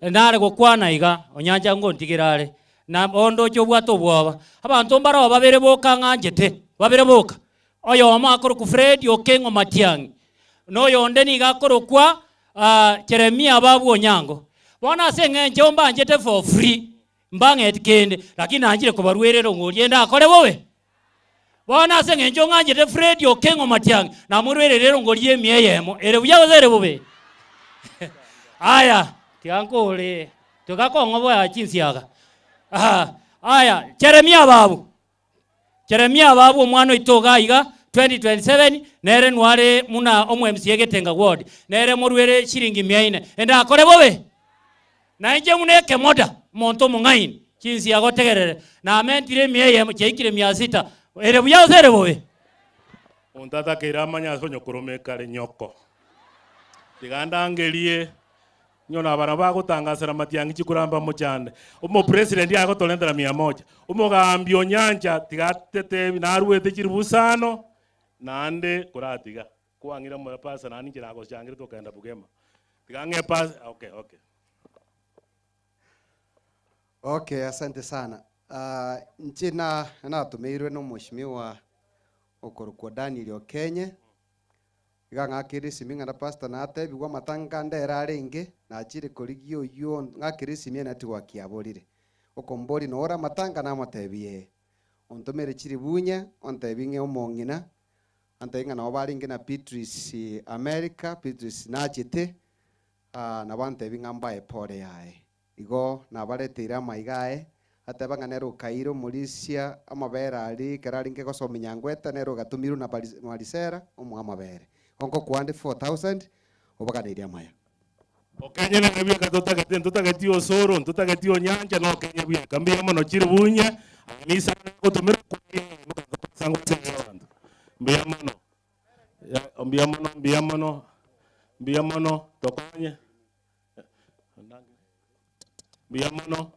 Nare gokwana iga, Onyancha ngontigera are, na onde oche obwate obwoba. Abanto mbaroo babere boka ng'anchete, babere boka. Oyomo akorokwa Fred Okeng'o Matiang'i, na oyonde nigo akorokwa Jeremia Babu Onyango. Bono ase eng'encho mbanchete for free, mbang'eti kende, lakini nanchire kobaruerera ong'oria ende akore bobe. Bono ase eng'encho ng'anchete Fred Okeng'o Matiang'i, namoruerere erongori y'emia eyemo, ere buya gose ere bobe? Aya, tiga nkore, tiga kong'oboa chinsiaga. Aya, Jeremia Babu. Jeremia ababwe omwana oito iga iga 2027 nere nware muna omo MCA Getenga ward nere moruere shilingi mia ine ende akore bobe? Na inche muna ekemoda omonto omong'aini chinsi agotegerere namentire emia eyemo chiaikire mia sita ere buya gose ere bobe? Monto atakeire amanye ase onyokoroma ekare nyoko. Tiga ndangerie Onye nabana bagotangasera matiang'i chikuramba mochande. Omopresident agotorentera mia moja. Omogambi Onyancha tiga atetebi naruete chiribu isano naende koratiga. Kwang'ira moyo pastor naende inche nagochangire tokogenda Bugema. Tiga ng'e pas okay okay. Okay, asante sana. Uh, inche na natumeirwe na omweshimiwa okorokwa Daniel Okenye, Iga ng'akere esimi ng'a na pastor natebigwe amatanga ndere arenge, nachire korigia oyio ng'akere esimi enetwork yaborire. Okomboria nore amatanga namotebi ee. Ontomere chiribunya ontebi ng'e omong'ina, antebi ng'a nabo barenge na Beatrice America, Beatrice nachete, nabo antebi ng'a mbae pole yaye. Igo nabareteire amaiga aye, ateba ng'a nere okaire omorisia amabere aria ekero arenge gosoma Nyangweta, nere ogatomirwe na Marisera omoa amabere. Igo nkokwande 4000 obaganeirie amaya. Okenye nere bweka totagete ntotageti osoro ntotageti onyancha na okenye bweka mbuya mono chiribunye aye nisana nagotomera abanto mbuya mono mbuya mono mbuya mono mbuya mono tokonye. Mbuya mono.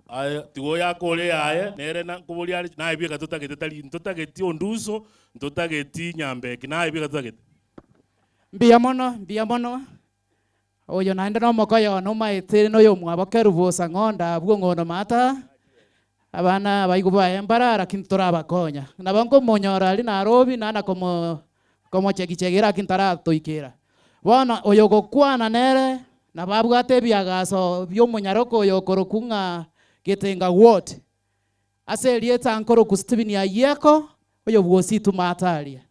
Aye tiga oyo akore yaye, nere na nkoboria are naye bieka totagete tari ntotageti Onduso, ntotageti Nyambeki, naye bieka totagete. Mbuya mono, mbuya mono. Oyo naende na omokoyo one omaete na oyomwabo Kerubo Osang'onda abwo ong'ono maata, abana abaigwa baye mbare lakini torabakonya. Nabo nkomonyora aria Nairobi nana komo komochegichegera lakini taratoikera. Bono oyogokwana nere nabo abwate ebiagaso bi'omonyaroka oyo okorokwa ng'a Getenga Ward. Ase erieta nkorokwa Stephen Ayieko, oyo bw'Ositu Maate aria.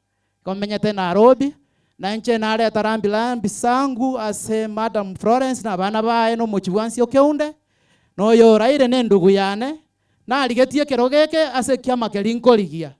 Igo menyete Nairobi, na inche nareta rambi rambi sangu ase Madam Florence na abana baye na omochie bwansi o Keunde, na oyo oraire nendugu yane, narigetie ekerogo eke ase ekiama keria nkorigia.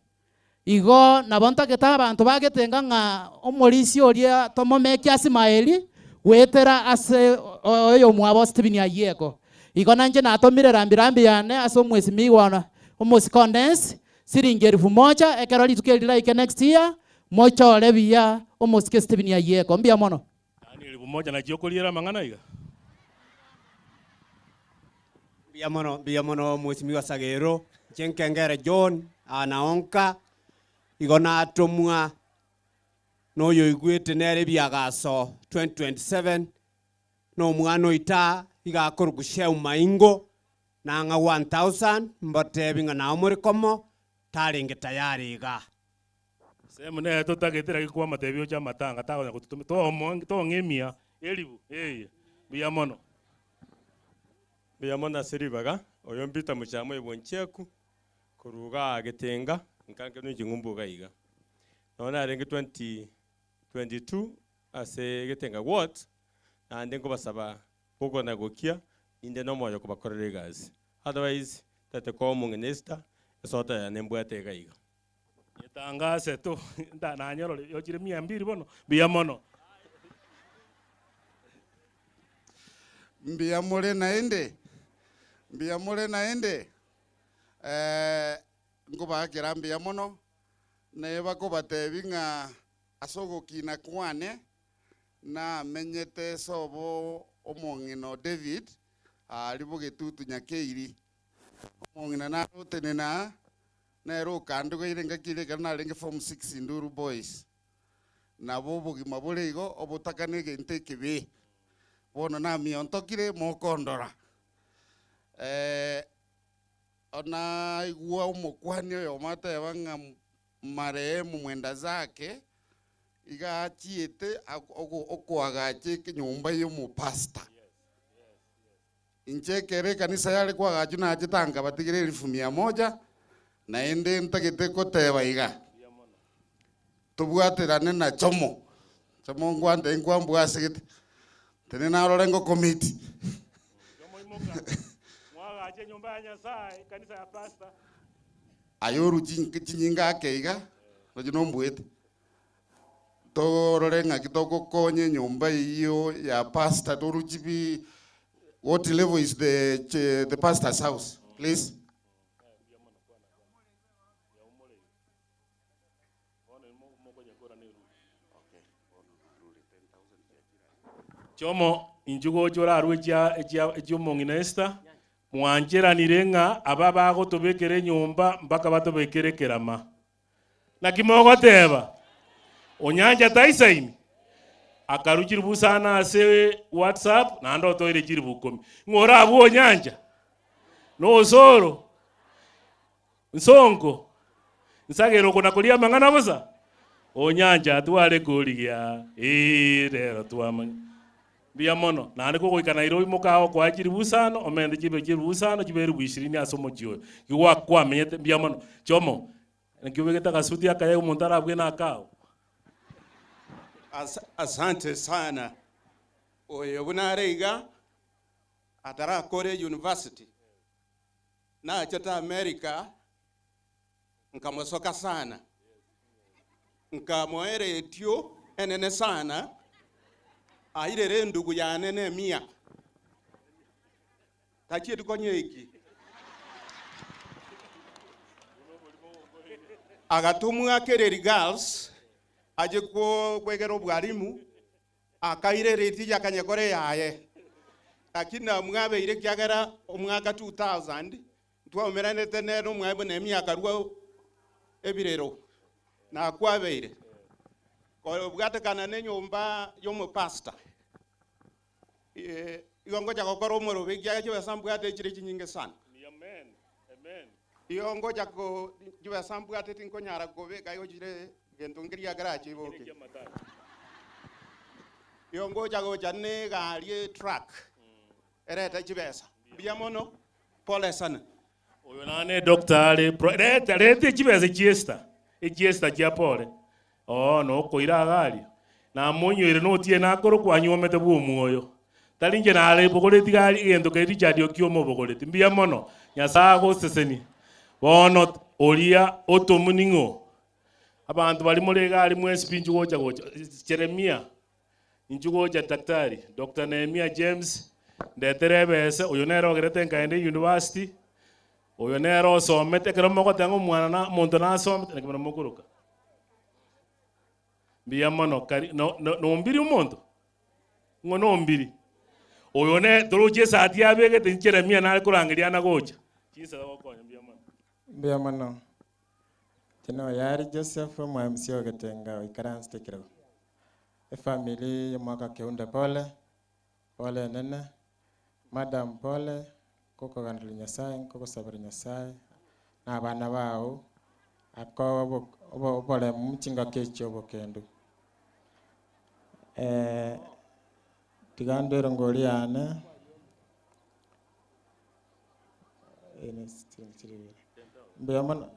Igo nabo ntagete abanto bagetenga ng'a omorisia oria tomomekie ase maeri goetera ase oyomwabo Stephen Ayieko. Igo nainche natomire rambi rambi yane ase omwesimigwa omosike onde ensi. Siringi elfu moja, ekero rituko eri riraike next year, mochore buya omosike Stephen Ayieko. Mbuya mono. Yaani elfu moja nachio okoriera amang'ana iga? Mbuya mono, mbuya mono Mheshimiwa Sagero, inche Nkengere John, aa naonka, igo natomwa na oyoigwete nere ebiagaso 2027, na omwana oito aa iga akorokwa Sheu Maingo, nang'a 1000, mbotebi ng'a nao more komo, tarenge tayari igaa. Sehemu nere totagete lakini kwamotebia oche amatanga takonya gototomia tomo tong'emia eribu eye mbuya mono. Mbuya mono ase ribaga, oyo Peter Muchama oyo bwanchiaku, korwa igaa Getenga, nkanke nonye ching'umbu iga iga. Nonye narenge 2022 ase Getenga ward, naende nkobasaba gokona gokia, inde nomoyo kobakorera egasi. Otherwise, ntagete koba omong'ina Esther, esota yane mbwate iga iga. Nyetangase tu nta nanyorore yochire mia mbili bono, mbuya mono. Mbuya more naende? Mbuya more naende? Eh, nkobaakera mbuya mono, naye bakobatebi ng'a ase ogokina kwane, namenyete sobo omong'ina o David, aria bogetutu Nyakeiri. Omong'ina nare otenena aa, nere okandogeire engaki eria ekero narenge form six Nduru Boys. Nabo obogima bore igo, obotaka na egento ekebe. Bono namiontokire mokondora. Onaigwa omokuani oyomo ateba ng'a marehemu mwenda zake, iga achiete okoagacha enyomba ya omopastor. Inche ekero ekanisa yare koagachwa nachete aa nkabatigera elfu mia moja, naende ntagete koteba iga, tobwaterane na chomo, chomo nkwante nkwambwasegete, tene narore ngokomiti. Mwagache enyomba ya Nyasaye, ekanisa ya pastor. Aye orue chinyinga ake iga, roche nombuete. Torore ng'aki togokonya enyomba eyio ya pastor torue chibi what level is the the pastor's house please. Chomo inchuo gocha orarue echia echia echi'omong'ina Esther, mwancheranire ng'a aba bagotobekera enyomba mpaka batobekere ekerama. Naki mogoteba, Onyancha taisaini? Akarua chiribu isano ase WhatsApp naende otoire chiribu ikomi. Ng'o orabue Onyancha? Na Osoro? Nsonko? Nsagere okona koria amang'ana bosa? Onyancha atware korigia ee rero twamanya. Mbuya mono, naende kogoika Nairobi mokae okoa chiribu isano, omente chibe chiribu isano chibe elifu ishirini ase omochie oyo. Igo kwamenyete, mbuya mono. Chomo, naki obegete agasuti akaya omonto arabue na akao. As asante sana. Oyo buna are iga, atarakore university, nachete America, nkamosoka sana, nkamoa eretio enene sana, airere endugu yane nemiya, tachieti konya eki. Agatomwa Kereri Girls ache kwegera obwalimu, akaira eretio yakanyekora eyaye, lakini namwabeire ekiagera omwaka 2000 Ntwaumeranete nere omwaye buna emiaka rwa ebirero, na kwabeire kobwatekana nenyomba y'omopastor. Igo ngocha gokora omorobe ekiagera chibesa mbwate chire chinyinge sana. Igo ngocha ko chibesa mbwate tinkonyara kobeka igo chire gento nkeria kerache iboke. Igo ngocha gocha ne egari etruck erete chibesa. Mbuya mono. Pole sana. Oyo nane doctor are pro reta reta echibesa chiesta echiesta chia pole oo nokoira iga aria namonyoire notiene akorokwa anyuomete bwa omwoyo tari inche nare bogoreti iga aria egento keria Richard Okioma omobogoretie mbuya mono Nyasaye agosesenie bono oria otomu ning'o abanto baria more iga aria mwensi pi inchuo gocha gocha Jeremia Inchuo gocha Daktari, Doctor Nehemiah James, ndetere ebese, oyo nere ogerete nkaenda university, Oyo nere osomete, ekero mogoteba ng'a omwana na omonto nasomete, naki bono mokoroka? Mbuya mono kari no no nombiri omonto? Ng'o nombiri? Oyo ne toroche esati abegete Jeremia nare korangeria ana gocha. Chinsa gokonya mbuya mono. Mbuya mono. Inche noyare Joseph omo-MC o Getenga oikaransete ekerogo. Efamiri y'omwaka Keunde pole, pole enene, madam pole, nkokoganeria Nyasaye, nkogosabera Nyasaye na abana bao, akoe obo- obo- oboremu chingaki echi obokendu. Tiga ndwe erongori yane, mbuya mono.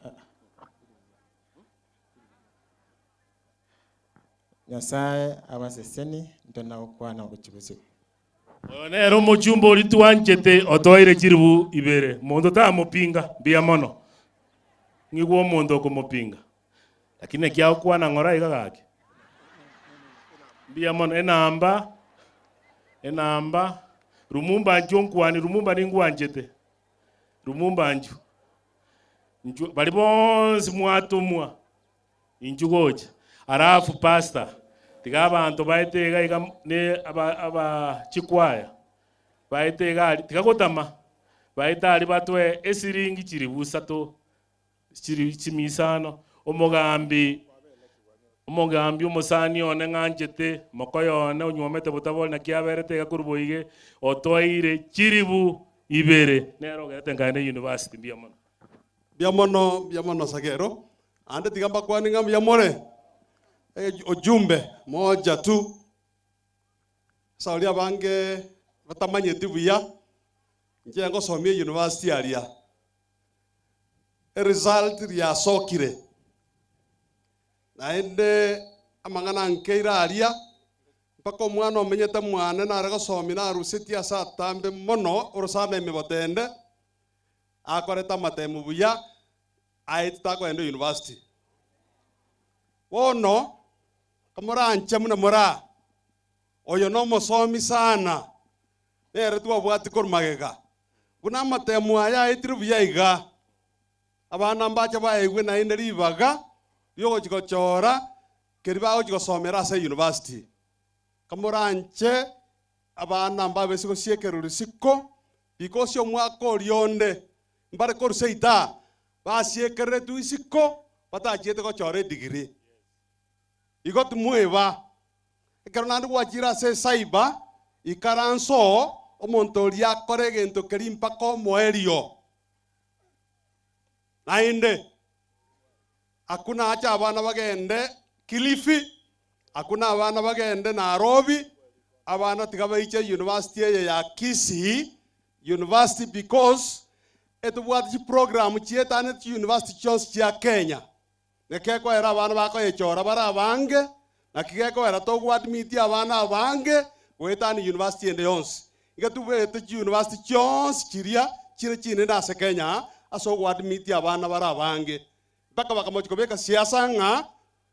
Nyasae abaseseni, intwe nagokwana gochia bosio. Oyo nere omochumba oria twanchete otoeire chiribu ibere, monto tamopinga, mbuya mono. Ng'igwe omonto okomopinga, lakini naki agokwana ng'ora iga gaki. Mbuya mono, enamba, enamba, Lumumba inchuo nkwanie, Lumumba ningwanchete, Lumumba inchuo, inchuo, baria bonsi mwatomwa. Inchuo gocha. Alafu pastor, tiga abanto baete iga iga ne aba aba chikwaya, baete iga aria, tiga gotama, baete aria batoe esiringi chiribu isato, chiri chimia isano, omogambi omogambi omosani one ng'anchete, mokoyo one onyuomete botabori naki aberete iga korwa boige, otoeire chiribu ibere, nere ogerete nkaenda university mbuya mono. Mbuya mono, mbuya mono Sagero. Naende tiga mbakwane ng'a mbuya more ojumbe moja tu. Ase baria abange batamanyeti buya, inche ngosomia eyunivasiti aria, eresult riasokire, naende amang'ana ankeire aria, mpaka omwana omenyete mwane nare gosomia narusetie ase atambe mono orosana ime botende, akorete amatemu buya, Aye titakoenda university. Bono kamoranche buna moraa, oyo nomosomi sana, nere twabwati korwa magega. Buna amatemo aya aetire buya iga, abana mbache baegwe naende ribaga riogochia gochora keria bagochia gosomera ase university. Kamoranche abana mbabese gosiekerwa risiko, because omwaka oria onde mbare korwa seita basiekereretwe isiko batachiete gochora edigiri. Igo timoeba. Ekero naende gwachire ase esaiba, ikaransa oo, omonto oria akore egento keria mpaka omoerio. Naende, akwo nache abana bagende Kilifi, akwo na abana bagende Nairobi, abana tiga baiche university eye ya Kisii University because etobwate chiprogram chietanete chiuniversity chionsi chia Kenya. Naki gekoera abana bakoyechora bare abange, naki gekoera togoadmit abana abange goetania university ende yonsi. Iga tobwate chiuniversity chionsi chiria chire chinene ase Kenya aa ase ogoadmit abana bare abange. Mpaka bakamochia kobeka siasa ng'a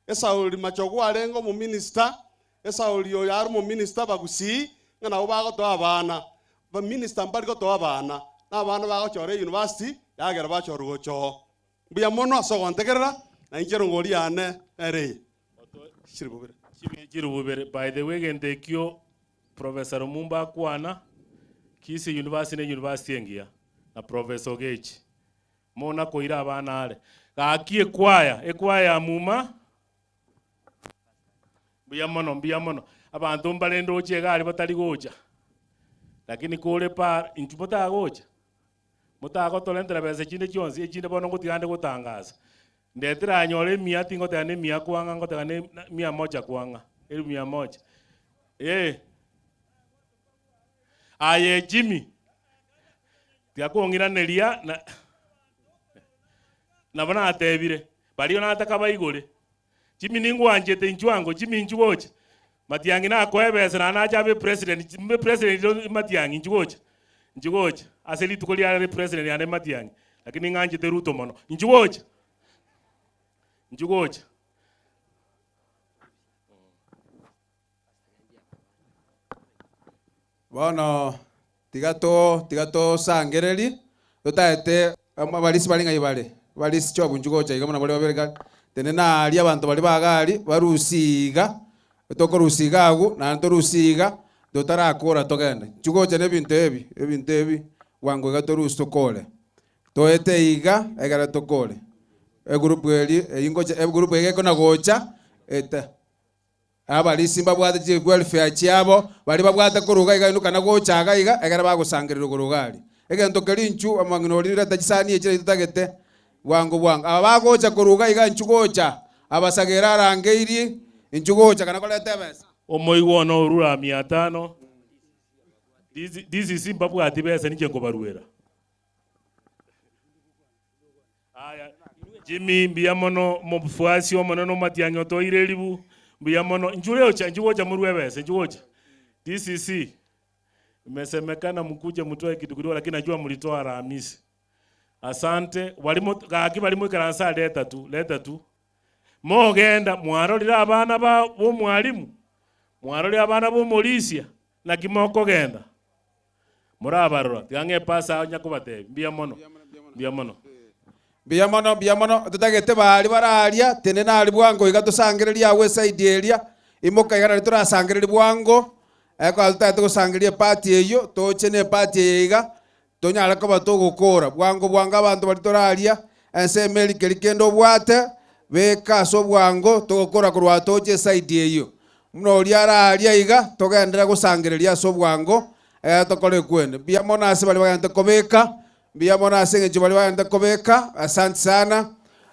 Esauli machogu arenge omominista, Esauli oyo are omominista bagusii, ng'a nabo bagotoa abana. Baminista mbari gotoa abana, na abana bagochora eyunivasiti, yagera bachorwa gocha oo. Mbuya mono ase ogontegerera, na inche erongori yane nere eye. Chiribu bibere. Chiribu bibere. By the way egento ekio Professor Lumumba akwana, Kisii University ne university engiya, na Professor Ogechi. Mona koira abana are. Gaki ekwaya, ekwaya ya muma. Mbuya mono, mbuya mono. Abanto mbare ndoche iga aria batari gocha. Lakini kore pa intwe motagocha, motagotorentera besa chinde chionsi, echinde bono ngotiga ande gotangasa. Ndeteranyore emia tingoteba na emia kwang'a ngoteba na mia moja kwang'a, elfu mia moja. Eh. Aye Jimmy, tiga kong'iraneria na nabo natebire, baria nataka baigore. Jimmy ningwanchete inchuo ango, Jimmy inchuo gocha. Matiang'i nakoe ebesa naende nache abe president, mbe president o Matiang'i inchuo gocha, inchuo gocha. Ase rituko riare president yane Matiang'i, lakini ng'anchete Ruto mono. Inchuo gocha, inchuo gocha. Bono tiga to tiga tosangererie, totaete. Abarisi bare ng'ai bare? Abarisi chobunchu gocha iga buna baria babere kare. Tenena aria abanto baria ba iga aria, barusie iga, tokorusia iga agwo, naende torusie iga, totarakora togende. Inchuo gocha na ebinto ebi, ebinto ebi, bwango iga torusie tokore. Toete iga, ekero tokore. Egroup eria, eywo ngocha egroup eye gekona gocha, ete. Abarisi mbabwate chiwelfare chiabo, baria babwate korwa iga iga inwe kana gocha iga iga, ekero bagosangererwa korwa iga aria. Egento keria inchuo omong'ina oria reta chisani echi naintwe totagete bwango bwango. Aba bagocha korwa iga iga inchuo gocha, abasagere arangeirie, inchuo gocha kana koreta ebesa. Omoigwa one orure aa mia tano, DCC mbabwati besa ninche nkobaruera. Aya, Jimmy, mbuya mono, omofuasi omonene omatiang'i otoire eribu, mbuya mono. Inchuo ocha, inchuo gocha morue ebesa, inchuo gocha. DCC, imesemekana mkuje mtoe kitu kidogo lakini najua mlitoa Alhamisi. Asante, baria mo gaki baria moikaranse aa leta tu, leta tu. Mogenda mwarorire abana ba bomwalimu, mwarorire abana bomorisia, naki mokogenda? Morabarora, tiga ng'e epasa onya kobatebia, mbuya mono, mbuya mono. Mbuya mono, mbuya mono, totagete baria bare aria, tenena aria bwango iga tosangererie agwo eside eria, imoka iga nario torasangererie bwango, ekero totagete gosangereria eparty eyio, toche na eparty eye iga, tonyare koba togokora bwango bwango abanto baria tore aria, ensemo eria keria kende obwate, beka ase obwango togokora korwa toche eside eyio. Buna oria are aaria iga, togenderere gosangereria ase obwango, eh, tokore ekwende. Mbuya mono ase baria bagenderete kobeka, mbuya mono ase eng'encho baria bagenderete kobeka, asante sana,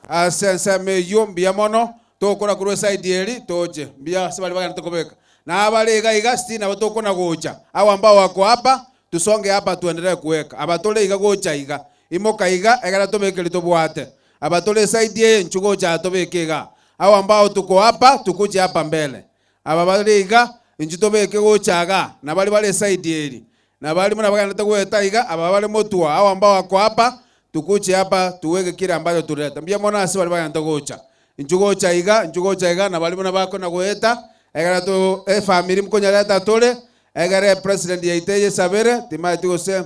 ase ensemo eyio mbuya mono, togokora korwa eside eri toche, mbuya ase baria bagenderete kobeka. Na abare iga iga still nabo tokona gocha, hao ambao wako hapa, tusonge hapa tuendelee kuweka, aba tore iga gocha iga, imoka iga ekero tobeke riria tobwate. Aba tore esaidi eye inchuo gocha aa tobeke igaa. Hao ambao tuko hapa tukuje hapa mbele. Aba bare iga inchuo tobeke gocha igaa na baria bare esaidi eri. Na baria buna bagenderete goeta iga aba bare motwe hao ambao wako hapa tukuje hapa tuweke kile ambacho tulileta. Mbuya mono ase baria bagenderete gocha. Inchuo gocha iga, inchuo gocha iga na baria buna bakona goeta ekero to efamiri mkonyareta tore egere epresident yaito eyesabere timaeti gose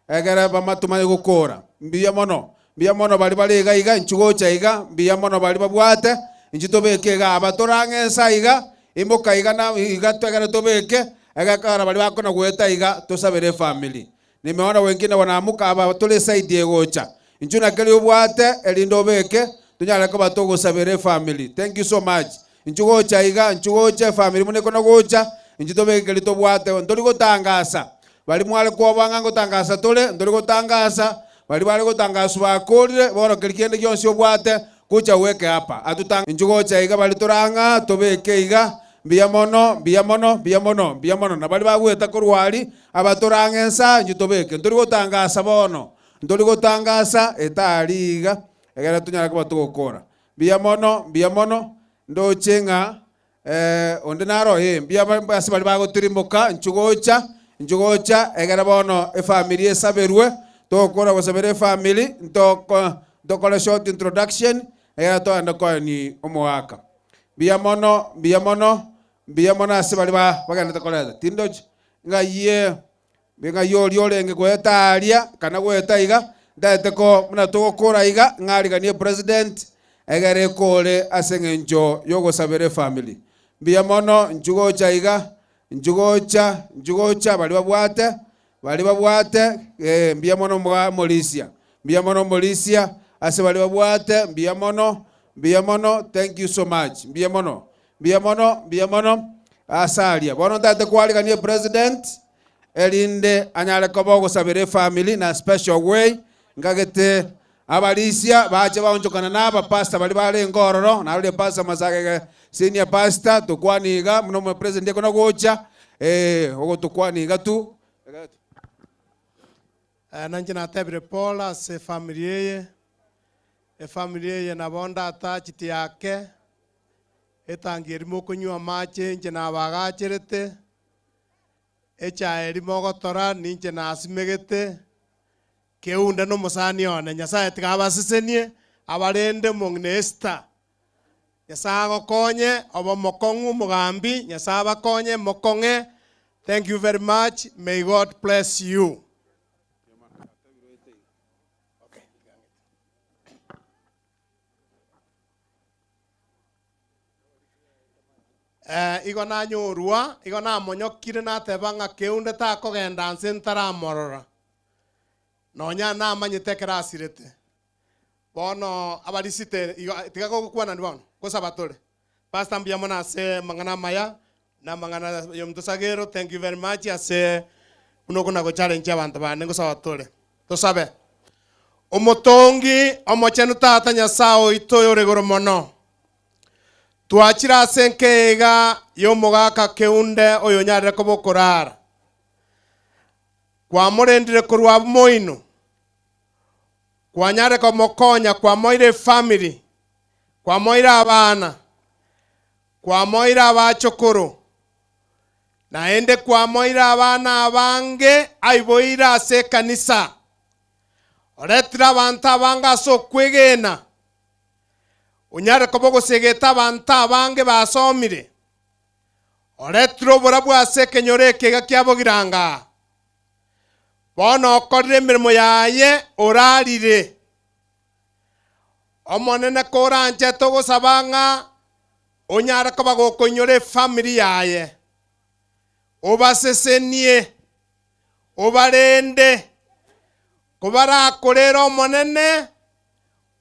Ekero bamatomanye gokora, mbuya mono, mbuya mono baria bare iga iga, inchuo gocha iga, mbuya mono baria babwate, inchuo tobeke iga, aba torang'e ensa iga, imoka iga na iga ekero tobeke, egekogera baria bakona goeta iga, tosabere efamiri. Nimeona wengine wanaamuka aba tore eside eye gocha, inchuo nakeri obwate erinde obeke, tonyare koba togosabera efamiri. Thank you so much. Inchuo gocha iga, inchuo gocha efamiri buna ekona gocha, inchuo tobeke keria tobwate, ntori gotangasa. Baria mware koba ng'a ngotangasa tore, ntori gotangasa, baria bare gotangaswa bakorire, bono keria kende gionsi obwate, gocha goeke apa. Atuta inchuo gocha iga baria torang'a, tobeke iga, mbuya mono, mbuya mono, mbuya mono, mbuya mono. Na baria bagoeta korwa aria, aba torang'e nsa, inchuo tobeke. Ntori gotangasa bono, ntori gotangasa, etari iga, ekero tonyare koba togokora. Mbuya mono, mbuya mono, ndoche ng'a Eh, onde naro ee, mbuya ba- ase baria bagotirimboka, inchuo gocha, inchuo gocha, egere bono efamiri esaberwe, togokora gosabera efamiri, ntoko ntokore short introduction, egere togende koeni omogaka. Mbuya mono, mbuya mono, mbuya mono ase baria ba bagenderete koreta. Tindochi ng'ayie ng'ai oria orenge goeta aria, kana goeta iga, ntagete ko buna togokora iga, ng'ariganie president, egere ekore ase eng'encho yogosabera efamiri. Mbuya mono, inchuo gocha iga, inchuo gocha, inchuo gocha baria babwate, baria babwate eh, mbuya mono moga omorisia, mbuya mono omorisia, ase baria babwate, mbuya mono, mbuya mono, thank you so much, mbuya mono, mbuya mono, mbuya mono, ase aria. Bono ntagete kwarigania epresident, erinde anyare koba ogosabera efamiri na special way, nkagete abarisia bache baonchokana na abapastor baria barenge ororo, narorie pastor Masagege senior pastor, tokwane iga buna omopresident ekona gocha, ogotokwania iga tu. Nainche natebire pole ase efamiri eye, efamiri eye nabo ndatacheti ake, etangi eria mokonywa amache inche nabagacherete, echae eria mogotora ninche nasimegete, keunde na omosani one. Nyasaye tiga abasesenie, abarende omong'ina Esther. Nyasaye agokonye, obe omokong'u omogambi, Nyasaye abakonye mokong'e, thank you very much, may God bless you. Eh, igo nanyorwa, igo namonyokire nateba ng'a keunde takogenda nse ntaramorora. Nonya namanyete ekero asirete. Bono abarisite igo tiga gogokwanani bono, gosaba tore. Pastor mbuya mono ase amang'ana amaya, na amang'ana ya omonto Sagero, thank you very much ase buna okona go challenge abanto bande ngosaba tore. Tosabe. Omotongi omochenu Tata Nyasae oito oyore igoro mono, twachire ase enkeiga y'omogaka keunde oyonyarire koba okorara. Kwamorendire korwa abwo moino, kwanyarire komokonya, kwamoire efamiri, kwamoire abana, kwamoire abachokoro, naende kwamoire abana abange aiboire ase ekanisa. Oretire abanto abange ase okwegena, onyare koba ogosegeta abanto abange basomire. Oretire oborabu ase ekenyoro eke iga kia Bogiranga. Bono okorire emeremo yaye orarire. Omonene koranche togosaba ng'a onyare koba gokoinyora efamiri yaye, obasesenie, obarende, kobarakorere Omonene,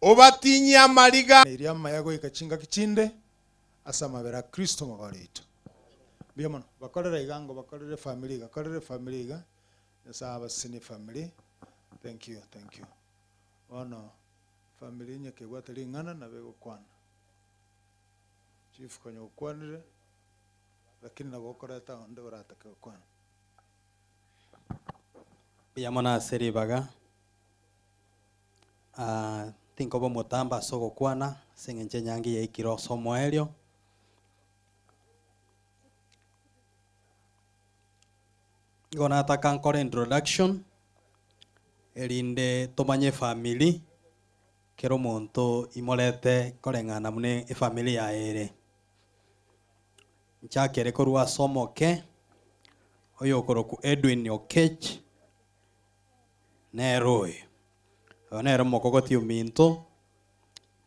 obatinyie amariga. Erio amaya goika chingaki chinde ase amabera a Kristo omogori oito. Mbuya mono. Bakorere iga ango bakorere efamiri iga, korera efamiri iga, Nyasaye abasesenie efamiri. Thank you, thank you. Bono efamiri onye kebwate ring'ana nabo egokwana. Chief konya okwanire, lakini nabo okoreta onde oratake gokwana. Mbuya mono ase ribaga. Ah, tinkoba omotambe ase ogokwana, ase eng'encho enyangi yaikire ase omoerio. Nigo nataka nkore introduction, erinde tomanye efamiri, kera omonto imorete koreng'ana buna efamiri yaye ere. Nchakere korwa ase omoke, oyokorokwa Edwin Okech, nere oyo. Oyo nere omokogoti ominto,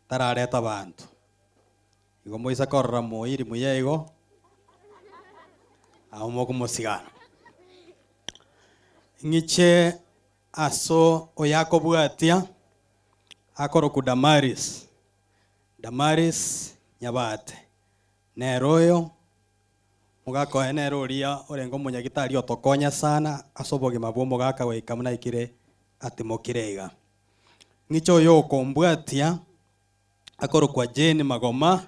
tarareta abanto. Igo moise korora moiri muya igo, nabo mokomosigana. Ng'iche ase oyakobwatia, akorokwa Damaris, Damaris Nyabate, nere oyo, omogaka oye nere oria orenge omonyagitari otokonya sana ase obogima bwa omogaka goika buna aikire atimokire iga. Ng'iche oyo okombwatia, akorokwa Jane Magoma,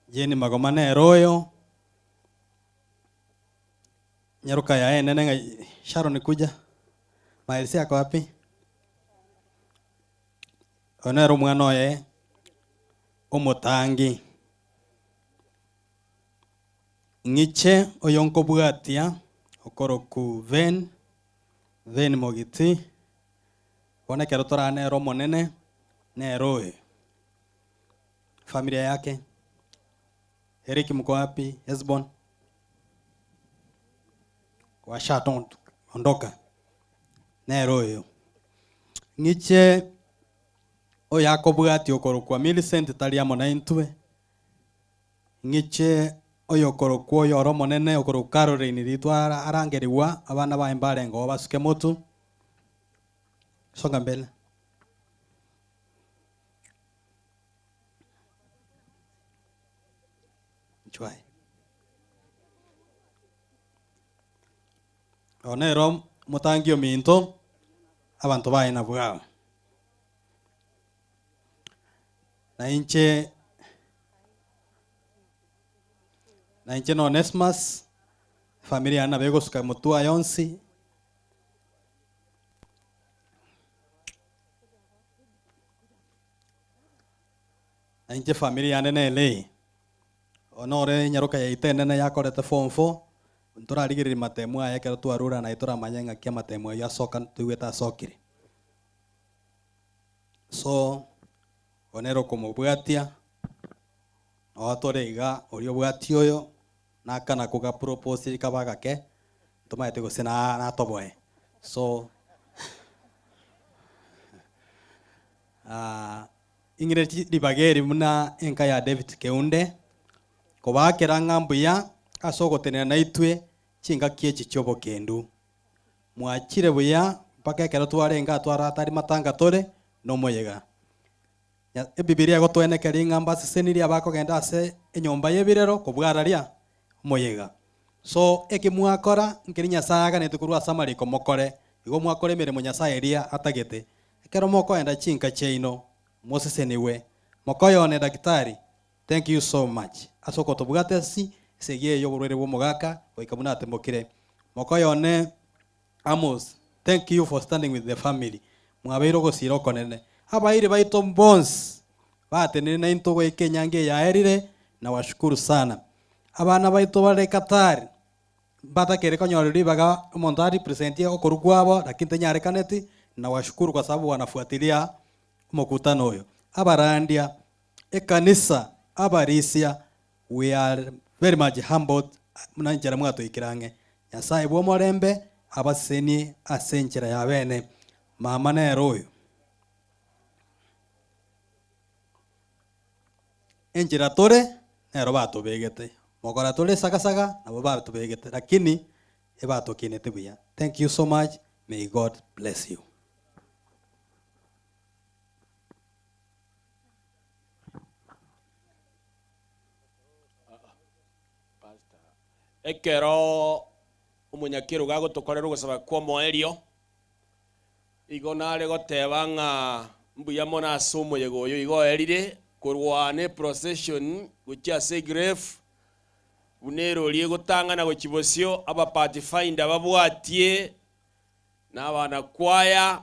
Jane Magoma nere oyo, nyaroka yaye enene ng'a Sharon kuja, Miles ako wapi? Oyo nere omwana oye omotangi. Ng'iche oyo nkobwatia okorokwa Ven, Ven Mogiti, bono ekero toranere omonene, nere oyo. Familia yake, Eric mko wapi? Hesbon? Washaondoka. Nere oyo. Ng'iche oyo akobwatia okorokwa Millicent tari amo naintwe, ng'iche oyokorokwa oyo ore omonene okorokwa Caroline ritwa arangerigwa abana baye mbarenge oo basuke motu. Songa mbele. Nchwaye. Oyo nere omotangi ominto, abanto baye nabwo aba. Na inche, na inche na Onesmus, efamiri yane nabo egosuka motwe aye onsi. Na inche efamiri yane nere eye, oyo nore enyaroka yaito enene yakorete form four, ntorarigereria matemu aye ekero twarure naye toramanye ng'aki amatemu aywo asoka toigwete asokire. So, oyo nere okomobwatia, noo tore iga oria obwatia oyo, nakana koga propose kabe agake, ntomaete gose na natoboe. So, ing'ire ribaga eri buna enka ya David Keunde, Kobakera ng'a mbuya ase ogotenena naitwe chingaki echi chi'obokendu. Mwachire buya mpaka ekero twarenge atware atari matanga tore nomoyega. Ebibilia egotwenekeria ng'a mbasesenirie abakogenda ase enyomba y'ebirero kobwararia omoyega. So eki mwakora nkeri Nyasaye aganete korwa ase amariko mokore, igo mwakora emeremo Nyasaye eria atagete. Ekero mokoenda chinka chiaino, moseseniwe. Mokoyone daktari, thank you so much ase okotobwata ase esegi eye y'oborwaire bwa omogaka goika buna atemokire. Mokoyone Amos, thank you for standing with the family. Mwabeire ogosira okonene. Abairi baito bonsi batenene naintwe goika enyangi eye yaerire, nawashukuru sana. Abana baito bare Qatar, mbatakere konyora ribaga omonto arepresentie okoru kwabo, lakini tenyarekaneti, nawashukuru kwa sababu wanafuatilia omokutano oyo. Abarandia, ekanisa, abarisia, we are very much humbled muna enchera mwatoikire ang'e. Nyasaye bwa omorembe abasesenie ase enchera ya bene. Mama nere oyo. Enchera tore nero batobegete. Mokora tore sagasaga nabo batobegete, lakini ebatokinete buya. Thank you so much. May God bless you. Ekero omonyakero gagotokorera ogosaba kwa omoerio, igo nare goteba ng'a mbuya mono ase omoyega oyo igo oerire, korwa na eprocession gochia ase egrave, buna erori egotang'ana gochia bosio, abapathfinder babwatie, na abanakwaya,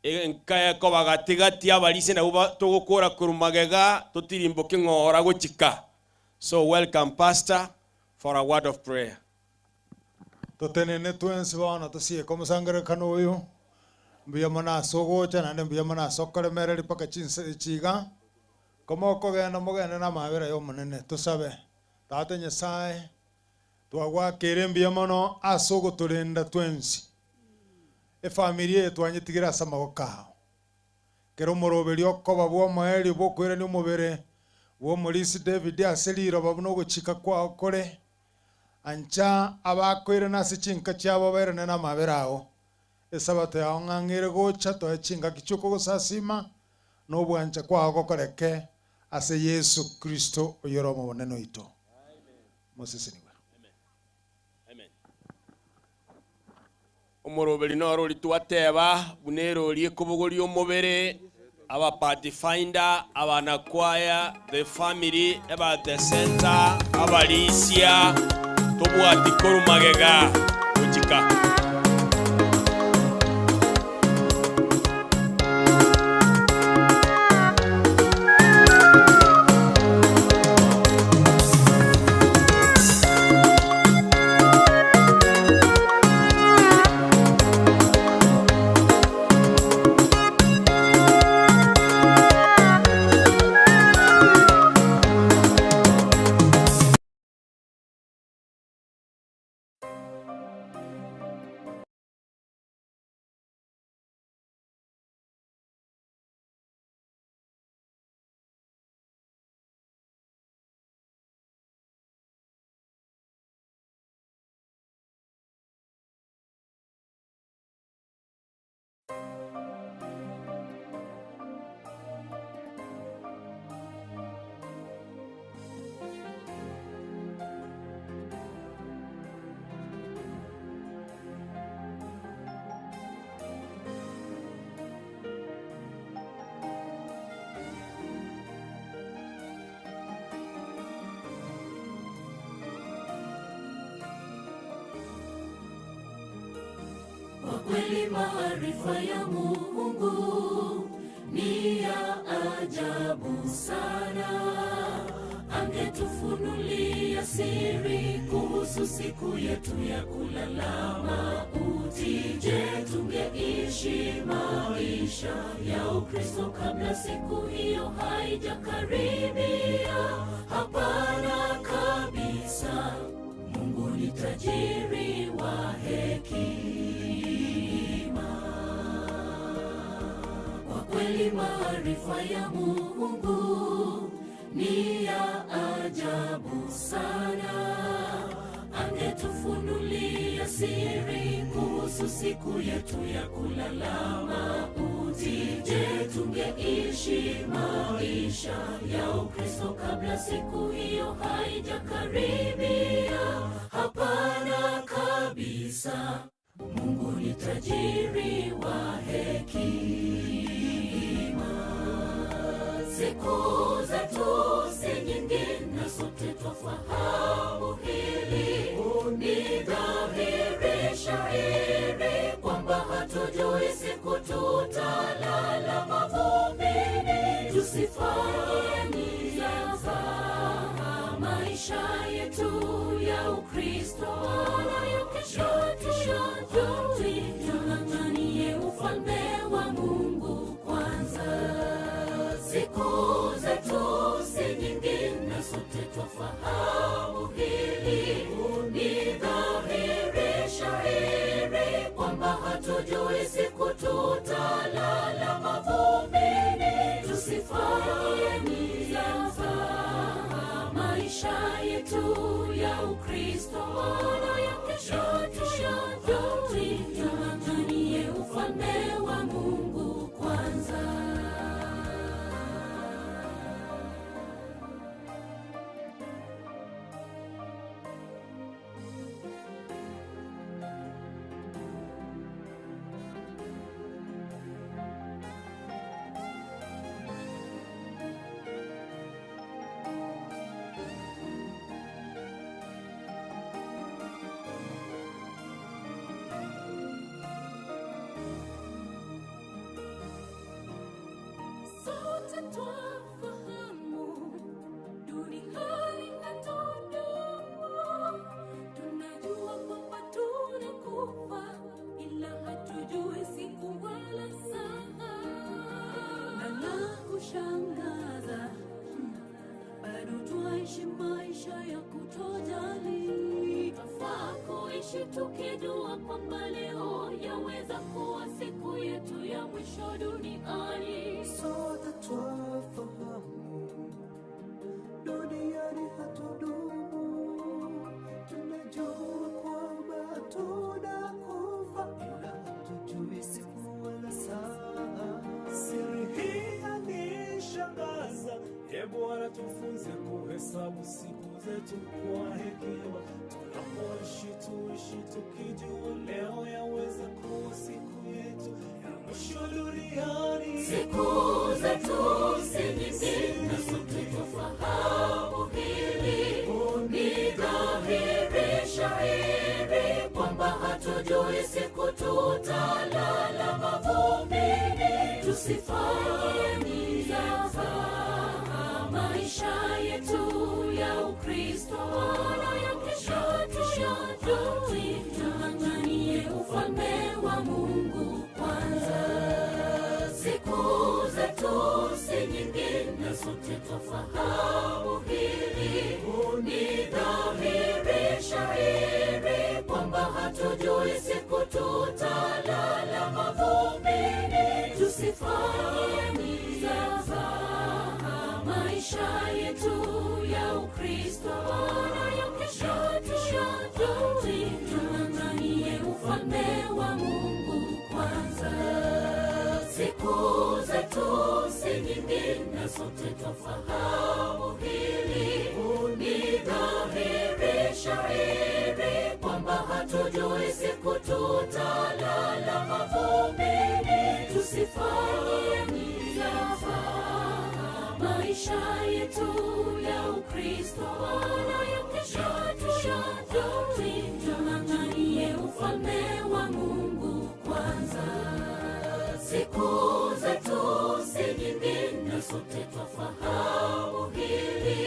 enka ekoba gatigati abarisia nabwo togokora korwa magega, totirimboke ng'ora gochika. So welcome pastor for a word of prayer. Totenene twensi bono tosieke omosangererekano oyo, mbuya mono ase ogocha naende mbuya mono ase okoremereri mpaka chinse echi iga, komokogenda mogende na amabera ya omonene tosabe. Tata Nyasaye, twagwakere mbuya mono ase ogotorenda twensi. Efamiri eye twanyetigire ase amaboko ao. Kero omoroberi okoba bwa omoerio bwa okoirania omobere bwa omorisi David ase riroba buna ogochika kwao kore, ancha abakoirana ase chinka chiabo bairane na amabera ao. Esabato yao ng'ang'ere gocha toe chingaki chi'okogosasima na obwancha kwao gokoreke ase Yesu Kristo oyore omobonene oito. Moseseniwe. Omoroberi noro ori twateba buna erori ekobogoria omobere, abapathfinder, abanakwaya, the family eba at the center, abarisia, tobwati korwa magega gochika. Kwa kweli maarifa ya Mungu ni ya ajabu sana. Angetufunulia siri kuhusu siku yetu ya kulala mauti. Je, tungeishi maisha ya Ukristo kabla siku hiyo haijakaribia? Hapana kabisa. Mungu ni tajiri wa hekima. Kwa kweli maarifa ya Mungu ni ya ajabu. ajabu sana, angetufunulia siri kuhusu siku yetu ya kulala mauti. Je, tungeishi maisha ya Ukristo kabla siku hiyo haijakaribia? Hapana kabisa. Mungu ni tajiri wa hekima. Siku zetu si nyingi na sote twafahamu hili. Ni dhahiri shahiri kwamba hatujui siku tutalala mavumbini. Tusifanye mzaha maisha yetu ya Ukristo, wala ya kesho tuyajui. Tung'ang'anie ufalme wa Mungu kwanza. Siku zetu si nyingi na sote twafahamu hili. Ni dhahiri shahiri kwamba hatujui siku tutalala mavumbini. Tusifanye mzaha maisha yetu ya Ukristo, wala ya kesho tuyajui. Tung'ang'anie ufalme wa Mungu kwanza. Sote twafahamu duniani hatudumu, tunajua kwamba tunakufa, ila hatujui siku wala saa. Na la kushangaza, bado twaishi maisha ya kutojali. Twafaa kuishi tukijua kwamba leo yaweza kuwa siku yetu ya mwisho duniani. Sote twafahamu duniani hatudumu, tunajua kwamba tunakufa, ila hatujui siku wala saa. Siri hii yanishangaza, e Bwana, tufunze kuhesabu siku zetu kwa hekima. Tunapoishi tuishi tukijua leo yaweza kuwa siku yetu ya mwisho duniani. Siku zetu si nyingi na sote twafahamu hili. Ni dhahiri shahiri kwamba hatujui siku tutalala mavumbini. Tusifanye mzaha maisha yetu ya Ukristo, wala ya kesho tuyajui. Tung'ang'anie ufalme wa Mungu kwanza. Siku zetu si nyingi na sote twafahamu hili. Ni dhahiri shahiri kwamba hatujui siku tutalala mavumbini. Tusifanye mzaha maisha yetu ya Ukristo, wala ya kesho tuyajui. Tung'ang'anie ufalme wa Mungu kwanza. Siku zetu si nyingi na sote twafahamu hili. Ni dhahiri shahiri kwamba hatujui siku tutalala mavumbini. Tusifanye mzaha maisha yetu ya Ukristo, wala ya kesho tuyajui. Tung'ang'anie ufalme wa Mungu kwanza. Siku zetu si nyingi na sote twafahamu hili.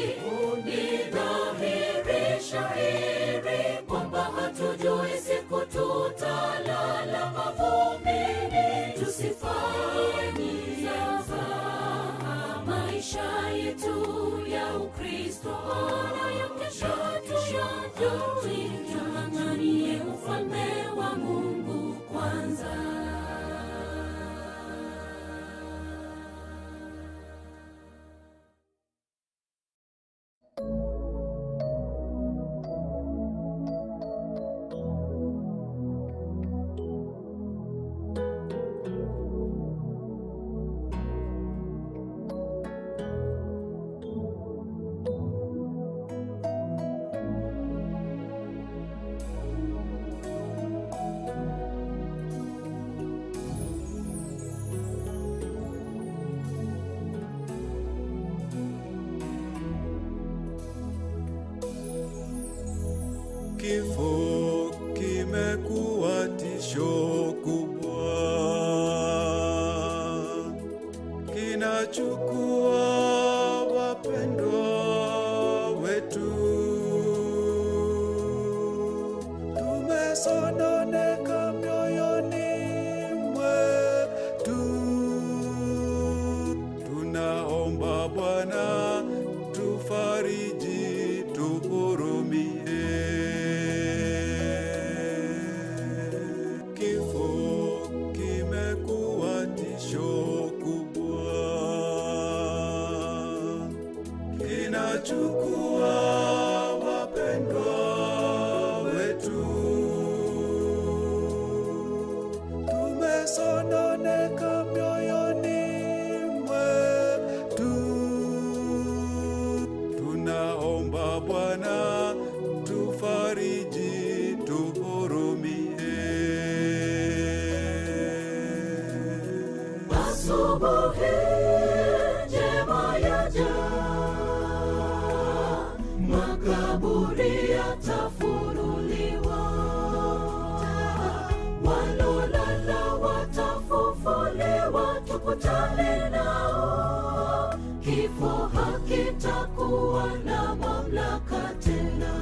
Ni dhahiri shahiri kwamba hatujui siku tutalala mavumbini. Tusifanye mzaha maisha yetu ya Ukristo, wala ya kesho tuyajui. Tung'ang'anie ufalme wa Mungu kwanza. Kifo kimekuwa tisho kubwa, kinachukua wapendwa wetu. Tumesononeka mioyoni mwetu, tunaomba Bwana tufariji, tuhurumie. Kifo kimekuwa tisho kubwa, kinachukua wapendwa wetu. Tumesononeka mioyoni mwetu, tunaomba Bwana tufariji, tuhurumie. Asubuhi njema yaja, makaburi yatafunuliwa, walolala watafufuliwa, tukutane nao. Kifo hakitakuwa na mamlaka tena.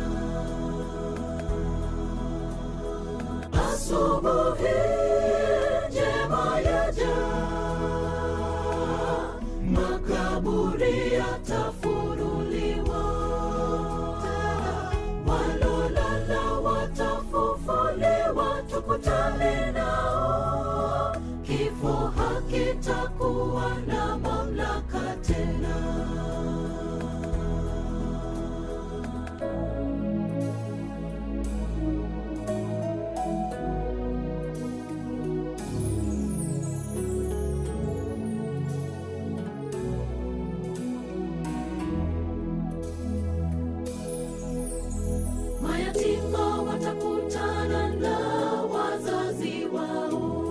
Asubuhi njema yaja, makaburi yatafunuliwa, walolala watafufuliwa, tukutane nao. Kifo hakitakuwa na mamlaka tena. Mayatima watakutana na wazazi wao,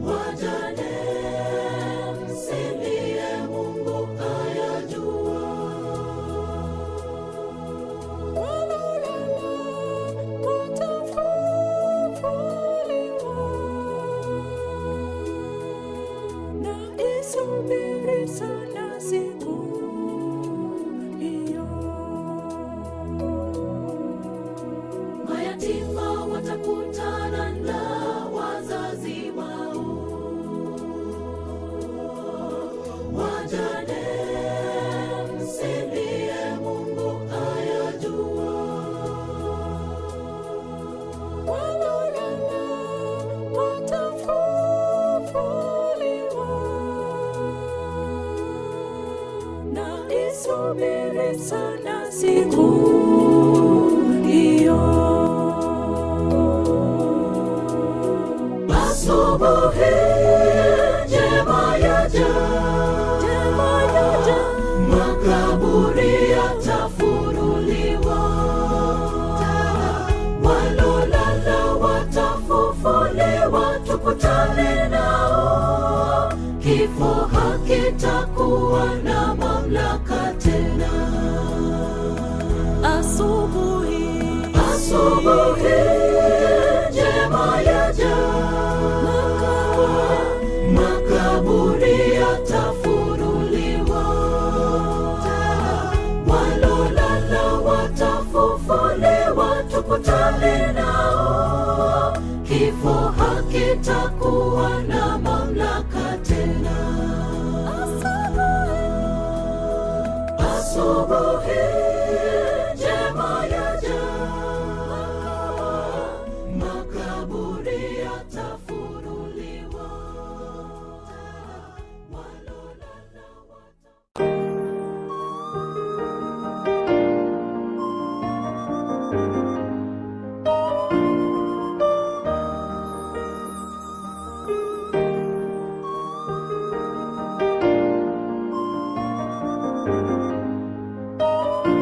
wajane msilie, Mungu ayajua. Walolala watafufuliwa, na isubiri sana siku hiyo. Mayatima watakutana na wazazi wao, wajane msilie, Mungu ayajua. Walolala watafufuliwa, na isubiri sana siku hiyo. Asubuhi njema yaja, makaburi yatafunuliwa, walolala watafufuliwa, tukutane nao. Kifo hakitakuwa na mamlaka tena. Asubuhi, Asubuhi njema yaja, makaburi yatafunuliwa, walolala watafufuliwa, tukutane nao. Kifo hakitakuwa na mamlaka tena. Asubuhi njema yaja, makaburi yatafunuliwa. Thank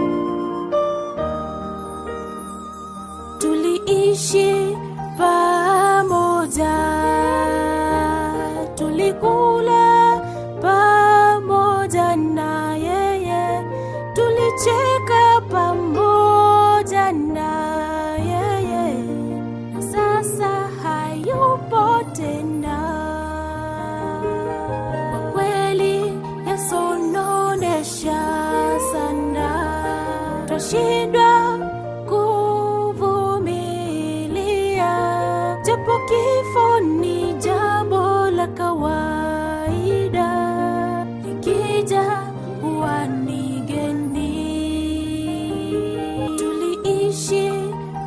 Ikija huwa ni geni. Tuliishi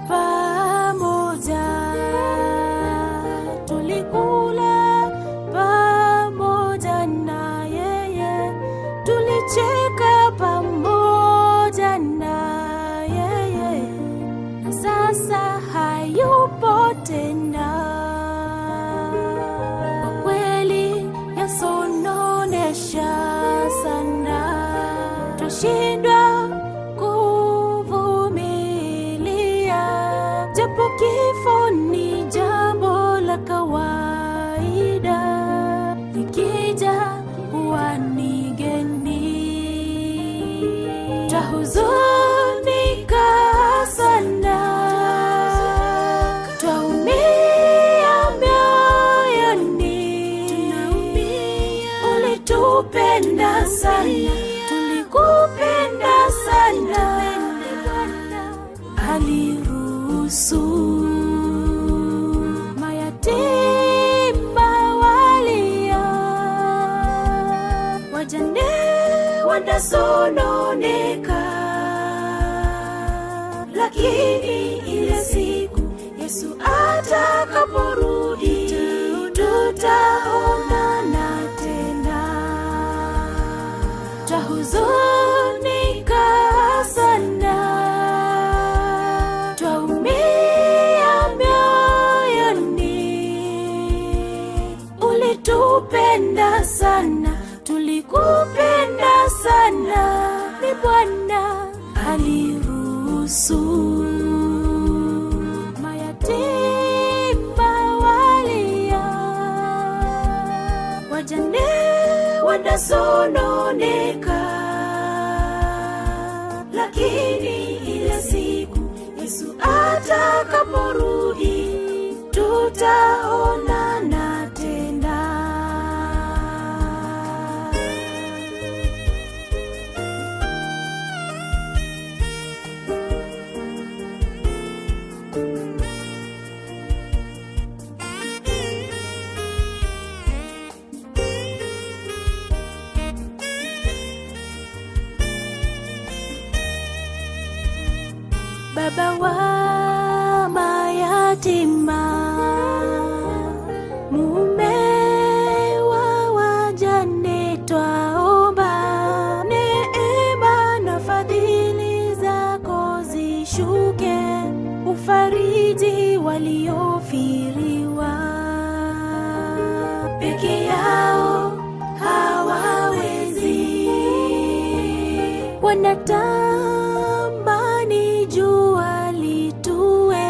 pamoja, tulikula pamoja na yeye, tulicheka pamoja na yeye, na sasa hayupo tena. Kwa kweli yasononesha sana, twashindwa kuvumilia, japo kifo ni jambo la kawaida, ikija huwa ni geni. Twahuzunika sana, twaumia mioyoni, ulitupenda sana, tulikupenda sana, aliruhusu mayatima walia, wajane wanasononeka, lakini ile siku Yesu atakaporudi tutaonana tena. Twahuzunika sana, twaumia mioyoni, ulitupenda sana, tulikupenda sana, ni Bwana aliruhusu mayatima walia, wajane wanasononeka, lakini ile siku Yesu atakaporudi tutaonana tena. Baba wa mayatima, mume wa wajane, twaomba neema na fadhili zako zishuke, ufariji waliofiriwa peke yao hawawezi, wanatamani jua litue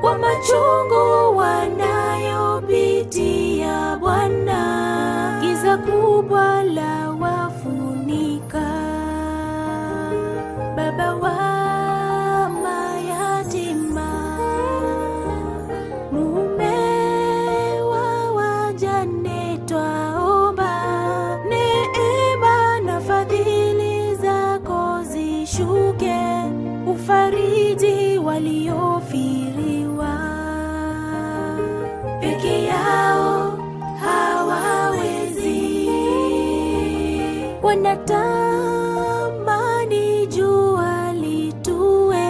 kwa machungu wanayopitia Bwana, giza kubwa la wafunika. Baba wa mayatima, mume wa wajane, twaomba neema na fadhili zako zishuke, ufariji waliofiriwa peke yao hawawezi, wanatamani jua litue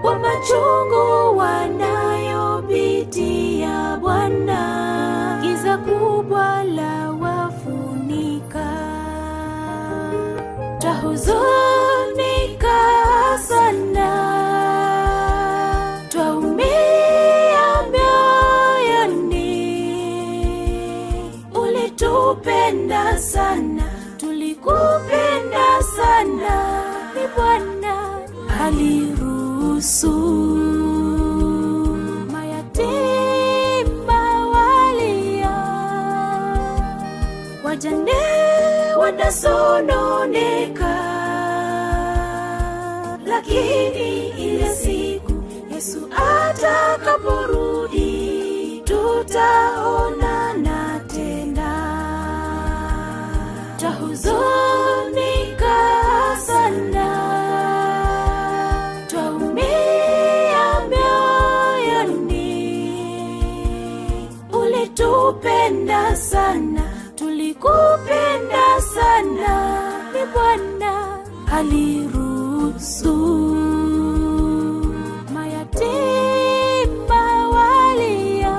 kwa machungu wanayopitia Bwana, giza kubwa la wafunika. Twahuzunika sana, twaumia mioyoni, ulitupenda sana, tulikupenda sana, ni Bwana aliruhusu mayatima walia, wajane wanasononeka, lakini ile siku Yesu atakaporudi tutaonana tena. Twahuzunika sana, twaumia mioyoni, ulitupenda sana, tulikupenda sana. Bwana aliruhusu. Mayatima walia,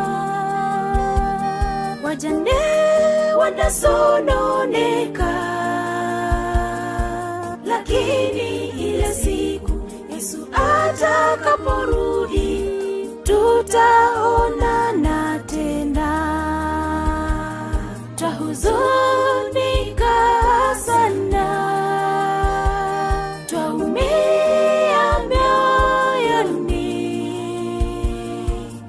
wajane wanasononeka, lakini ile siku Yesu atakaporudi tutaonana tena. Twahuzunika sana, twaumia mioyoni.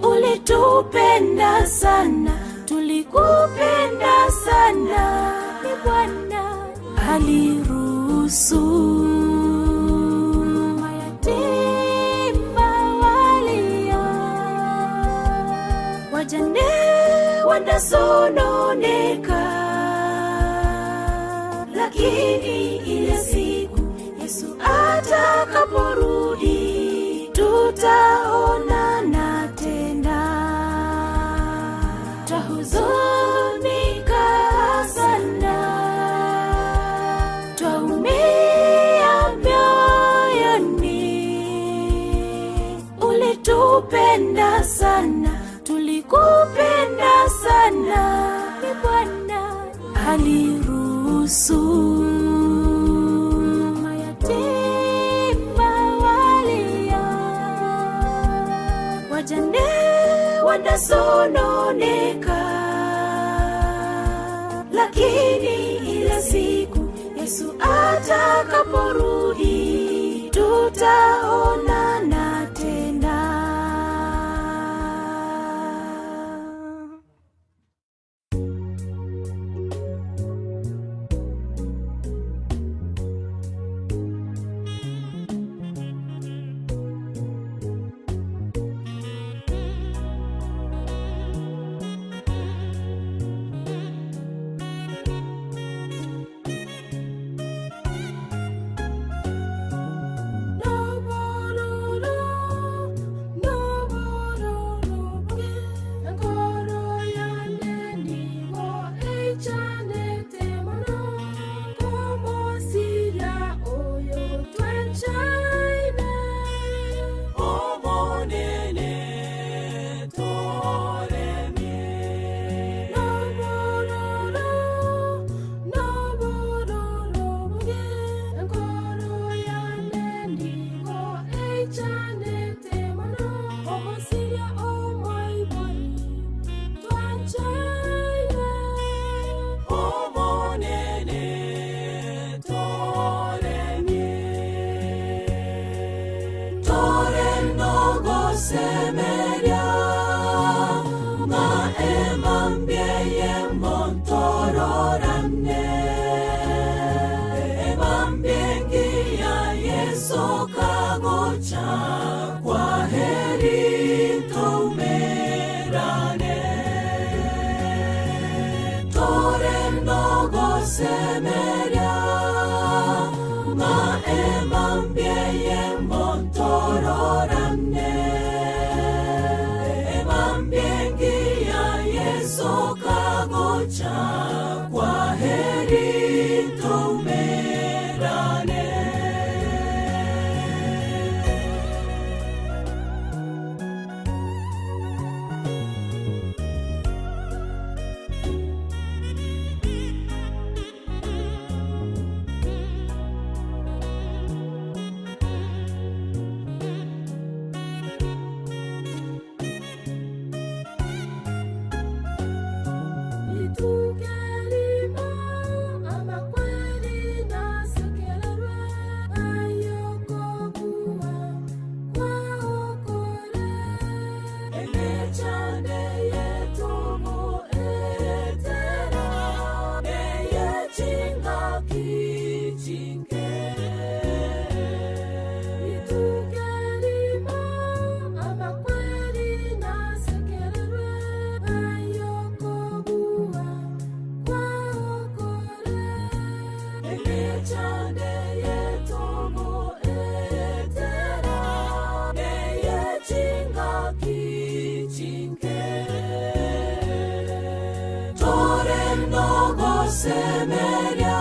Ulitupenda sana, tulikupenda sana, ni Bwana aliruhusu. Mayatima walia, wajane wanasononeka, lakini ile siku Yesu atakaporudi tutaonana tena. Twahuzunika sana, twaumia mioyoni. Ulitupenda sana, tulikupenda sana, ni Bwana aliruhusu. Mayatima walia, wajane wanasononeka, lakini ile siku Yesu atakaporudi tutaonana tena. Kwa heri tumerane, tore ndogo semeria, maemambieye montororane, emambiengia Yesu kagocha, kwa heri tumerane. Semeria,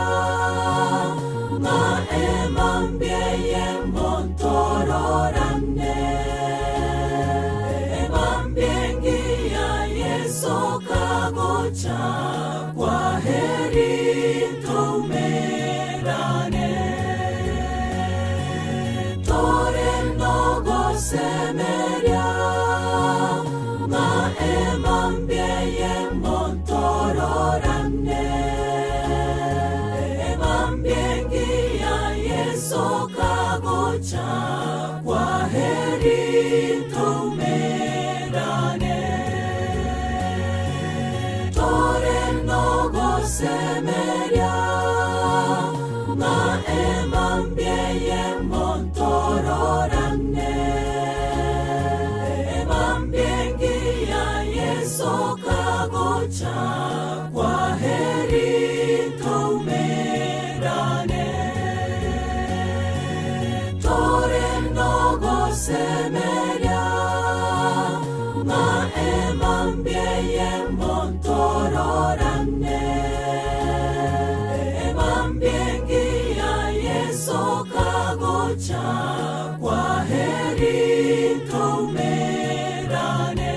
toumerane. Tore nogosemeria ng'a emambia yemontororane. Emambia engiya Yesu kagocha, kwa heri toumerane. Tore nogosemeria ng'a emambia yemontororane. Emambia engiya Yesu kagocha, kwa heri toumerane. Tore nogosemeria ng'a emambia yemontororane. Emambia engiya Yesu kagocha, kwa heri toumerane.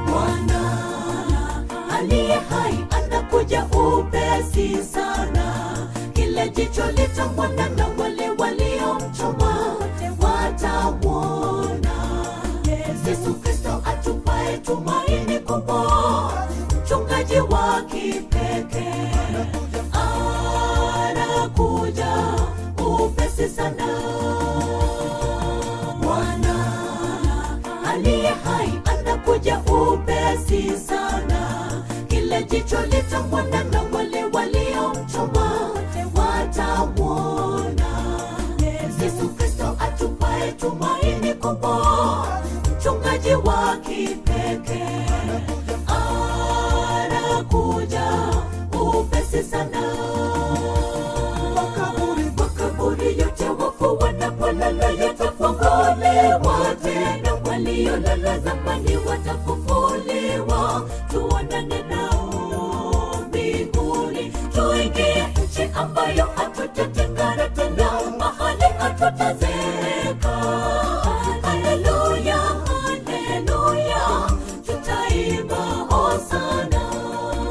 Bwana aliye hai anakuja upesi sana, kila jicho litamwona na wale waliomchoma watamwona. Yesu Kristo atupae tumaini kubwa, mchungaji wa kipekee anakuja upesi sana. Bwana aliye hai anakuja upesi sana, kila jicho litamwona na wale waliomchoma watamwona. Yesu Kristo atupae tumaini kubwa, mchungaji wa kipekee anakuja upesi sana. Makaburi, makaburi yote wafu wanapolala yatafunguliwa tena, waliolala zamani watafufuliwa. Tuonane nao mbinguni, tuingie nchi ambayo hatutatengana tena, mahali hatutazeeka. Haleluya, haleluya, tutaimba hosana.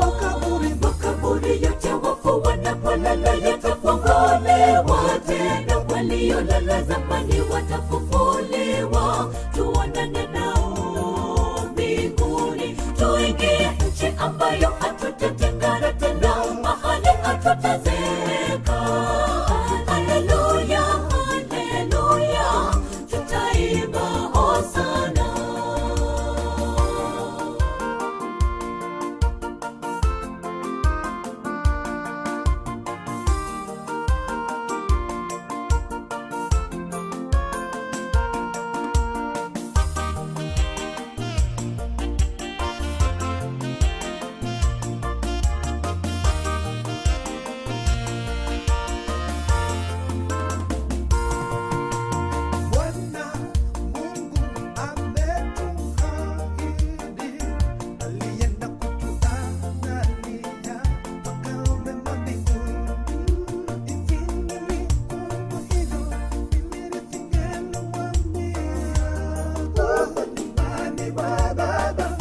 Makaburi, makaburi yote wafu wanapolala yatafunguliwa tena, waliolala zamani watafufuliwa. Tuonane nao mbinguni, tuingie nchi ambayo hatutatengana tena, mahali hatutazeeka. Haleluya, haleluya, tutaimba hosana. Bwana Mungu ametuahidi, alienda kutuandalia makao mema mbinguni. Isingelikuwa hivyo, mimi nisingeliwaambia. Huko nyumbani kwa Baba,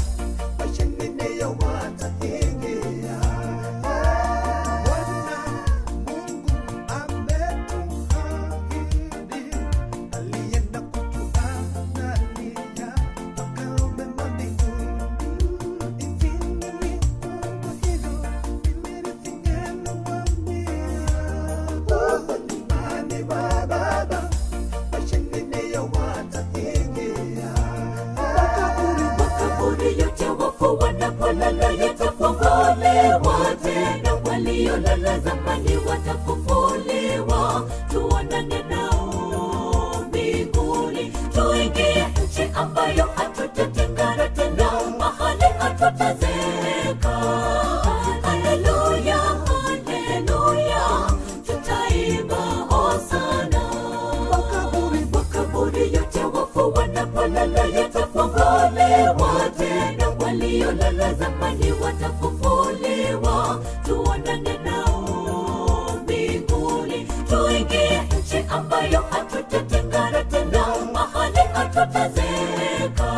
washindi ndio wataingia. Bwana Mungu ametuahidi, alienda kutuandalia makao mema mbinguni. Isingelikuwa hivyo, mimi nisingeliwaambia. Huko nyumbani kwa Baba, washindi ndio wataingia. Makaburi, makaburi yote wafu wanapolala yatafunguliwa tena, waliolala zamani watafufuliwa. Tuonane nao mbinguni, tuingie nchi ambayo hatutatengana tena, mahali hatutazeeka. Haleluya, haleluya. waliolala zamani watafufuliwa, tuonane nao mbinguni, tuingie nchi ambayo hatutatengana tena, mahali hatutazeeka.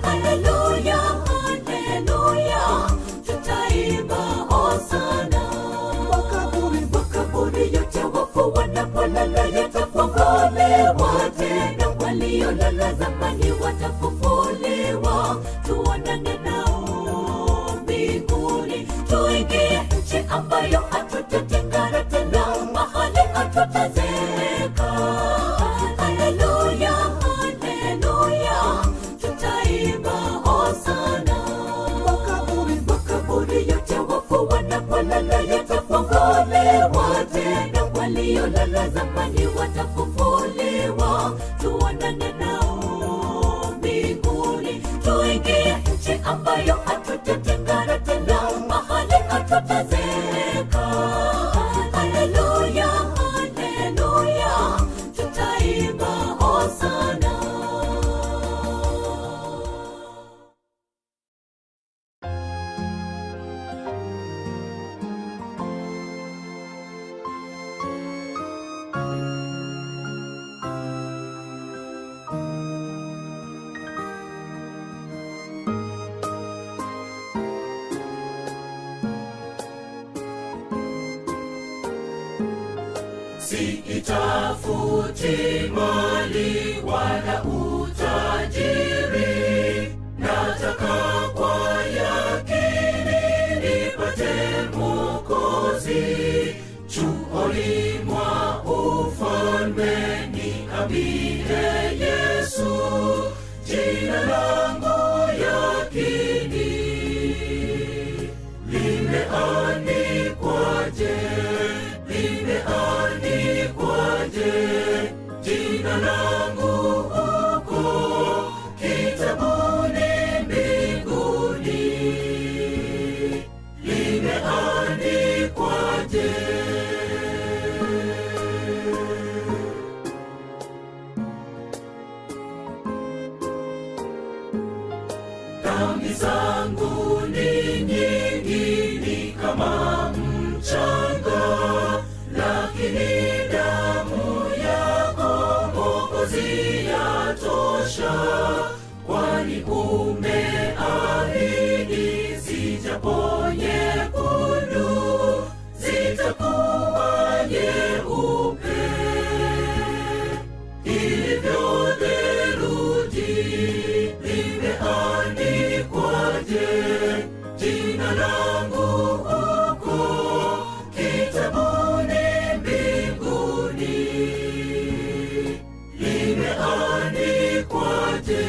Haleluya, haleluya, tutaimba hosana. Makaburi, makaburi yote wafu wanapolala yatafunguliwa tena, waliolala zamani watafufuliwa, tuonane nao mbinguni, tuingie nchi ambayo hatutatengana tena, mahali hatutazeeka. Haleluya, haleluya, tutaimba hosana. Makaburi, makaburi yote wafu wanapolala yatafunguliwa tena, waliolala zamani watafufuliwa, tuonane nao mbinguni, tuingie nchi ambayo hatutatengana tena, mahali hatutazeeka. Haleluya, haleluya, tutaimba hosana. Siitafuti mali wala utajiri, nataka kwa yakini nipate Mwokozi. Chuoni mwa ufalme niambie Yesu, jina langu yakini limeandikwaje? Limeandikwaje jina langu huko kitabuni mbinguni? Limeandikwaje? Dhambi zangu ni nyingi, ni kama mchanga, lakini damu yako Mwokozi yatosha, kwani umeahidi zijapo nyekundu zitakuwa nyeupe ilivyo theluji. Limeandikwaje jina langu huko kitabuni mbinguni? Limeandikwaje?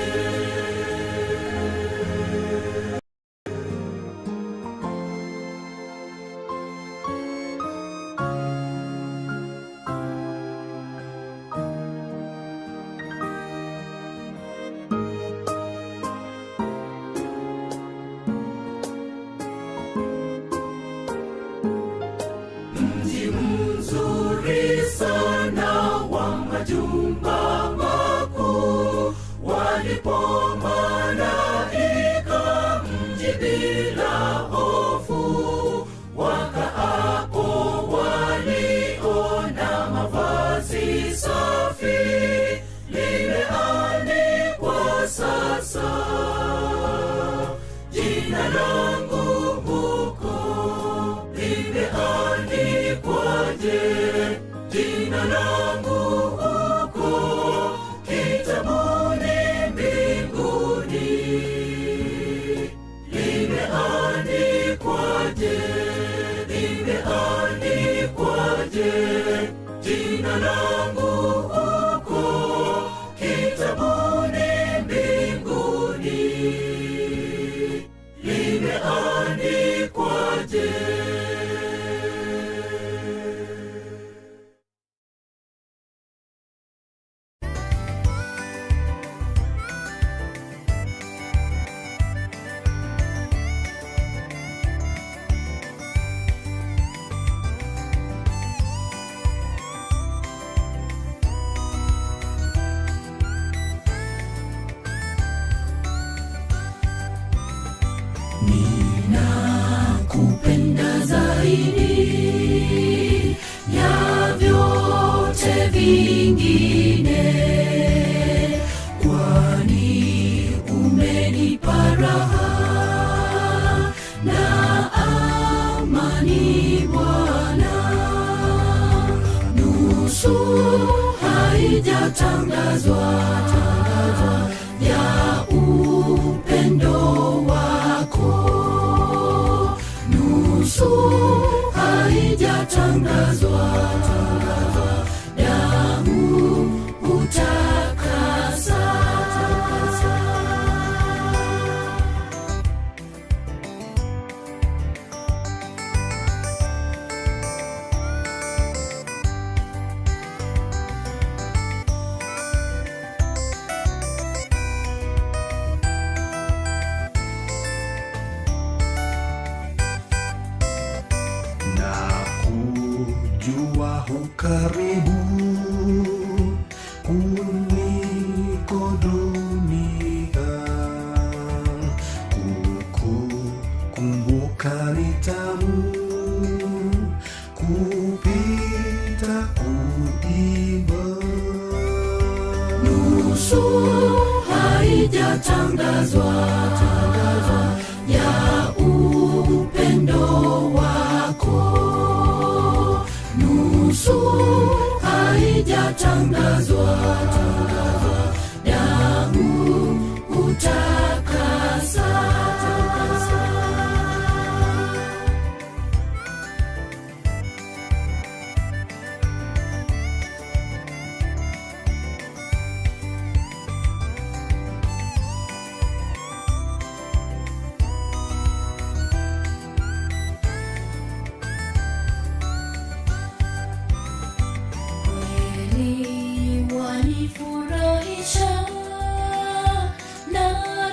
Mji mzuri sana wa majumba makuu, walipo malaika mji bila hofu, wakaapo waliona mavazi safi, limeandikwa sasa jina langu huko limeandikwaje? Jina langu huko kitabuni mbinguni limeandikwaje? Limeandikwaje jina langu huko kitabuni mbinguni limeandikwaje? vingine, kwani umenipa raha na amani Bwana. Nusu haijatangazwa ya upendo wako, nusu haijatangazwa damu utakasa. Na kujua hukaribu kuliko dunia, kukukumbuka ni tamu kupita kuimba. Nusu haijatangazwa ya upendo wako, nusu haijatangazwa damu utakasa. Kweli wanifurahisha na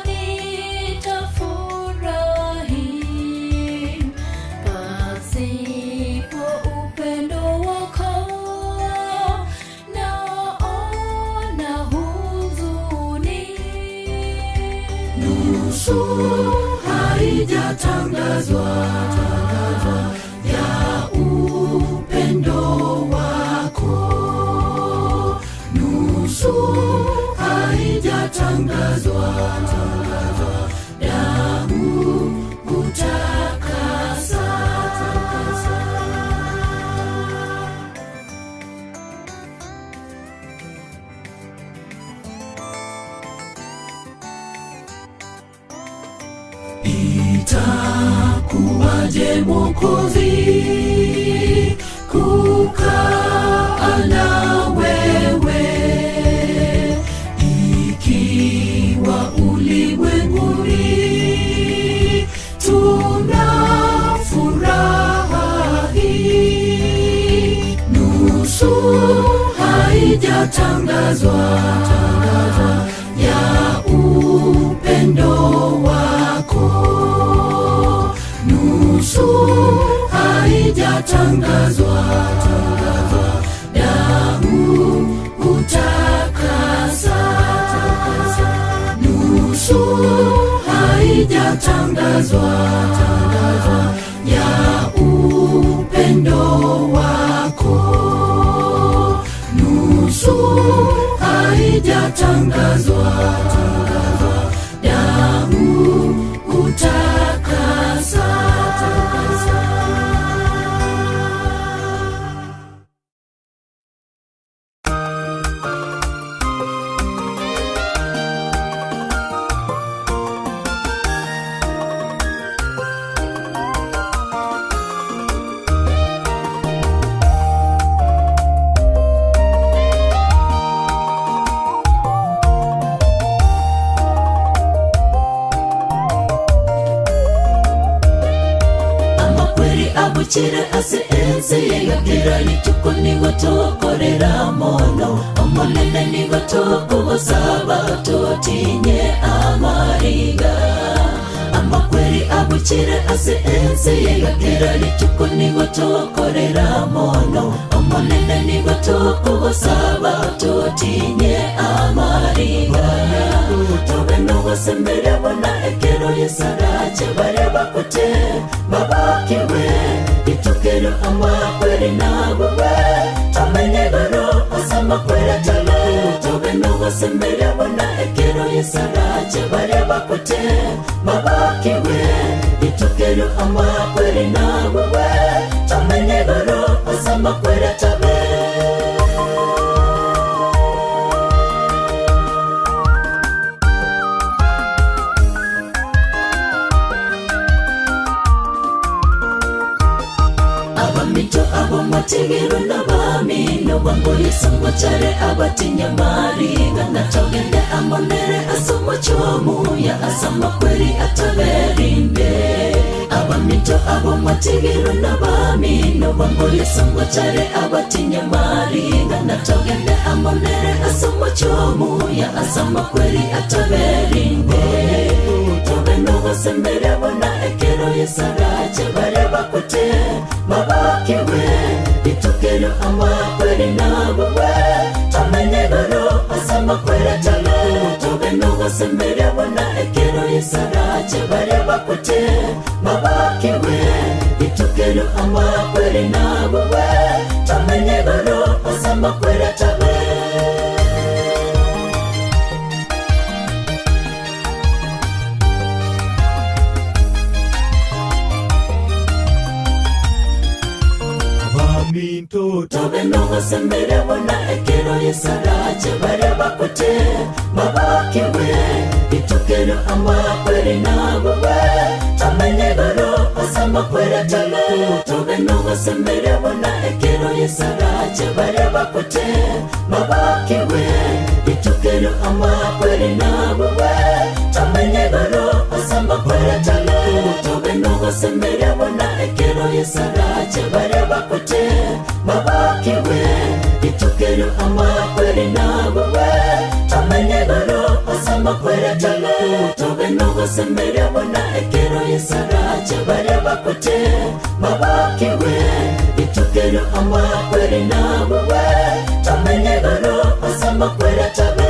nitafurahi pasipo upendo wako naona huzuni. Nusu haijatangazwa ya upendo wako, nusu haijatangazwa damu utakasa. Itakuwaje Mwokozi kukaa na wewe ikiwa ulimwenguni tuna furaha hii? Nusu haijatangazwa ya upendo wako, nusu haijatangazwa damu utakasa, nusu haijatangazwa ya upendo wako, nusu haijatangazwa damu utakasa. Amakweri abukire ase ensi yeyogera rituko nigo tokorera mono omonene nigo tokugosaba totinye amariga amakweri abukire ase ensi yeyogera rituko nigo tokorera mono omonene nigo tokugosaba totinye amariga tobe nogosemere bona ekero yesarache bare bakute babakiwe itukero amakweri nabuwe tomenye goro ase Asamakwera tabe tobe nogosemeria bona ekero yesarache baria bakute babakiwe itukero amakwere nabuwe tomenye goro asamakwera tabe. Abamito abomategero n'abamino bamboyesangwa care abatinyamariga natogende amonere asomochomuya asamakweri ataberinde. Abamito abomategero n'abamino bamboyesangwa care abatinyamariga natogende amonere asomochomuya asamakweri ataberinde. Tobe nogosemere bona ekero yesarache baria bakute babakiwe itukero amakweri nabuwe tomenye goro asamakwera tabe tobe nogosemere bona ekero yesarache baria bakute babakiwe itukero amakweri nabuwe tomenye goro asamakwera tabe. Tobe nogosemere bona ekero yesarache baria bakute babakiwe itukero amakweri nabuwe tomenye goro asamakwera tabe tobe nogosemere bona ekero yesarache baria bakute babakiwe itukero amakweri nabuwe tomenye goro asamakwera tabe tobe nogosemere bona ekero yesarache baria bakute babakiwe itukero amakweri nabuwe tomenye goro asamakwera tabe tobe nogosemere bona ekero yesarache baria bakute babakiwe itukero amakweri nabuwe tomenye goro asamakwera tabe.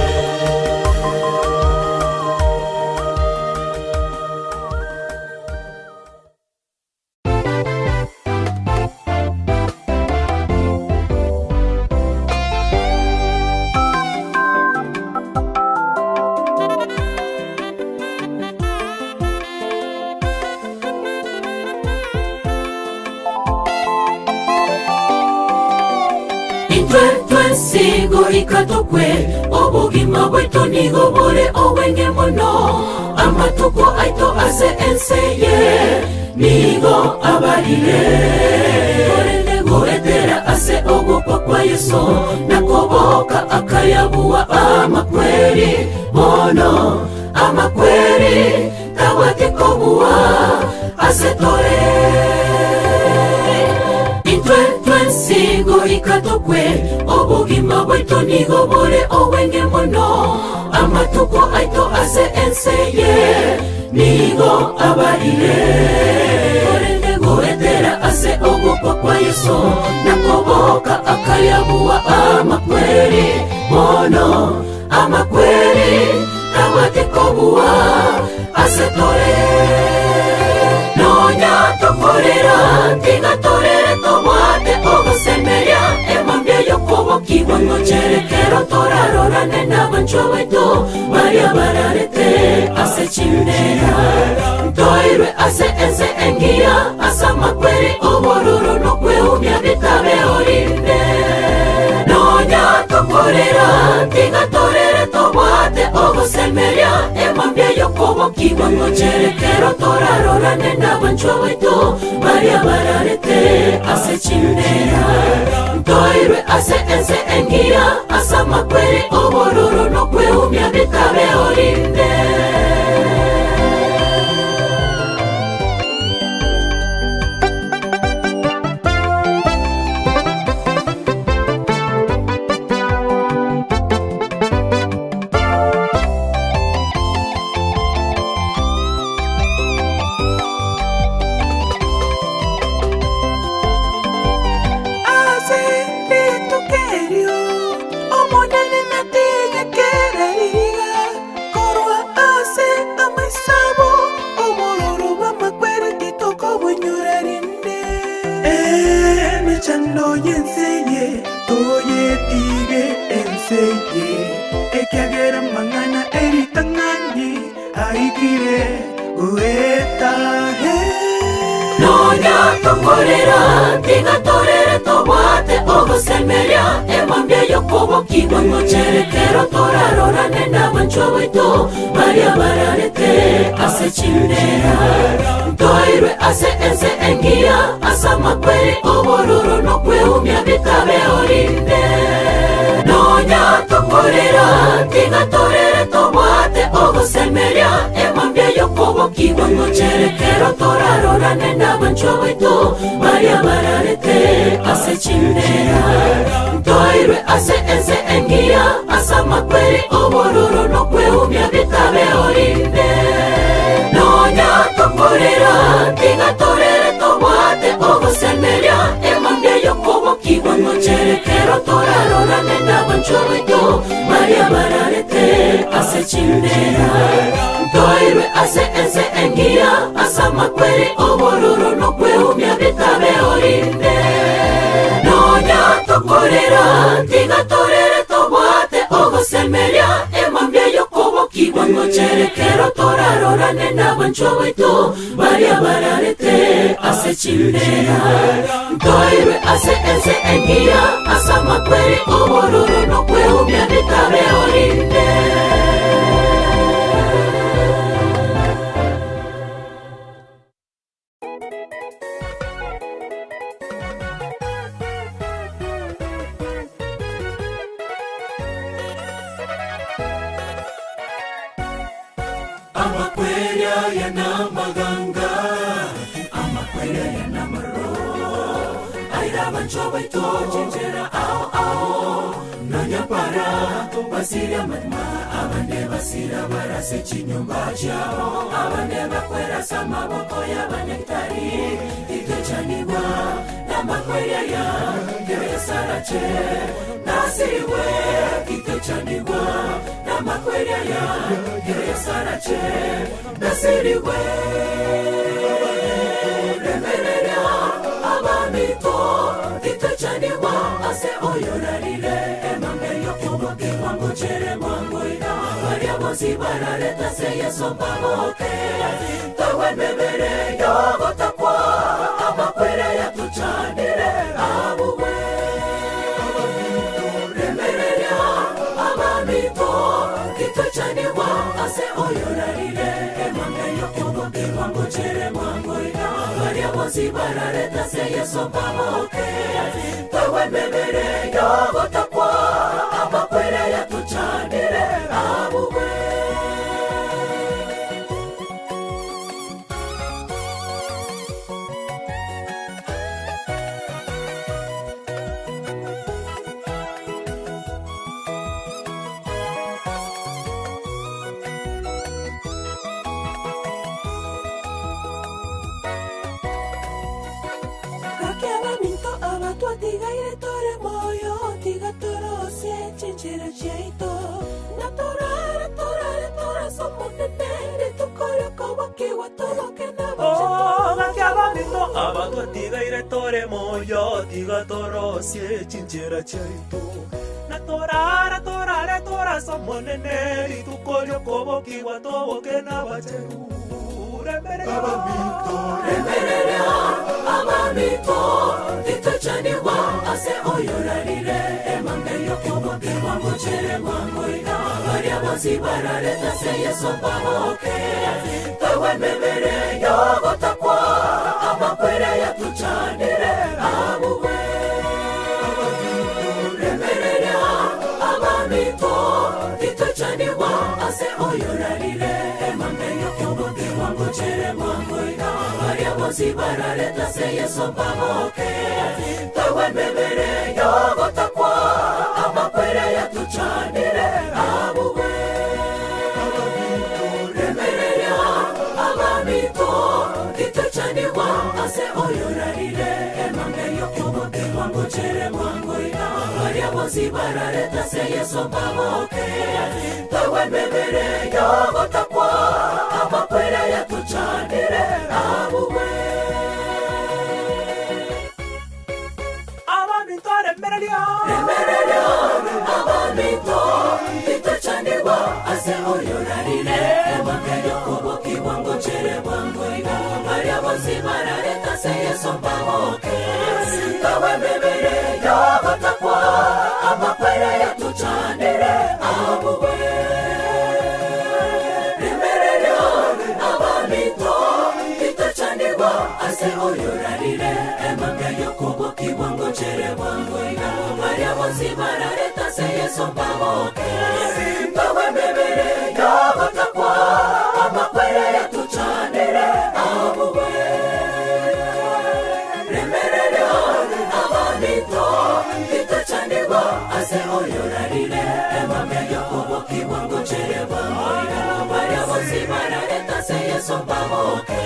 Intwe ikatokwe obugima bwetu nigo bure obwenge mono amatuko aito ase enseye nigo abarire korende goetera ase ogukwa kwa Yesu nakoboka akayabuwa amakweri mono amakweri tabwate kobuwa ase tore. Intwe twensigo ikatokwe obugima bwetu nigo bure obwenge mono amatuko aito ase enseye nigo abarire korende goetera ase ogukwa kwa Yesu nakoboka akayabuwa amakweri mono amakweri tabwate kobuwa ase tore. Nonya tokorera tigatorere tobwate ogosemeria emambia yokobokigwa ngocherekero torarorane n'abanchwa baitu baria bararete ase chimbera ntoirwe ase ense engiya ase amakweri obororo nokweumia bitabe orinde. Nonya tokorera tigatorere tobwate ogosemeria emambia yokobokigwa ngocherekero torarorane n'abanchwa baitu baria bararete ase chimbera ntoirwe ase ense engiya ase amakweri obororo nokweumia bitabe orinde. Emechando yenseye toyetige. enseye Ekiagera mang'ana eritang'ani Aikire goeta Nonya tokorera tigatorere tobwate ogosemeria emambia yokobokigwa ngocherekero torarorane n'abanchwa baito baria bararete ase chindera ntoirwe ase ense engiya ase amakweri obororo nokweumia bitabe orinde nonya tokorera tigatorere tobwate ogosemeria emambia yokobokigwa ngocherekero torarorane n'abanchwa baito baria bararete ase chindera ntoirwe ase ense engiya ase amakweri obororo nokweumia bitabe orinde nonya tokorera tigatorere tobwate ogosemeria emambia yokobokigwa ngocherekero torarorane n'abanchwa baito baria bararete ase chindera ntoirwe ase ense engiya ase amakweri obororo nokweumia bitabe orinde nonya tokorera tigatorere tobwate ogosemeria emambia yokobokigwa ngocherekero torarorane n'abanchwa baito baria bararete ase chindera ntoirwe ase ense engiya ase amakweri obororo nokweumia bitabe orinde. Amakwerya yanamaganga amakwerya yanamaro aira bancho baito chenjera ao ao nanyapara basira matma abande basira barase chinyumba chao abande bakwerasa maboko y'abanyagitari itechanigwa namakwerya ya keresarache nasiriwe kitechanigwa namakwerya ya keresarache nasiriwe remerera abamito titechanigwa ase oyorarire emambe yokobokigwa ngochere mwangoina baria bonsi barareta se yeso mbaboke tawe mebere yogotakwa amakwere yatuchanire abuwe remerera abamito titechanigwa ase oyorarire emambe yokobokigwa ngochere mwangoina baria bonsi barareta se yeso mbaboke tawe mebere yogotakwa amakwere yatuchanire abuwe. Kakiabaminto abatwa tigaire tore moyo tigatorose chinchera chiaito natorara torare toraso monene tukoroko wakiwa toboke Oh, gakiabamito abatwa tigaire tore moyo tigatorosie chinchera chiaito natorara torare toraso monene rituko ryokobokiwa toboke n'abacheru Remerera abamito titechanigwa ase oyorarire emambe yokobokigwa ngochere mwangoina baria bonsi barareta se yeso mbaboke tawe mebere yogotakwa amakwere yatuchanire abuwe remerera abamito titechanigwa ase oyorarire emambe yokobokigwa ngochere mwangoina baria bonsi barareta se yeso mbaboke tawe mebere yogotakwa amakwere yatuchanire abuwe remerera abamito titechanigwa ase oyorarire emambe yokobokigwa ngochere mwangoina baria bonsi barareta se yeso mbaboke tawe mebere yogotakwa amakwere yatuchanire abuwe. Abamito remereria remereria. abamito titochanigwa ase oyorarire emambeyo kobokibwa ngochere bwangoiga baria bonsi barareta se Yesu mbaboke kawe mibere yogotakwa amakwere yatuchanire abuwe remererio abamito titochanigwa ase oyorarire emambeyo kobokibwa ngochere bwangoiga baria bonsi barareta se Yesu mbaboke kawe mibere yogotakwa amakwere yatuchanire abuwe remererio abamito titochanigwa ase oyorarire emambeyo kobokibwa ngochere bwangoiga baria bonsi barareta se Yesu mbaboke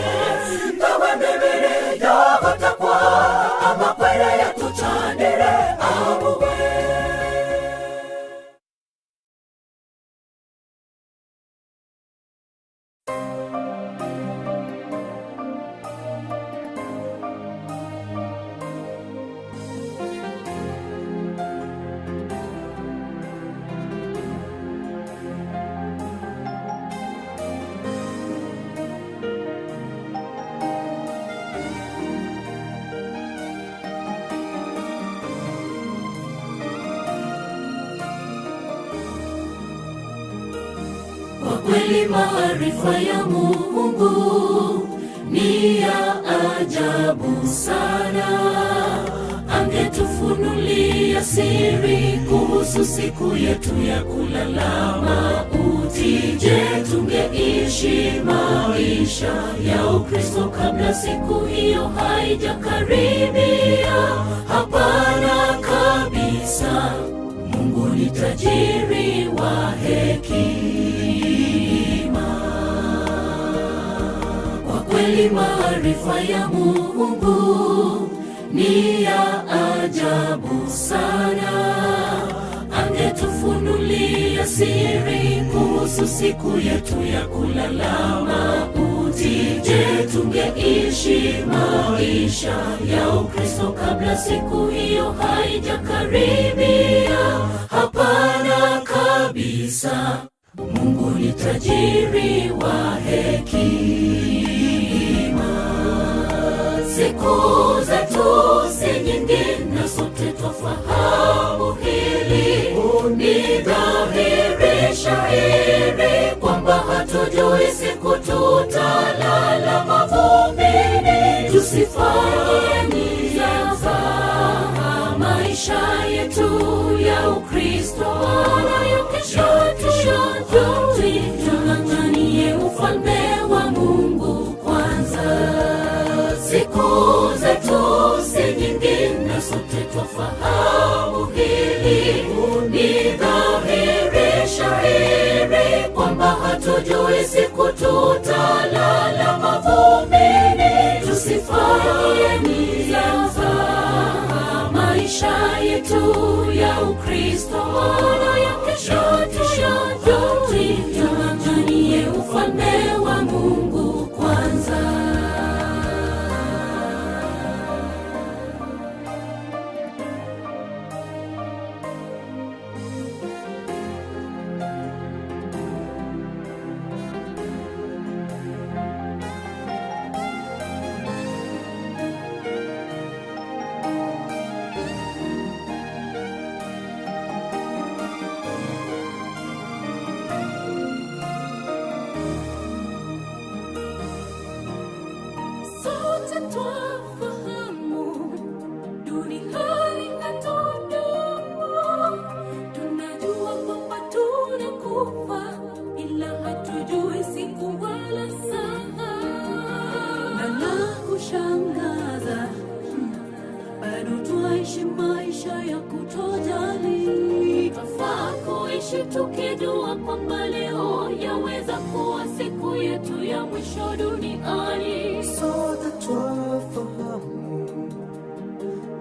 kawe mibere yogotakwa amakwere yatuchanire abuwe. Kwa kweli maarifa ya Mungu ni ya ajabu sana. Angetufunulia siri kuhusu siku yetu ya kulala mauti. Je, tungeishi maisha ya Ukristo kabla siku hiyo haijakaribia? Hapana kabisa. Mungu ni tajiri wa hekima. Kwa kweli maarifa ya Mungu ni ya ajabu sana. Angetufunulia siri kuhusu siku yetu ya kulala mauti. Je, tungeishi maisha ya Ukristo kabla siku hiyo haijakaribia? Hapana kabisa. Mungu ni tajiri wa hekima. Siku zetu si nyingi na sote twafahamu hili. Ni dhahiri shahiri kwamba hatujui siku tutalala mavumbini. Tusifanye mzaha maisha yetu ya Ukristo wala ya kesho tuyajui. Tung'ang'anie ufalme wa Mungu kwanza. Siku zetu si nyingi na sote twafahamu hili. Ni dhahiri shahiri kwamba hatujui siku tutalala mavumbini. Tusifanye mzaha maisha yetu ya Ukristo wala ya kesho tuyajui. Tung'ang'anie ufalme wa Mungu kwanza. Sote twafahamu duniani hatudumu, tunajua kwamba tunakufa, ila hatujui siku wala saa. Na la kushangaza, bado twaishi maisha ya kutojali. Twafaa kuishi tukijua kwamba leo yaweza kuwa siku yetu ya mwisho duniani. Sote twafahamu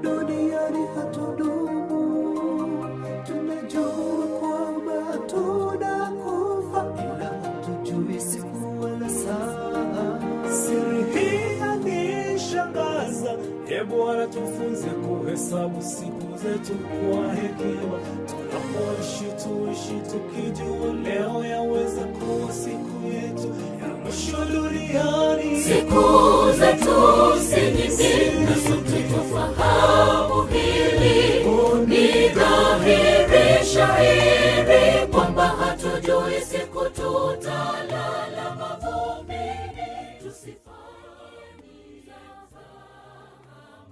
duniani hatudumu, tunajua kwamba tunakufa, ila hatujui siku wala saa. Siri hii yanishangaza, e Bwana, tufunze kuhesabu siku. siku zetu kwa hekima. Tunapoishi tuishi tukijua leo yaweza kuwa siku yetu ya mwisho duniani. Siku zetu si nyingi na sote twafahamu hili, ni dhahiri shahiri.